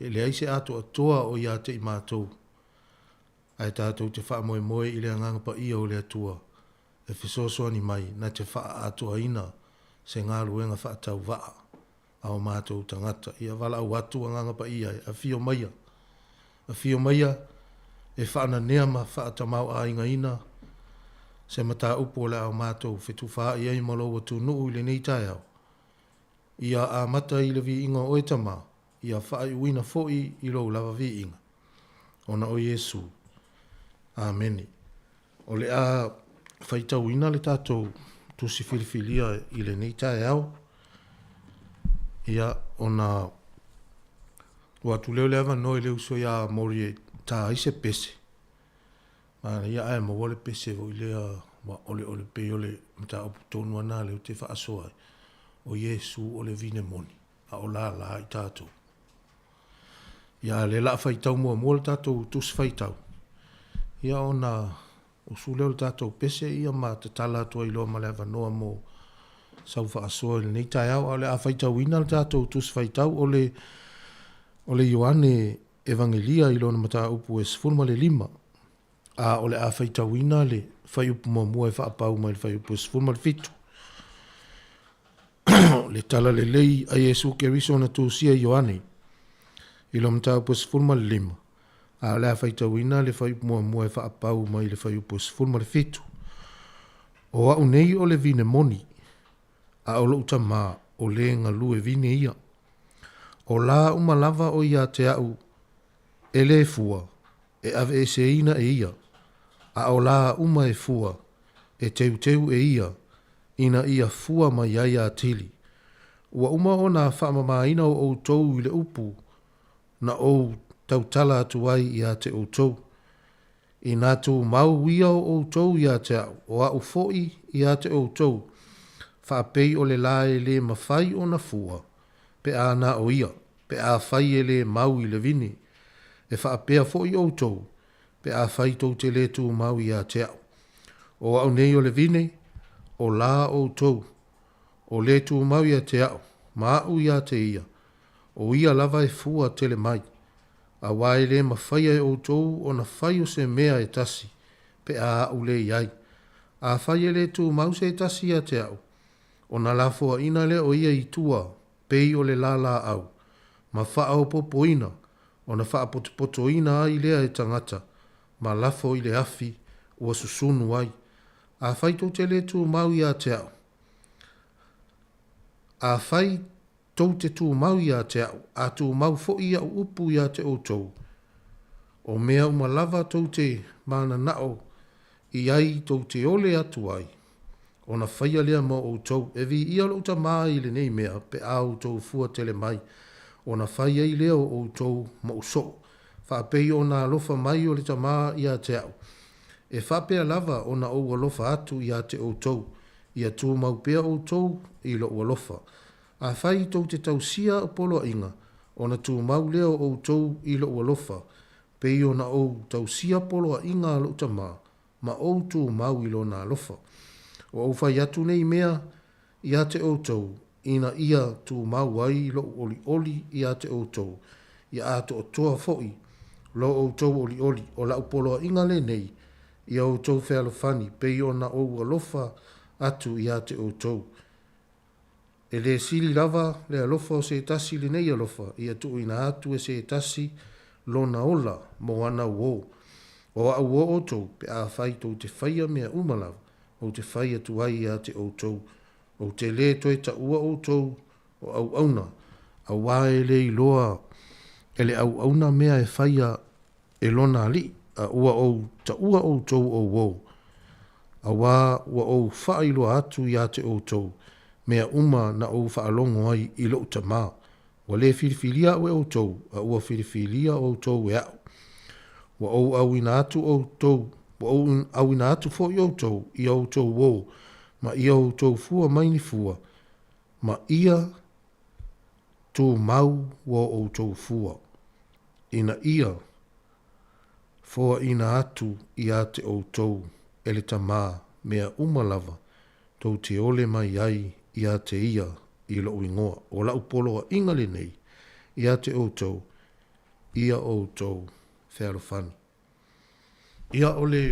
E leai se atoatoa o ia te i matou, ae tatou te faamoemoe i le Agaga Paia o le Atua e fesoasoani mai na te faaatoaina se galuega faatauvaa a o matou tagata. Ia valaau atu Agaga Paia e, afio maia, afio maia e faananea ma faatamaoaigaina se mataupu o le a o matou fetufaai ai ma lou atunuu i lenei taeao. Ia amata i le viiga o oe Tama, ia faaiuina foi i lou lava viiga. Ona o Iesu. Amene. O le a faitauina le tatou tusi filifilia i lenei taeao, ia, ona tuu atu lea o le avanoa i le uso ia Mori e ta ai se pese. Manaia ae maua le pese foi lea ua oleole pei o le mataupu tonu lava lena lea ou te faasoa ai, o Iesu o le vine moni, a o lala i tatou. Ia, a o lea o le a faitau muamua le tatou Tusi Faitau, ia ona usu lea o le tatou pese ia ma tatala atu ai loa ma le avanoa mo sau faasoa i lenei taeao. A o le a faitauina le tatou Tusi Faitau o le, o le Ioane Evagelia i lona mataupu e 15, a o le a faitauina le fuaiupu muamua e faapau mai le fuaiupu e 17. Le Tala Lelei a Iesu Keriso na tusia e Ioane i lo mataupu e 15, a o le a faitauina le fuaiupu muamua e faapau mai le fuaiupu e 17. O a'u nei o le vine moni, a o lo'u tamā o le galue vine ia. O lā uma lava o ia te a'u e lē fua, e aveeseina e ia, a o lā uma e fua, e teuteu e ia, ina ia fua mai ai atili. Ua uma ona faamamaina o outou i le upu na ou tautala atu ai iā te outou. Inā tumau ia o outou iā te a'u, o a'u fo'i iā te outou, faapei o le lā e lē mafai ona fua, pe a na o ia, pe afai e lē mau i le vine, e faapea fo'i outou, pe afai tou te lē tumau iā te a'u. O a'u nei o le vine, o lā outou, o lē tumau iā te a'u, ma a'u iā te ia, o ia lava e fua tele mai. Auā e lē mafaia e ʻoutou ona fai o se mea e tasi, pe a aʻu lē i ai. Afai e lē tumau se tasi iā te aʻu, ona lafoaʻina lea o ia i tua, pei o le lā lāʻau, ma faaopopoina, ona faapotopotoina ai lea e tagata, ma lafo i le afi ua susunu ai. Afai tou te lē tumau iā te aʻu, afai Tou te tumau iā te a'u, a tumau foʻi iaʻu upu iā te ʻoutou. O mea uma lava tou te mananaʻo i ai tou te ole atu ai, ona faia lea mo ʻoutou, e viia loʻu Tamā i lenei mea pe a outou fua tele mai, ona fai ai lea o ʻoutou moʻu soʻo, faapei ona alofa mai o le Tamā iā te a'u. E faapea lava ona ou alofa atu iā te ʻoutou, ia tumau pea ʻoutou i loʻu alofa. Afai tou te tausia o poloaiga, ona tumau lea o outou i loʻu alofa, pei ona ou tausia poloaiga a loʻu Tamā, ma ou tumau i lona alofa. Ua ou fai atu nei mea iā te outou, ina ia tumau ai loʻu ʻoliʻoli iā te outou, ia atoatoa foʻi lo outou ʻoliʻoli, o laʻu poloaiga lenei ia outou fealofani, pei ona ou alofa atu iā te outou. E lē sili lava le alofa o se tasi lenei alofa ia tuuina atu e se tasi lona ola mo ana uō. O aʻu uō ʻoutou, pe afai tou te faia mea uma lava, ou te fai atu ai iā te ʻoutou, ou te lē toe taʻua ʻoutou o ʻauʻauna, auā e lē iloa e le ʻauʻauna mea e faia e lona aliʻi, a ua ou taʻua ʻoutou o uō, auā ua ou faailoa atu iā te ʻoutou, mea uma na ou faalogo ai i loʻu Tamā. Ua lē filifilia aʻu e ʻoutou, a ua filifilia ʻoutou e aʻu. Ua ou ʻauina atu ʻoutou, ua ou ʻauina atu foʻi ʻoutou ia ʻoutou uō, ma ia ʻoutou fua mai ni fua, ma ia tumau ua ʻoutou fua. Ina ia foaina atu iā te ʻoutou e le Tamā mea uma lava tou te ole mai ai iā te ia i loʻu ingoa, o laʻu poloaiga lenei iā te ʻoutou, ia ʻoutou fealofani. Ia, o le,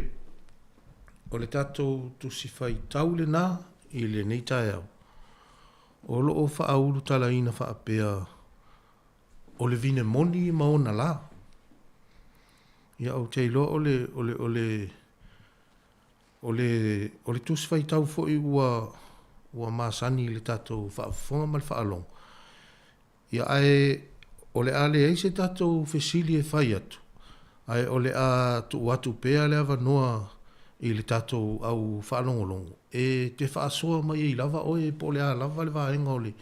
o le tatou Tusi Faitau lenā i lenei taeao, o loo faaulutalaina faapea o le vine moni ma ona lā. Ia, ou te iloa o le, o le, o le, o le, o le Tusi Faitau foi ua, ua masani i le tatou faafofoga ma le faalogo. Ia, ae o le a leai se tatou fesili e fai atu, ae o le a tuu atu pea le avanoa i le tatou au faalogologo e te faasoa mai ai lava oe po o le a lava le vaega o le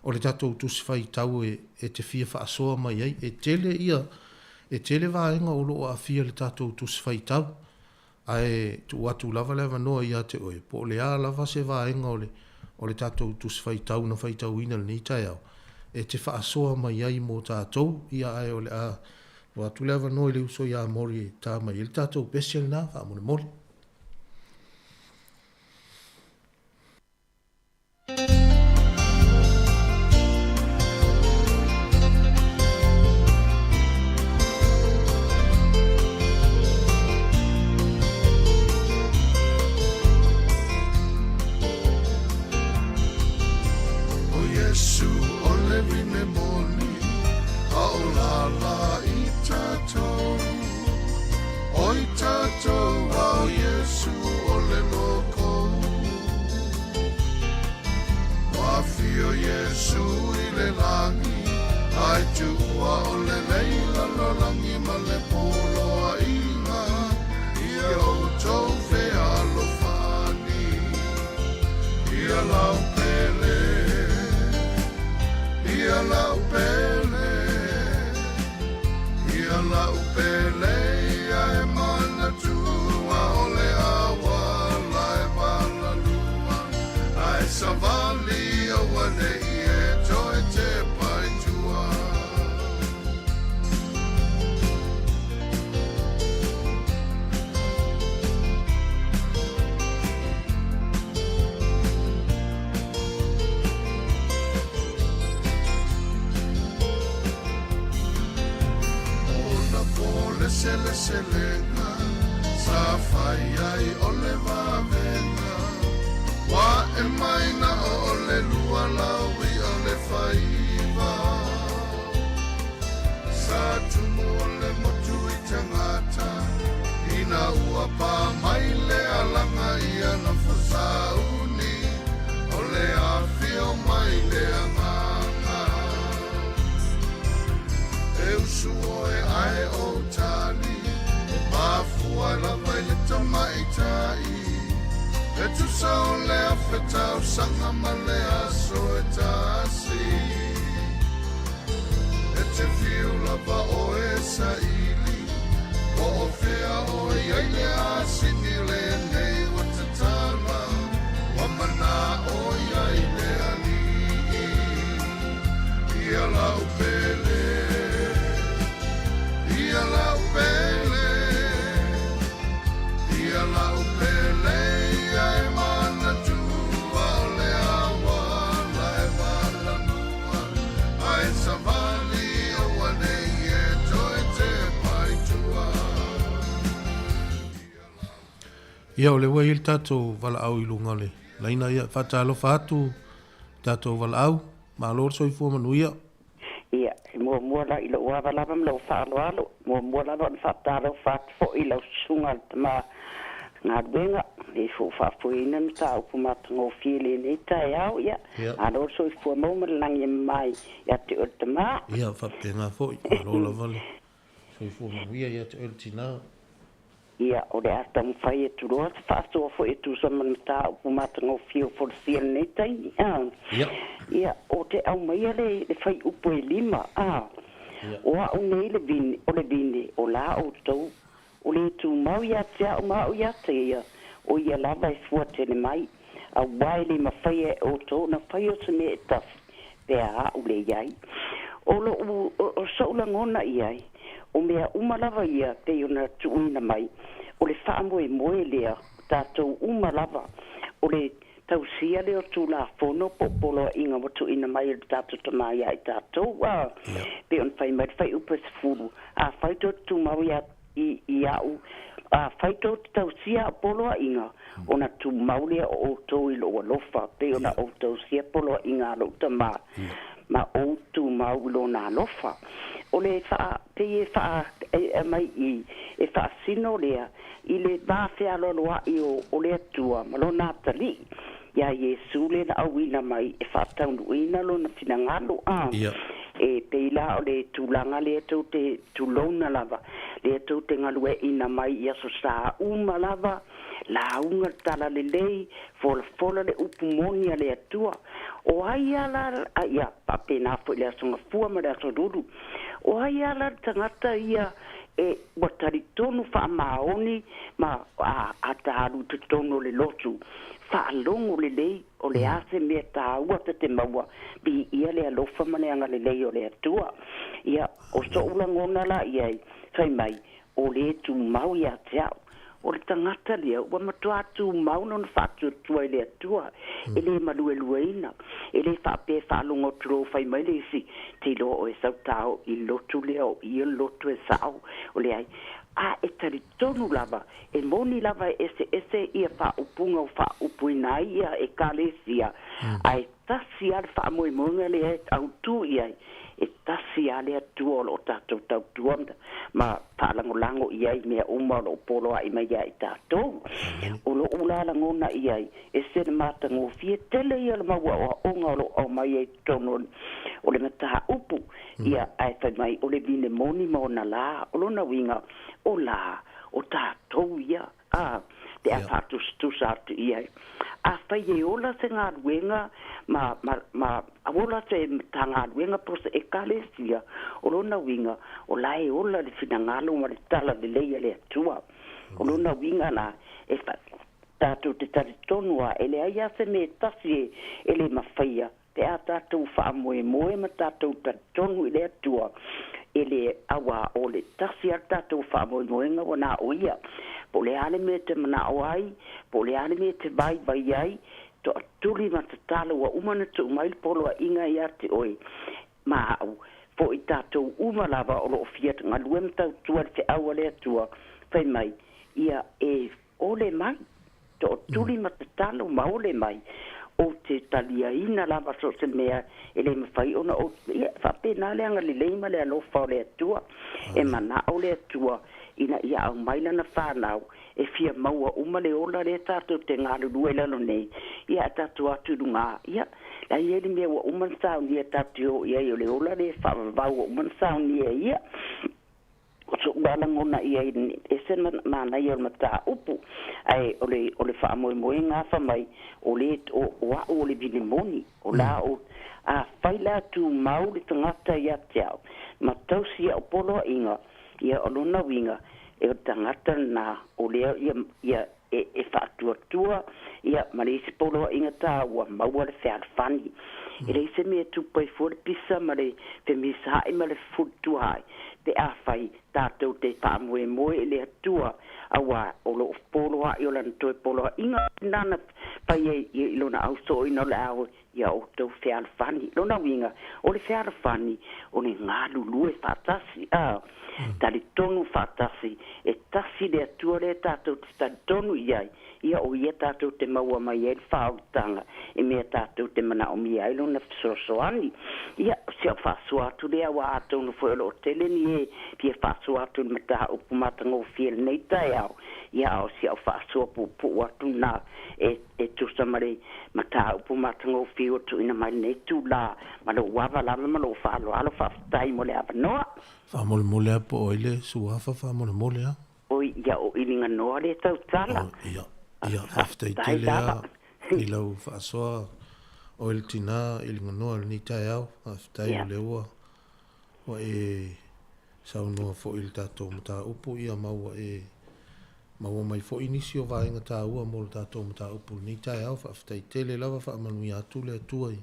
o le tatou Tusi Faitau e e te fia faasoa mai ai. E tele ia, e tele vaega o lo o aafia i le tatou Tusi Faitau. Ae tuu atu lava le avanoa ia te oe, po o le a lava se vaega o le, o le tatou Tusi Faitau na faitauina i lenei taeao, e te faasoa mai ai mo tatou, ia ae o le a tuu atu le avanoa i le uso ia Mori e ta mai ai le tatou pese lena, faamolemole. Iesu i le lagi, Ae tuua o lenei lalolagi ma le poloaiga, Ia outou fealofani, Ia lau pele, ia lau pele, Ia lau pele ia e manatua o le auala e valalua, Ae savali auane'i e toe tepa i tua. Ona po leseleselega sa fai ai o le vavega, Ua ae mai na o le lua lau i'a le faiva. Sa tumu o le motu i tagata, Ina ua pā mai le alaga ia na fasauni, O le afio mai le agaga. E usu oe ae ou tali, E mafua lava i le tamaitai, E tusa o le afe tausaga ma le aso e tasi. E te fiu lava oe e saili, Po o fea oe i ai le asini lenei ua tatala, Ua mana'o i ai le Alii, Ia lau pele, ia lau pele, Ia lau pele ia e manatua o le auala e valanua, Ae savali auanei e toe tepa i tua. Ia, o lea ua i ai le tatou valaau i luga o le laina. Ia, faatalofa atu i tatou valaau. Malo le soifua manuia. Ia, e muamua la i lou ava lava ma lou faaaloalo, muamua lava ona faatalofa atu foi i lau susuga le tama galuega, le foi faafoeina le mataupu matagofie i lenei taeao. Ia, malo le soifua maua ma le lagi e mama ia te oe le tama. Ia, faapena foi, malo lava le soifua manuia ia te oe le tina. Ia, o le a taumafai atu loa se faasoa foi e tusa ma le mataupu matagofie o folasia i lenei taimi, a. Ia. Ia, o te aumaia le, le faiupu e lima, a. Ia. O a'u nei le vine, o le vine, o la outou, o le tumau ia te a'u ma a'u ia te ia, o ia lava e fua tele mai, auā e le mafai e outou ona fai o se mea e tasi, pe a a'u le i ai. O lo'u, o, o so'u lagona i ai, O mea uma lava ia pei ona tuuina mai, o le faamoemoe lea o tatou uma lava, o le tausia lea o Tulafono po o poloaiga ua tuuina mai e le tatou Tama ia i tatou. A pei ona fai mai le Fuaiupu e 10, Afai tou te tumau ia i, i a'u, afai tou te tausia a'u poloaiga, ona tumau lea o outou i lou alofa, pei ona ou tausia poloaiga a lou Tama, ma ou tumau i lona alofa. O le faa, pei e faa, e aumai i, e faasino lea i le va fealoaloa'i o, o le Atua ma lona atalii, iā Iesu lea na auina mai e faataunuuina lona finagalo, a. E pei la o le tulaga lea tou te tulouna lava, lea tou te galueaiina mai i aso sa uma lava, lauga le talalelei, folafola le upu moni a le Atua. O ai a la, a ia, faapena foi le Aso Gafua ma le Aso Lulu. O ai a la le tagata ia e ua talitonu faamaoni ma a, a ta alu i totonu o le lotu, faalogo lelei o le a se mea taua ta te maua, piia le alofa ma le agalelei o le Atua. Ia, o so'u lagona la i ai, fai mai, O le tumau ia te a'u. O le tagata lea ua matuā tumau lona faatuatua i le Atua, e le maluelueina, e le faapea e faalogo atu loa ua fai mai le isi, Te iloa oe sau tao i le lotu lea o ia le lotu e sa'o, o leai. A e talitonu lava, e moni lava e eseese ia faaupuga ua faaupuina ai ia Ekalesia, ae tasi lava le faamoemoega lea e autū i ai, e tasi lava le Atua o lo o tatou tautua ma faalagolago i ai i mea uma o lo o poloa'i mai ia i tatou. O lo'u la lagona i ai, e ese le matagofie tele ia o le mau aoaoga o loo aumai ai totonu o le mataupu. Ia ae fai mai o le vine moni ma ona lā. O lona uiga o lā o tatou ia a pe a faatusatusa atu i ai. Afai e ola se galuega ma ma ma ola se Matagaluega po o se Ekalesia, o lona uiga o la e ola le finagalo ma le tala lelei a le Atua. O lona uiga la, e fa, tatou te talitonu lava, e leai lava se mea e tasi e, e le mafaia pe a tatou faamoemoe ma tatou talitonu i le Atua, e le auā o le tasi lava le tatou faamoemoega ua na o Ia. Po o le a le mea e te manao ai, po o le a le mea e te vaivai ai, toatuli ma tatalo ua uma ona tuu mai le poloaiga ia te oe ma au, foi tatou uma lava o lo o fia galue ma tautua i le feau a le Atua, fai mai, ia e ole mai, tootuli ma tatalo ma ole mai, ou te taliaina lava so o se mea e le mafai ona ou, ia, faapena le agalelei ma le alofa o le Atua. E manao le Atua ina ia aumai lana fanau e fia maua uma le ola lea tatou te galulue i lalo nei, ia a tatou atu i luga, ia, la e i ai le mea ua uma ona saunia tatou te o i ai, o le ola lea e faavavau ua uma ona saunia e ia. O soʻu lava lagona i ai, ese le manaia o le mataupu, ae o le, o le faamoemoega lava fai mai, o le, o, o au o le vine moni, o la o, afai la tumau le tagata ia te au, ma tausi au poloaiga, ia o lona uiga, e o le tagata lena, o lea ia, ia e, e faatuatua, ia, ma le isi poloaiga taua, maua le fealofani. E leai se mea e tupu ai fua le pisa ma le femisaai ma le fefulituaai, pe afai tatou te faamoemoe i le Atua, auā o lo o poloai o Lana toe poloaiga lena na fai ai i Lona ausooina o le ao ia outou fealofani. Lona uiga, o le fealofani, o le galulue faatasi, a, talitonu faatasi, e tasi le Atua lea tatou te talitonu i ai, ia o Ia tatou te maua mai ai le faaolataga i mea tatou te manaomia ai Lona fesoasoani. Ia, o si au faasoa atu lea, aua atonu foi o lo o tele ni e fia faasoa atu i le mataupu matagofie i lenei taeao, ia, a o si au faasoa puupuu atu lena e e tusa ma le mataupu matagofie ua tuuina mai lenei itulā ma lou ava lava ma lou faaaloalo. Faafetai mo le avanoa. Faamolemole a po o ai le suafa faamolemole a? Oi, ia o Iliganoa le tautala. Oh, ia, ia, faafetai tele a i lau faasoa oe le tina Iliganoa i lenei taeao. Faafetai o lea ua ua e saunoa foi i le tatou mataupu, ia ma ua e maua mai foi nisi o vaega taua mo le tatou mataupu i lenei taeao. Faafetai tele lava, faamanuia atu le Atua i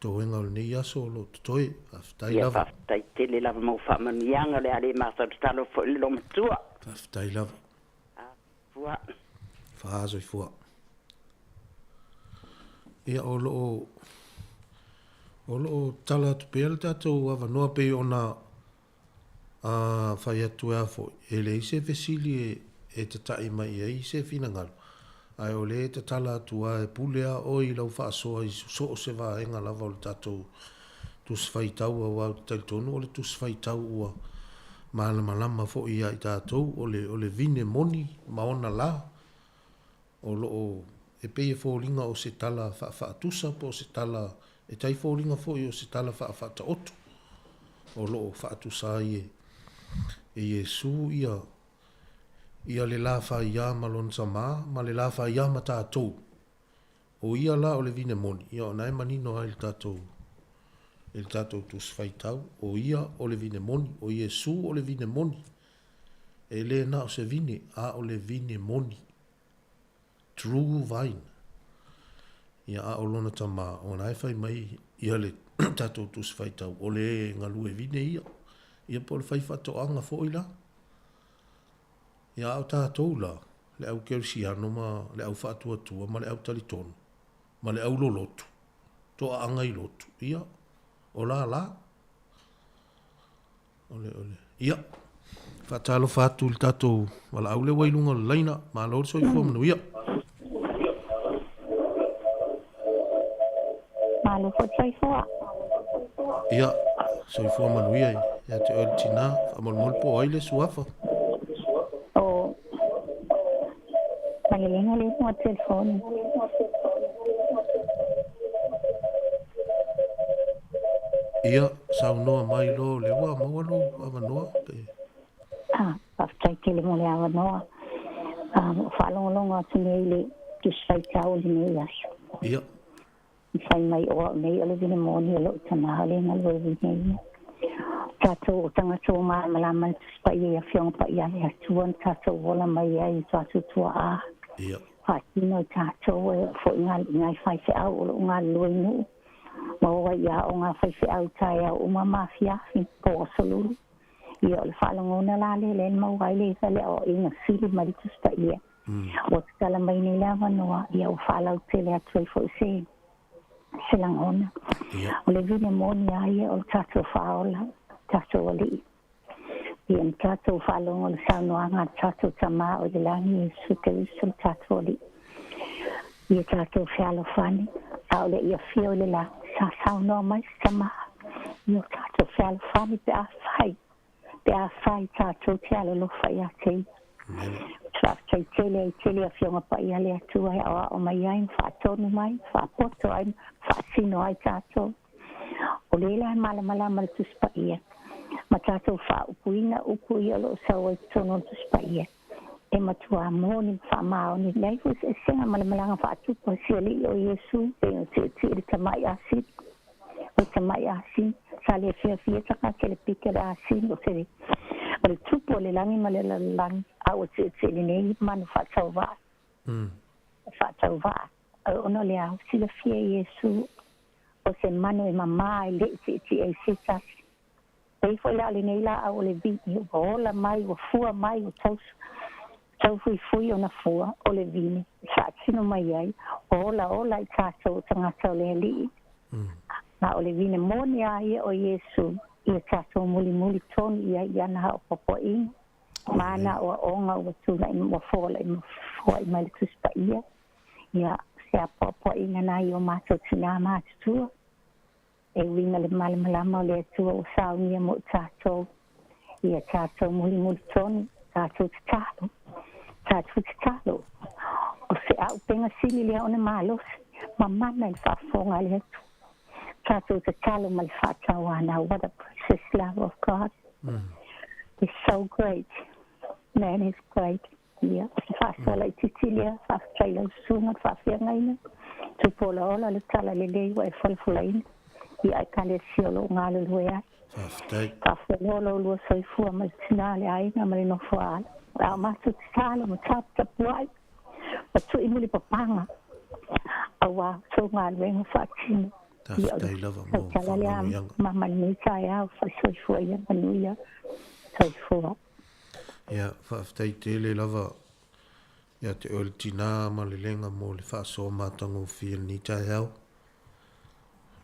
toega o lenei aso o lo o totoe. Faafetai Ia, lava. faafetai tele lava mo faamanuiaga, o le a le masalosalo foi le loomatua. Faafetai lava. Fua. Faasoifua. Ia, o lo o, o lo o tala atu pea le tatou avanoa pei ona A fai atu ea foi, e leai se fesili e tataʻi mai i ai se finagalo, ae o lea e tatala atu a e pule a oe i lau faasoa i so o se vaega lava o le tatou Tusi Faitau, aua ou te talitonu o le Tusi Faitau ua malamalama foi ia i tatou o le o le vine moni ma ona la. O lo o, e pei e foliga o se tala faafaatusa po o se tala, e tai foliga foi o se tala faafaataoto o lo o faatusa ai e, e Iesū ia, ia le la faiā ma lona tamā, ma le la faiā ma tatou. O ia la o le vine moni, ia o na e manino ai le tatou, i le tatou Tusi Faitau, o ia o le vine moni, o Iesū o le vine moni. E le na o se vine, a o le vine moni. True vine. Ia, a o lona tamā, o la e fai mai ia le tatou Tusi Faitau, o le galue vine ia. Ia po o le faifaatoaga foi la. Ia, a o tatou la, le au kerisiano ma le au faatuatua ma le au talitonu, ma le au lolotu, toaaga i lotu, ia, o la la. O le, o le, ia, faatalofa atu i le tatou valaau lea ua i luga o le laina. Malo le soifua manuia. Malo foi le soifua. Ia, soifua manuia ia te oe le tinā. Faamolemole po o ai le suafa? O Malelega le luga o le telefoni. Ia, saunoa mai loa o lea ua maua lou avanoa pe. Ah, faafetai tele mo le avanoa. Ah, ua faalogologo atu nei i le Tusi Faitau o lenei aso. Ia. Fai mai o au nei o le vine moni o lou tamā o le galue vine ia. Tatou o tagata ua malamalama i le Tusi Paia i Afioga Paia a le Atua na tatou ola mai ai i tatou tuaa. Ia. Faatino e tatou e oo foi i nai faifeau o loo galulue i nuu. Maua ai i aoga a faifeau i taeao uma ma afiafi, po aso lulu. Ia o le faalogona la lea lea na maua ai le le aoaiga sili mai le Tusi Paia. Ua tatala mai nei le avanoa, ia ua faalautele atu ai foi se se lagona. O le vine moni lava ia o le tatou faaola, tatou Alii. Ia na tatou faalogo i le saunoaga a le tatou Tama o i le lagi, Iesu Keriso le tatou Alii. Ia tatou fealofani, a o le i afio i le lagi, sa saunoa mai se Tama, ia o tatou fealofani pe a fai, pe a fai tatou te alolofa ia te ia. Faafetai tele ai tele Afioga Paia a le Atua e aoao mai ai ma faatonu mai, faapoto ai ma faasino ai tatou. O lea la e malamalama le Tusi Paia ma tatou faaupuina upu ia o lo o sau ai i totonu o le Tusi Paia, e matuā moni ma faamaoni. Leai foi se eseesega ma le malaga faatupu a si Alii o Iesu, pei ona tietie le tamai asini. O le tamai asini, sa le fiafia tagata i le piki o le asini, o se o le tupu o le lagi ma le lalolagi, a ua tietie lenei manu faatauvaa. Faatauvaa. Ona o le a, silafia e Iesu o se manu e mamā e le i tietie ai se tasi. Pei foi la o lenei laau o le vini, ua ola mai, ua fua mai, ua tau taufuifui ona fua o le vini e faatino mai ai, ua olaola i tatou o tagata o le Alii. A o le vine moni lava ia o Iesu, ia tatou mulimuli tonu i ai i ana haopopoaiga ma ana aoaoga ua tulai ua foai mai le Tusi Paia. Ia, se apoapoaiga na i o matou tinā matutua, e uiga le malamalama o le Atua ua saunia mo i tatou, ia tatou mulimuli tonu, tatou tatalo, tatou tatalo. O se auupega sili lea ona malosi ma mana i le faafofoga a le Atua. Tatou tatalo ma le faatauanau. What a precious love of God. It's so great. Man is great. Ia, se faasoa laitiiti lea, faafetai i lau susuga le faafeagaiga, tupu olaola le tala lelei ua e folafolaina i Ekalesia o lo o galulue ai. Faafetai. Faafualoa lo oulua soifua ma le tinā, le aiga ma le nofoaala. A o matou tatalo ma taputapuai ma tui mulipapaga auā outou galuega faatino. Ia, o le Faafetai lava mo tautala lea faamanuiaga. ma lenei taeao, faasoifua ia manuia. Soifua. Ia, faafetai tele lava ia te oe le tinā ma le lega mo le faasoa matagofie i lenei taeao.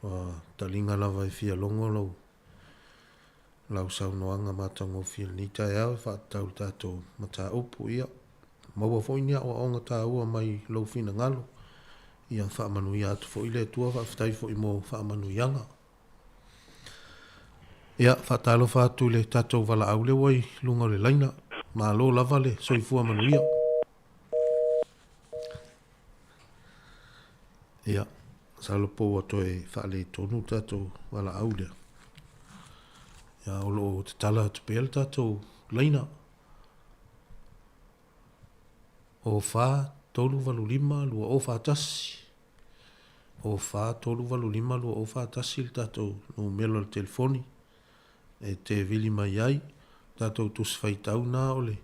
Ua taliga lava e fia logo lau, lau saunoaga matagofie i lenei taeao e faatatau i le tatou mataupu. Ia, maua foi ni aoaoga taua mai lou finagalo. Ia faamanuia atu foi le Atua, faafetai foi mo faamanuiaga. Ia, faatalofa atu i le tatou valaau lea ua i luga o le laina. Malo lava le soifua manuia. Ia, masalo po ua toe faaletonu le tatou valaau lea. Ia, o lo o tatala atu pea le tatou laina. O 4 3 8 5 2 0 4 1. O 4 3 8 5 2 0 4 1 le tatou numera o le telefoni e te vili mai ai. Tatou Tusi Faitau na o le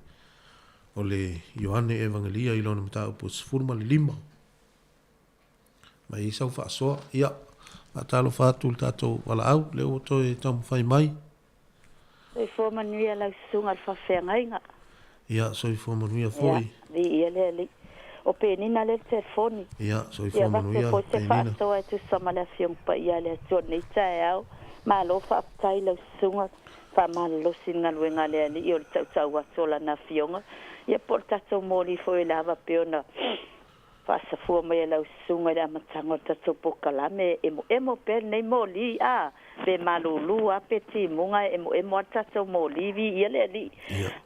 o le Ioane Evangelia i lona mataupu e 15. Mai ai sau faasoa. Ia, faatalofa atu i le tatou valaau, lea ua toe taumafai mai. Soifua manuia lau susuga i le faafeagaiga. Ia, soifua manuia foi. Ia, viia le Alii. O Penina lea le telefoni. Ia, soifua manuia Ia avatu foi se Penina. faasoa e tusa ma le Afioga Paia a le Atua i lenei taeao. Malo faafetai i lau susuga faamalolosi i le galuega a le Alii o le tautau atu o Lana Afioga. Ia po o le tatou moli foi o le ava pei ona faasafua mai e lau susuga i le amataga o le tatou polokalame, e emoemo pea lenei moli, a, pe malulu lava pe timuga, e emoemo lava le tatou moli, viia le Alii.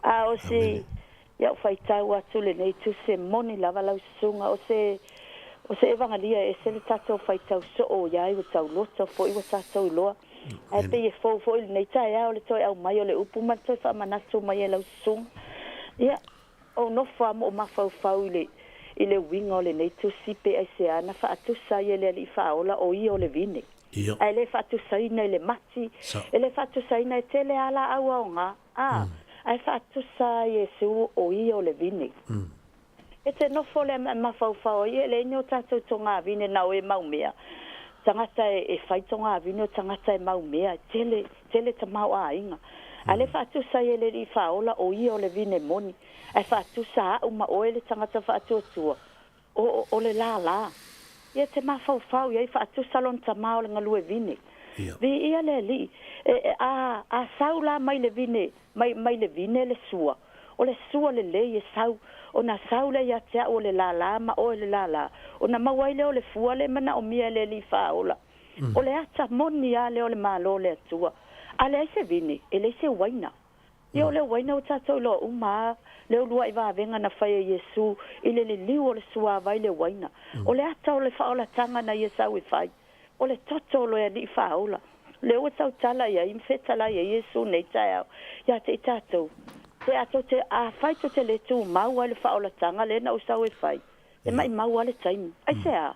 A o si Ia, ou faitau atu lenei tusi, e moni lava lau susuga, o se, o se evagalia e ese le tatou faitau soo iai, ua tauloto foi ua tatou iloa. Ae pei e fou foi lenei taeao le toe aumai o le upu ma le toe faamanatu mai e lau susuga. Ia, ou nofo lava ma ou mafaufau i le, i le uiga o lenei tusi, pe aisea na faatusa ai e le Alii Faaola o ia o le vine. Ae le faatusaina i le mati, e le faatusaina e tele lava laau aoga, a, ae faatusa ai e Iesu o ia o le vine. E te nofo lea ma e mafaufau ai, e leai ni o tatou togavine na o e mau mea. Tagata e fai togavine o tagata e mau mea, e tele, tele tamaoaiga. A le faatusa ai e le Alii Faaola o ia o le vine moni, ae faatusa a'u ma oe le tagata faatuatua, o, o le lālā. Ia te mafaufau i ai, faatusa lona tamā o le galue vine. Viia le Alii. E, e, a, a sau la mai le vine, mai, mai le vine le sua, o le sua lelei e sau, ona sau lea ia te au o le lālā ma oe le lālā, ona maua ai lea o le fua le manaomia e le Alii Faaola. O le ata moni lava lea o le Malo o le Atua. A leai se vine, e leai se uaina. Ia o le uaina ua tatou iloa uma a le uluai vavega na fai e Iesu i le liliu o le suavai le uaina. O le ata o le faaolataga na ia sau e fai. O le toto o le Alii Faaola. Lea ua tautala i ai ma fetalai ai Iesu nei taeao ia te i tatou. Pe a tou te, afai tou te le tumau ai le faaolataga lea na ou sau e fai, e maimau a le taimi. Aisea?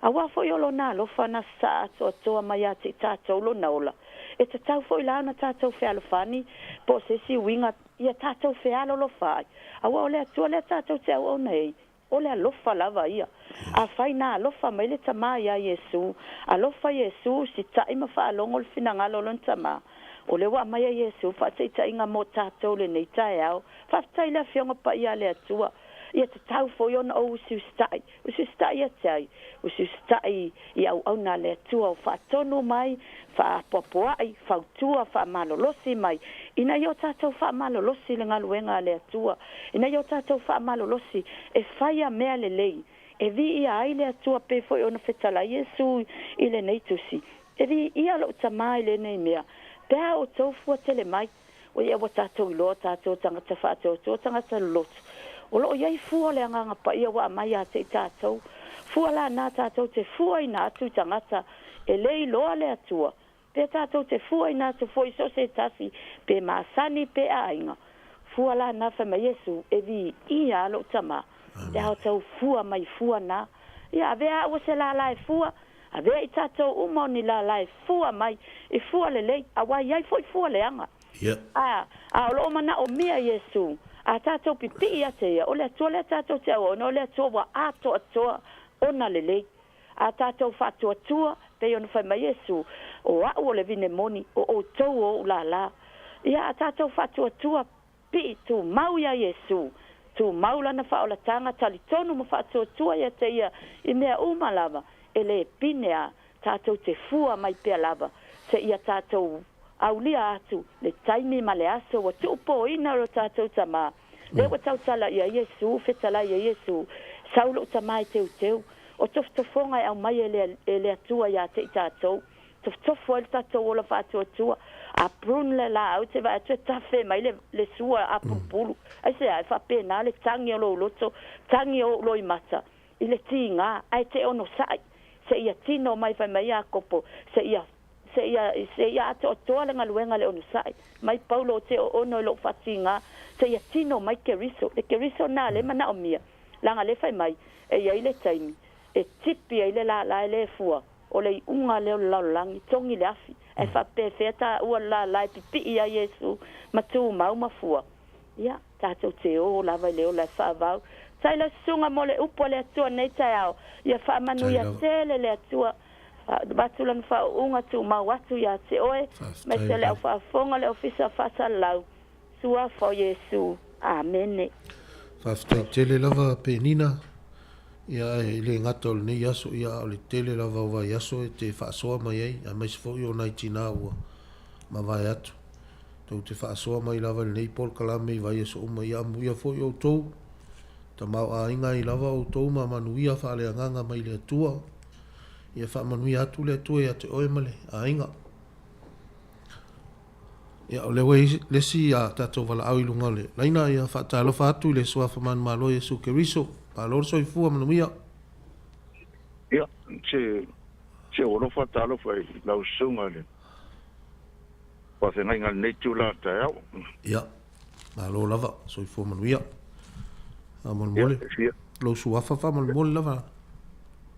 Aua foi o Lona alofa na sasaa atoatoa mai ia te i tatou Lona ola. E tatau foi la ona tatou fealofani, po o se isi uiga ia tatou fealolofa ai. Aua o le Atua lea tatou te auauna ai, o le alofa lava ia. Afai na alofa mai le Tama iā Iesu, alofa Iesu, sita'i ma faalogo le finagalo o Lona Tama, o lea ua aumai e Iesu faataitaiga mo tatou lenei taeao. Faafetai i le Afioga Paia a le Atua. Ia tatau foi ona ou usiusita'i, usiusita'i ia te ai, usiusita'i i auauna a le Atua o faatonu mai, faapoapoa'i, fautua, faamalolosi mai, ina ia o tatou faamalolosi i le galuega a le Atua, ina ia o tatou faamalolosi e faia mea lelei, e viia ai le Atua pei foi ona fetalai Iesu i lenei tusi, E viia lou Tama i lenei mea, pe a outou fuatele mai. O ia ua tatou iloa tatou tagata faatuatua tagata loloto. O lo o i ai fua o le Agaga Paia ua aumai ia te i tatou. Fua la na tatou te fuaina atu i tagata e le iloa le Atua, pe tatou te fuaina atu foi i so o se tasi, pe masani pe aiga. Fua la na fai mai Iesu, e viia a lou Tama, pe a outou fua mai fua na. Ia avea au o se lala e fua, Avea i tatou uma o ni lala e fua mai i fua lelei, aua e i ai foi fua leaga. A, a o lo o manaomia Iesu, a tatou pipii ia te ia, o le Atua lea tatou te auauna, o le Atua ua atoatoa ona lelei. A tatou faatuatua, pei ona fai mai Iesu, O au o le vine moni, o outou o ou lala. Ia, a tatou faatuatua, Pii, tumau iā Iesu, tumau Lana faaolataga, talitonu ma faatuatua ia te Ia i mea uma lava, e le pine a tatou te fua mai pea lava, seia tatou aulia atu le taimi ma le aso ua tuupōina lo tatou Tamā. Lea ua tautala ia Iesu, fetalai e Iesu, Sau lou Tamā e teuteu, o tofotofoga e aumai e le, e le Atua iā te i tatou. Tofotofo ai le tatou ola faatuatua. A prune le laau te vaai atu e tafe mai le, le sua a pulupulu. Aisea, e faapena le tagi o lou loto, tagi o ou loimata i le tiga, ae te onosai, seia tino mai fai mai Iakopo, seia seia seia atoatoa le galuega le onosai mai Paulo o te oono i lou faatiga, seia tino mai Keriso. Le Keriso na le manaomia, leaga le fai mai, e i ai le taimi e tipi ai le lala e le fua. O le iuga lea o le lalolagi, togi le afi, ae faapefea taua le lala e pipii ai Iesu ma tumau ma fua. Ia, tatou te o lava i le ola e faavau. Tai lau susuga mo le upu a le Atua nei taeao, ia faamanuia tele le Atua. Avatu lana faauuga tumau atu ia te oe, aemaise le au faafofoga, le Ofisa Faasalalau. Suafa o Iesu. Amene. Faafetai tele lava Penina, ia ae le gata o lenei aso, ia a o le tele lava o vaiaso e te faasoa mai ai, aemaise foi o nai tina ua mavae atu. Tou te faasoa mai lava i lenei polokalame i vaiaso uma, ia amuia foi outou, tamaoaiga ai lava outou ma manuia faaleagaga mai le Atua. Ia faamanuia atu le Atua ia te oe ma le aiga. Ia, o lea ua i ai le isi a tatou valaau i luga o le laina, ia faatalofa atu i le Suafa Manumalo Iesu Keriso. Malo le soifua manuia. Ia, se, se ua alofa talofa i lau susuga i le faafeagaiga i lenei itula taeao. Ia, malo lava, soifua manuia. Faamolemole, lou suafa faamolemole lava.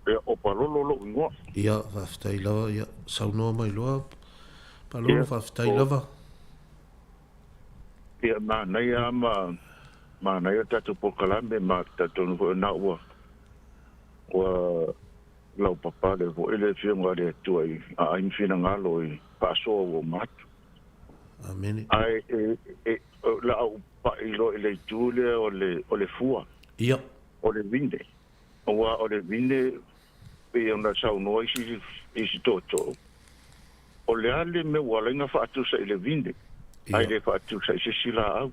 Ia, o Palolo lou igoa. Ia, faafetai lava, ia, saunoa mai loa Palolo, faafetai lava. Ia, manaia lava ma manaia le tatou polokalame ma talitonu foi o lena ua ua laupapa le foi le Afioga a le Atua i aai ma finagalo i faasoa ua uma atu. Amene. Ae e, e, o le a ou pai loa i le itu lea o le, o le fua. Ia. O le vine. Aua o le vine pei ona saunoa isi, isi tootoo, o le a le mea ua ala ai ona faatusa i le vine, ae le faatusa i se isi laau.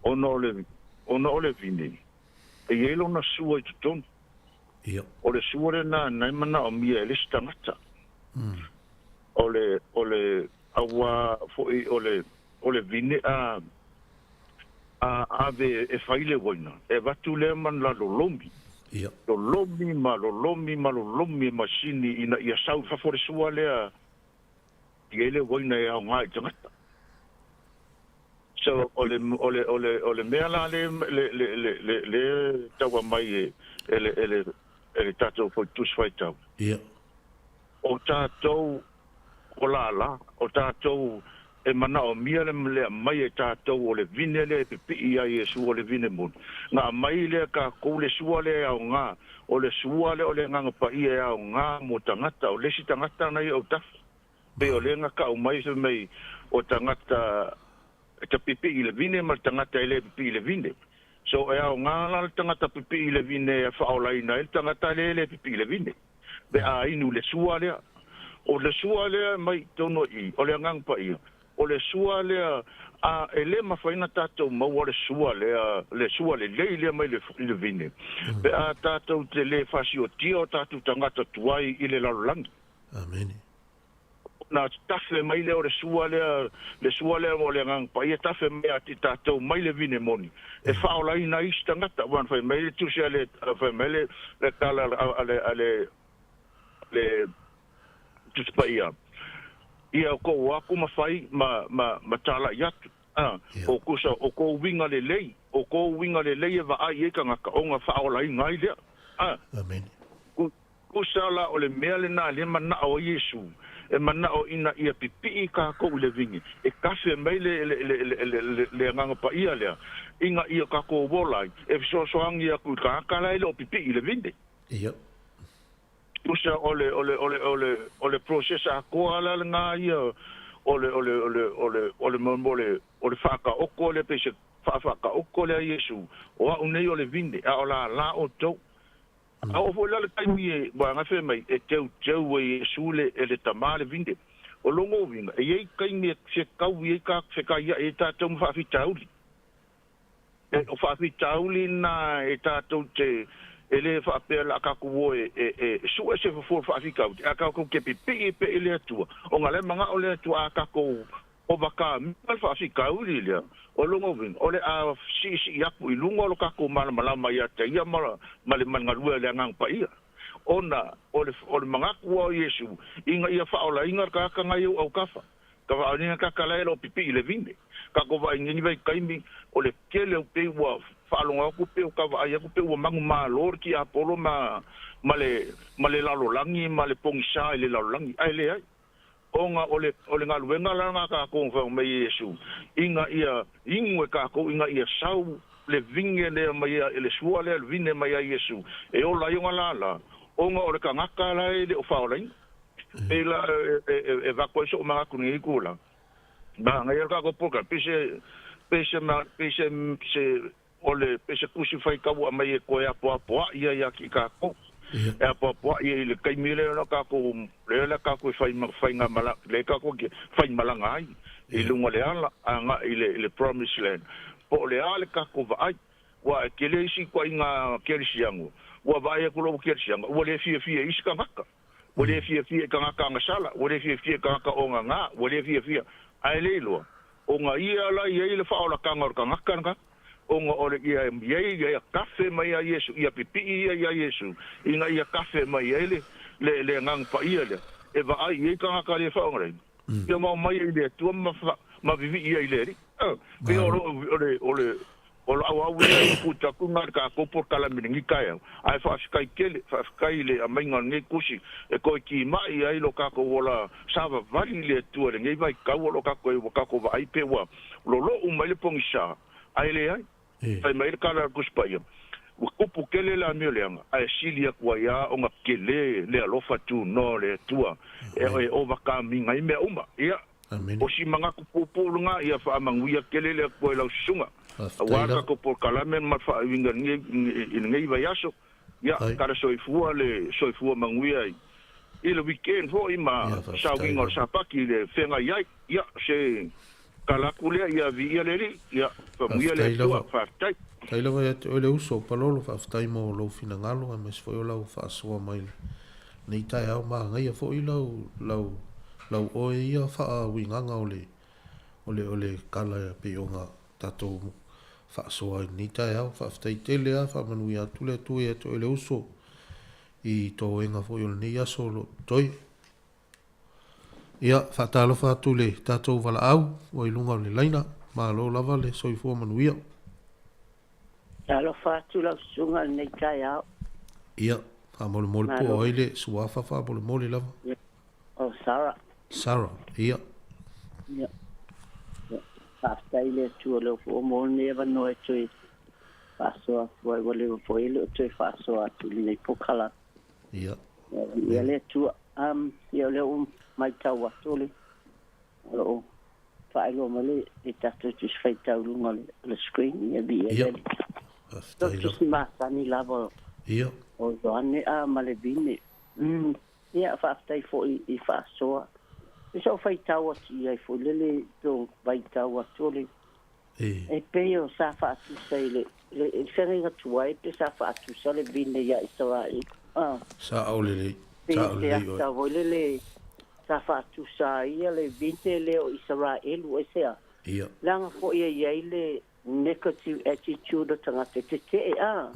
Ona o le, ona o le vine, e i ai lona sua i totonu. O le sua lena na e manaomia e le isi tagata. O le, o le, aua foi o le, o le vine a, a ave e fai le uaina, e avatu lea ma la lolomi. Lolomi ma lolomi ma lolomi e masini ina ia sau i fafo le sua lea i ai le uaina e aoga i tagata. So, o le, o le, o le, o le mea la le, le, le, le, le, le tau aumai e, e le, e le, e le tatou foi Tusi Faitau. O tatou o lala, o tatou e manaomia le le aumai e tatou o le vine lea e pipii ai Iesu o le vine moni. Na aumai lea e tatou le sua lea e aoga, o le sua lea o le Agaga Paia e aoga mo tagata, o le isi tagata na ia autafa. Pei o lea na tau mai fai mai o tagata e ta pipii i le vine ma le tagata e le pipii i le vine. So e aoga la le tagata pipii i le vine e faaolaina ai le tagata lea e le pipii i le vine. Pe a inu i le sua lea. O le sua lea e mai i totonu i i, o le Agaga Paia, o le sua lea, a e le mafai ona tatou maua le sua lea, le sua lelei lea mai i le vine, pe a tatou te le fasiotia o tatou tagata tuai i le lalolagi. Amene. Ona tafe mai lea o le sua lea, le sua lea o le Agaga Paia, tafe mai ia te tatou mai le vine moni, e faaolaina ai isi tagata. Aua na fai mai le tusi a le, fai mai le, le tala a le, a le, le Tusi Paia, Ia kou o aku ma fai ma, ma, ma tālaʻi atu. A, o kusa, o kou uiga lelei, o kou uiga lelei e vaai i ai tagata, ona faaolaina ai lea. A. Amene. Kusa la o le mea lena lea manao ai Iesu, e manao ina ia pipii kakou i le vine, e kafe mai le, le, le, le, le, le, le Agaga Paia lea, ina ia kakou ola ai, e fesoasoani aku i tagata la e le o pipii i le vine. Ia. Kusa o le, o le, o le, o le, o le process atoa la lena ia, o le, o le, o le, o le, o le, o le, o le faataoto lea, pei se faafaataoto lea a Iesu, o au nei o le vine, a o lala outou. A oo foi la le taimi e gafe mai e teuteu ai e Iesu le e le Tama le vine. O lona uiga, e i ai taimi e fekaui ai ka fekaiaʻi ai tatou ma faafitauli. E, o faafitauli na e tatou te e le faapea o le a tatou o e, e, e sue se fofo o le faafitauli, ae tatou te pipii pea i le Atua, ona o la e manao le Atua a tatou overcome ina le faafitauli lea, o lona uiga, o le a siisii atu i luga o lo tatou malamalama ia te ia ma, ma le, ma le galue a le Agaga Paia. Ona o le, o le manatu lava o Iesu, ina ia faaolaina le tagata nai ou autafa, ka faaolaina le tagata la e le o pipii i le vine. Tatou vaai nei vaitaimi, o le tele o pei ua faalogo atu pei o ka vaai atu pei ua manumalo le tiapolo ma, ma le, ma le lalolagi ma le pogisa i le lalolagi, ae leai. Ona o le, o le galuega la lena a tatou na fai mai e Iesu, ina ia inu e tatou, ina ia sau le vine lea mai e le sua lea, le vine mai a Iesu, e ola ai ona lala, ona o le tagata la e le o faaolaina. Pei la e, e, e, e avatu ai so'u manatu i lenei tulaga, manaia le tatou polokalame, pei se, pei se, pei se, se O le pei se tusi faitau aumai e toe apoapoai ai ia te tatou. E apoapoai ai i le taimi lea o tatou lea la tatou e fai faigamalaga lea tatou te faimalaga ai i luga o le ala agai i le i le promise land. Po o le a le tatou vaai aua e tele isi ituaiga kerisiano ua vaai atu loa ua kerisiano ua le fiafia i isi tagata. Ua le fiafia i tagata agasala, ua le fiafia i tagata ogagā, ua le fiafia. Ae le iloa, ona ia la e i ai le faaolataga o le tagata lena, ona o le ia i ai ia tafe mai ia Iesu, ia pipii ia iā Iesu, ina ia tafe mai ai le, le, le Agaga Paia lea, e vaai i ai tagata le faaaogaina, ia ma omai ai i le Atua ma, ma vivii ai i le Alii. Pei o, o le, o le, o lau au ia input atu lena i le tatou polokalame i lenei taeao, ae faafetai tele, faafetai i le aumaiga o lenei tusi e toe timai ai lo tatou ola savavali i le Atua i lenei vaitau o lo o tatou ua tatou vaai pe ua lolo'u mai le pogisa, ae leai. Fai mai le tala a le Tusi Paia, Ua tupu tele le amio leaga, ae sili atu ai lava ona tele le alofa tunoa o le Atua e ovakamiga ai mea uma. Ia, O si manatu puupuu lena, ia faamanuia tele le Atua i lau susuga, aua le tatou polokalame ma le faauiga i lenei vaiaso. Ia, tala soifua le soifua manuia i le weekend foi ma sauiga o le Sapati i le feagai ai. Ia, se tala atu lea, ia viia le Alii, ia faamanuia le Atua. Faafetai. Faafetai lava ia te oe le uso o Palolo, faafetai mo lou finagalo aemaise foi o lau faasoa mai lenei taeao manaia foi lau lau lau oe ia faauigaga o le o le o le tala e pei ona tatou faasoa ai lenei taeao. Faafetai tele a faamanuia atu le Atua ia te oe le uso i toega foi o lenei aso o lo o totoe. Ia, faatalofa atu i le tatou valaau ua i luga o le laina. Malo lava le soifua manuia. Talofa atu lau susuga i lenei taeao. Ia, faamolemole po o ai le suafa faamolemole lava. Ia, o Sarah. Sarah, ia. Ia. Faafetai i le Atua o lea foi ua maua lenei avanoa e toe faasoa atu ai, ua leva foi e le o toe faasoa atu i lenei polokalame. Ia. Ia le Atua. Ia o lea ua matau atu o le o lo o faailoa mai le, le tatou tusi faitau i luga o le, o le screen, ia viia le Alii. Faafetai lava. Tusi masani lava Ia. o Ioane a ma le vine. Ia, faafetai foi i faasoa. I sou faitau atu i ai foi lele to vaitau atu o le e pei o sa faatusa i le le feagaiga tuai pe sa faatusa le vine ia Isaraelu. Sao lelei. Sao lelei oe. Pe foi lele sa faatusa ai ia le vine lea o Isaraelu aisea? Ia. Leaga foi e i ai le negative attitude o tagata e tetee a.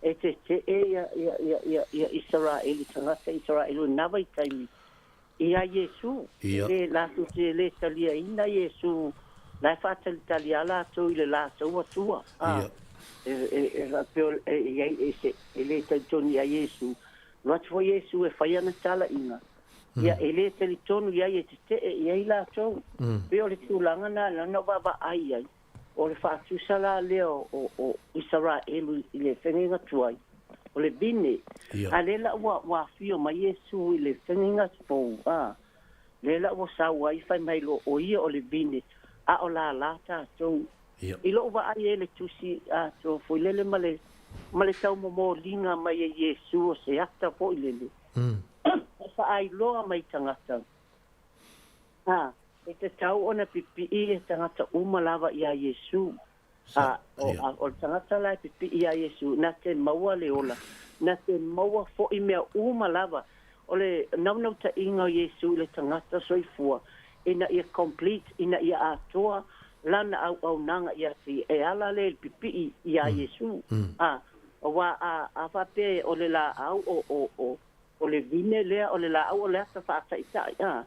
E tetee ia ia ia ia ia Isaraelu tagata Isaraelu i na vaitaimi ia Iesu. Ia. Le latou te le taliaina Iesu la e faatalitali a latou i le latou Atua a. Ia. E e e faapea e i ai e se e le talitonu ia Iesu. Alu atu foi Iesu e fai ana talaiga, ia e le talitonu i ai e tetee i ai latou. Pei o le tulaga lena na ou vaavaai i ai, o le faatusa la lea o, o Isaraelu i le feagaiga tuai, o le vine. A lea la ua, ua afio mai Iesu i le feagaiga fou, a, lea la ua sau ai fai mai loa, o ia o le vine, a o lala tatou. I lou vaai e le tusi atoa foi lele ma le, ma le taumomoliga mai e Iesu o se ata foi lele, e faailoa mai i tagata, a, e tatau ona pipii e tagata uma lava iā Iesu. A, o, a, o le tagata la e pipii iā Iesu, na te maua le ola, na te maua foi mea uma lava. O le naunautaiga o Iesu i le tagata soifua, ina ia complete, ina ia atoa lana auaunaga ia te ia, e ala lea i le pipii iā Iesu. A, aua a, a faapea o le laau o, o, o, o le vine lea, o le laau o le ata faataitai, a,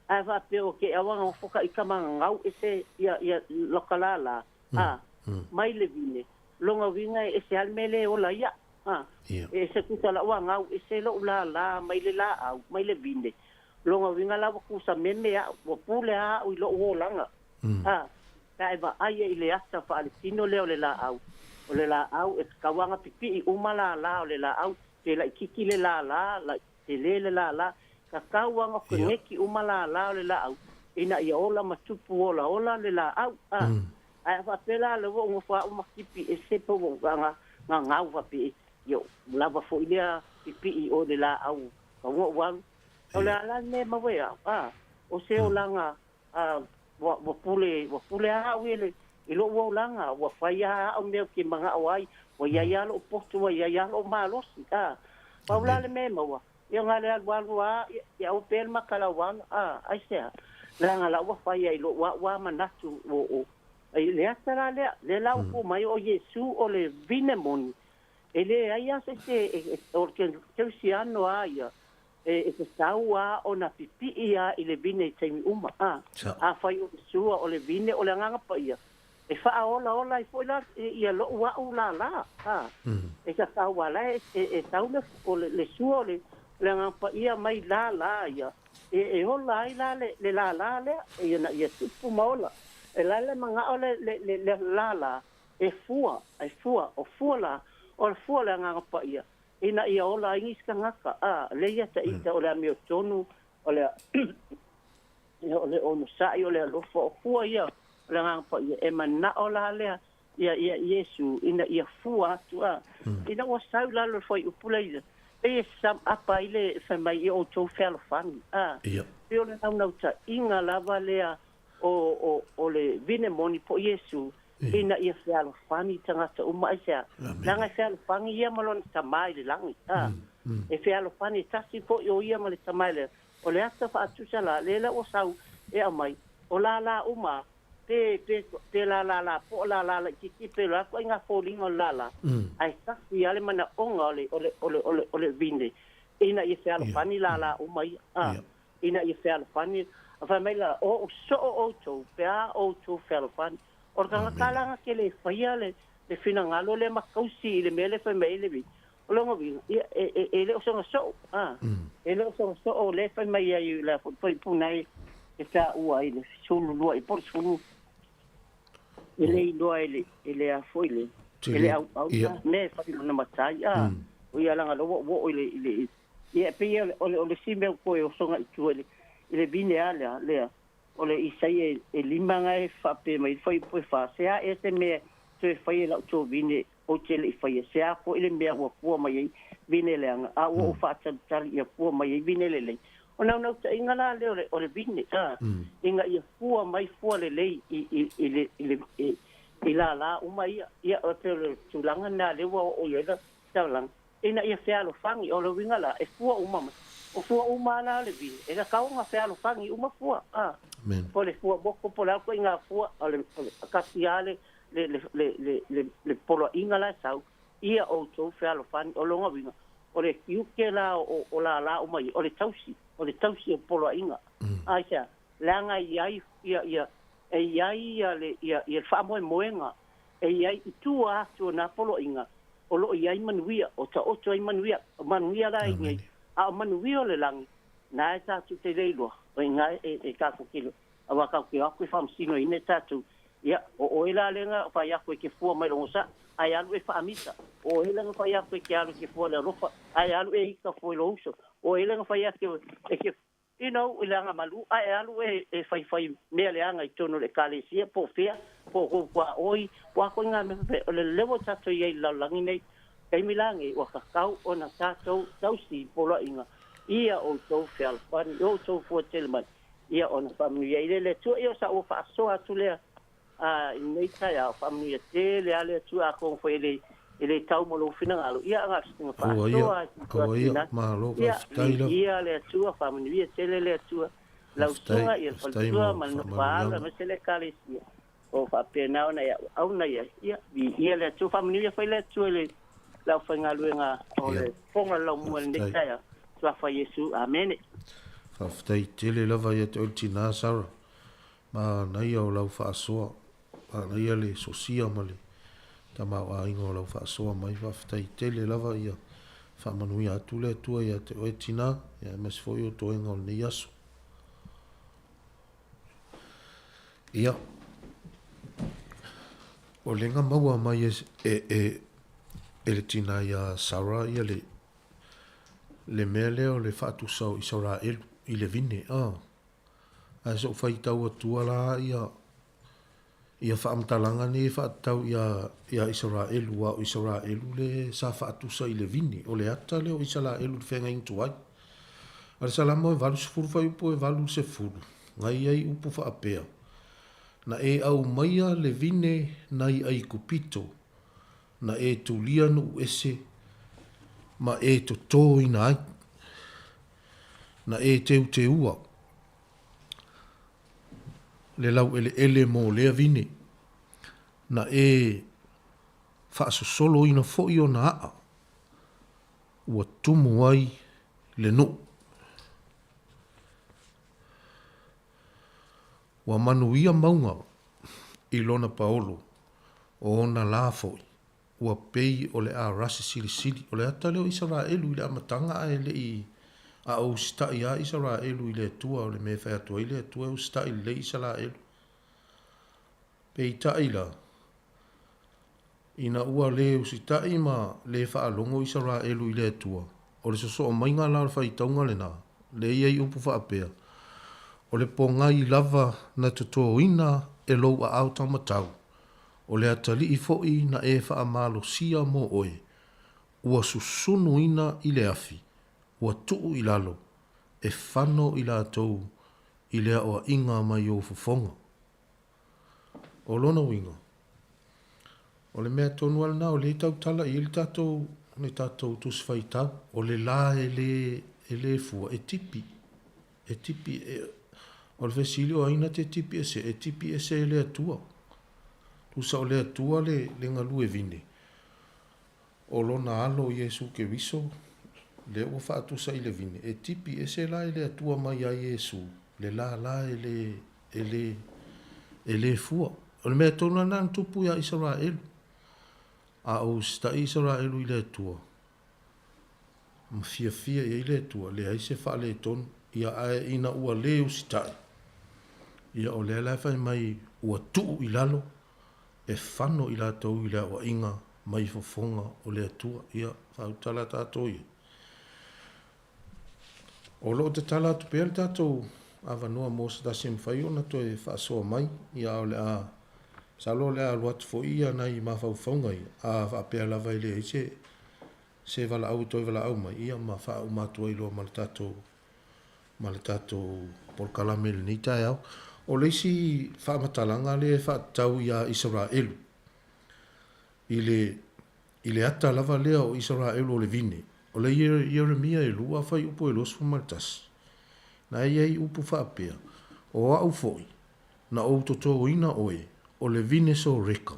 ae faapea o ke awa gofo ka ika magagau ese ia, ia loka lala, a, mai le vine, lona uiga e ese lava le mea le ola ia, a, e ese kusa la'u agau ese lo'u lala mai le laau, mai le vine, lona uiga la ua kusa meme a'u, ua pule a a'u i lo'u olaga, a, pe a e vaai ai i le ata faaletino lea o le laau, o le laau e tatau lava ona pipii uma lala o le laau, pe laitiiti le lala, tele le lala, tatau lava ona koneti uma lala o le laau ina ia ola ma tupu olaola le laau. A, ae a faapea la lea ua ou nofo au ma tipi ese pe ua ou gagau faapea, ia ua lava foi lea pipii i o i le laau tau ona ou alu. O le a la le mea e maua e au? A, o se olaga a, ua, ua pule, ua pule lava au i le, i lou olaga, ua fai lava au mea ou te manao ai, ua i ai lava lou poto, ua i ai lava lou malosi, a. Pau la le mea e maua, ia na o le alualu lava, ia, ia aua pea le maka lauala, a, aisea? Leaga la ua fai ai lo'u a'u a manatu o o i le ata la lea, lea la ua fua mai o Iesu o le vine moni, e leai a se isi e o le kerisiano a ia e tatau a ona pipii a i le vine i taimi uma. A afai o le sua o le vine o le Agaga Paia, e faaolaola ai foi la ia lo'u a'u lala, a e tatau a la e tau le o le sua o le Agaga Paia mai lala ia E ola ai la le lālā lea, ina ia tupu ma ola. E la le manao le le lālā e fua, e fua, o fua la, o le fua o le Agaga Paia, ina ia ola ai nisi tagata, a, lea ia ta ita o le amiotonu, o le o le onosai, o le alofa, o fua ia o le Agaga Paia, e manao la lea ia ia Iesu ina ia fua atu a. Ina ua sau lalo le fuaiupu lea pei e sum up ai le fai mai ia outou fealofani a. Pei o le naunautaiga lava lea o o o le vine moni po o Iesu ina ia fealofani tagata uma aisea? Leaga e fealofani ia ma lona Tama i le lagi a. E fealofani e tasi foi o ia ma le Tama i le O le ata faatusa la lea la ua sau e aumai o lala uma pe pe pe lālā po o lālā laitiiti pe loa atu ai ngā foliga o le lālā, ae tasi lava le manaoga o le o le o le o le o le vine ina ia fealofani lālā uma ia, a, ina ia fealofani. A fai mai la, o ou soo outou pe a outou fealofani. O le tagata la na te le faia le le finagalo lea ma tausi i le mea lea e fai mai ai le vine, o lona uiga, ia, e, e, e le o sona soo, a, e le o sona soo lea e fai mai ai la foi puna e e taua ai le 12 i po o le 10 e le iloa e le e le a foi le e le auau la mea e fai lona matai a o ia laga loa ua oo i le i le ia e pei o le o le isi mea ua toe osoga i tua i le i le vine a lea lea o le Isaia e lima na e faapea mai le fuaiupu e fa se a ea se mea toe fai e lau tovine Ou te le i faia se a foi le mea ua fua mai ai vine leaga, a ua ou faatalitali ia fua mai ai vine lelei. O naunautaiga la lea o le, o le vine, a, ina ia fua mai fua lelei i, i, i le, i le, i, i lālā uma ia. Ia, e pei o le tulaga lena lea ua oo i ai le taulaga, ina ia fealofani. O le uiga la, e fua uma mai. O fua uma lava la o le vine, e tatau ona fealofani uma fua, a. Po o le fua moko po o le a ituaiga fua, o le, o le kasi lava le, le, le, le, le, le, le poloaiga la e sau, ia outou fealofani, o lona uiga, o le tiute la o, o lālā uma ia, o le tausi, o le tausi o poloaiga. Mm. Aisea? Leaga e i ai ia, ia, e i ai ia le, ia, ia le faamoemoega, e i ai i tua atu o nā poloaiga, o lo o i ai manuia, o taoto ai manuia, o manuia la i nei, a o manuia o le lagi, na e tātou te le iloa, o i ina e, e tātou te iloa. Aua tatou te o atu e faamasinoina e tatou, ia, o oe la lea na fai atu e te fua mai lona sa, ae alu e faamita. O oe lea na fai atu e te alu e te fua i le alofa, ae alu e ita fua i lou uso. O oe lea na fai atu e te, you know, i le agamalu, ae alu e, e faifai mea leaga i totonu o le Ekalesia, po o fea, po o kou tuaoi, po o a koe ngā mea faapea. O le lewa o tatou i ai i le lalolagi nei, taimi la nei, ua tatau ona tatou tausi i poloaiga ia outou fealofani, ia outou fua tele mai. Ia ona faamanuia ai lea le Atua. Ia o sa ua faasoa atu lea a i lenei taeao, faamanuia tele lava le Atua atonu foi e le e le tau ma lou finagalo. Ia aga sina Aua ia, faasoa atu aua atu ia, ina. malo Ia faafetai lava. viia le Atua, faamanuia tele le Atua lau Faafetai, susuga ia le faafetai faletua mo ma le nofo a alo faamanuiaga. aemaise le ekalesia. O faapena ona e auauna i ai. Ia viia le Atua, faamanuia foi le Atua i le le aufaigaluega o Ia, le Fofoga o le Laumua i lenei faafetai. taeao. Suafa Iesu. Amene. Faafetai tele lava ia te oe le tinā Sarah. Manaia o lau faasoa. Manaia le sosia ma le tamaoaiga o lau faasoa mai. Faafetai tele lava ia faamanuia atu le Atua ia te oe tinā, ia aemaise foi o toega o lenei aso. Ia, o lea na maua mai e, e, e, e le tinā ia Sarah ia le, le mea lea o le faatusa o Isaraelu i le vine, a. Ae se o faitau atua la ia, ia faamatalaga nei e faatatau ia, ia Isaraelu, aua o Isaraelu le sa faatusa i le vine, o le ata lea o Isaraelu i le feagaiga tuai. A le Salamo e 80 fuaiupu e 80, na i ai upu faapea, Na e aumaia le vine nai Aikupito, na e tulia nuu ese ma e totoina ai, na e teuteua. le laueleele mo lea vine, na e faasosoloina foi ona aa, ua tumu ai le nuu. Ua manuia mauga i lona paolo, o ona lā foi, ua pei o le arasi silisili. O le ata lea o Isaraelu i le amataga ae le i a o usitai lava Isaraelu i le Atua, o le mea e fai atu ai le Atua e usitai lelei Isaraelu. Peitai la, ina ua le usitai ma le faalogo Isaraelu i le Atua, o le sosoo maiga la o le faitauga lena, lea e i ai upu faapea, O le pogai lava na totoina e lou aao taumatau, o le atalii foi na e faamalosia mo oe, ua susunuina i le afi, ua tuu i lalo, e fano i latou i le aoaiga mai ou fofoga. O lona uiga, o le mea tonu lava lena o lea e tautala i ai le tatou, le tatou Tusi Faitau, o le la e le, e le fua, e tipi, e tipi, e, o le fesili o ai na te tipi ese? E tipi ese e le Atua. Tusa o le Atua le, le galue vine, o Lona Alo Iesu Keriso, lea ua faatusa i le vine, e tipi ese la e le Atua mai ia Iesu le lala e le, e le, e le fua. O le mea tonu lava lena na tupu iā Isaraelu. A o usitai Isaraelu i le Atua, ma fiafia i ai le Atua, leai se faaletonu, ia ae ina ua le usitai, ia o lea la e fai mai ua tuu i lalo, e fano i latou i le aoaiga mai fofoga o le Atua. Ia, faautala tatou ia. O lo o tatala atu pea le tatou avanoa mo se tasi e mafai ona toe faasoa mai, ia a o le a, masalo o le a alu atu foi ia nai mafaufauga ia, a faapea lava e leai se, se valaau e toe valaau mai, ia ma faauma atu ai loa ma le tatou, ma le tatou polokalame i lenei taeao. O le isi faamatalaga lea e faatatau iā Isaraelu, i le, i le ata lava lea o Isaraelu o le vine, o le Ieremia e 2 fuaiupu e 21, na e i ai upu faapea, O au foi, na ou totoina oe, o le vine soreka,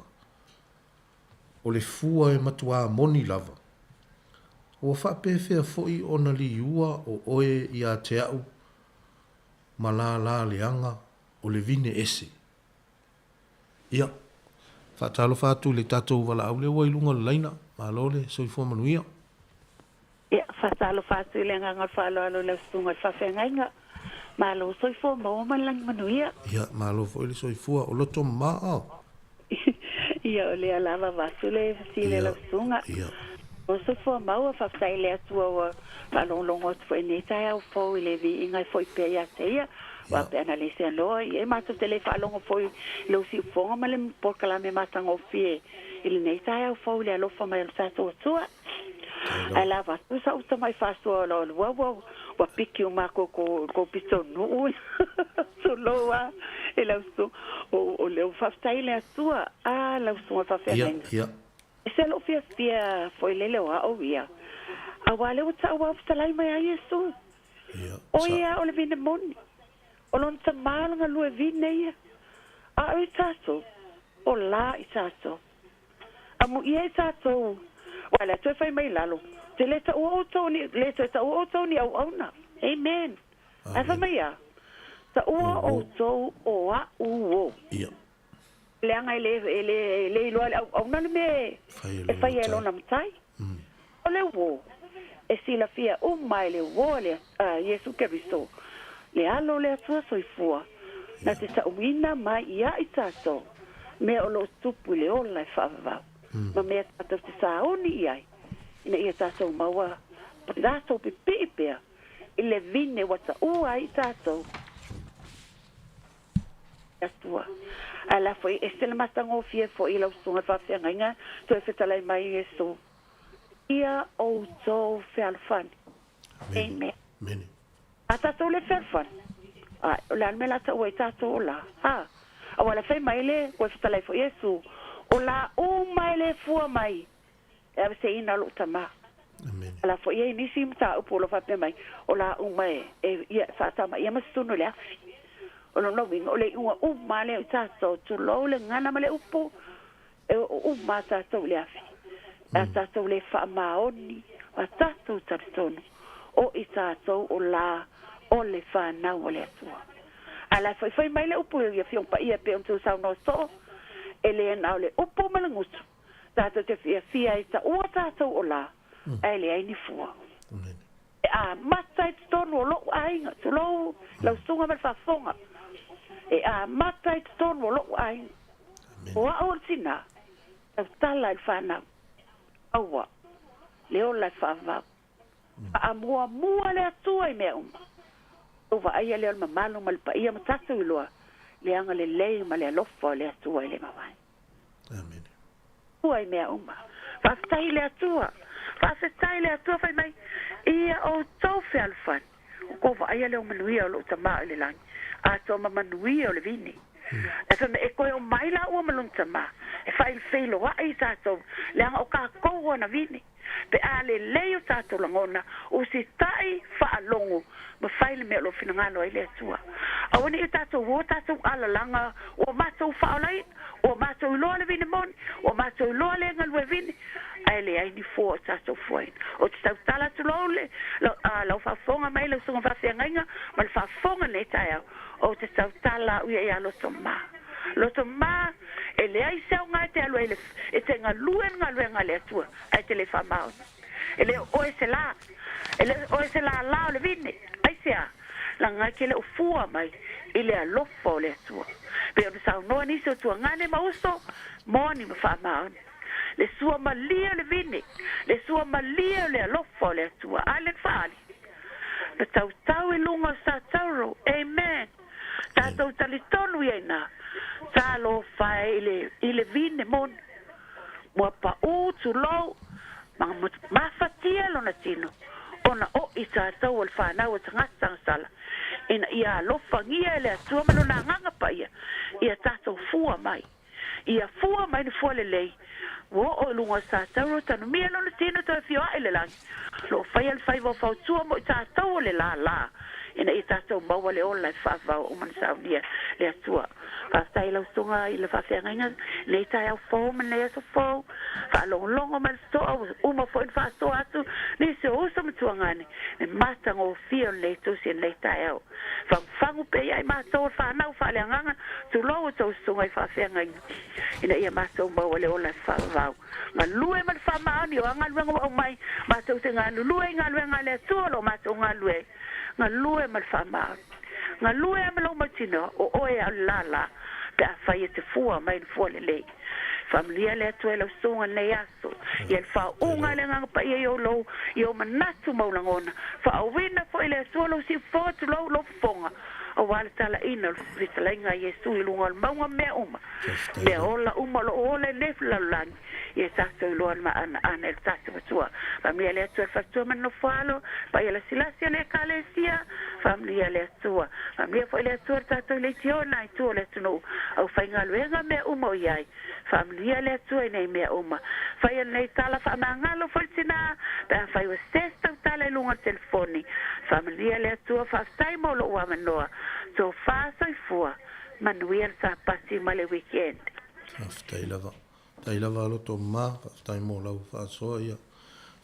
o le fua e matuā moni lava. Ua faapefea foi ona liua o oe iā te a'u ma lālā leaga o le vine ese? Ia, faatalofa atu i le tatou valaau lea ua i luga o le laina. Malo le soifua manuia. Ia, faatalofa atu i le agaga o le faaaloalo i lau Susuga i le Faafeagaiga. Malo soifua maua ma le lagi manuia. Ia, malo foi le soifua. O loto maa. Ia, o lea lava avatu le fesili a lau Susuga. Ia. O soifua maua, faafetai i le Atua ua faalogologo atu foi i lenei taeao fou i le viiga e foi pea ia te Ia. Aua pe ana le seanoa, ia e matou te le faalogo foi i lou siufofoga ma le polokalame matagofie i lenei taeao fou i le alofa mai o le tatou Atua. Ae lava atu sa uta mai faasoa o la ua ua ua piki uma ko ko ko pito nuu tulou a e lau susuga o o lea ua faafetai i le Atua a lau susuga faafeagaiga. Ia, ia. Ese lou fiafia foi lele o a'u ia auā lea ua ta'u au fetalai mai a Iesu. Ia, O ia o le vine moni o lona tamā o le galue vine ia a'u i tatou o la i tatou. Amuia e tatou, aua le Atua e fai mai i lalo, Te le taua outou ni, le toe taua outou ni auauna. Amen. Ae fai mai a? Taua outou o a'u o. Ia. Leaga e le, e le, e le iloa e le auauna le mea e, e fai e lona matai. O le uō, e silafia uma e le uō a le, a Iesu Keriso, le Alo o le Atua soifua, na te tauina mai ia i tatou mea o lo o tupu i le ola e faavavau, ma mea tatou te sauni i ai, ina ia tatou maua tatou pipii pea i le vine ua taua ai i tatou e Atua. Ae la foi, ese le matagofie foi i lau susuga faafeagaiga toe fetalai mai Iesu ia outou fealofani. Amen. Amene. A tatou le fealofani, a o le a le mea la taua ai tatou o la? Ha? Aua le fai mai le ua fetalai foi Iesu, o la uma e le fua mai e aveseina lou tama. Amene. A la foi e i ai nisi mataupu o lo o faapea mai, o la uma e, e, ia, faatama ia ma se tunu i le afi. O lona uiga, o le iuga uma lava lea i tatou, tulou le gagana ma le upu, e oo uma lava tatou i le afi. Pe a tatou le faamaoni ma tatou talitonu, o i tatou o la o le fanau a le Atua. A la e faifai mai le upu i Afioga Paia e pei ona outou saunoa soo, e le na o le upu ma le gutu tatou te fiafia ai taua tatou o la, ae leai ni fua. E amata i totonu o lou aiga, tulou lau susuga ma le faafofoga, e amata i totonu o lou aiga. O au o le tinā, tautala i le fanau, aua le ola e faavavau. Faamuamua le Atua i mea uma. Ou vaaia lea o le mamalu ma le paia ma tatou iloa le agalelei ma le alofa o le Atua i le mavae. Amene. Atua i mea uma. Faafetai i le Atua. Faafetai i le Atua fai mai, Ia outou fealofani, o kou vaaia lea o manuia o lou Tama o i le lagi, atoa ma manuia o le vine. Ae fai mai, E toe omai laua ma lona Tama, e faafeiloai i tatou, leaga o kakou o ana vine. Pe a lelei o tatou lagona, usitai, faalogo, ma fai le mea o lo o finagalo ai le Atua. Aua ne i o tatou o tatou alalaga ua matou faaolaina, ua matou iloa le vine moni, ua matou iloa le galue vine, ae leai ni fua o tatou fuaina. Ou te tautala atu loa le, lau faafofoga mai lau susuga faafeagaiga ma le faafofoga i lenei taeao, ou te tautala au ia ia Lotomā. Lotomā, e leai se aoga e te alu ai le, e te galue le galuega a le Atua, ae te le faamaoni. E le o oe se lā, e le o oe se lālā o le vine. Aisea? Leaga e te le o fua mai i le alofa o le Atua. Pei ona saunoa nisi o tuagane ma uso, moni ma faamaoni. Le sua malie o le vine, le sua malie o le alofa o le Atua. A le faaali? Na tautau i luga o Satauro. Amen. Tatou talitonu ia ina. Talofa e i le, i le vine moni. Ua paʻū, tulou, ma mafatia lona tino, ona o i tatou o le fanau a tagata tagasala, ina ia alofagia e le Atua ma Lona Agaga Paia ia tatou fua mai. Ia fua mai ni fua lelei, ua oo i luga o Satauro, tanumia lona tino toe afio ae i le lagi, o lo o faia le faiva o fautua mo i tatou o le lālā, ina ia tatou maua le ola e faavavau uma na saunia le Atua. Faafetai i lau susuga i le faafeagaiga i lenei taeao fou ma lenei aso fou. Faalogologo mai le totoa ua uma foi ona faasoa atu nisi o uso ma tuagane le matagofie o lenei tusi i lenei taeao. Fagufagu pea ia i matou o le fanau faaleagaga, tulou outou susuga i faafeagaiga ina ia matou maua le ola e faavavau. Galue ma le faamaoni o a galuega ua aumai, matou te galulue i galuega a le Atua o lo o matou galue ai. Galue ma le faamaoni. Galue a ma lou mautinoa, o oe a o le lālā, pe afai e te fua mai le fua lelei. Faamanuia le Atua i lau susuga i lenei aso, ia le faauuga a le Agaga Paia i ou lou, i ou manatu ma ou lagona. Faauuina foi e le Atua lou siufofoga, tulou lou fofoga, aua le talaina o le fetalaiga a Iesu i luga o le mauga ma mea uma, mea ola uma o lo o ola i lenei lalolagi. Ia tatou iloa le maʻanaʻana e le tatou Atua. Faamanuia le Atua i le faletua ma le nofoalo, paia lasilasi o le Ekalesia, faamanuia le Atua. Faamanuia foi le Atua i le tatou leitiona i tua o le atunuu, aufaigaluega mea uma o i ai. Faamanuia le Atua i nei mea uma. Faia lenei tala faamagalo foi le tinā, pe afai ua sese se tautala i luga o le telefoni. Faamanuia le Atua, faafetai mo lou avanoa. Tofa soifua, manuia le Sapati ma le weekend. Faafetai lava. Faafetai lava loto ma, faafetai mo lau faasoa, ia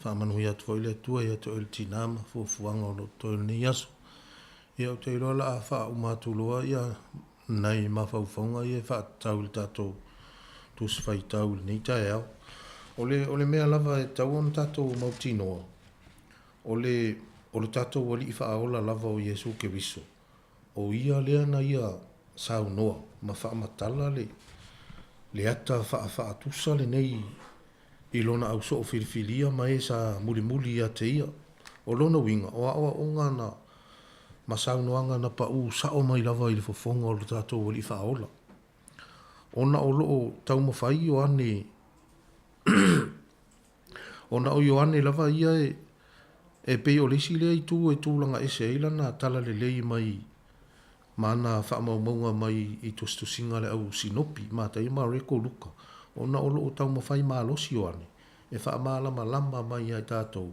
faamanuia atu foi le Atua ia te oe le tinā ma fuafuaga o lo o totoe o lenei aso. Ia ou te iloa o le a faauma atu loa ia nai mafaufauga ia e faatatau i le tatou Tusi Faitau i lenei taeao. O le, o le mea lava e tatau ona tatou mautinoa, o le, o le tatou Alii Faaola lava o Iesu Keriso, O ia lea na ia saunoa ma faamatala le le ata faafaatusa lenei i lona ausoo filifilia ma e sa mulimuli ia te ia. O lona uiga, o aoaoga na ma saunoaga na paū sao mai lava i le fofoga o lo tatou Alii Faaola. Ona o loo taumafai Ioane Ona o Ioane lava ia e, e pei o le isi lea itu e tulaga ese ai lana talalelei mai ma ana faamaumauga mai i tusitusiga a le au Sinopi, Mataio, Mareko, Luka, ona o lo o taumafai malosi Ioane e faamalamalama mai ia i tatou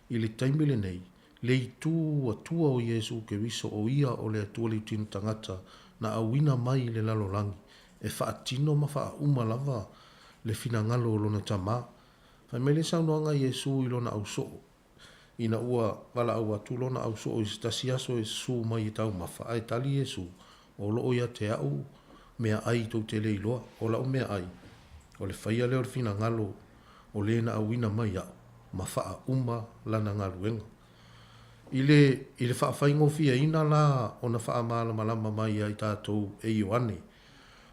i le taimi lenei le itu Atua o Iesu Keriso o ia o le Atua liutino tagata. na auina mai i le lalolagi e faatino ma faauma lava le finagalo o lona Tama. Fai mai le saunoaga a Iesu i lona ausoo, ina ua valaau atu lona ausoo i se tasi aso e susu mai e taumafa, ae tali Iesu, O loo ia te a'u meaai tou te le iloa, o la'u meaai, o le faia lea o le finagalo o le na auina mai a'u, ma faauma lana galuega. I le, i le faafaigofieina la ona faamalamalama mai ia i tatou e Ioane,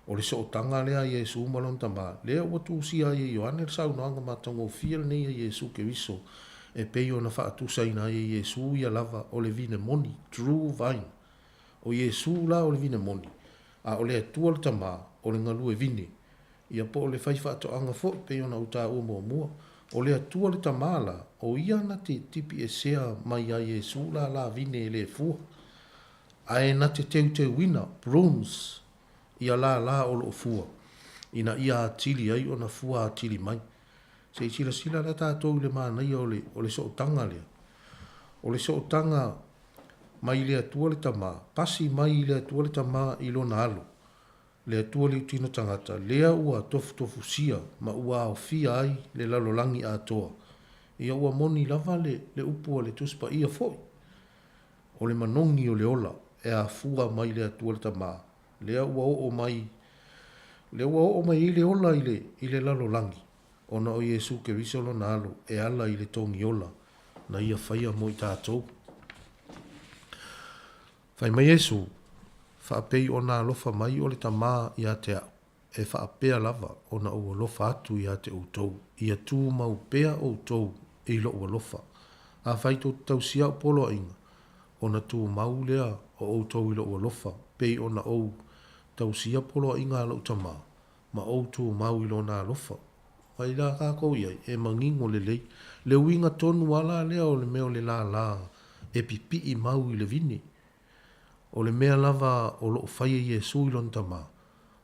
o le sootaga lea a Iesu ma lona Tama, lea ua tusia ai e Ioane le saunoaga matagofie lenei a Iesu Keriso e pei ona faatusaina ai e Iesu ia lava o le vine moni, true vine. O Iesu la o le vine moni, a o le Atua le Tama, o le galue vine. Ia po o le faifaatoaga foi pei ona ou taua muamua. O le Atua le Tama la, o ia na te tipiesea mai iā Iesu lala vine e le fua, ae na te teuteuina, prunes, ia lala o loo fua, ina ia atili ai ona fua atili mai. Se i silasila la tatou i le manaia o le, o le sootaga lea. O le sootaga mai i le Atua le Tama, pasi mai i le Atua le Tama i Lona Alo, le Atua le Utino Tagata, lea ua tofutofusia ma ua aofia ai le lalolagi atoa. Ia ua moni lava le, le upu a le Tusi Paia foi, O le manogi o le ola e afua mai le Atua le Tama, lea ua oo mai, lea ua oo mai ai le ola i le, i le lalolagi, ona o Iesu Keriso Lona Alo e ala i le togi ola na Ia faia mo i tatou. Fai mai Iesu, Faapei ona alofa mai o le Tama ia te a'u, e faapea lava ona ou alofa atu ia te outou, ia tumau pea outou i lo'u alofa. Afai tou te tausia a'u poloaiga, ona tumau lea o outou i lo'u alofa, pei ona ou tausia poloaiga a lo'u Tama, ma ou tumau i Lona alofa. Mai la kākou i ai, e manino lelei. Le uiga tonu a la lea o le mea o le lālā e pipiʻi mau i le vine. O le mea lava o loʻo fai e Iesū i lona Tama,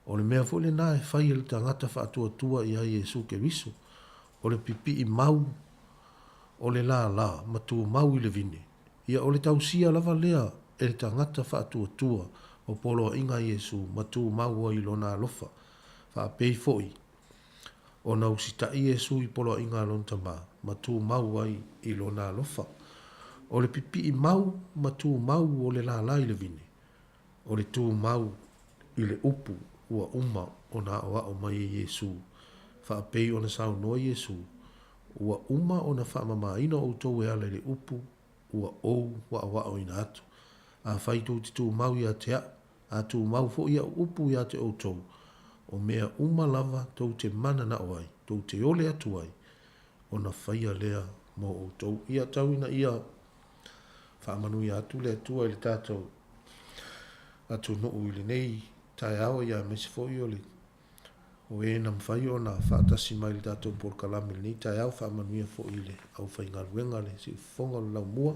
o le mea foi lenā e fai e le tagata faatuatua iā Iesū Keriso, o le pipiʻi mau o le lālā ma tumau i le vine. Ia o le tausia lava lea e le tagata faatuatua o poloaiga a Iesū ma tumau ai i lona alofa, faapei foi ona usitaʻi Iesū i poloaiga a lona Tama ma tumau ai i lona alofa. O le pipiʻi mau ma tumau o le lālā i le vine, o le tumau i le upu ua uma ona aʻoaʻo mai e Iesū, faapei ona saunoa Iesū, Ua uma ona faamamaina outou e ala i le upu ua ou aʻoaʻoina atu. Afai tou te tumau ia te aʻu, a tumau foi aʻu upu ia te outou, o mea uma lava tou te mananao ai, tou te ole atu ai, ona faia lea mo outou. Ia tau ina ia faamanuia atu le Atua i le tatou atunuu i lenei taeao, ia aemaise foi o le O e na mafai ona faatasi mai i le tatou polokalame i lenei taeao, faamanuia foi i le aufaigaluega le siufofoga o le laumua,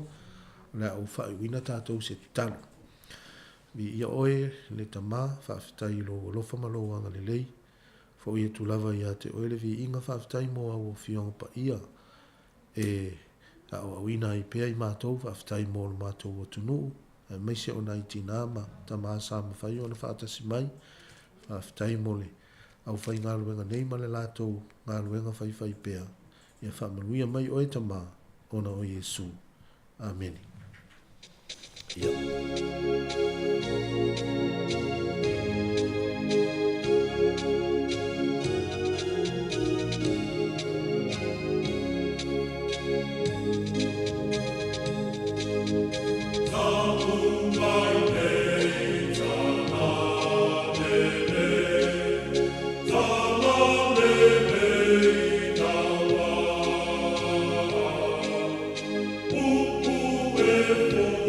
o le a ou faaiuina tatou i se tatalo. Viia oe le Tama, faafetai i lou alofa ma lou agalelei, foi atu lava ia te oe le viiga, faafetai mo au Afioga Paia e aoaoina ai pea i matou, faafetai mo lo matou atunuu, aemaise o nai tinā ma tamā sa mafai ona faatasi mai. Faafetai mo le aufaigaluega nei ma le latou galuega faifaipea. Ia faamanuia mai oe Tama, ona o Iesu. Amene. Ia.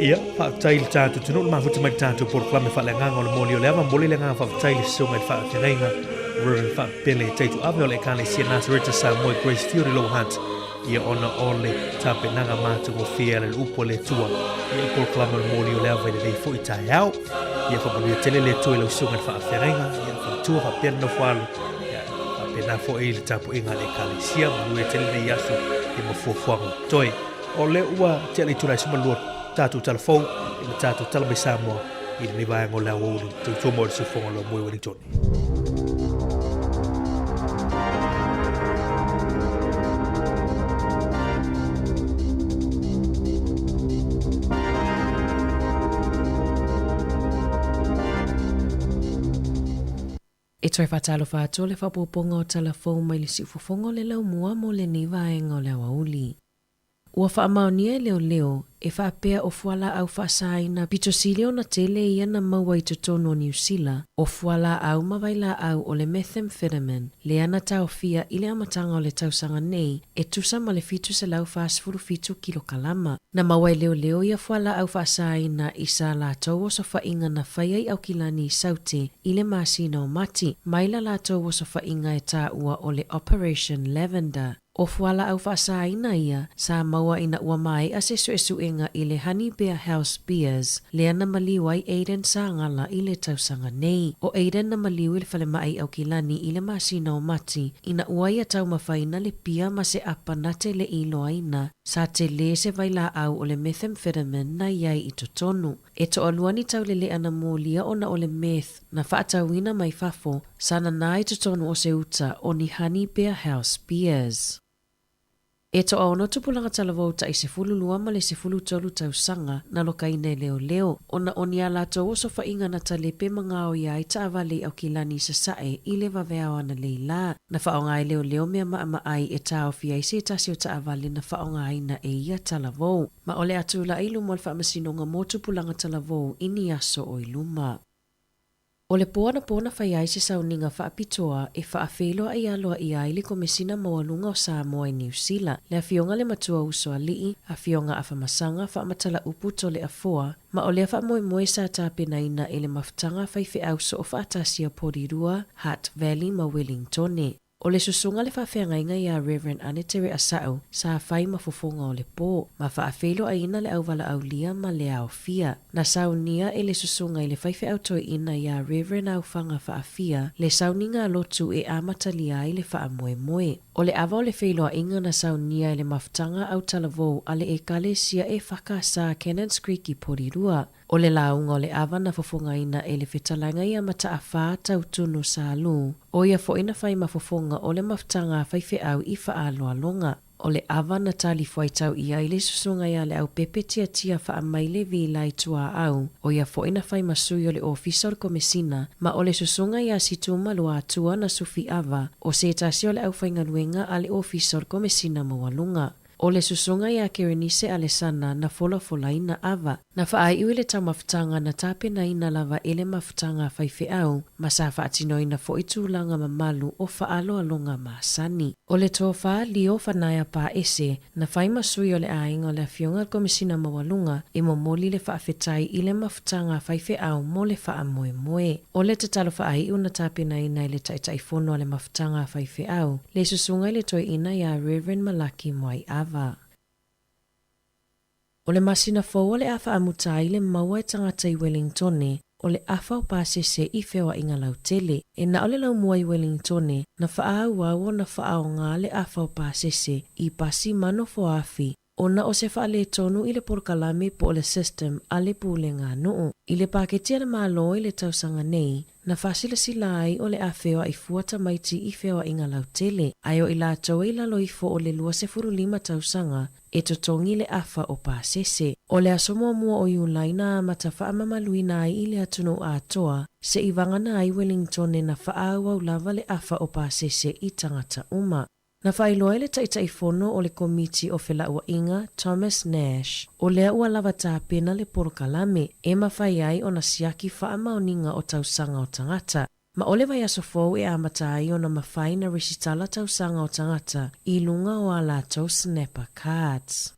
Ia, faafetai i le tatou atunuu le mafuta mai le tatou polokalame faaleagaga o le moli o le ava. Momoli le agaga faafetai i le susuga i le faafeagaiga Reverend Faapele Taituave o le Ekalesia Nasareta Samoa Grace Field i Lower Hutt. Ia ona o le tapenaga matagofie ala i le upu a le Atua ia i polokalame o le moli o le ava i lenei foi taeao. Ia faamanuia tele le Atua i lau susuga i le faafeagaiga, ia faletua faapea le nofo alo, ia faapena foi le tapuaiga a le Ekalesia, manuia tele lenei aso ia ma fuafuaga o totoe. O lea ua tea le itula e 12 tatou tala fou i le tatou tala mai Samoa. i lenei vaega o le aoauli. Tautua mai o le siufofoga o lau moe Wellington. E toe faatalofa atu o le faaopoopoga o tala fou mai le siufofoga o le laumua mo lenei vaega o le aoauli. Ua faamaonia e leoleo e faapea o fualaau faasaina pito sili ona tele ia na maua i totonu o Niu Sila, o fualaau ma vailaau o le methamphetamine lea na taofia i le amataga o le tausaga nei e tusa ma le 747 kilokalama. Na maua e leoleo ia fualaau faasaina i sa latou osofaiga na faia i Aukilani i Saute i le masina o Mati, mai la latou osofaiga e taua o le Operation Lavender. ʻO fualaau faasaina ia sa maua ina ua maea se suesuega i le Honey Bear House Beers lea na maliu ai Aiden Sagala i le tausaga nei. ʻO Aiden na maliu i le falemai i Aukilani i le masina o Mati ina ua ia taumafaina le pia ma se apa na te le i iloaina sa tele se vailaau o le methamphetamine na i ai i totonu. E toalua ni tauleleʻa na molia ona o le meth na faatauina mai fafo sa nanā i totonu o se uta o ni Honey Bear House Beers. E toaono tupulaga talavou taʻi 12 ma le 13 tausaga na lokaina e leoleo ona o ni a latou osofaʻiga na talepe ma gaoia ai taavale i Aukilani i Sasaʻe i le vaveao ananei lā. Na faaaoga e leoleo mea maʻamaʻai e taofi ai se tasi o taavale na faaaogaina e ia talavou. Ma o le a tulaʻi i luma o le Faamasinoga mo Tupulaga Talavou i ni aso o i luma. ʻO le pō anapo na fai ai se sauniga faapitoa e faafeiloaʻi aloaʻia ai le Komesina Maualuga o Samoa i Niu Sila, le Afioga le Matua Usoalii, Afioga Afamasaga Faamatalaʻupu Toleafoa, ma o lea faamoemoe sa tapenaina e le mafutaga faifeau soofaatasi a Porirua, Hutt Valley ma Wellingtone. ʻO le susuga le faafeagaiga iā Rev. Anetere Asa'u sa fai ma fofoga o le pō, ma faafeiloaiina le auvalaaulia ma le aofia. Na saunia e le susuga i le faifeau toeʻina iā Rev. Aufaga Faafia le sauniga a lotu e amatalia ai le faamoemoe. ʻO le ava o le feiloaiga na saunia e le mafutaga autalavou a le ʻEkalesia EFKS Cannons Creek i Porirua. ʻO le lauga o le ava na fofogaina e le fetalaiga iā Mata'afā Tautunu Salū, ʻo ia foʻi na fai ma fofoga o le mafutaga a faifeau i faaaloaloga. ʻO le ava na talifuaitau ʻia ai le susuga iā Leaupepe Tiatia Faamaile Vilai Tuaau, ʻo ia foʻi na fai ma sui o le Ofisa o le Komesina, ma o le susuga iā Situma Luatua na Sufi Ava, ʻo se tasi o le aufaigaluega a le Ofisa o le Komesina Maualuga. ʻO le susuga iā Kerenise Alesana na folafolaina ava. Na faaʻiu i le taumafutaga na tapenaina lava e le mafutaga a faifeau ma sa faatinoina foʻi tulaga mamalu o faaaloaloga masani. ʻO le tofa Leo Fanaia Paese na fai ma sui o le aiga o le Afioga i le Komesina Maualuga e momoli le faafetai i le mafutaga a faifeau mo le faamoemoe. ʻO le tatalo faaiʻu na tapenaina e le Taitaifono a le mafutaga a faifeau, le susuga i le toeaina iā Rev. Malaki Mwaiava. ʻO le masina fou o le a faamuta ai le maua e tagata i Welingtone o le afa o pasese i feoaiga lautele. E na o le laumua i Welingtone na faaauau ona faaoga le afa o pasese i pasi ma nofoafi ona o se faaletonu i le polokalame po o le system a le pulega nuu. I le paketi a le Malo i le tausaga nei, na faasilasila ai o le a feoaʻi fua tamaiti i feoaiga lautele, ae o i latou e i lalo ifo o le 25 tausaga e totogi le afa o pasese. ʻO le aso muamua o Iulai na amata faamamaluina ai i le atunuu atoa, seʻi vagana ai Welingtone na faaauau lava le afa o pasese i tagata uma. Na faailoa e le Taitaifono o le Komiti o Felauaiga, Thomas Nash, o lea ua lava tapena le polokalame e mafai ai ona siaki faamaoniga o tausaga o tagata. Ma o le vaiaso fou e amata ai ona mafai na resitala tausaga o tagata i luga o a latou Snapper Cards.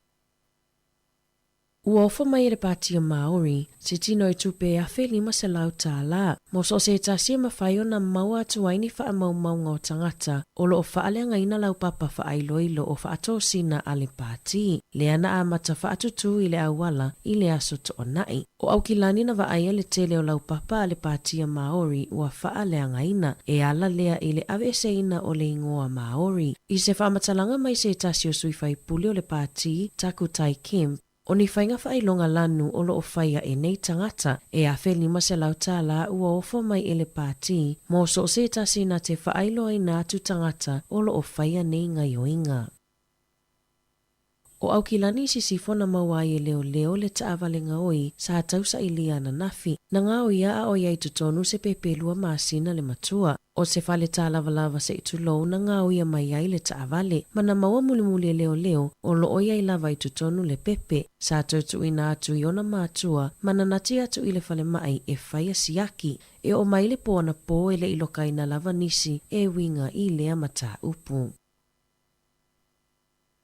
Ua ofo mai e le Pāti o Māori se tino i tupe e $1,500 mo so o se tasi e mafai ona maua atu ai ni faamaumauga o tagata o lo o faaleagaina laupapa faailoilo o faatosina a le pāti, lea na amata faatutū i le auala i le aso Toʻonaʻi. ʻO Aukilani na vaaia le tele o laupapa a le Pāti a Māori ua faaleagaina, e ala lea i le aveeseina o le igoa Māori. I se faamatalaga mai se tasi o sui faipule o le pāti, Takutai Kemp, O ni faiga faailoga lanu o lo o faia e nei tagata, e $1,500 ua ofo mai e le pātī mo so o se tasi na te faailoaina atu tagata o lo o faia nei gaioiga. O Aukilani i Sisifo na maua ai e leoleo le taavale gaoi sa tausailia ananafi. Na gaoia a o i ai totonu se pepe 2 masina le matua. O se fale tālavalava se i tulou na gaoia mai ai le taavale, ma na maua mulimuli e leoleo o lo o i ai lava i totonu le pepe. Sa toe tuuina atu i ona matua ma na nati atu i le falemai e faia siaki. E oo mai le po anapo e le i lokaina lava nisi e uiga i lea mataupu.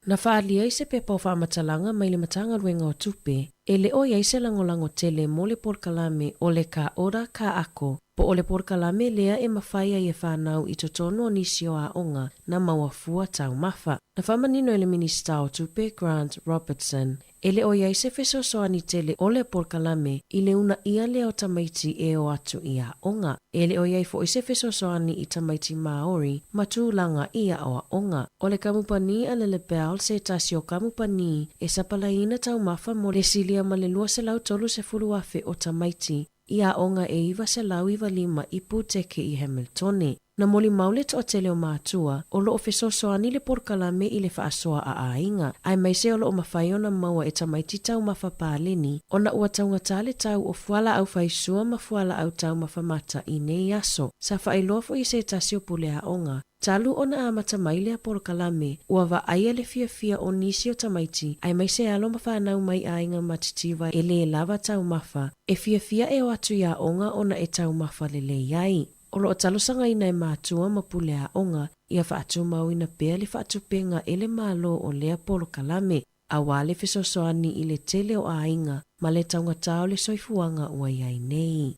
Na faaalia i se pepa o faamatalaga mai le Matagaluega o Tupe, e le o i ai se lagolago tele mo le polokalame o le Ka Ora Ka Ako, po o le polokalame lea e mafai ai e fanau i totonu o nisi o aoga na maua fua taumafa. Na faamanino e le Minisita o Tupe Grant Robertson, E le o i ai se fesoasoani tele o le polokalame i le uunaia lea o tamaiti e o atu i aoga. E le o i ai foi se fesoasoani i tamaiti Māori ma tulaga i aoaoga. O le kamupani a le Lebel se tasi o kamupani e sapalaiina taumafa mo le silia ma le 230,000 o tamaiti i aoga e 995 i Pūteke i Hamiltone. Na molimau le toatele o mātua, o lo o fesoasoani le polokalame i le faasoa a aiga, aemaise o lo o mafai ona maua e tamaiti taumafa paleni ona ua taugata le tau o fualaau faisua ma fualaau taumafa mata i nei aso. Sa faailoa foi e se tasi o pule aoga, talu ona amata mai lea polokalame, ua vaaia le fiafia o nisi o tamaiti, aemaise alo ma fanau mai aiga matitiva e lē lava taumafa, e fiafia e o atu i aoga ona e taumafa lelei ai. O lo o talosagaina e matua ma pule aoga ia faatumauina pea le faatupenga e le Malo o lea polokalame, auā le fesoasoani i le tele o aiga ma le taugata o le soifuaga ua i ai nei.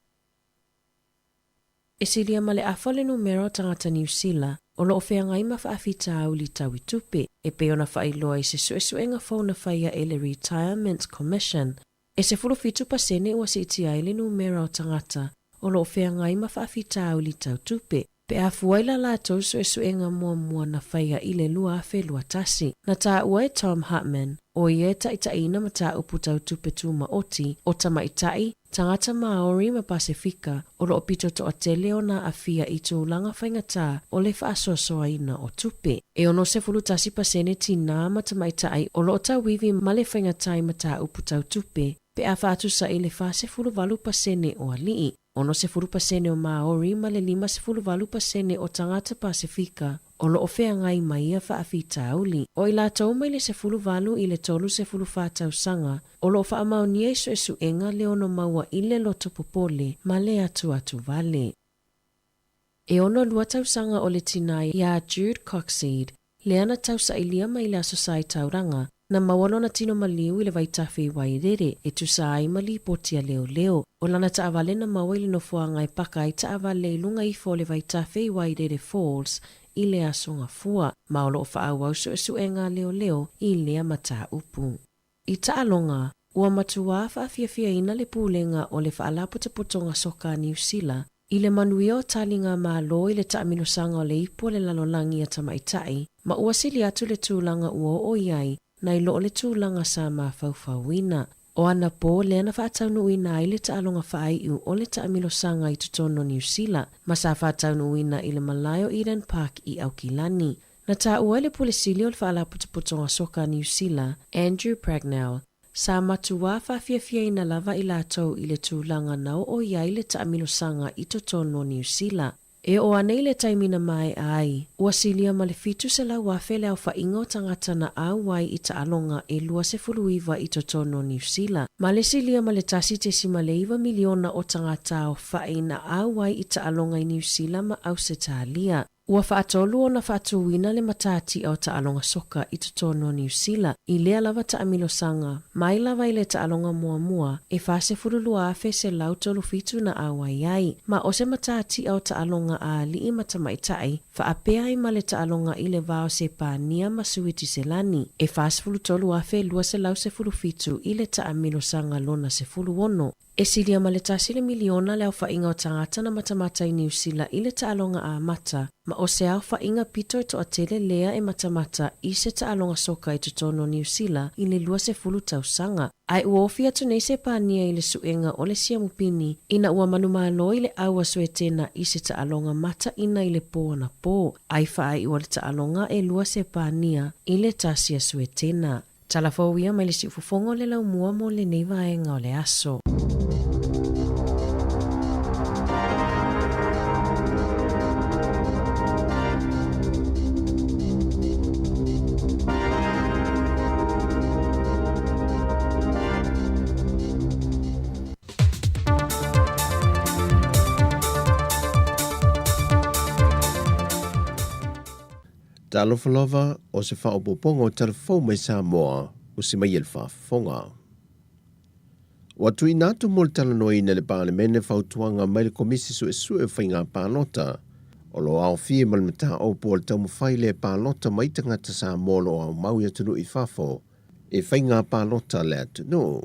E silia ma le afa o le numera o tagata Niu Sila o lo o feagai ma faafitauli tau i tupe, e pei ona faailoa i se suesuega fou na faia e le Retirement Commission. E 17% ua siitia ai le numera o tagata o lo o feagai ma faafitauli tau tupe, pe a fua i la latou suesuega muamua na faia i le 2021. Na taua e Tom Hartman, o ia e taitaiina mataupu tau tupe tumaoti, o tamaitai, tagata Māori ma Pasefika o lo o pito toatele ona aafia i tulaga faigata o le faasoasoaina o tupe. E 61% tinā ma tamaitai o lo o tauivi ma le faigata i mataupu tau tupe, pe a faatusa i le 48% o alii, 60% o Māori ma le 58% o tagata Pasefika o lo o feagai ma ia faafitauli. O i latou mai le 18 i le 34 tausaga o lo o faamaonia i suesuega le ono maua i le loto popole ma le atuatu vale. E 62 tausaga o le tinā iā Jude Coxseed, lea na tausailia mai le Aso Sa i Tauranga, na maua lona tino maliu i le vaitafe i Wairere e tusa ai ma lipoti a leoleo. O lana taavale na maua i le nofoaga e paka ai taavale i luga ifo o le vaitafe i Wairere Falls i le Aso Gafua, ma o lo o faaauau suesuega a leoleo i lea mataupu. I taaloga, ua matuā faafiafiaina le pulega o le Faalapotopotoga Soka a Niu Sila i le manuia o taliga Malo i le taamilosanga o le ipu o le lalolagi a tamaitai, ma ua sili atu le tulaga ua oo i ai nai lo o le tulaga sa mafaufauina. O anapo lea na faataunuuina ai le taaloga faaiu o le taamilosanga i totonu o Niu Sila, ma sa faataunuuina i le malae o Eden Park i Aukilani. Na taua e le Pule Sili o le Faalapotopotoga Soka a Niu Sila, Andrew Pragnell, sa matuā faafiafiaina lava i latou i le tulaga na oo i ai le taamilosanga i totonu o Niu Sila. E oo ane i le taimi na maea ai, ua silia ma le 700,000 le aofaiga o tagata na auai i taaloga e 29 i totonu o Niu Sila, ma le silia ma le 1.9 miliona o tagata aofai na auai i taaloga i Niu Sila ma Ausetalia. Ua faatolu ona faatuina le matatia o taaloga soka i totonu o Niu Sila i lea lava taamilosanga, mai lava i le taaloga muamua e 42,137 na auai ai, ma o se matatia o taaloga a alii ma tamaitai, faapea ai ma le taaloga i le va o Sepania ma Suitiselani e 43,217 i le taamilosanga lona 16. E silia ma le tasi le miliona le aofaiga o tagata na matamata i Niu Sila i le taaloga amata, ma o se aofaiga pito e toatele lea e matamata i se taaloga soka i totonu o Niu Sila i le 20 tausaga. Ae ua ofi atu nei Sepania i le suega o le siamupini ina ua manumalo i le au a Suetena i se taaloga mataina i le pō anapō, ai faaiu a le taaloga e lua Sepania i le tasi a Suetena. Tala fou ia mai le siufofoga o le laumua mo lenei vaega o le aso. Talofa lava, o se faaopoopoga o tala fou mai Samoa o se mai e le faafofoga. Ua tuuina atu mo le talanoaina e le Palemene fautuaga mai le Komisi Suesue o Faiga Palota o lo o aofia ma le mataupu o le taumafai lea e palota mai tagata Samoa o lo o aumau i atunuu i fafo i faiga palota a le atunuu.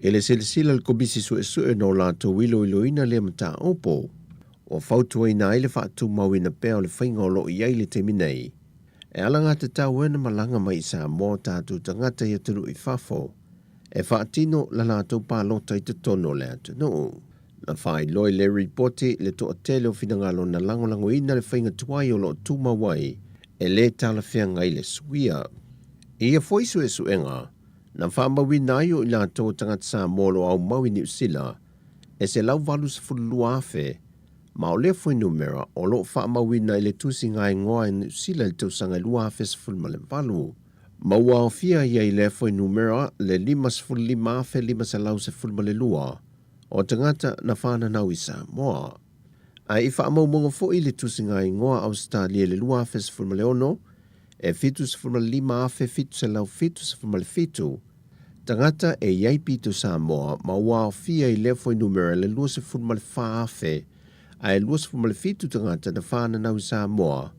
I le silasila a le Komisi Suesue na o latou iloiloina lea mataupu, ua fautuaina ai le faatumauina pea o le faiga o lo o i ai i le taimi nei, e alagatatau ai ona malaga mai i Samoa o tatou tagata i atunuu i fafo e faatino la latou palota i totonu o le atunuu. Na faailoa i le ripoti le toatele o finagalo na lagolagoina le faiga tuai o lo o tumau ai e lē talafeagai le suia. I ia foi suesuega, na faamauina ai o i latou o tagata Samoa o lo o aumau i Niu Sila e 182,000, ma o lea fuainumera o lo o faamauina i le tusiga igoa i Niu Sila i le tausaga e 2018. Ma ua aofia ai i lea fuainumera le 55,512 o tagata na fananau i Samoa. Ae i faamaumauga foi le tusiga igoa Ausetalia i le 2016, e 75,777 tagata e i ai pito Samoa ma ua aofia i lea fuainumera le 24,000 ae 27 tagata na fananau i Samoa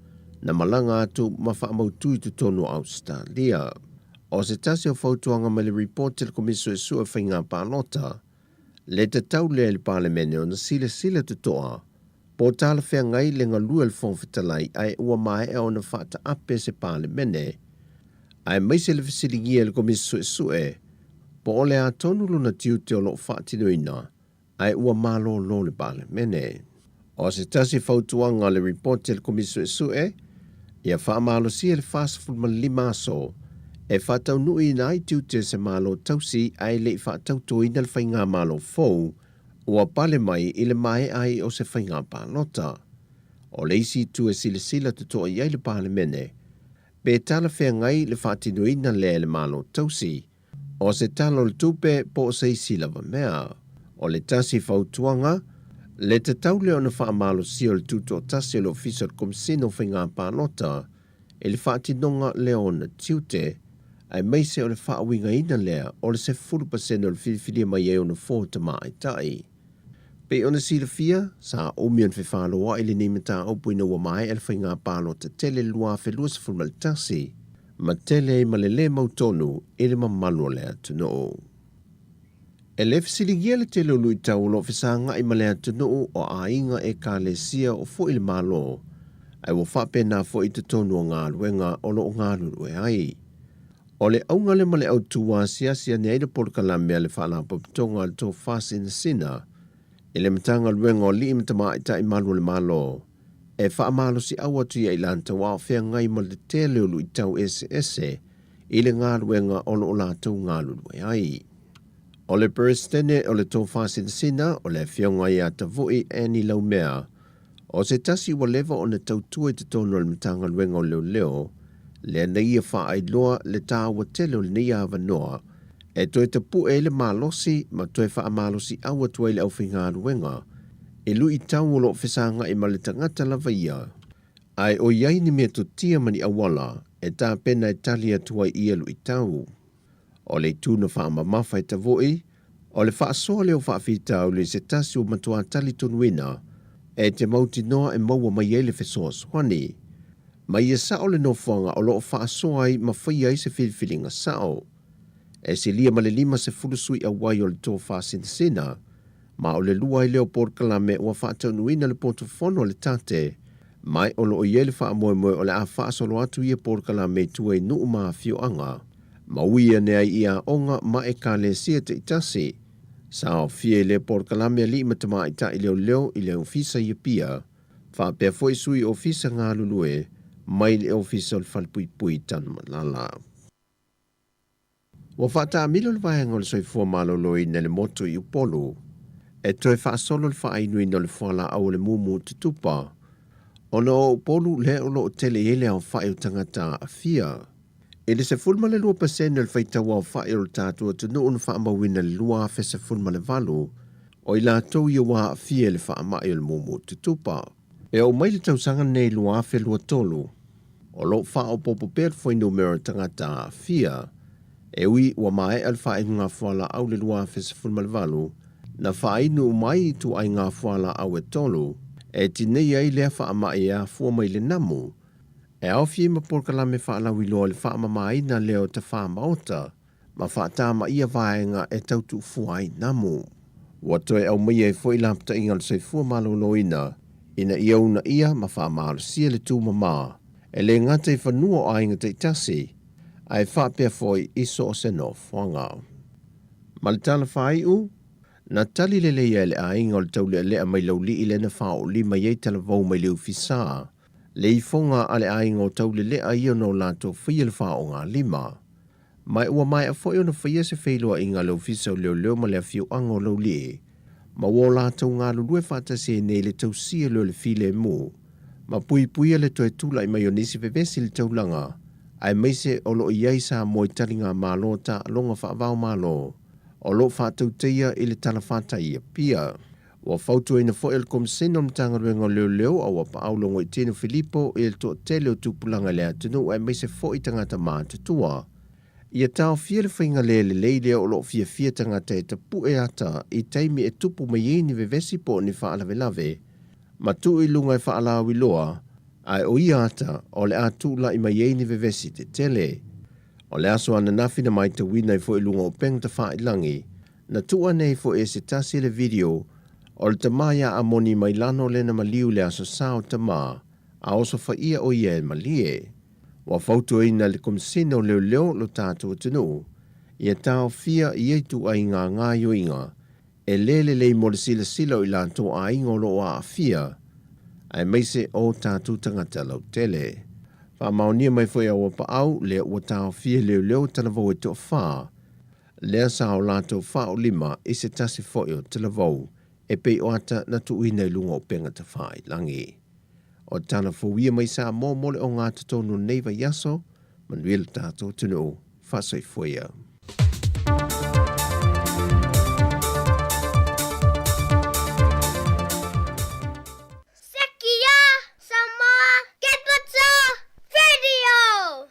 na malaga atu ma faamautu i totonu o Ausetalia. O se tasi o fautuaga mai le ripoti a le Komisi Suesue o Faiga Palota, le tatau lea i le Palemene ona silasila totoa po o talafeagai le galue a le Fofoga Fetalai ae ua maea ona faataape se Palemene, aemaise le fesiligia e le Komisi Suesue po o le a tonu lona tiute o lo o faatinoina ae ua malolo le Palemene. O se tasi fautuaga o le ripoti a le Komisi Suesue, ia faamalosia le 45 aso e faataunuuina ai tiute o se Malo tausi ae le i faatautoina le faigamalo fou ua pale mai i le maea ai o se faiga palota. O le isi itu e silasila totoa i ai le Palemene, pe talafeagai le faatinoina lea e le Malo tausi, o se Tala o le Tupe po o se isi lava mea. O le tasi fautuaga, le tatau lea ona faamalosia o le tutoatasi o le Ofisa o le Komesina o Faiga Palota i le faatinoga lea o ona tiute, aemaise o le faauigaina lea o le 10% o le filifilia mai ai o nofoa tamaitai. Pei ona silafia, sa umi ona fefaloai lenei mataupu ina ua maea le faiga palota tele i le 2021, ma tele ai ma le lē mautonu i le mamalu o le atunuu. E lē fesiligia le tele o luitau o lo o fesagai ma le atunuu o aiga Ekalesia o foi le Malo, ae ua faapena foi i totonu o galuega o lo o galulue ai. O le auga lea ma le autu ua asiasi ane ai le polokalame a le Faalapotopotoga a le Tofa Sinasina i le Matagaluega o Alii ma Tamaitai Malu o le Malo e faamalosiau atu ia i latou a o feagai ma le tele o luitau eseese i le galuega o lo o latou galulue ai. O le Peresetene o le Tofa Sinasina, o le Afioga ia Tavui Annie Laumea, o se tasi ua leva ona tautua i totonu o le Matagaluega o Leoleo, lea na ia faailoa le taua tele o lenei avanoa e toe tapue ai le malosi ma toe faamalosiau atu ai le aufaigaluega i luitau o lo o fesagai ma le tagata lava ia, ae o i ai ni metotia ma ni auala e tapena e tali atu ai i ia luitau. O le itu na faamamafa e Tavui, o le faasoa lea o faafitauli i se tasi ua matua talitonuina e te mautinoa e maua mai ai le fesoasoani. Ma ia sao le nofoaga o lo o faasoa ai ma faia ai se filifiliga sao. E silia ma le 50 sui auai o le tofa sinasina, ma o le lua ai lea o polokalame ua faataunuuina le poto fono a le tate, ma o lo o i ai le faamoemoe o le a faasolo atu ia polokalame i tua i nuu ma afioaga, ma ui ane ai i aoga ma ekalesia taitasi. Sa aofia i lea polokalame alii ma tamaitai leoleo i le Ofisa i Apia, faapea foi sui ofisa galulue mai le Ofisa o le Falepuipui i Tanumalala. Ua faataamilo le Vaega o le Soifua Maloloina i le motu i Upolu e toe faasolo le faainuina o le fualaau o le mumu tutupa ona o Upolu lea o lo o tele i ai le aofai o tagata aafia. I le 12% o le faitau aofai o le tatou atunuu na faamauina i le 2018, o i latou ia ua aafia i le faamai o le mumu tutupa. E oo mai le tausaga lenei 2023, o lo o faaopoopo pea le fuainumera o tagata aafia. E ui ua maea le faaiuga fualaau i le 2018, na faainu uma ai ituaiga fualaau e tolu e tineia ai lea faamai e afua mai le namu, e aofia ai ma polokalame faalauiloa i le faamamaina lea o tafā maota ma faatamaia vaega e tau tuufua ai namu. Ua toe aumaia ai foi lapataiga o le soifua maloloina ina ia uunaia ma faamalosia le tumama e le gata i fanua o aiga taitasi, ae faapea foi i so o se nofoaga. Ma le tala faaiu, na tali lelei ai le aiga o le taulealea mai Laulii lea na faaoolima i ai talavou mai le Ofisa, le ifoga a le aiga o Taulelea ia ona o latou faia le faaaogalima. Ma ua maea foi ona faia se feiloaiga a le Ofisa o Leoleo ma le afioaga o Laulii, ma ua o latou galulue faatasi ai nei i le tausia lea o le filemu, ma puipuia le toe tulai mai o nisi vevesi i le taulaga, aemaise o lo o i ai Samoa i taligamalo taaloga faava-o-Malo o lo o faatautaia i le talafatai i Apia. Ua fautuaina foi e le Komesina o le Matagaluega o Leoleo a ua paau Logoitino Filipo i le toatele o tupulaga i le atunuu aemaise foi tagata matutua ia taofia le faiga le lelei lea o lo o fiafia tagata e tapue ata i taimi e tupu mai ai ni vevesi po o ni faalavelave ma tuu i luga e faalauiloa ae o ia ata o le a tulai mai ai ni vevesi tetele. O le aso ananafi na matauina ai foi i luga o upega tafailagi Na tuu ane ai foi e se tasi le video o le tama iā Amoni mai lano lena maliu i le Aso Sa o Tama, a osofaia o ia e malie. Ua fautuaina e le Komesina o Leoleo lo tatou atunuu ia taofia ia ituaiga gaoioiga e le lelei mo le silasila o i latou aiga o lo o aafia, aemaise o tatou tagata lautele. Faamaonia mai foi e Auapaau lea ua taofia e leoleo talavou e toafa lea sa o latou faaolima i se tasi foi o talavou e pei o ata na tuuina i luga o upega tafailagi. O tala fou ia mai Samoa mo le ogatotonu o lenei vaiaso, manuia lo tatou atunuu, faasoifua ia. Sekia Samoa Capital Radio!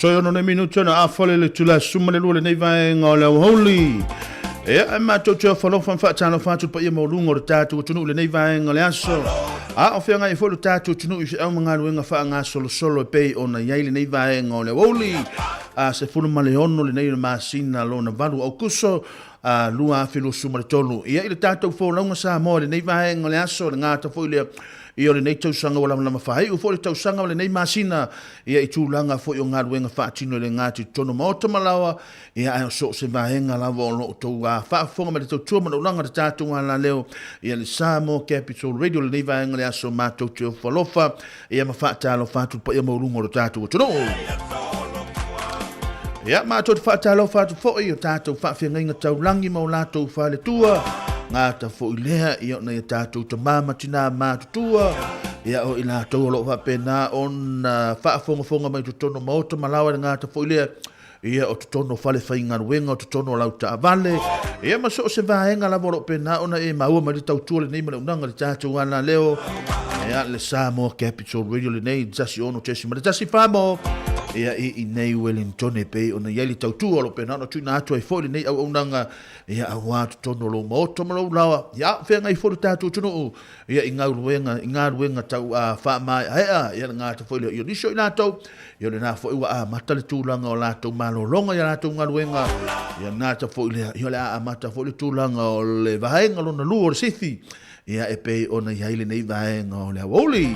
Toe ono nei minuti ona afale le tula suma le lua lenei vaega o le aoauli. Ia, e matou te ofo alofa ma faatalofa atu i le paia maualuga o le tatou atunuu i lenei vaega o le aso. A o feagai ai foi lo tatou atunuu i feau ma galuega faagasolosolo e pei ona i ai lenei vaega o le aoauli. A 16 lenei o le masina lona 8 o Aokuso a 2023. Ia, i le tatou folauga Samoa i lenei vaega o le aso, le gata foi lea ia o lenei tausaga ua lamalama faaiu foi le tausaga o lenei masina ia i tulaga foi o galuega faatino e le gata i totonu o maota ma laoa ia ae o so o se vaega lava o lo o outou faafofoga mai le tautua ma le ulaga o le tatou alaleo ia le Samoa Capital Radio lenei vaega o le aso matou te ofo alofa ia ma faatalofa atu le paia maualuga o le tatou atunuu. Ia, matou te faatalofa atu foi i o tatou faafeagaiga taulagi ma o latou faletua, gata foi lea ia o nai a tatou tama ma tinā matutua, ia o i latou o lo o faapena ona faafogafoga mai totonu o maota ma laoa i le gata foi lea, ia o totonu o fale faigaluega, o totonu o lau taavale, ia ma so o se vaega lava o lo o pena ona e maua mai le tautua lenei ma le unaga i le tatou alaleo, ia le Samoa Capital Radio lenei, 16.1 mo, ia i inei Wellington e pei ona i ai le tautua o lo o pena ona tuuina atu ai foi lenei auaunaga, ia aua totonu o lou maota ma lou laoa, ia a o feagai foi le tatou atunuu, ia i galuega, i galuega tau faamaeaea, ia le gata foi lea, ia nisi o i latou, ia o lena foi ua amata le tulaga o latou malologa i a latou galuega, ia gata foi lea, ia o le a amata foi le tulaga o le vaega lona lua o le sifi, ia e pei ona i ai lenei vaega o le aoauli.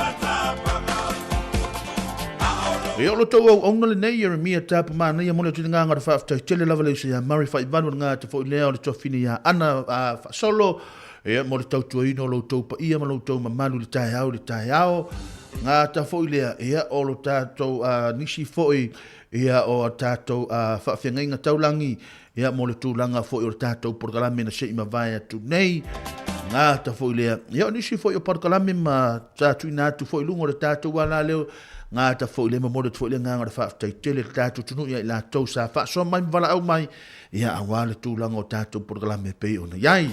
Ia o lo tou auauna lenei, Ieremia Tapu Manaia, momoli atu i le agaga o le faafetai tele lava le uso ia Murray Faivalu, o le gata foi lea o le tuafine ia Ana Faasolo, Ia, mo le tautuaina o lo outou paia ma lo outou mamalu i le taeao i le taeao. Gata foi lea, ia, o lo tatou nisi foi, ia, o a tatou faafeagaiga taulagi, ia, mo le tulaga foi o le tatou polokalame na se i mavae atu nei. Gata foi lea, ia, o nisi foi o polokalame ma sa tuuina atu foi i luga o le tatou alaleo, gata foi lea, momoli atu foi le agaga o le faafetai tele i le tatou atunuu ia i latou sa faasoa mai ma valaau mai, ia aua le tulaga o tatou polokalame e pei ona i ai.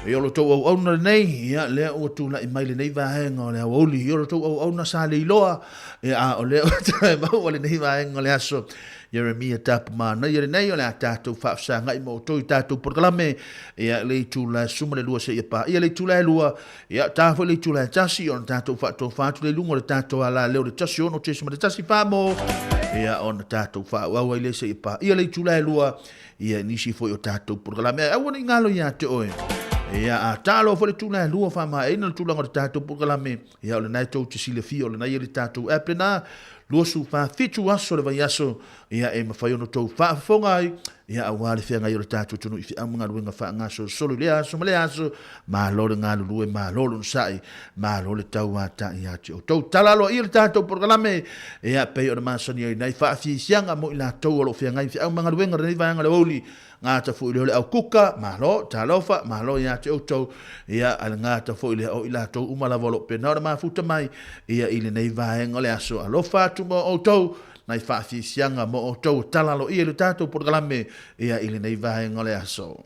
Ia o lo outou auauna lenei, ia lea ua tulai mai lenei vaega o le aoauli. Ia o lo outou auauna sa le iloa, ia a o lea ua toe maua lenei vaega o le aso. Ieremia Tapu Manaia lenei, o le a tatou faafesagai ma outou i tatou polokalame, ia le itula e 12 seia paia le itula e 2, ia ta foi le itula e 1, ona tatou faatofa atu lea i luga o le tatou alaleo le 16.1 mo, ia ona tatou faaauau ai lea seia paia le itula e 2, ia nisi foi o tatou polokalame. Ae aua ne i galo ia te oe. Ia a talo foi le itula e 2 faamaeaina le tulaga o le tatou polokalame, ia o lena e tou te silafia o lena e i ai le tatou app lena, 27 aso o le vaiaso, ia e mafai ona outou faafofoga ai, ia aua le feagai o le tatou atunuu i feau ma galuega faagasolosolo i lea aso ma lea aso. Malo le galulue, malo le onosai, malo le tauatai ia te outou. Tala aloaia le tatou polokalame, ia pei ona masani ai nai faafiafiaga mo i latou o lo o feagai i feau ma galuega o lenei vaega o le aoauli. Gata foi lea o le au kuka, malo, talofa, malo ia te outou, ia a le gata foi lea o i latou uma lava o lo o pena ona mafuta mai, ia i lenei vaega o le aso. Alofa atu mo outou, nai faafiafiaga mo outou, tala aloaia i le tatou polokalame, ia i lenei vaega o le aso.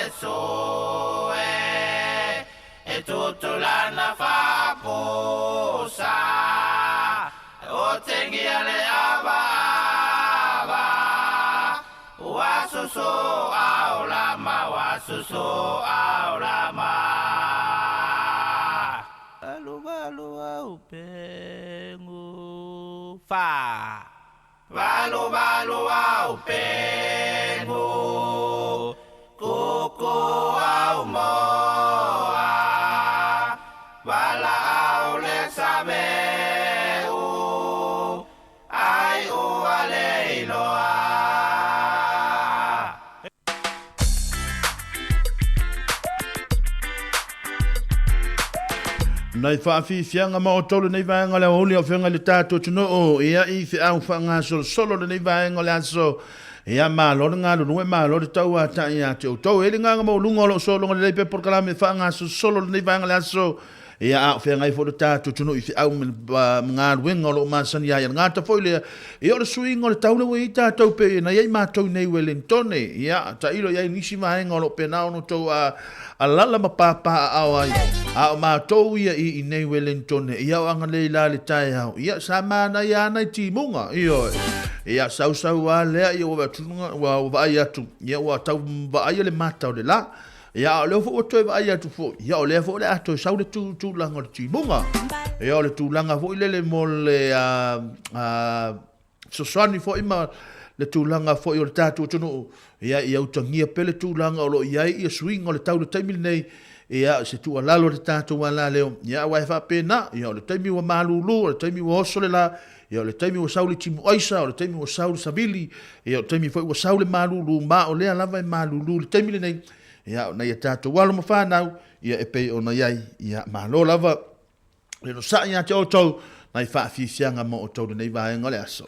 Iesu e E tutulana faapusa O tengia le ava ava Ua susu au lama Ua susu au lama Alu valu au pengu Fa Valu valu au pengu Kuku au moa Vala au le saveu Ai ua le iloa. Nai faafiafiaga ma outou lenei vaega o le aoauli o afioga i le tatou atunuu, ia i feau faagasolosolo lenei vaega o le aso. Ia malo le galulue, malo le tauatai ia te outou. E i ai le agaga maualuga o lo o sologa lelei pea polokalame faagasolosolo lenei vaega o le aso. Ia a o feagai foi le tatou atunuu i feau ma galuega o lo o masani ai. A le gata foi lea, ia o le suiga o le tau lea ua i ai tatou pei ona i ai matou i nei Wellingtone. Ia, tailo i ai nisi vaega o lo o pena ona outou alala ma papaaao ai. A o matou ia i nei Wellingtone, ia o agalelei la le taeao. Ia, sa manaia lava nai timuga, ioe. Ia, sausau lava lea, ia ua vaai atu, ia ua tau vaaia le mata o le la. Ia, a o lea foi ua toe vaai atu foi, ia, o lea foi o le a toe sau le tulaga o le timuga. Ia, o le tulaga foi lele mo le fesoasoani foi ma le tulaga foi o le tatou atunuu, ia, ia utagia pea le tulaga o lo o i ai ia suiga o le tau i le taimi lenei, ia, se tuualalo a le tatou alaleo, ia, aua e faapena, ia, o le taimi ua malulu, o le taimi ua oso le la, Ia o le taimi ua sau le timuaisa, o le taimi ua sau le savili, ia o le taimi foi ua sau le malulu, ma o lea lava e malulu i le taimi lenei, ia o nai a tatou alo ma fanau, ia e pei ona i ai, ia malo lava le onosai ia te outou, nai faafiafiaga mo outou lenei vaega o le aso.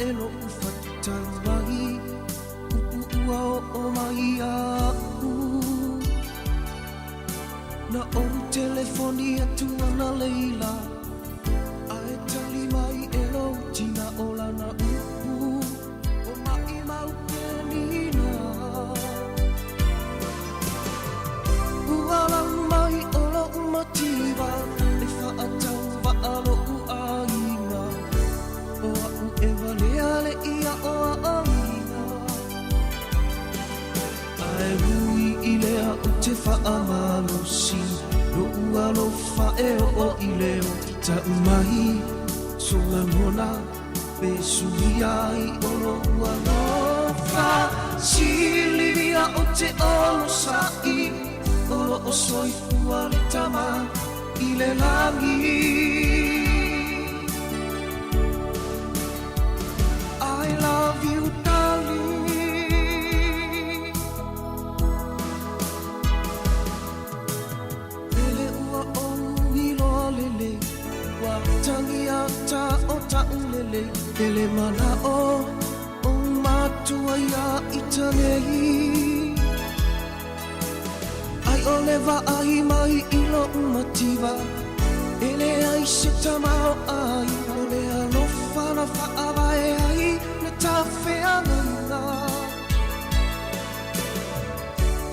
e loʻu fatu talu ai Upu ua oo mai iaʻu Na ou telefoni atu ana leila A e tali mai e lou tina o lana upu O maʻimau penina Ua lau mai o loʻu mativa E faatauvaʻa loʻu ʻaiga O aʻu e walea leʻi aʻo aʻoina A e ui i lea o te faamalosi Loʻu alofa e oo i le o titau mai So lagona pe suia ai o loʻu alofa Silivia o te olosaʻi O loo soifua le tama i le lagi I love you darling Lele ua ou iloa lele Ua tangi ata o ta'u lele Lele mana'o o matua ia ita nei Ai o le vaai mai i lo'u mativa E le ai se tamao ai O le alofa na faavae ai Le tafeagaiga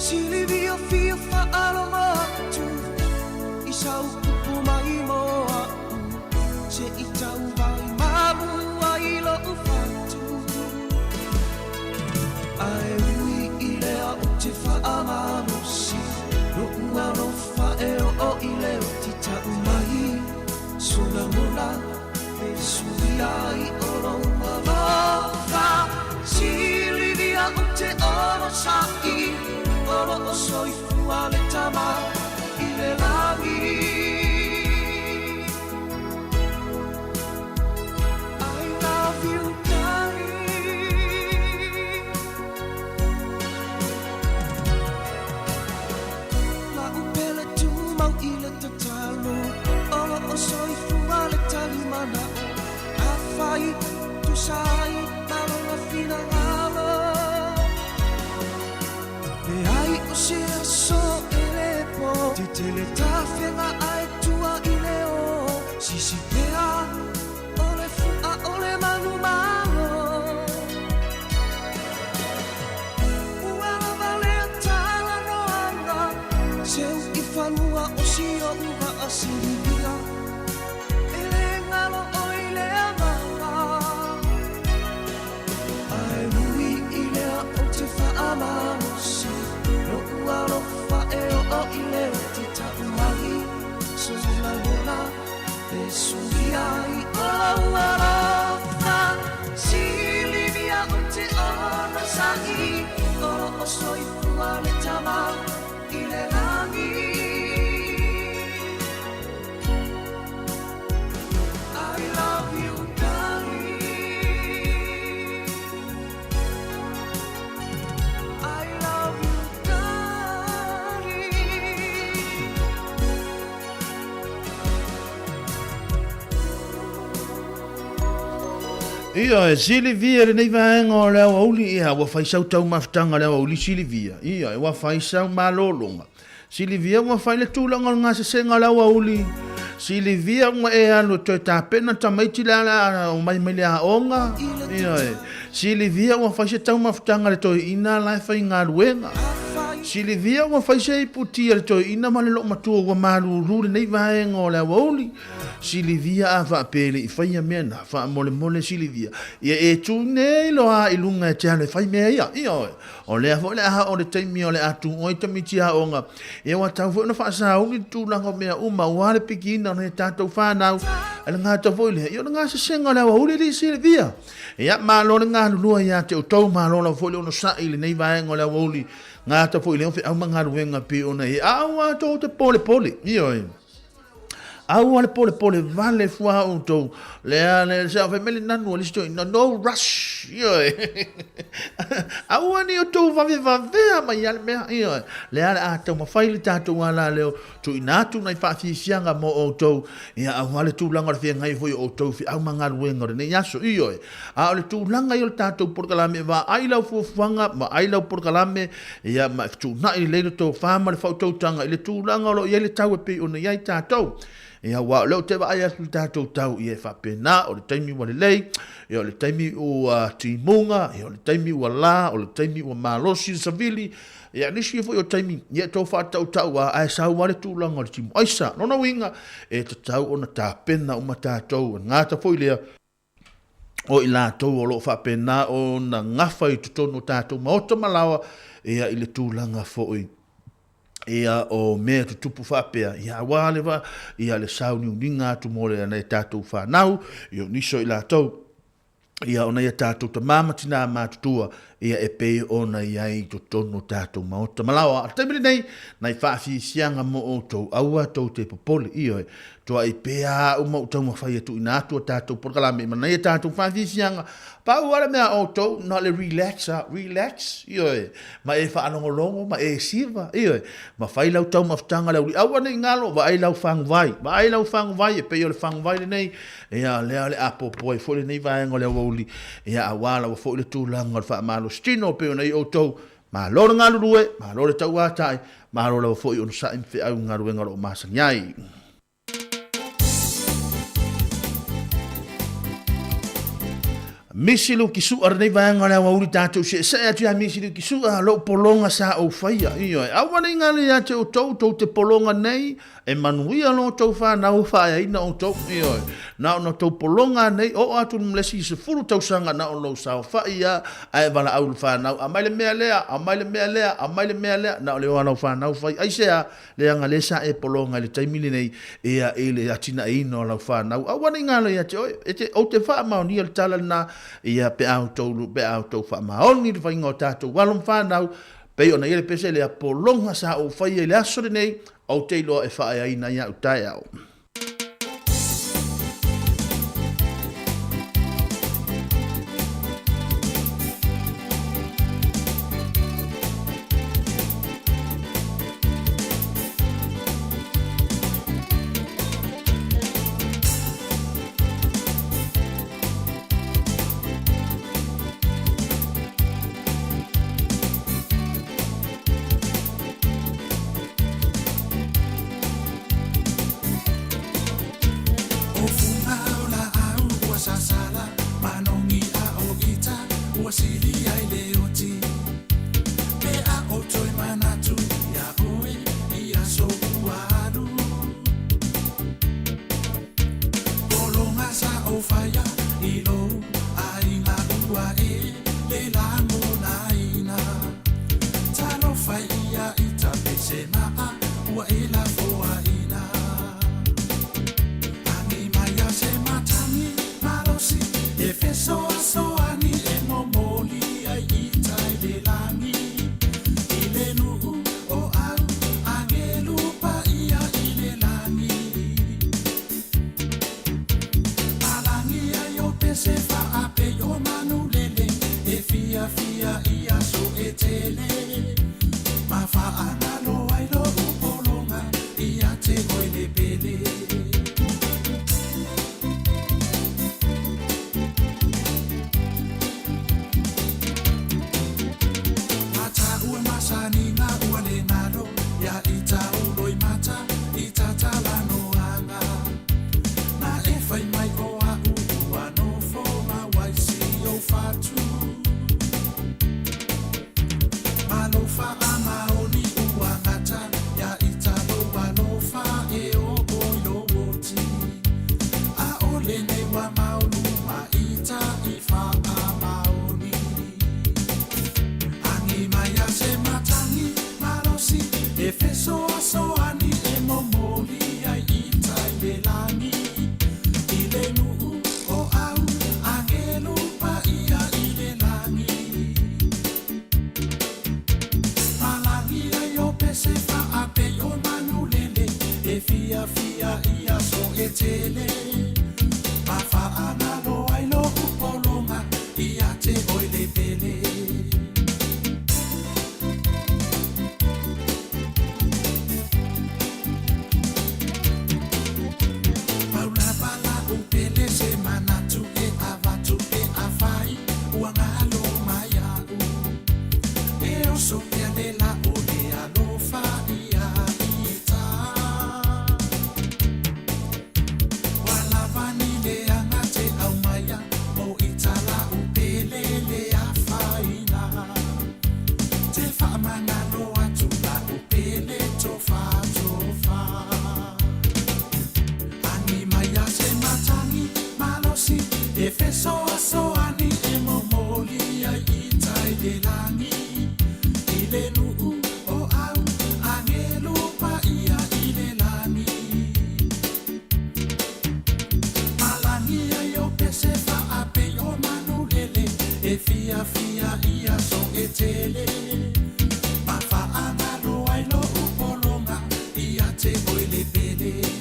Silivia fia faalogo atu I sau upu mai mo a'u Se i tau vai malu ai lo'u fatu Ae ui i lea o te faamalosi Lo'u alofa e oo i le otitau mai So lagona e suia ai o lou alofa Silivia o te olosaʻi O loo soifua le tama i le lagi I love you darling La'u pele tumau i le tatalo O loo soifua le talimana'o Afai tusa ai ma lona finagalo Leai o se aso e le po Tetele tafega ae tua i le o Sisi pea o le fu'a o le manumalo Ua lava lea talanoaga Seu i fanua o si o'u vaa silivia E le galo ʻoe i le agaga Ae ui i lea o te faamalosi Lo'u alofa e oo i le otitau mai So lagona e suia ai o lou alofa Silivia o te onosaʻi O loo soifua le tama i le lagi I love you darling I love you darling Ioe, Silivia lenei vaega o le aoauli, ia, ua fai sau taumafataga o le aoauli Silivia, ioe, ua fai sau malologa. Silivia ua fai le tulaga o le gasesega o le aoauli. Silivia ua e alu e toe tapena tamaiti le a omai mai le aoga. Ioe. Silivia ua fai se taumafataga a le toeaina la e faigaluega. Silivia ua fai se iputi a le toeaina ma le loomatua ua malulu lenei vaega o le aoauli. Silivia a faapea e le i faia mea na, faamolemole Silivia, ia e tu nei loa i luga e te alu e fai mea ia. Ioe. O lea foi le aha o le taimi o le a tu oi tamaiti aoga, ia ua tau foi ona faasauli le tulaga o mea uma aua le pikiina o nai a tatou fanau. A le gata foi lea, ia o le gasesega o le aoauli alii Silivia. Ia, malo le galulua ia te outou, malo lava foi le onosai i lenei vaega o le aoauli, gata foi i lea o feau ma galuega pei ona i ai. A ua tou te polepole, ioe. Aua le polepole vale fua outou. Lea, le, se fai mai le nanu a le isi toeaina, no rush. Ioe. Aua ne i outou vavevavea mai ia le mea. Ioe. Lea le a taumafai le tatou alaleo tuuina atu nai faafiafiaga mo outou, ia aua le tulaga o le feagai foi o outou feau ma galuega o lenei aso. Ioe. A o le tulaga ia o le tatou polokalame, vaai lau fuafuaga, vaai lau polokalame, ia ma fetuunai lelei le tofa ma le faautautaga i le tulaga o lo o i ai le tau e pei ona i ai tatou. Ia, aua o lea ou te vaai atu i le tatou tau, ia e faapena, o le taimi ua lelei, ia o le taimi ua timuga, ia o le taimi ua la, o le taimi ua malosi le savili, ia nisi foi o taimi, ia e tau faatautau lava, ae sau lava le tulaga o le timu aisa. Lona uiga, e tatau ona tapena uma tatou, e gata foi lea, o i latou o lo o faapena ona gafa i totonu o tatou maota ma laoa, ia i le tulaga foi ia o mea tutupu faapea, ia aua le va, ia le sauniuniga atu mo le nai tatou fanau, ia o nisi o i latou, ia o nai a tatou tama ma tina matutua, ia e pei ona i ai i totonu o tatou maota ma laoa. A o le taimi lenei, nai faafiafiaga mo outou, aua tou te popole, ioe, Tuai pea au ma ou taumafai e tuuina atu a tatou polokalame ma nai a tatou faafiafiaga. Pau lava le mea a outou, na o le relax lava, relax, ioe, ma e faalogologo ma e siva, ioe, ma fai lau taumafataga le auli. Aua ne i galo, vaai lau faguvai, vaai lau faguvai e pei o le faguvai lenei, ia, lea o le apoapo ai foi lenei vaega o le aoauli, ia, aua lava foi le tulaga o le faamalositino e pei ona i outou. Malo le galulue, malo le tauatai, malo lava foi onosai ma feau i galuega o lo o masani ai. Misi Luki Su'a lenei vaega o le aoauli tatou seesee atu ia Misi Luki Su'a lou pologa sa ou faia. Ioe, aua ne i galo ia te outou tou te pologa nei, E manuia lo outou fanau faaeaina outou, ioe, na ona outou pologa nei, oo atu i le isi 10 tausaga na o lou saofai lava ae valaau i le fanau, aumai le mea lea, aumai le mea lea, aumai le mea lea, na o le o lava lau fanau fai. Aisea? Leaga lea sa e pologa i le taimi lenei, ia, i le atinaeina o lau fanau. Aua ne i galo ia te oe, e te, ou te faamaonia le tala lena, ia, pe a outou, pe a outou faamaoni le faiga o tatou alo ma fanau, pei ona i ai le pese lea, pologa sa ou faia i le aso lenei, Ou te iloa e faaeaina ai au taeao. fiafia i aso e tele ma faagalo ai lo'u pologa ia te oe le pele.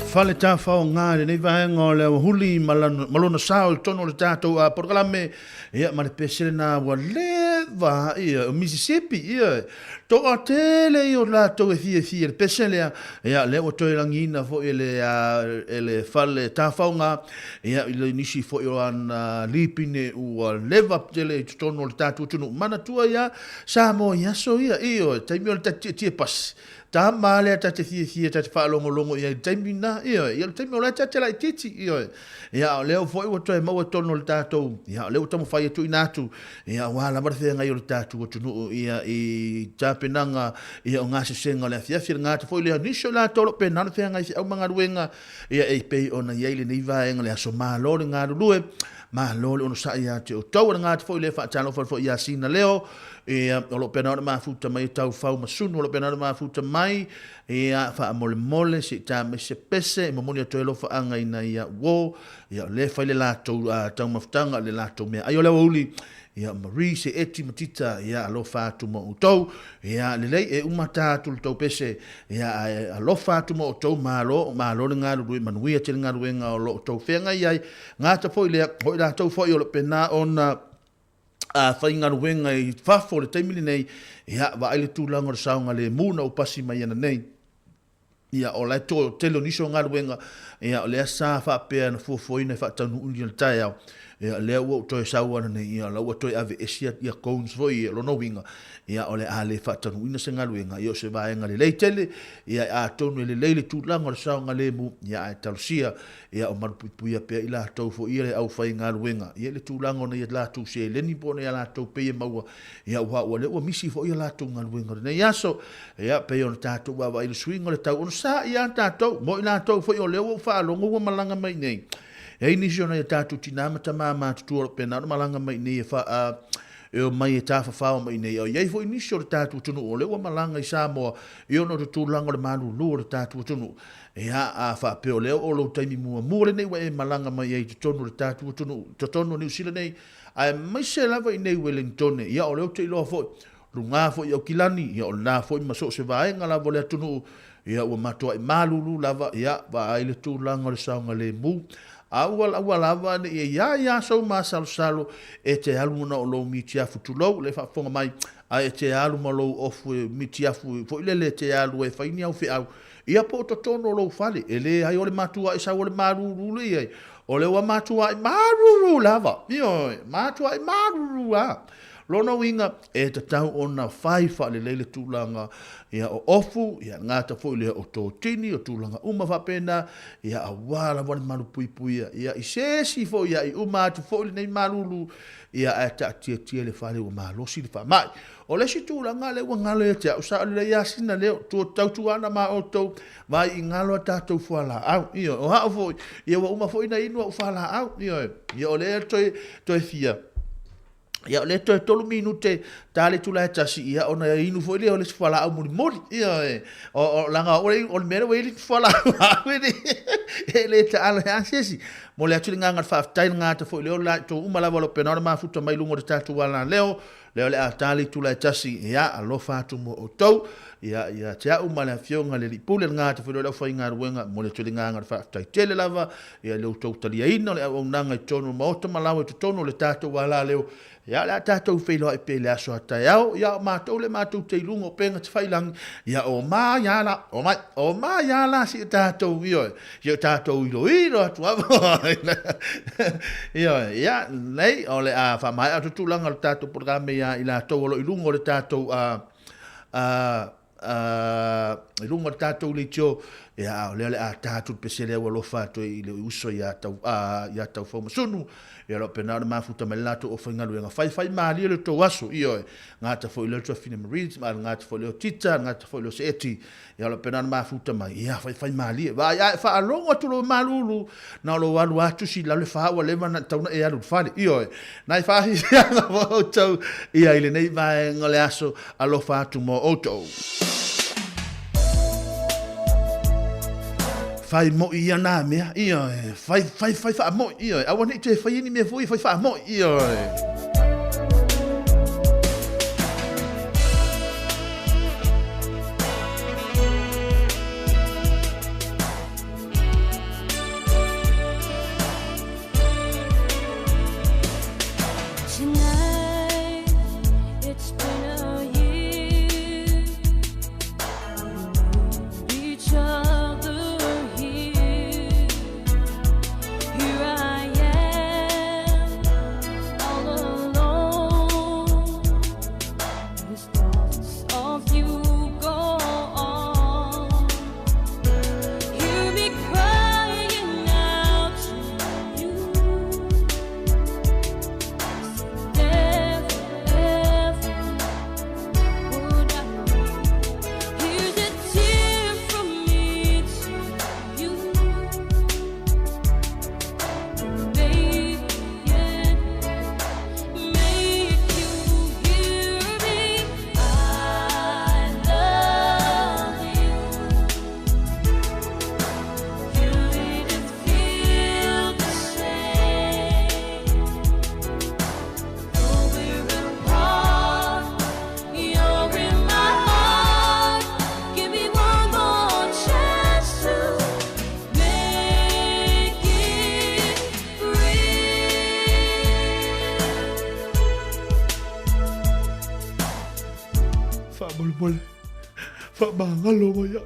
Fale tafaoga i lenei vaega o le aoauli ma lona sao i totonu o le tatou polokalame, ia, ma le pese lena ua leva, ia, o Mississippi, ia, toatele ia o latou e fiafia i le pese lea, ia, lea ua toe lagiina foi e le, e le fale tafaoga, ia, i le nisi foi o ana lipine ua leva tele i totonu o le tatou atunuu. Manatua ia Samoa i aso ia, ioe, taimi o le tietie pasi, Tama lea ta te fiafia ta te faalogologo i ai i le taimi lena, ioe, ia o le taimi o la e ta te laitiiti, ioe. Ia, a o lea foi ua toe maua i totonu o le tatou, ia, o lea ua taumafai e tuuina atu, ia, aua lava le feagai o le tatou atunuu, ia, i tapenaga, ia, o gasesega o le afiafi, le gata foi lea, nisi o i latou o lo o pena le feagai i feau ma galuega, ia, e pei ona i ai lenei vaega o le aso. Malo le galulue, malo le onosai ia te outou. O le gata foi lea e faatalofa atu foi ia Sina Leo, Ia, o lo o pena ona mafuta mai e tau fau ma sunu, o lo o pena ona mafuta mai, ia, faamolemole, se i ta mai se pese, e momoli atu ai alofaaga ina ia uo, ia, o lea e fai le latou taumafataga, le latou meaai o le aoauli, ia, Marie, se eti ma Tita, ia, alofa atu ma outou, ia, lelei, e uma ta atu le tou pese, ia, ae alofa atu ma outou, malo, malo le galulue, manuia tele galuega o lo o outou feagai ai, gata foi lea, o i latou foi o lo o pena ona faigaluega i fafo i le taimi lenei, ia, vaai le tulaga o le saogalemu na ou pasi mai ana nei. Ia, o la e toe, tele o nisi o galuega, ia, o lea sa faapea na fuafuaina e faataunuuina i le taeao, ia, o lea ua ou toe sau ana nei, ia, o la ua toe aveese ia cones foi ia, o lona uiga, ia, o le a le faataunuuina se galuega, ia, o se vaega lelei tele, ia, atonu e lelei le tulaga o le saogalemu, ia, ae talosia Ia o malupuipuia pea i latou foi ia le aufaigaluega, ia i le tulaga o nai a latou seleni po o nai a latou pei e maua, ia aua ua lea ua misi foi a latou galuega o lenei aso. Ia pei ona tatou vaavaai i le suiga o le tau, ona sa ia tatou, mo i latou foi o lea ua ou faalogo ua malaga mai nei. E i ai nisi o nai a tatou tina ma tama matutua o lo o pena ona malaga mai nei e faa e omai e tafafao mai nei. E i ai foi nisi o le tatou atunuu o lea ua malaga i Samoa i ona o le tulaga o le malulu o le tatou atunuu. Ia, a faapea o lea o lou taimi muamua lenei ua e malaga mai ai i totonu o le tatou atunuu, i totonu o Niu Sila nei, aemaise lava i inei i Welengitone, ia o lea ou te iloa foi, luga foi i Aukilani, ia o lena foi ma so o se vaega lava o le atunuu, ia ua matuai malulu lava, ia vaai le tulaga o le saogalemu. A ua aua lava ne i e iā iā sou masalosalo e te alu ona o lou mitiafu, tulou, le faafofoga mai, ae e te alu ma lou ofu e mitiafu foi lele e te alu ai e fai ni au feau, Ia po o totonu o lou fale, e leai o le matuai sau o le malulu le i ai, o le ua matuai malulu lava, ioe, matuai malulu lava. Lona uiga, e tatau ona fai faalelei le tulaga ia o ofu, ia gata foi lea o totini, o tulaga uma faapena, ia aua lava le malupuipuia, ia i se isi foi ia i uma atu foi lenei malulu, ia ae taatiatia le fale ua malosi le faamai. O le isi tulaga lea ua galo ia te au, sao lelei lava sina leo, tua tautuana ma outou, vaai i galo a tatou fualaau, ioe, o au foi, ia ua uma foi ona inu au fualaau, ioe, ia o lea toe, toe fia, ia o lea toe tolu minute ta le itula e tasi, ia ona inu foi lea o le isi fualaau mulimuli, ioe, o, o, leaga o le, o le mea lea ua i ai le fualaau au e le, e le taalo ai lava se isi. Momoli atu le agaga o le faafetai, le gata foi lea o la outou uma lava o lo o pena ona mafuta mai luga o le tatou alaleo, Lea o le a ta le itula e tasi, ia, alofa atu mo outou, ia, ia te au ma le Afioga i le Alii Pule, le gata foi lea o le aufaigaluega, momoli atu le agaga o le faafetai tele lava, ia, i le outou taliaina o le auaunaga i totonu o le Maota ma laoa i totonu o le tatou alaleo, ia, o le a tatou feiloai pea i le aso a taeao, ia, o matou lea matou te i luga o upega tafailagi, ia, o mai a la, o mai, o mai a la si o tatou, ioe, Si o tatou iloilo atu lava. Ioe, ia, lelei, o le a faamaea atu tulaga o le tatou polokalame ia i latou o lo o i luga o le tatou a, a, a, i luga o le tatou leitio, ia, a o lea o le a ta atu le pese lea ua alofa atu i le uso ia tau, a, ia Taufaomasunu, ia o lo o pena ona mafuta mai le latou aufaigaluega. Faifai malie le tou aso, ioe, gata foi lea o le tuafafine Marie, ma le gata foi lea o Tita, le gata foi lea o Seeti, Ia o lo pena na mafuta mai, ia faifai malie. Vaai ae faalogo atu lou malulu, na o lou alu atu si lalo e fa ua leva na tatau na e alu i le fale. Ioe, nai faafiafiaga mo outou, ia i lenei vaega o le aso, alofa atu mo outou. Fai moi ia nā mea, ioe, fai, fai, fai faamoi, ioe, aua ne i toe faia ni mea foi, fai faamoi, ioe. ma le faamagalo mai au.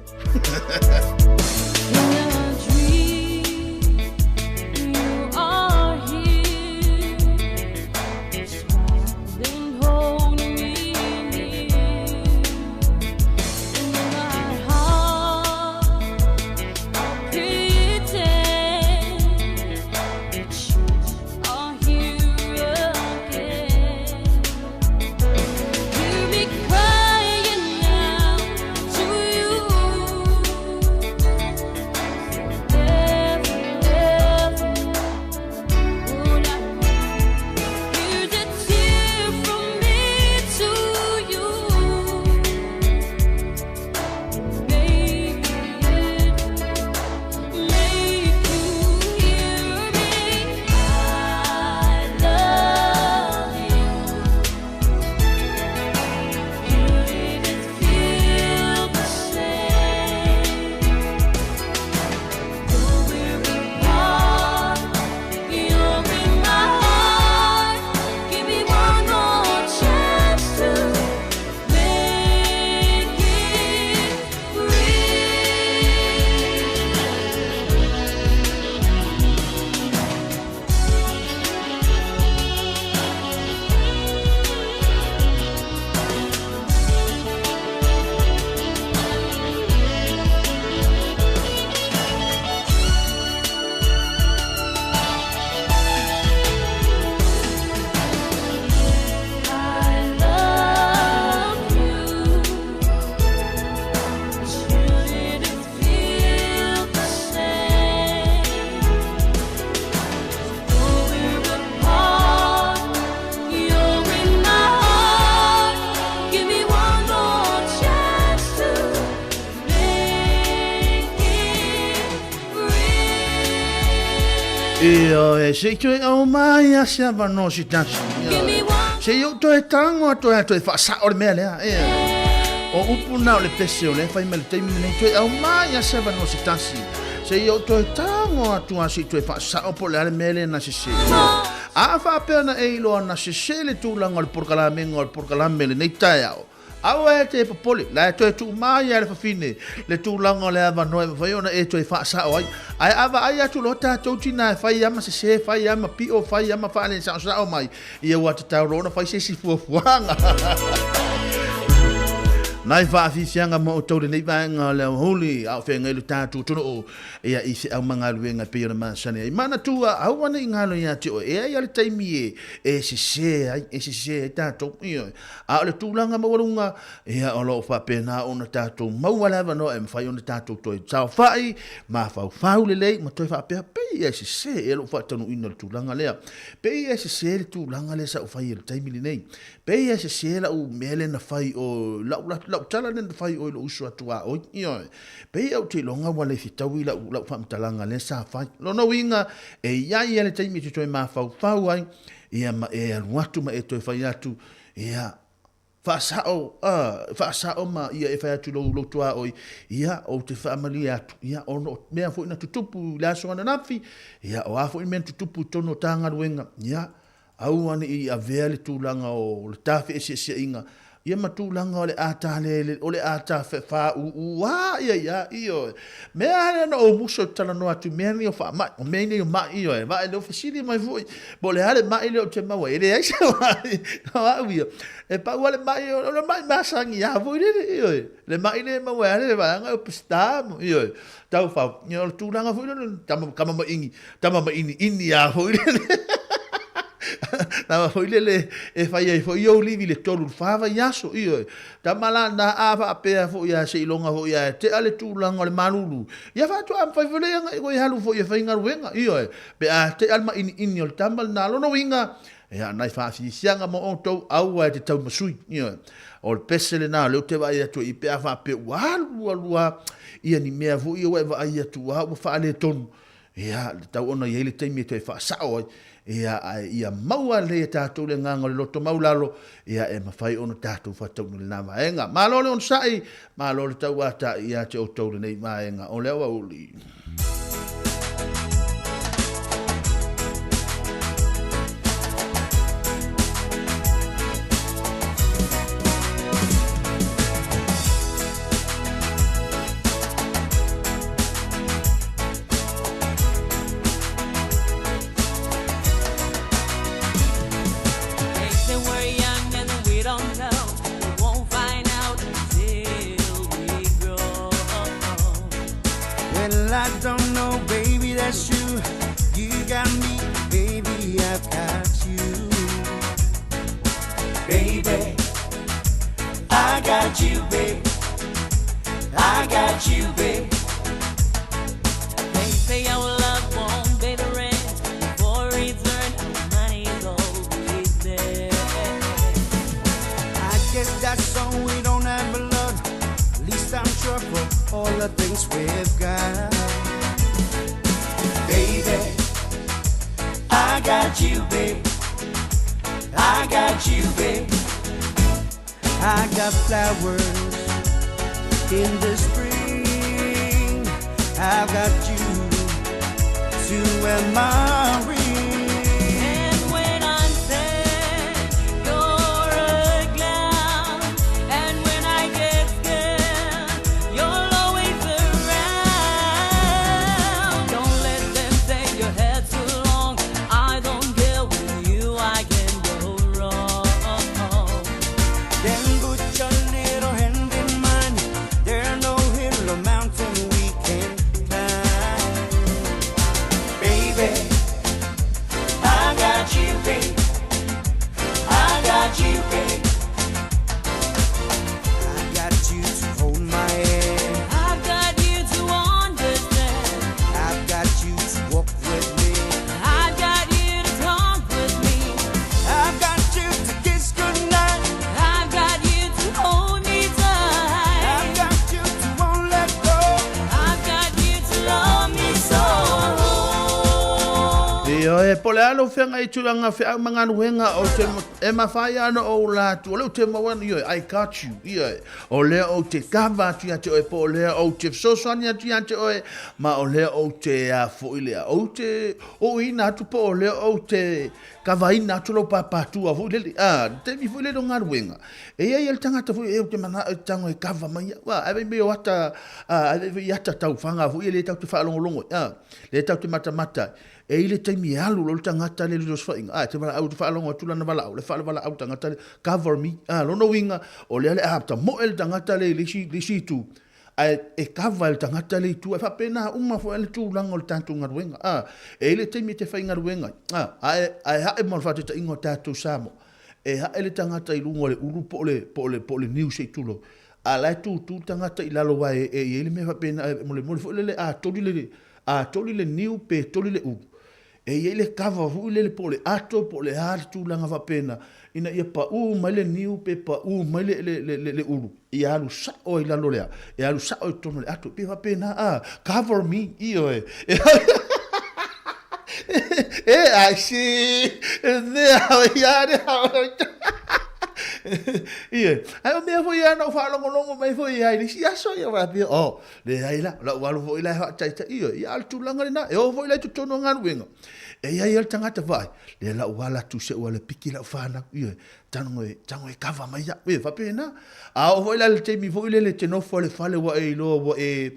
Ioe, se i toe aumai a se avanoa se tasi. Ioe. Se i ou toe tago atu ai toe faasao le mea lea. Ioe. O upu na o le pese o lea e fai mai le taimi lenei, toe aumai a se avanoa se tasi. Se i ou toe tago atu a se i toe faasao po o le a le mea lea na sese. Ioe. A faapea na e iloa na sese le tulaga o le polokalamega o le polokalame i lenei taeao, Aua e te popole, la e toe tuu mai lava e le fafine le tulaga o le avanoa e mafai ona e toe faasao ai. Ae a vaai atu loa tatou tina e fai lava ma sese, fai lava ma pio, fai lava ma faalesaosao mai, ia ua tatau loa ona fai se isi fuafuaga. Nai faafiafiaga mo outou lenei vaega o le aoauli a o feagai lo tatou atunuu ia i feau ma galuega e pei ona masani ai. Manatua, aua ne i galo ia te oe, e ai lava le taimi e sese ai, e sese ai tatou. Ioe. A o le tulaga maualuga, ia o lo o faapena ona tatou maua le avanoa e mafai ona tatou toe saofai, mafaufau lelei ma toe faapea, pei e sese ea lou faataunuuina o le tulaga lea. Pei e sese le tulaga lea sa ou faia i le taimi lenei. Pei e sese lau mea lea na fai o lau, lau tala lea na fai o i lou uso atu a oi. Ioe. Pei ou te iloga ua le fetaui lau, lau faamatalaga lea sa fai. Lona uiga, e i ai ia le taimi e te toe mafaufau ai, ia ma e alu atu ma e toe fai atu, ia, faasao, a, faasao ma ia e fai atu i lou, lou tuaoi, ia, ou te faamalie atu, ia, ona o mea foi na tutupu i le aso ananafi, ia, o a foi mea na tutupu i totonu o ta galuega, ia, aua ne i avea le tulaga o le ta feeseeseaiga, ia ma tulaga o le a ta le, o le a ta faaūū ia ia, ioe. Mea lea na ou musu ou te talanoa atu i mea nei o faamai, o mea nei o mai, ioe, vaai lea ua fesili mai foi, po o le a le mai lea ou te maua ai, e leai se mai, o au ia, e pau lava le mai, o le mai masani lava foi lele, ioe, le mai lea e maua ai lava le vaega o Peseta, ioe, taufau, ia o le tulaga foi lele, tama, tama maini, tama mainiini lava foi lele. Tama foi lele e fai ai foi ou livi i le tolu i le fa vaiaso, ioe. Tama la na a faapea foi a seiloga foi a tea le tulaga o le malulu. Ia faatoa mafai foi lea ia e alu foi e faigaluega, ioe. Pe a tea le mainiini o le tama lena, lona uiga, ia nai faafiafiaga mo outou, aua e te taumasui, ioe. O le pese lena o lea ou te vaai atu ai pe a faapea ua alu alu lava ia ni mea foi ia ua e vaai atu lava ua faaletonu, Ia, e tatau ona i ai le taimi e toe faasao ai, ia, ae ia maua lelei e tatou le agaga o le loto maualalo, ia, e mafai ona tatou faataunuu i lena vaega. Malo le onosai, malo le tauatai ia te outou lenei vaega o le aoauli. Well, I don't know, baby, that's you. You got me, baby, I've got you. Baby, I got you, babe. I got you, babe. They say our love won't pay the rent. Before it's earned, our money's always there. I guess that's so we don't have a lot. At least I'm sure for all the things we've got. Baby, I got you, babe. I got you, babe. I got flowers in the spring. I've got you to wear my ring. And when I'm sad, you're a clown. And when I get scared, you're always around. Don't let them say your hair's too long. I don't care with you, I can go wrong. Then put your little hand in mine. There no hill or mountain we can climb. Baby, I got you, babe. I got you, babe. I got you to hold my hand. I've got you to understand. I've got you to walk with me. I've got you to talk with me. I've got you to kiss goodnight. I've got you to hold me tight. I've got you to won't let go. I've got you to love me so. Ioe, po o le a lou feagai i tulaga feau ma galuega o te e mafai lava ona ou ola atu, o lea ou te maua atu, ioe, I got you, ioe, o lea ou te kava atu ia te oe, po o lea ou te fesoasoani atu ia te oe, ma o lea ou te a foi lea, ou te ooina atu, po o lea ou te kavaina atu lou pāpātua foi lele, a, le taimi foi lele o galuega, e i ai le tagata foi e ou te manao e tago e kava mai au, a, ae vaai mai o ata, a, ae vaai i ata taufaga foi e le tatou te faalogologo ai, a, le tatou te matamata ai. E i le taimi e alu loa le tagata lea i le osofaiga, a, e te valaau, te faalogo atu lana valaau, le faavalaau tagata lea, cover me, a, lona uiga, o lea o le a tamoe le tagata lea i le isi, le isi itu, ae e cover e le tagata le itu, ae faapena uma foi le tulaga o le tatou galuega, a, e i le taimi e te faigaluega ai, a, ae, ae ae mo le faataitaiga o tatou Samoa, e ae le tagata i luga o le ulu po o le, po o le, po o le niu se i tulou, a la e tutu le tagata i lalo aua e, e i ai le mea faapena, e molemole foi lele a toli le, A toli le niu pe toli le ulu, e i ai le kava foi lele po o le ato po o le a le tulaga faapena ina ia paʻū mai le niu pe paʻū mai le, le, le, le, le ulu, ia alu sao ai lalo lea, e alu sao i totonu o le ato. E pei faapena, a, cover me, ioe. E, ai si, Ioe. Ae o mea foi ia na ou faalogologo mai foi ai i le isi aso, ia faapea, oh, Leai la, o lau alu foi la e faataitai, ioe, ia a o le tulaga lena, e oo foi la i totonu o galuega, e i ai lava le tagata vaai, lea la ua ala atu i seʻu ala e piki lau fanau, ioe, tago e, tago e kava mai au, ioe, faapena. A oo foi la i le taimi foi lele e te nofo ai i le fale ua e iloa ua e,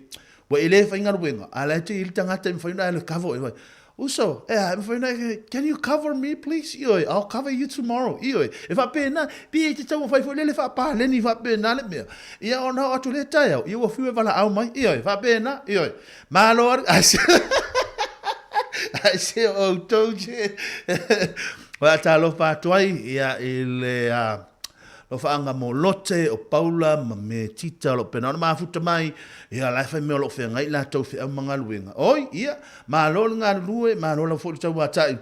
ua e le faigaluega, a o la e te i ai le tagata e mafai ona e alu e kava oe, Uso, e a, e mawhai nei, can you cover me please? Ioe, I'll cover you tomorrow. Ioe, e whapena, pi e te tau whai foi lele whapaleni whapena le mea. Ia ona o atu le taeao, ia ua whiu e wala au mai. Ioe, whapena, ioe. Malo aru, ai se, ai se o outou te. Wa talofa atu ai, ia i le, uh, Lofaaga mo Lote, o Paula ma me Tita o lo o pena ona mafuta mai, ia la e fai mea o lo o feagai latou feau ma galuega. Oi, ia, malo le galulue, malo lava foi le tauatai,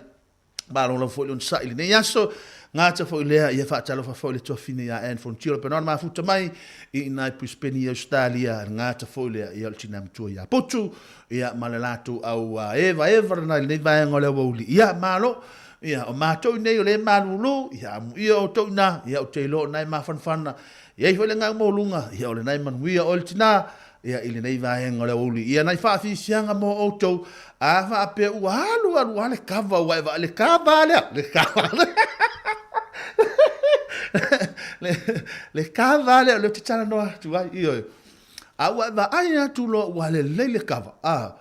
malo lava foi le onosai i lenei aso, gata foi lea, ia faatalofa foi le tuafine ia Anne Frontier o lo o pena ona mafuta mai i ina i Brisbane i Australia, le gata foi lea, ia o le tina matua ia Putu, ia ma le latou au evaeva lena i lenei vaega o le aoauli. Ia, malo, Ia, o matou nei o lea e malūlū, ia amuia outou inā, ia ou te iloa o na e mafanafana, i ai foi le agaga maualuga, ia o lena e manuia oe le tinā, ia i lenei vaega o le aoauli. Ia nai faafiafiaga mo outou, a faapea ua alu alu lava le kava ua e vaai, le kava lea, le kava lea, le, le kava lea o lea ou te talanoa atu ai, ioe. A ua e vaai atu loa ua lelei le kava, a,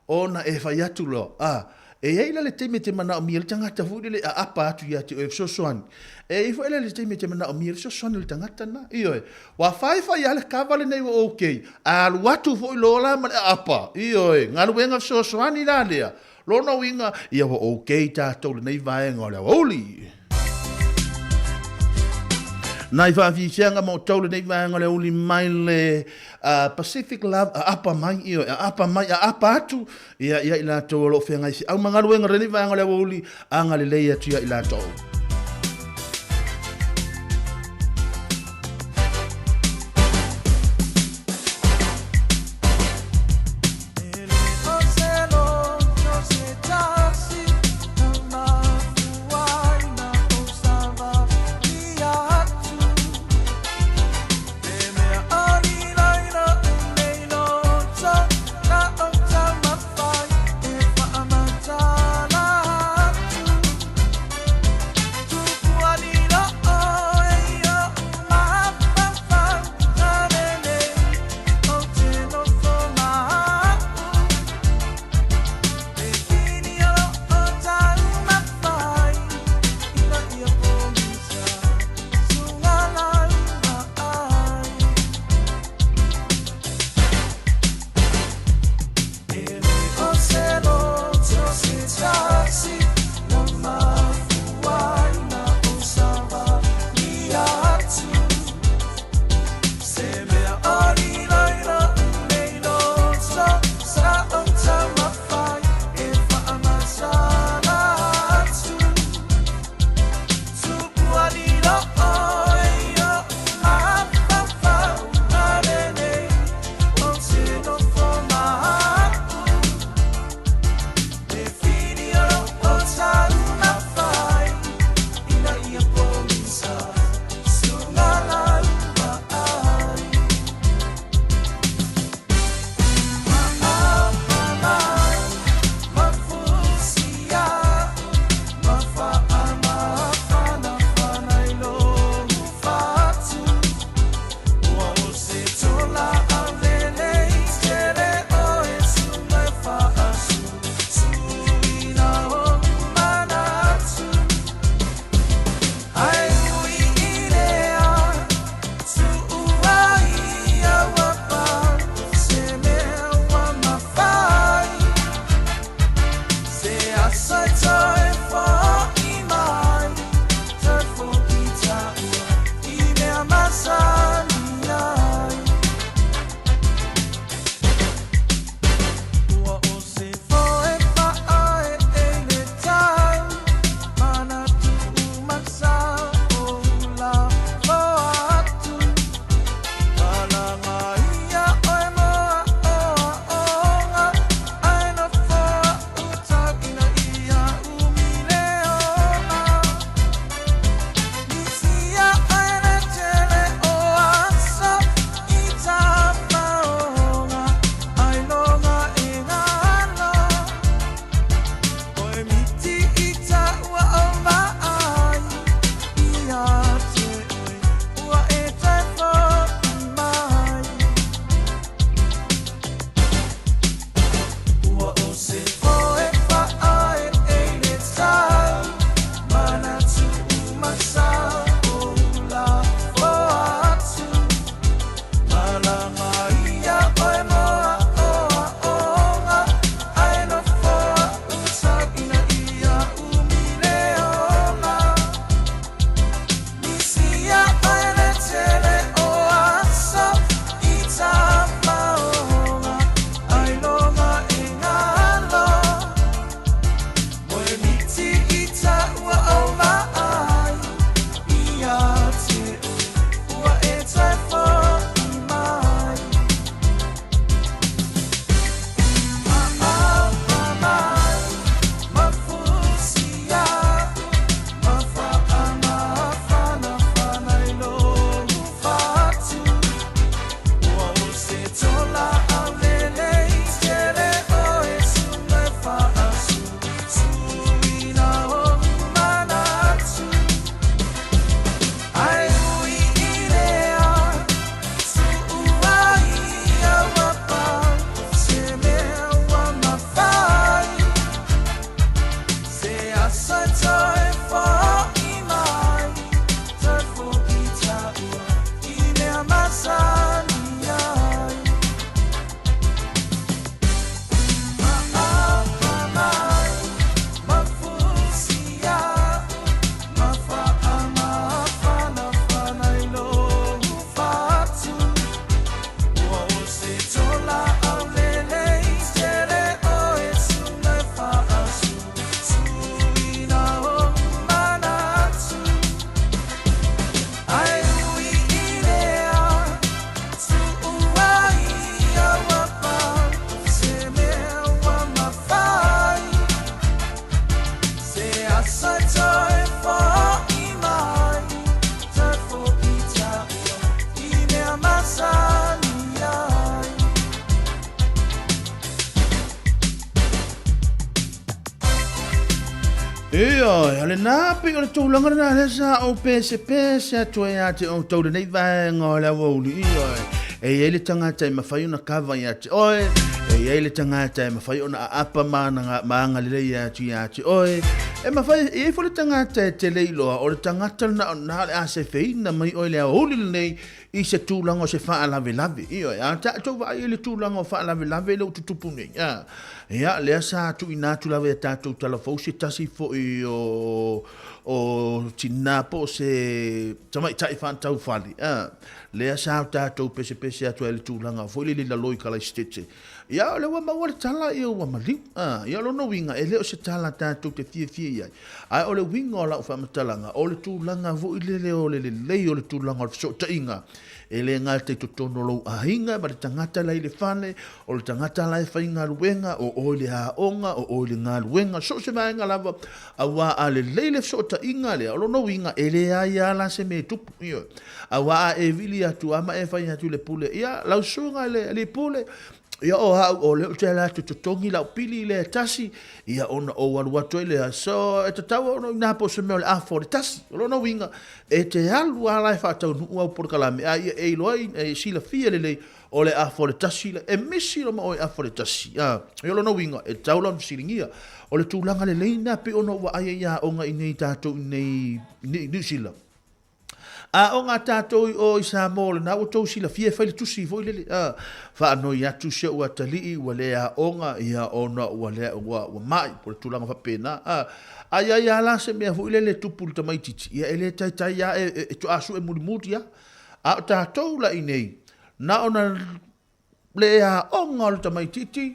ona e fai atu loa, a, E i ai la le taimi e te manaomia ai le tagata foi lele e aapa atu ia te oe e fesoasoani. E i ai foi la le taimi e te manaomia ai le fesoasoani o le tagata lena. Ioe. Ua faifai lava le kava lenei ua okay, a alu atu foi loa la ma le aapa. Ioe. Galuega fesoasoani la lea. Lona uiga, ia ua okay tatou lenei vaega o le aoauli. Nai faafiafiaga ma outou lenei vaega o le aoauli mai le Pacific Love aapa mai, ioe, aapa mai, aapa atu ia ia i latou o lo o feagai feau ma galuega lenei vaega o le aoauli, agalelei atu ia i latou. Ioe, o lena pei o le tulaga lena lea sa ou pesepese atu ai ia te outou lenei vaega o le aoauli. Ioe, e i ai le tagata e mafai ona kava ia te oe, e i ai le tagata e mafai ona aapa ma ma agalelei atu ia te oe. E mafai, e i ai foi le tagata e te le iloa, o le tagata lena o na o le a sefeina mai oe i le aoauli lenei i se tulaga o se faalavelave. Ioe, a tatou vaai i le tulaga o faalavelave lea ua tutupu nei, a, Ia, lea sa tuuina atu lava i a tatou talafou se tasi foi o, o tinā po o se tamaitai faataufale, a, lea sa o tatou pesepese atu ai i le tulaga foi lele i lalo i Kalaisitete. Ia, o lea ua maua le tala, ia ua maliu. A, ia o lona uiga, e le o se tala tatou te fiafia i ai, ae o le uiga o lau faamatalaga, o le tulaga foi lele o le lelei o le tulaga o le fesootaiga, E le gata i totonu o lou aiga ma le tagata la i le fale, o le tagata la e faigaluega, o oe i le aoga, o oe i le galuega, so o se vaega lava, aua a lelei le fesootaiga lea, o lona uiga e leai lava la se mea e tupu. Ioe. Aua a e vili atu lava ma e fai atu i le pule, ia, lau susuga i le alii pule, ia o au o lea ou te ala atu e totogi lau pili i le tasi, ia ona ou alu atu ai lea, so e tatau ona ou ina po o se mea o le afa o le tasi. O lona uiga, E te alu lava la e faataunuu au polokalame, a ia e iloa e silafia lelei o le afa o le tasi lea. E misi loa ma oe afa o le tasi. A, o lona uiga, e tatau la ona fesiligia. O le tulaga lelei lena pei ona ou vaai ai i aoga i inei tatou i inei i Niu Sila. Aoga a tatou i o i Samoa, o lena ua outou silafia e fai le tusi foi lele, a, faanoi atu si ou atalii ua le aoga, ia ona ua le, ua, ua mai, po o le tulaga faapena, a. A i ai lava la se mea foi lele e tupu i le tamaitiiti, ia e le taitai lava e, e toa sue mulimuli lava. A o tatou la i inei, na ona le aoga o le tamaitiiti,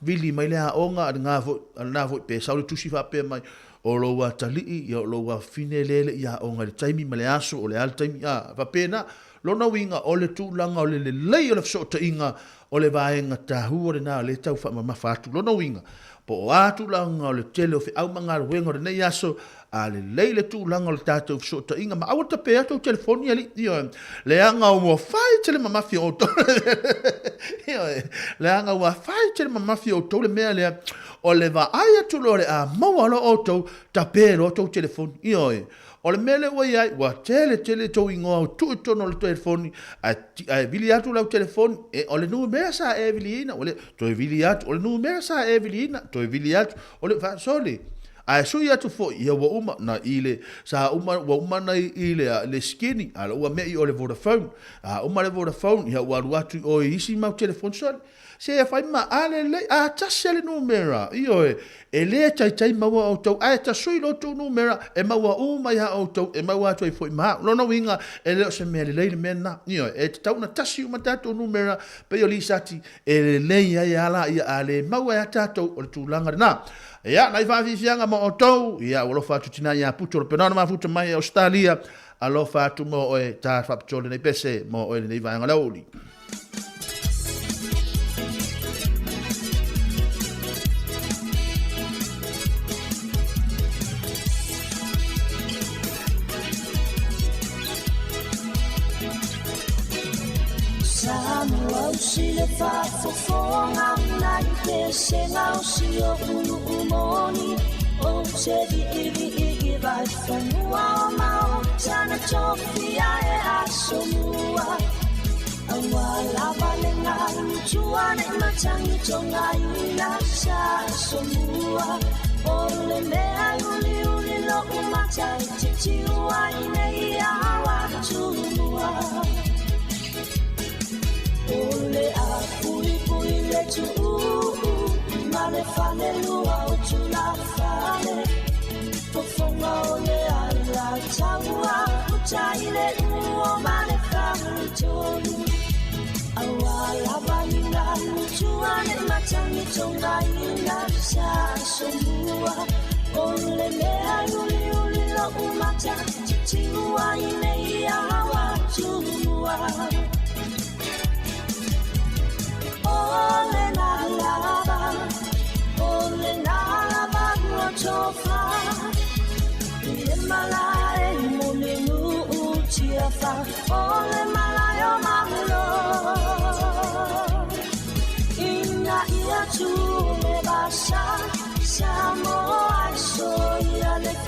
vili mai le aoga a lena foi, a lena foi pe sau le tusi faapea mai, o lou atalii, ia o lou afafine lea e le i aoga i le taimi ma le aso, o le a le taimi, a, faapena. Lona uiga, o le tulaga o le lelei o le fesootaiga o le vaega tahua lena o lea e tau faamamafa atu. Lona uiga, po o a tulaga o le tele o feau ma galuega o lenei aso, a lelei le tulaga o le tatou fesootaiga, ma aua le tape atu au telefoni alii, ioe, leaga ua fai tele mamafi o outou, ioe, leaga ua fai tele mamafi o outou le mea lea, o le vaai atu loa o le a maua loa outou, tape loa tou telefoni, ioe. O le mea lea ua i ai, ua tele tele tou igoa ua tuu i totonu o le telefoni, ae, ae vili atu lau telefoni, e, o le numera sa e viliina, ua le, toe vili atu, o le numera sa e viliina, toe vili atu, o le, faasole. Ae sui atu foi, ia ua uma, na i le, sa uma, ua uma na i, i le, le skinny, a ua mea i o le Vodafone. A uma le Vodafone, ia ua alu atu i o i isi mau telefoni, sole. Se e fai ma a lelei, a tasi a le numera, ioe, e le taitai maua outou, ae tasui lo outou numera, e maua uma iā outou, e maua atu ai foi ma au. Lona uiga, e le o se mea lelei le mea lena, ioe, e tatau ona tasi uma tatou numera, pei o Lisati, e lelei ai a laia, a le maua e a tatou, o le tulaga lena. Ia, nai faafiafiaga mo outou, ia, ua alofa atu tina ia Puto Lopena na mafuta mai e Ausetalia, alofa atu mo oe, ta faapitoa lenei pese mo oe lenei vaega o le aoauli.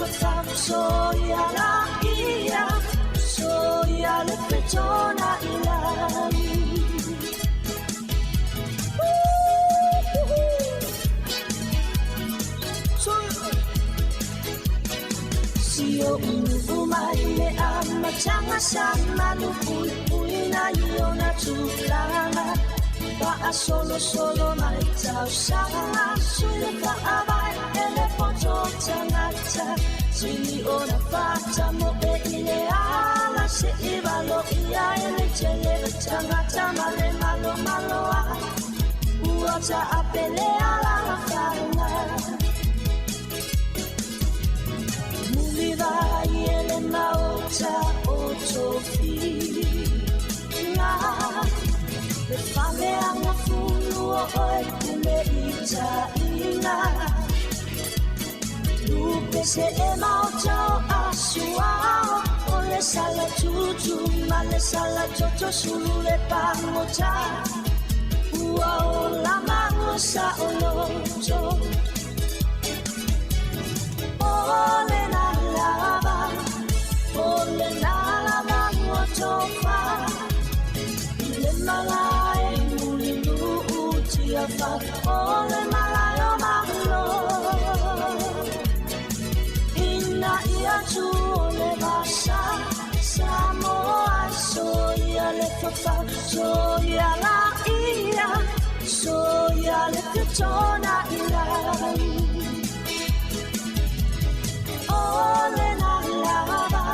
fafau soia la ia soia le fetona ilai. Sio unu mai le amatanga sa malu pui pui na iona tulaga Pa'a solo solo mai tausaga sui le fa'avae e le poto tagata sili ona fata mo e i le ala se'i valo'ia e le tele tagata ma le malomaloa ua ta'apele alaga faga mulivai e le maota o tofiga le fameaga fulu o oe kume itaʻiga lupe se e maota o asuao o le sala tutu ma le sala toto sulu le pagota ua ola maua saʻoloto o lena lava o lena lava ua tofa i le malae mulinuu tiafa o le malae o malo ina ia tu o le vasa Samoa soia le fafau soia la ia soia le fetona ilai o lena lava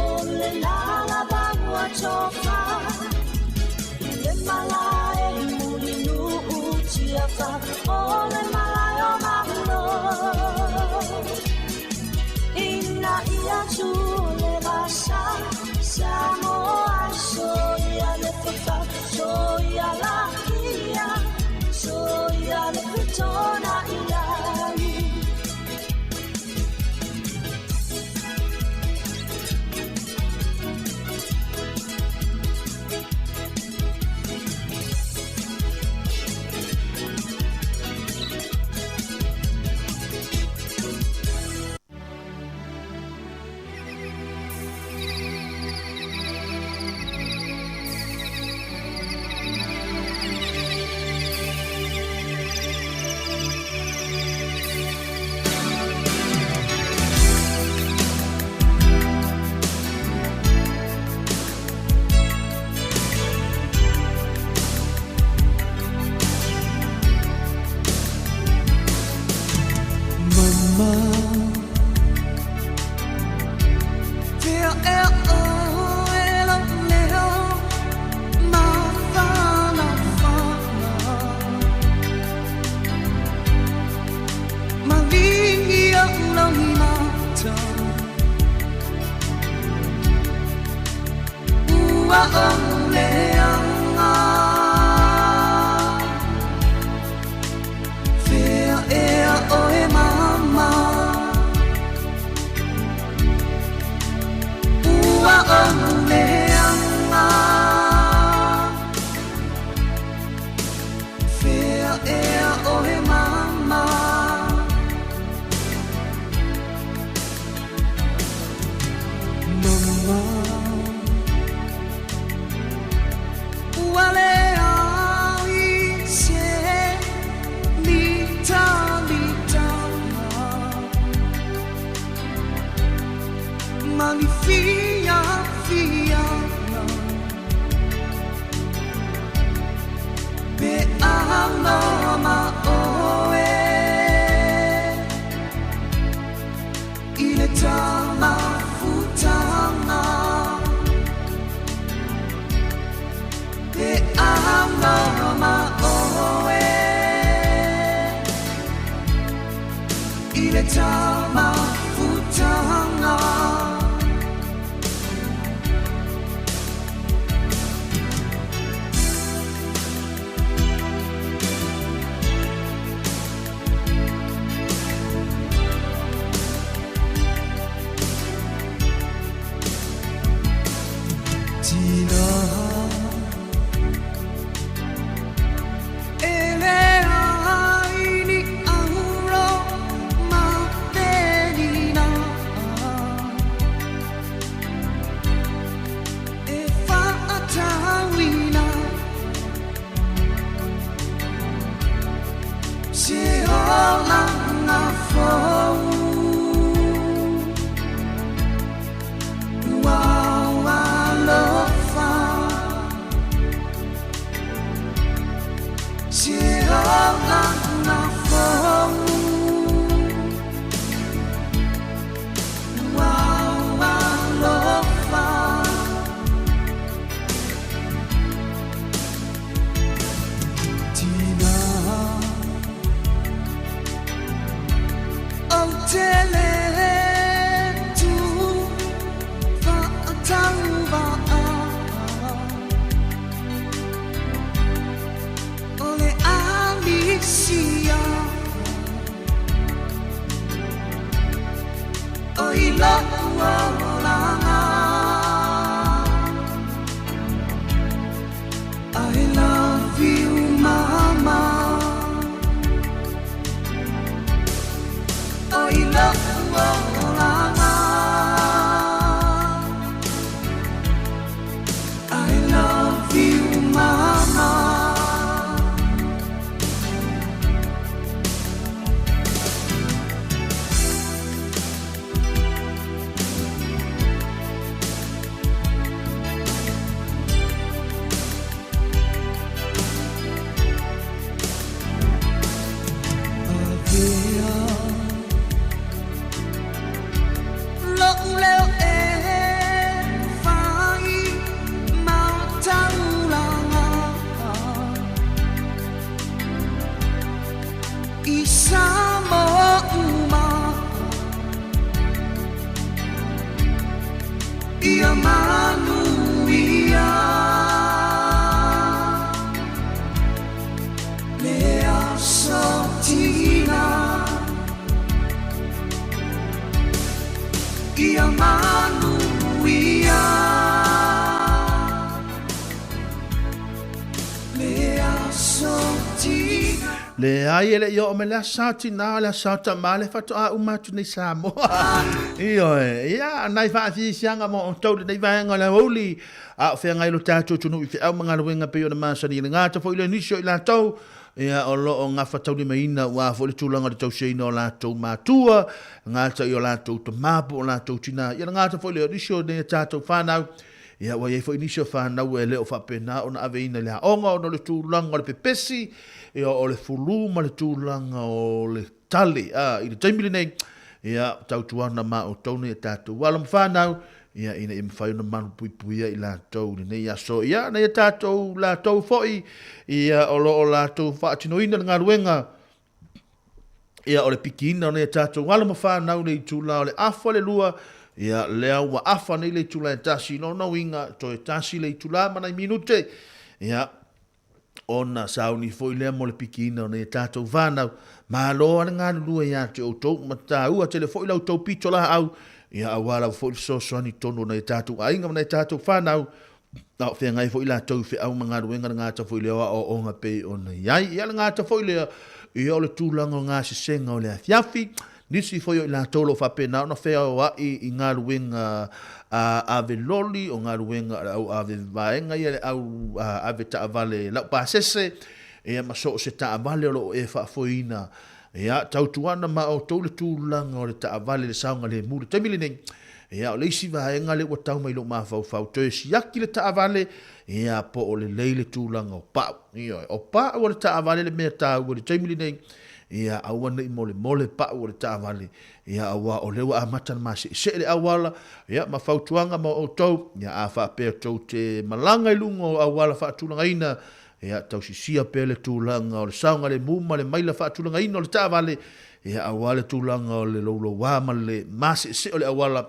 o lena lava ua tofa i le malae mulinuu tiafa o le malae o malo ina ia tu le vasa Samoa soia le fafau soia la ia soia le fetona ilai. Mama Fea ea oe lou leo mafanafana Maligi au lagimata Ua ou leaga Fea ea oe mama Ua ou leaga Fea ea oe mama Mama Ua leai se litalitaga Ma ni fiafiaga Pe aloha ma oe I le tamafutaga Pe aloha ma oe I le tamafutaga. Tina E leai ni auro ma pe Se olaga fou Ua ou alofa Se olaga fou Ua ou alofa Tina Ou te le tu whakatauva'a O le alisia O i lo'u olaga I love you mama O i lo'u olaga I love you mama Avea Lo'u leo e fai ma o taulaga I Samoa uma Ia manuia Le aso tina Ia manuia Le aso tina Leai e le i oo mai le asa tinā, le asa tamā, le faatoa uma atu nei Samoa. Ioe, ia, nai faafiafiaga mo outou lenei vaega o le aoauli, a o feagai lo tatou atunuu i feau ma galuega pei ona masani i le gata foi lea nisi o i latou, ia, o lo o gafataulimaina aua foi le tulaga o le tausiaina o latou matua, gata i o latou tama po o latou tinā. Ia le gata foi lea o nisi o nei a tatou fanau, Ia, ua i ai foi nisi o fanau e le o faapena ona aveina i le aoga ona o le tulaga o le pepesi, ia, o le fulu ma le tulaga o le tale. A, i le taimi lenei, ia, tautuana ma outou nei a tatou alo ma fanau, ia, ina ia mafai ona malupuipuia i latou i lenei aso. Ia, nai a tatou latou foi, ia, o lo o latou faatinoina le galuega, Ia, o le pikiina o nei a tatou alo ma fanau le itula o le afa le lua, ia, lea ua afa nei le itula e tasi, lona uiga, toe tasi le itula ma nai minute, ia, ona sauni foi lea mo le pikiina o nei a tatou fanau. Malo a le galulue ia te outou, ma taua tele foi la outou pito laau, ia, aua lava foi le fesoasoani i totonu o nai a tatou aiga ma nai a tatou fanau, A o feagai foi latou i feau ma galuega le gata foi lea o aoaoga pei ona i ai. Ia le gata foi lea, ia o le tulaga o gasesega o le afiafi, nisi foi o i latou o lo o faapena ona feaoai i galuega ave loli, o galuega a le au ave vaega ia, le au ave taavale laupasese, ia ma so o se taavale o lo o e faafoeina. Ia, tautuana ma outou le tulaga o le taavale i le saogalemu i le taimi lenei. Ia, o le isi vaega lea ua tau mai i lou mafaufau, toe siaki le taavale, ia, po o lelei le tulaga o pau. Ioe, o pau o le taavale le mea taua i le taimi lenei, ia, aua ne i molemole pau o le taavale, ia, aua o lea ua amata ona maseesee le auala, ia, ma fautuaga mo outou, ia, a faapea tou te malaga i luga o auala faatulagaina, ia, tausisia pea le tulaga o le saogalemu ma le maila faatulagaina o le taavale, Ia, aua le tulaga o le louloua ma le maseesee o le auala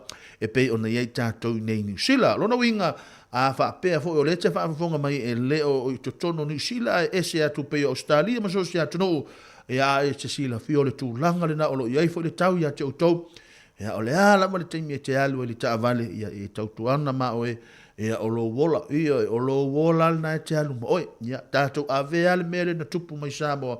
e pei ona i ai tatou i nei i Niu Sila. O lona uiga, a faapea foi o lea e te faafofoga mai e le o i totonu o Niu Sila ae ese atu pei o Ausetalia ma so o se atunuu, ia, a e te silafia o le tulaga lena o lo o i ai foi le tau ia te outou, ia, o le a lava le taimi e te alu ai i le taavale, ia, e tautuana ma oe, ia, o lou ola, ioe, o lou ola lena e te alu ma oe. Ia, tatou avea le mea lea na tupu mai Samoa,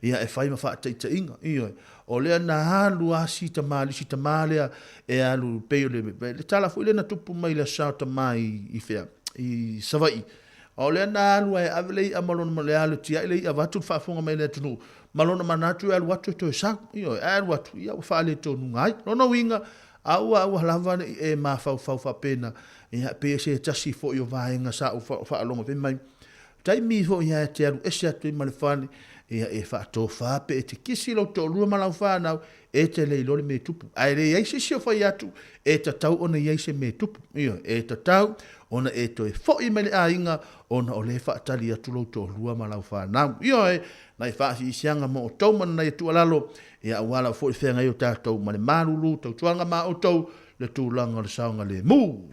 ia e fai ma faataitaiga, ioe, o lea na alu a si tama, le isi tama lea e alu pei o le, le tala foi lea na tupu mai le Aso Tama i, i whea, i Savaii. A o lea na alu ai e ave le i'a ma lona ma le alu e tia'i le i'a vaeatu le faafofoga mai a le atunuu ma lona manatu e alu atu e toe sau. Ioe, ae alu atu, ia ua faaletonuga ai. Lona uiga, aua aua lava ne i e mafaufau faapena, ia pei e se tasi foi o vaega sa ou faalogo fai mai, taimi foi lava e te alu ese atu ai ma le fale, ia e faatofa pe e te kisi lou toalua ma lau fanau, e te le iloa le mea e tupu. Ae leai se isi o fai atu e tatau ona i ai se mea e tupu. Ioe, e tatau ona e toe foi mai le aiga ona o lea e faatali atu lou toalua ma lau fanau. Ioe, nai faasiisiaga mo outou ma nai tuualalo, ia aua lava foi le feagai o tatou ma le malulu, tautuaga ma outou le tulaga o le saogalemu.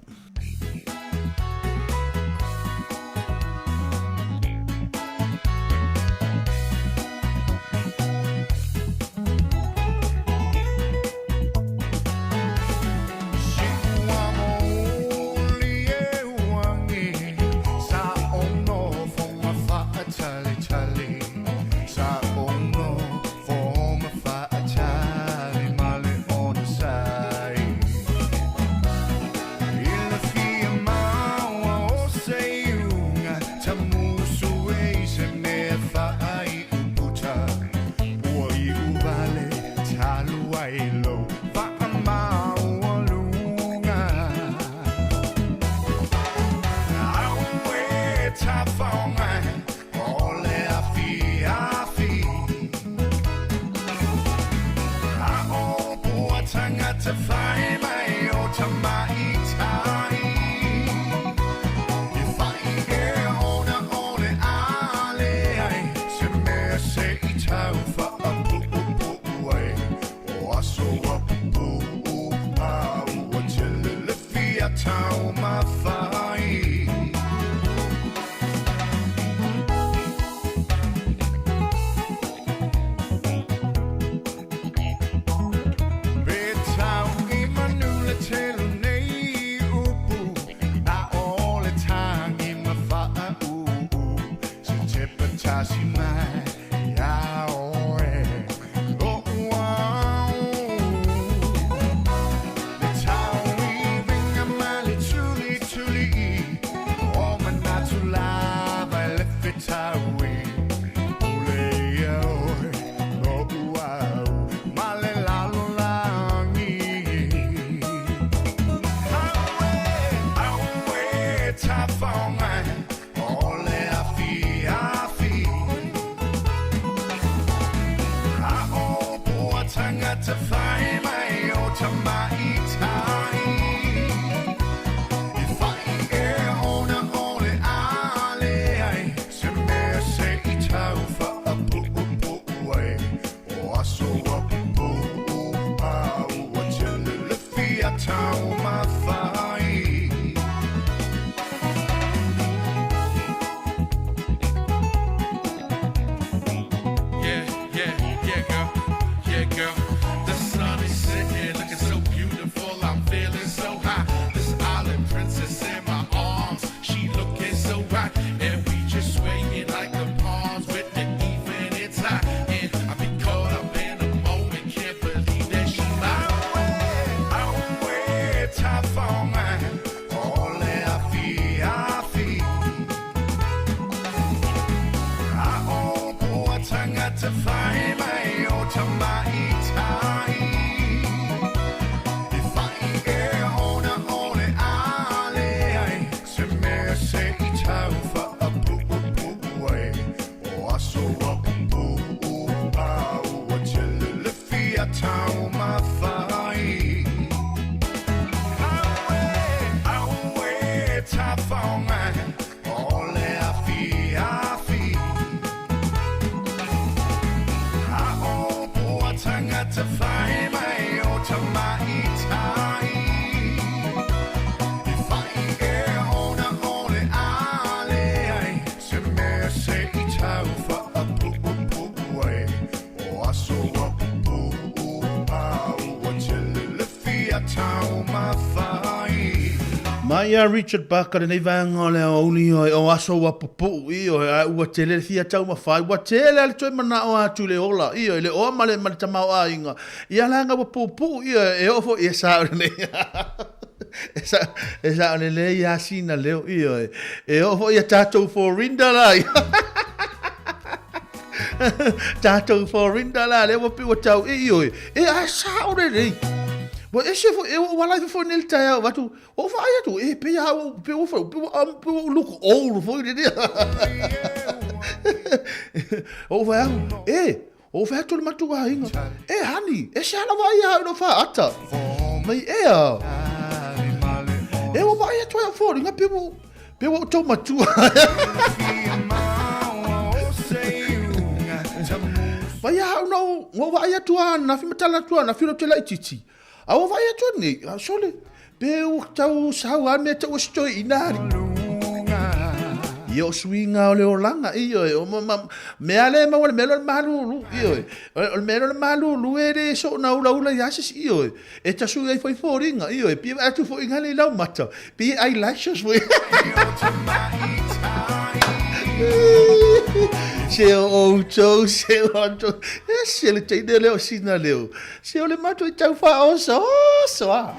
Mai a Richard Barker lenei vaega o le aoauli ioe o aso ua pupuu ioe ae ua tele le fia taumafai ua tele a le toe manao atu i le ola ioe le oa ma le ma le tamaoaiga ia leaga ua puupuu ioe e oo foi e sao lenei. E sa, e sa o le ia sina leo io e. E o fo ia tatou forinda la. Tatou forinda la le ua pe ua tau e io e. E a sa o le lei. Wa e se fo e ua lai fo nel tai au watu. O fa ai atu e pe ia o pe ua fo pe ua pe ua look old fo i le. O fa au e O fai atu le matua aiga. E honey, e se ala vai au no fa ata. Mai e a. E ua vai atu ai au fōringa pe ua pe ua tau matua. Vai a au no ua vai atu a na fi matala atu a na fi lo te laititi. A ua vai atu nei, a sole, pe ua tau sau a mea tau stoi inari. Ia o suiga o le olaga, ioe, o ma, ma, mea le maua le mea lea o le malulu, ioe. O le mea lea o le malulu e le soona ulaula iā se isi, ioe. E tasui ai foi foliga, ioe, pei e vaai atu foi i ina le i laumata, pei e eyelashes foi. Se o outou, se o outou, ese le teine lea o sina leo. Se o le matou i tau faaoso oso a.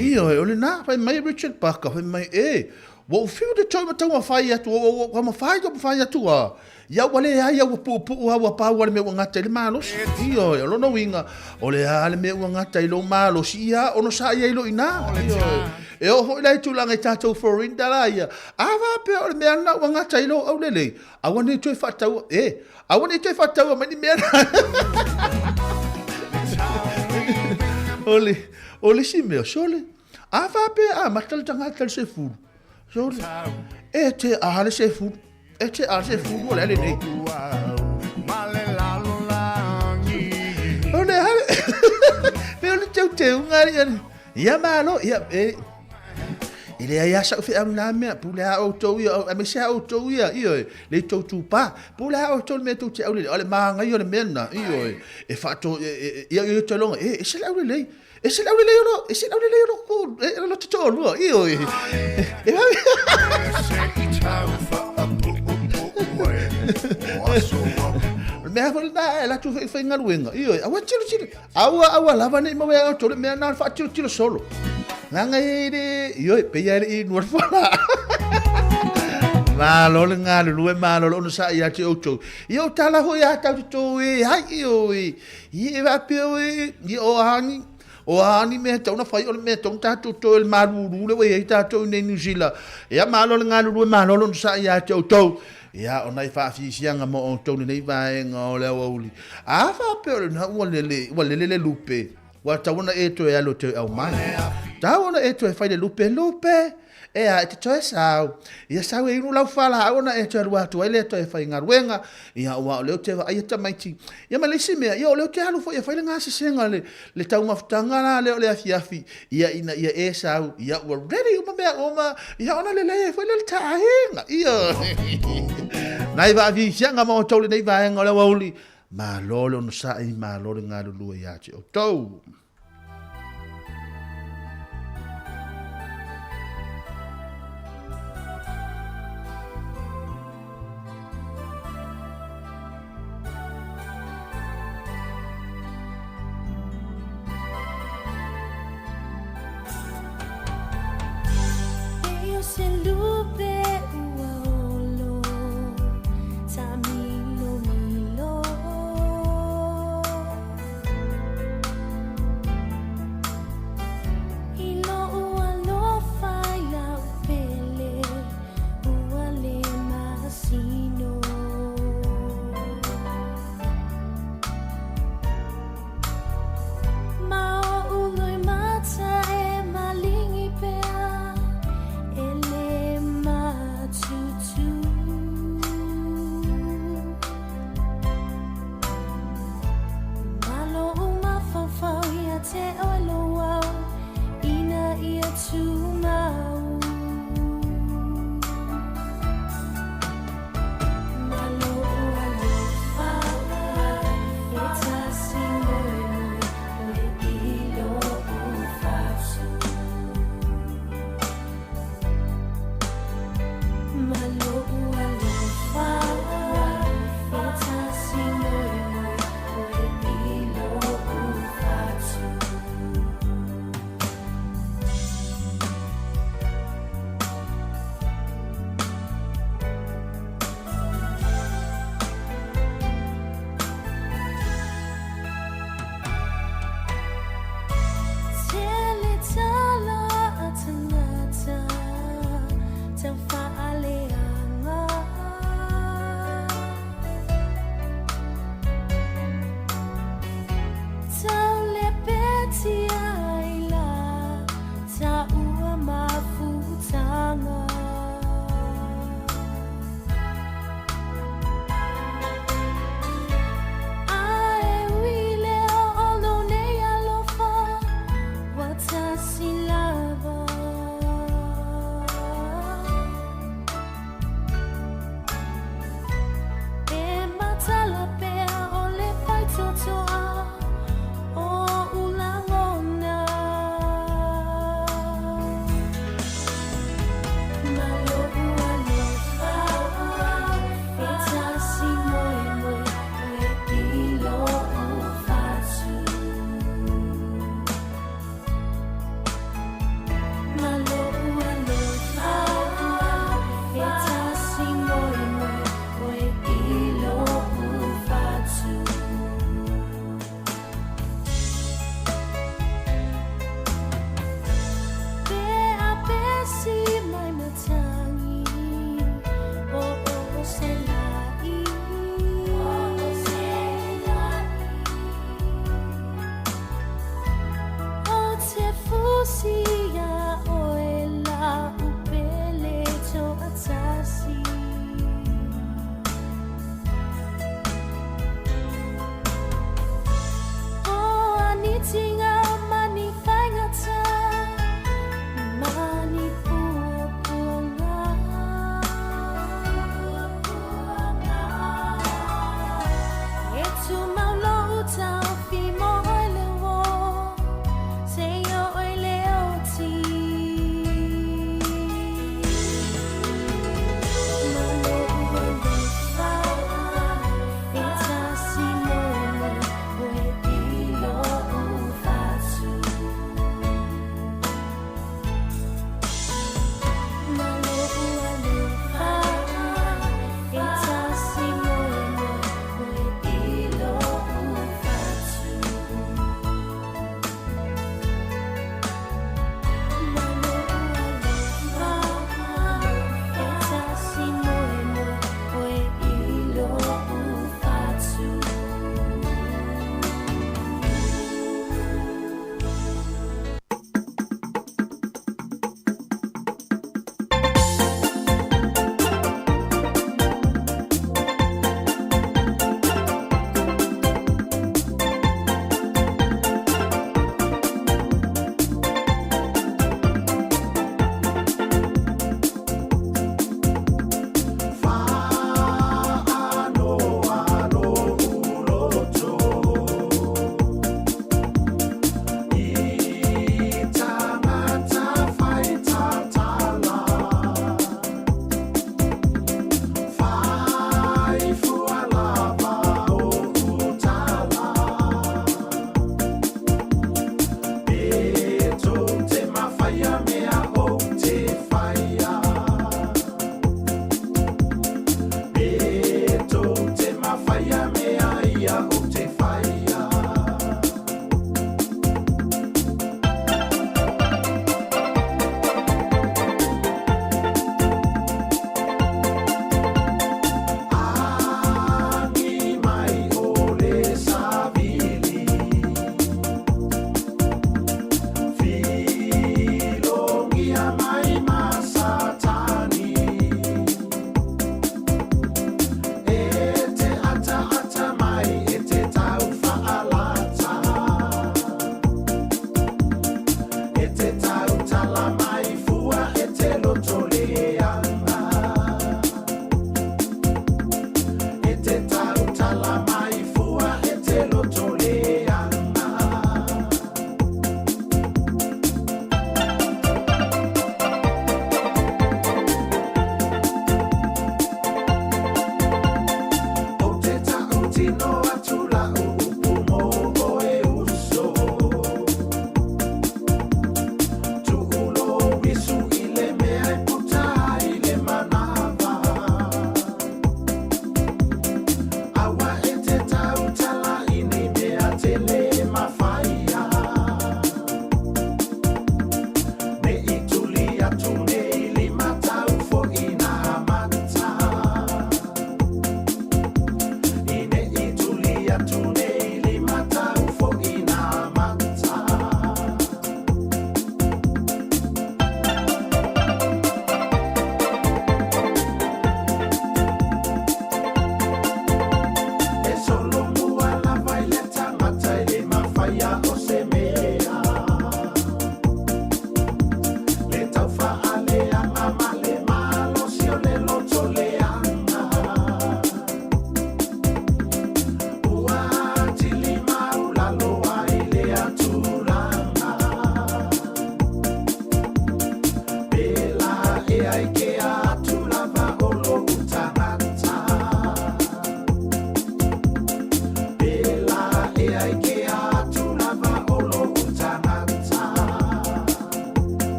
Ioe, o lena, fai mai Richard Parker, fai mai, e, ua ou fiu le toi ma taumafai atu, ua ou taumafai, taumafai atu a, ia ua leai, ia ua puupuu a, ua pau a le mea ua gata i le malosi. Ioe, o lona uiga, o le a le mea ua gata i lou malosi, ia onosai ai loa i ina. Ioe, e oo foi la i tulaga i tatou foreigner la ia, A faapea o le mea lena ua gata ai lou aulelei, aua ne i toe faataua, e, aua ne i toe faataua mai ni mea na. O le, o le isi mea, sole, a faapea a amata le tagata i le sefulu, sole, e te a le sefulu, e te a le sefulu o le a lenei. O le a, pe o le teuteuga, ia malo, ia, e, E leai lava sau feau i na mea, pule lava outou ia, aemaise lava outou ia, ioe, le tou tupā, pule lava outou i le mea tou te aulelei, o le manaia o le mea lena, ioe, e faato, ia ia outou iloga, e ese le aulelei, ese le aulelei o lo, ese le aulelei o lo, o lo te toalua, ioe, e O le mea foi lena e alu atu foi faigaluega, ioe, aua e tilotilo, Aua, aua lava ne i maua ia outou le mea na o le faatilotilo solo. Leaga e le, ioe, pei lava e le i inua le fualaau. Malo le galulue, malo le onosai ia te outou. Ia o tala foi a tau te tou e ai, ioe, ia e faapea oe, ia o a ni, o a ni mea e tatau ona fai, o le mea e tatau ona tatou toe le malulu lea ua i ai tatou i inei i Niu Sila. Ia malo le galulue, malo le onosai ia te outou. Ia, o nai faafiafiaga mo outou lenei vaega o le aoauli. A faapea o lena ua lele, ua lele le lupe, ua tatau ona e toe alu e toe aumai. Tatau ona e toe fai le lupe, lupe, ea, e te toe sau. Ia sau e inu lau fualaau ona e toe alu atu ai lea e toe faigaluega. Ia, aua o lea ou te vaai e tamaiti. Ia ma le isi mea, ia o lea ou te alu foi e fai le gasesega, le, le taumafataga la lea o le afiafi, ia ina ia e sau, ia ua ready uma mea uma, ia ona lelei ai foi lea o le taaiga. Ia. Nai vaaviisiaga ma outou lenei vaega o le aoauli, malo le onosai, malo le galulue ia te outou.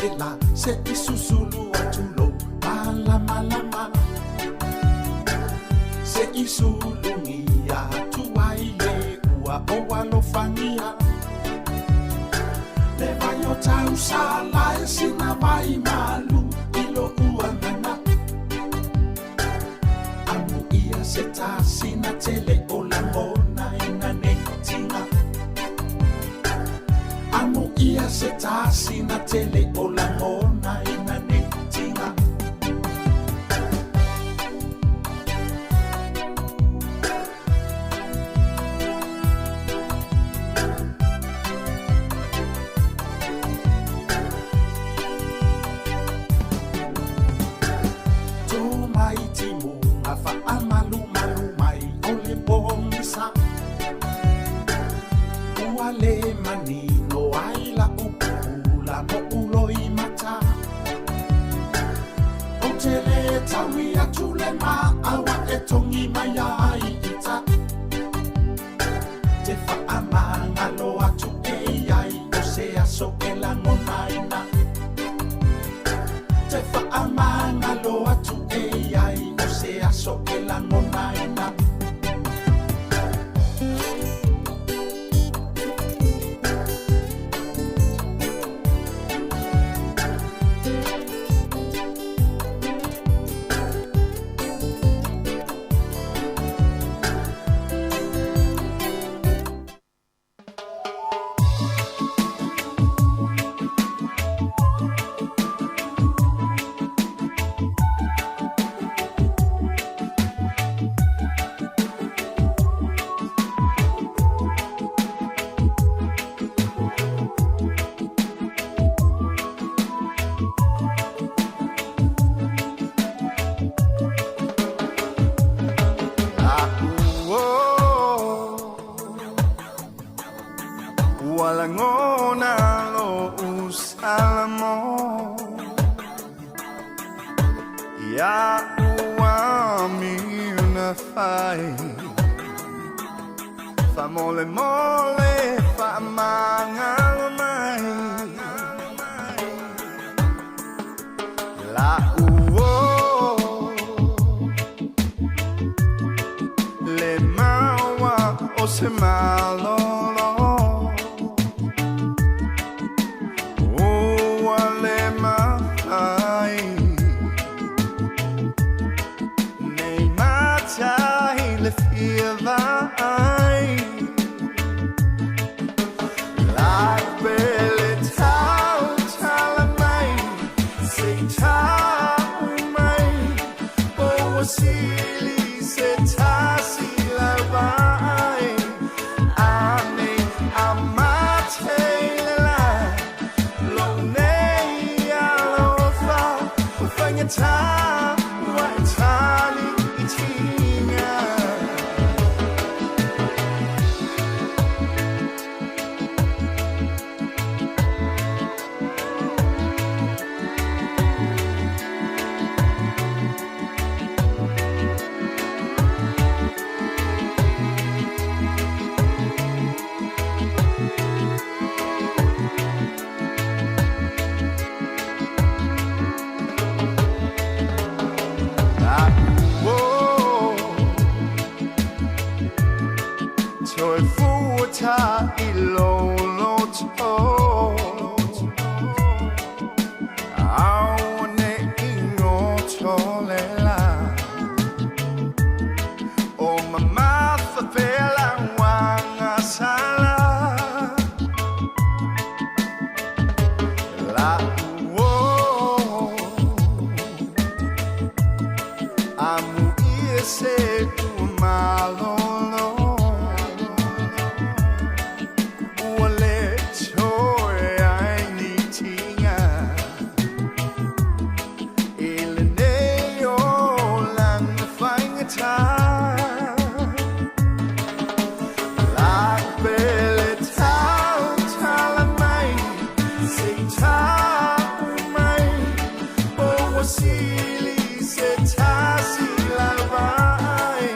le la se i susulu atu lou malamalama se i sulugia atu ai le ua o alofagia le vai o tausala e sina vai malu i lo'u agaga amuia se tasina tele o lagona ina nei tiga amuia se tasina tele o lagona ina nei tiga. Tō mai timuga faamalumalu mai o le pogisa ua le manino ai la'u pupula mo'u loimata ou te lē taui atu le maaua e togi mai ai ita te faamagalo atu e iai o se aso e lagonaina te faamagalo atu e iai o se aso e lagonaina. Ua lagona lo'u salamo Ia ua miuna fai Faamolemole faamagalo mai La'u o Le maua o se malolo Ua le mafai Nei matai le fia vaai La'u pele tautala mai Se i tau mai Po ua sili se tasi lau vaai Ane amate le la Lo'u nei alofa Ua faigata ua e tali i tiga. La'u o Toe fuata i lou loto Aua ne'i goto le la O mamafa pea lau agasala La'u o Amuia se ua malolo Ua le toe ai ni tiga I lenei olaga faigata La'u pele tautala mai Se i tau mai Po ua sili se tasi lau vaai.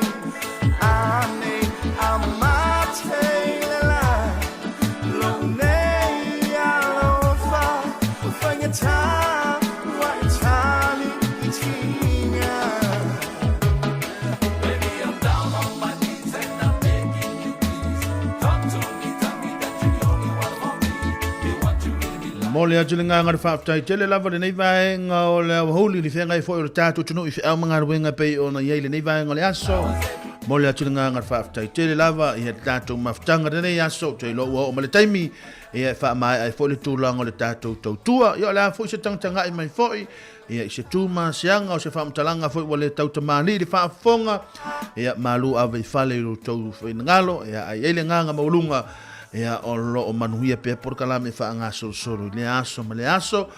Momoli atu le agaga o le faafetai tele lava lenei vaega o le aoauli i le feagai foi o le tatou atunuu i feau ma galuega e pei ona i ai lenei vaega o le aso. Momoli atu le agaga o le faafetai tele lava i le tatou mafutaga i lenei aso. Ou te iloa ua oo mai le taimi ia e faamaea ai foi le tulaga o le tatou tautua. Ia o le a foi se tagatagai mai foi ia i se tu masiaga o se faamatalaga foi ua le tautamalii i le faafofoga, ia malu ave i fale i lo outou finagalo, ia ae i ai le agaga maualuga ia o lo o manuia pea polokalame faagasolosolo i lea aso ma lea aso.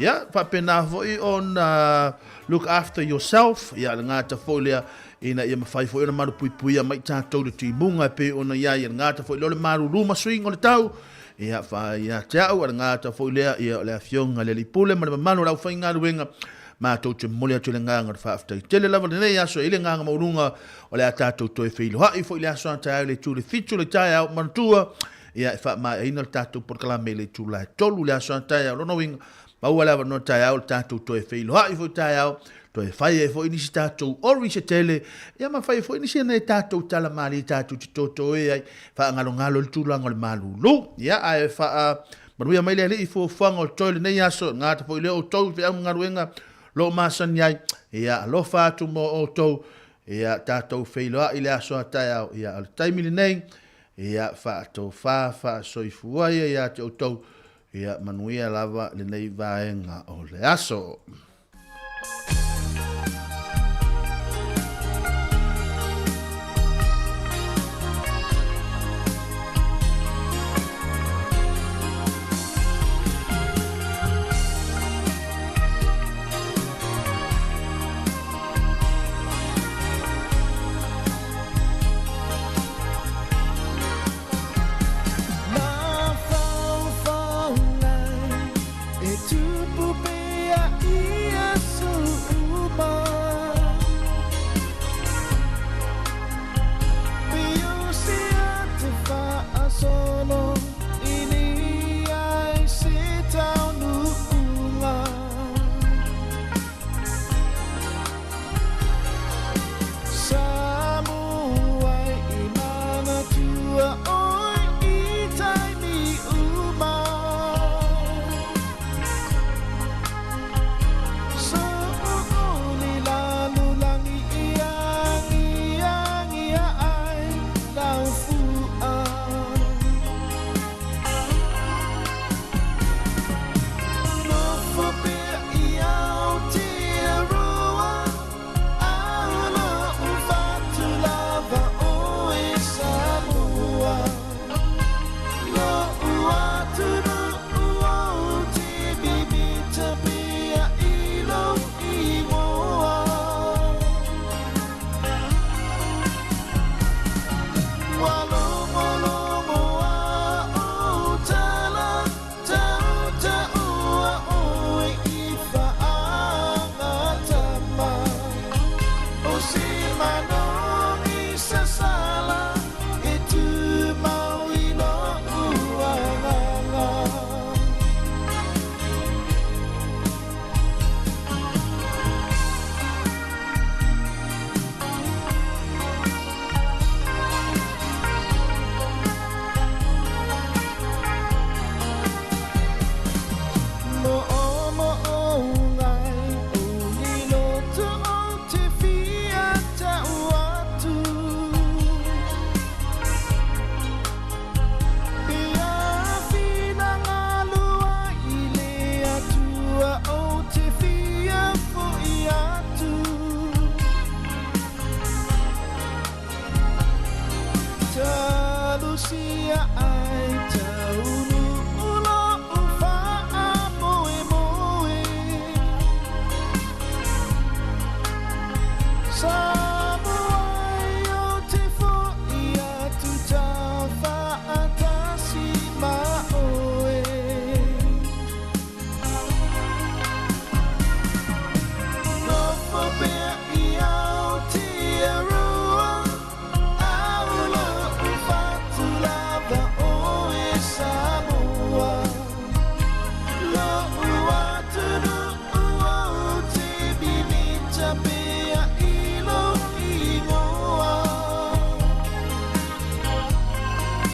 Ia faapena foi ona look after yourself, ia le gata foi lea ina ia mafai foi ona malupuipuia mai tatou i le timuga e pei ona i ai, ia le gata foi lea o le malulu ma suiga o le tau. Ia, ia te au, a le gata foi lea, ia, o le Afioga i le Alii Pule ma le mamalu o le aufaigaluega, matou te momoli atu i le agaga o le faafetai tele lava lenei aso, e i ai le agaga maualuga o le a tatou toe feiloai foi i le aso a taeao i le itu i le 7 o le taeao, manatua, ia, e faamaeaina le tatou polokalame i le itula e 3 i le aso a taeao. Lona uiga, maua le avanoa taeao le tatou toe feiloai foi taeao, toe fai ai foi nisi tatou ori se tele, ia ma fai ai foi nisi nei tatou tala malie tatou te totoe ai, faagalogalo le tulaga o le malulu. Ia, ae faa manuia mai le Alii i fuafuaga o toe lenei aso, gata foi lea outou i feau ma galuega lo o masani ai. Ia, alofa atu mo outou, ia tatou feiloai le aso a taeao. Ia, o le taimi lenei, ia faatofa faasoifua ia ia te outou. Ia manuia lava lenei vaega o le aso.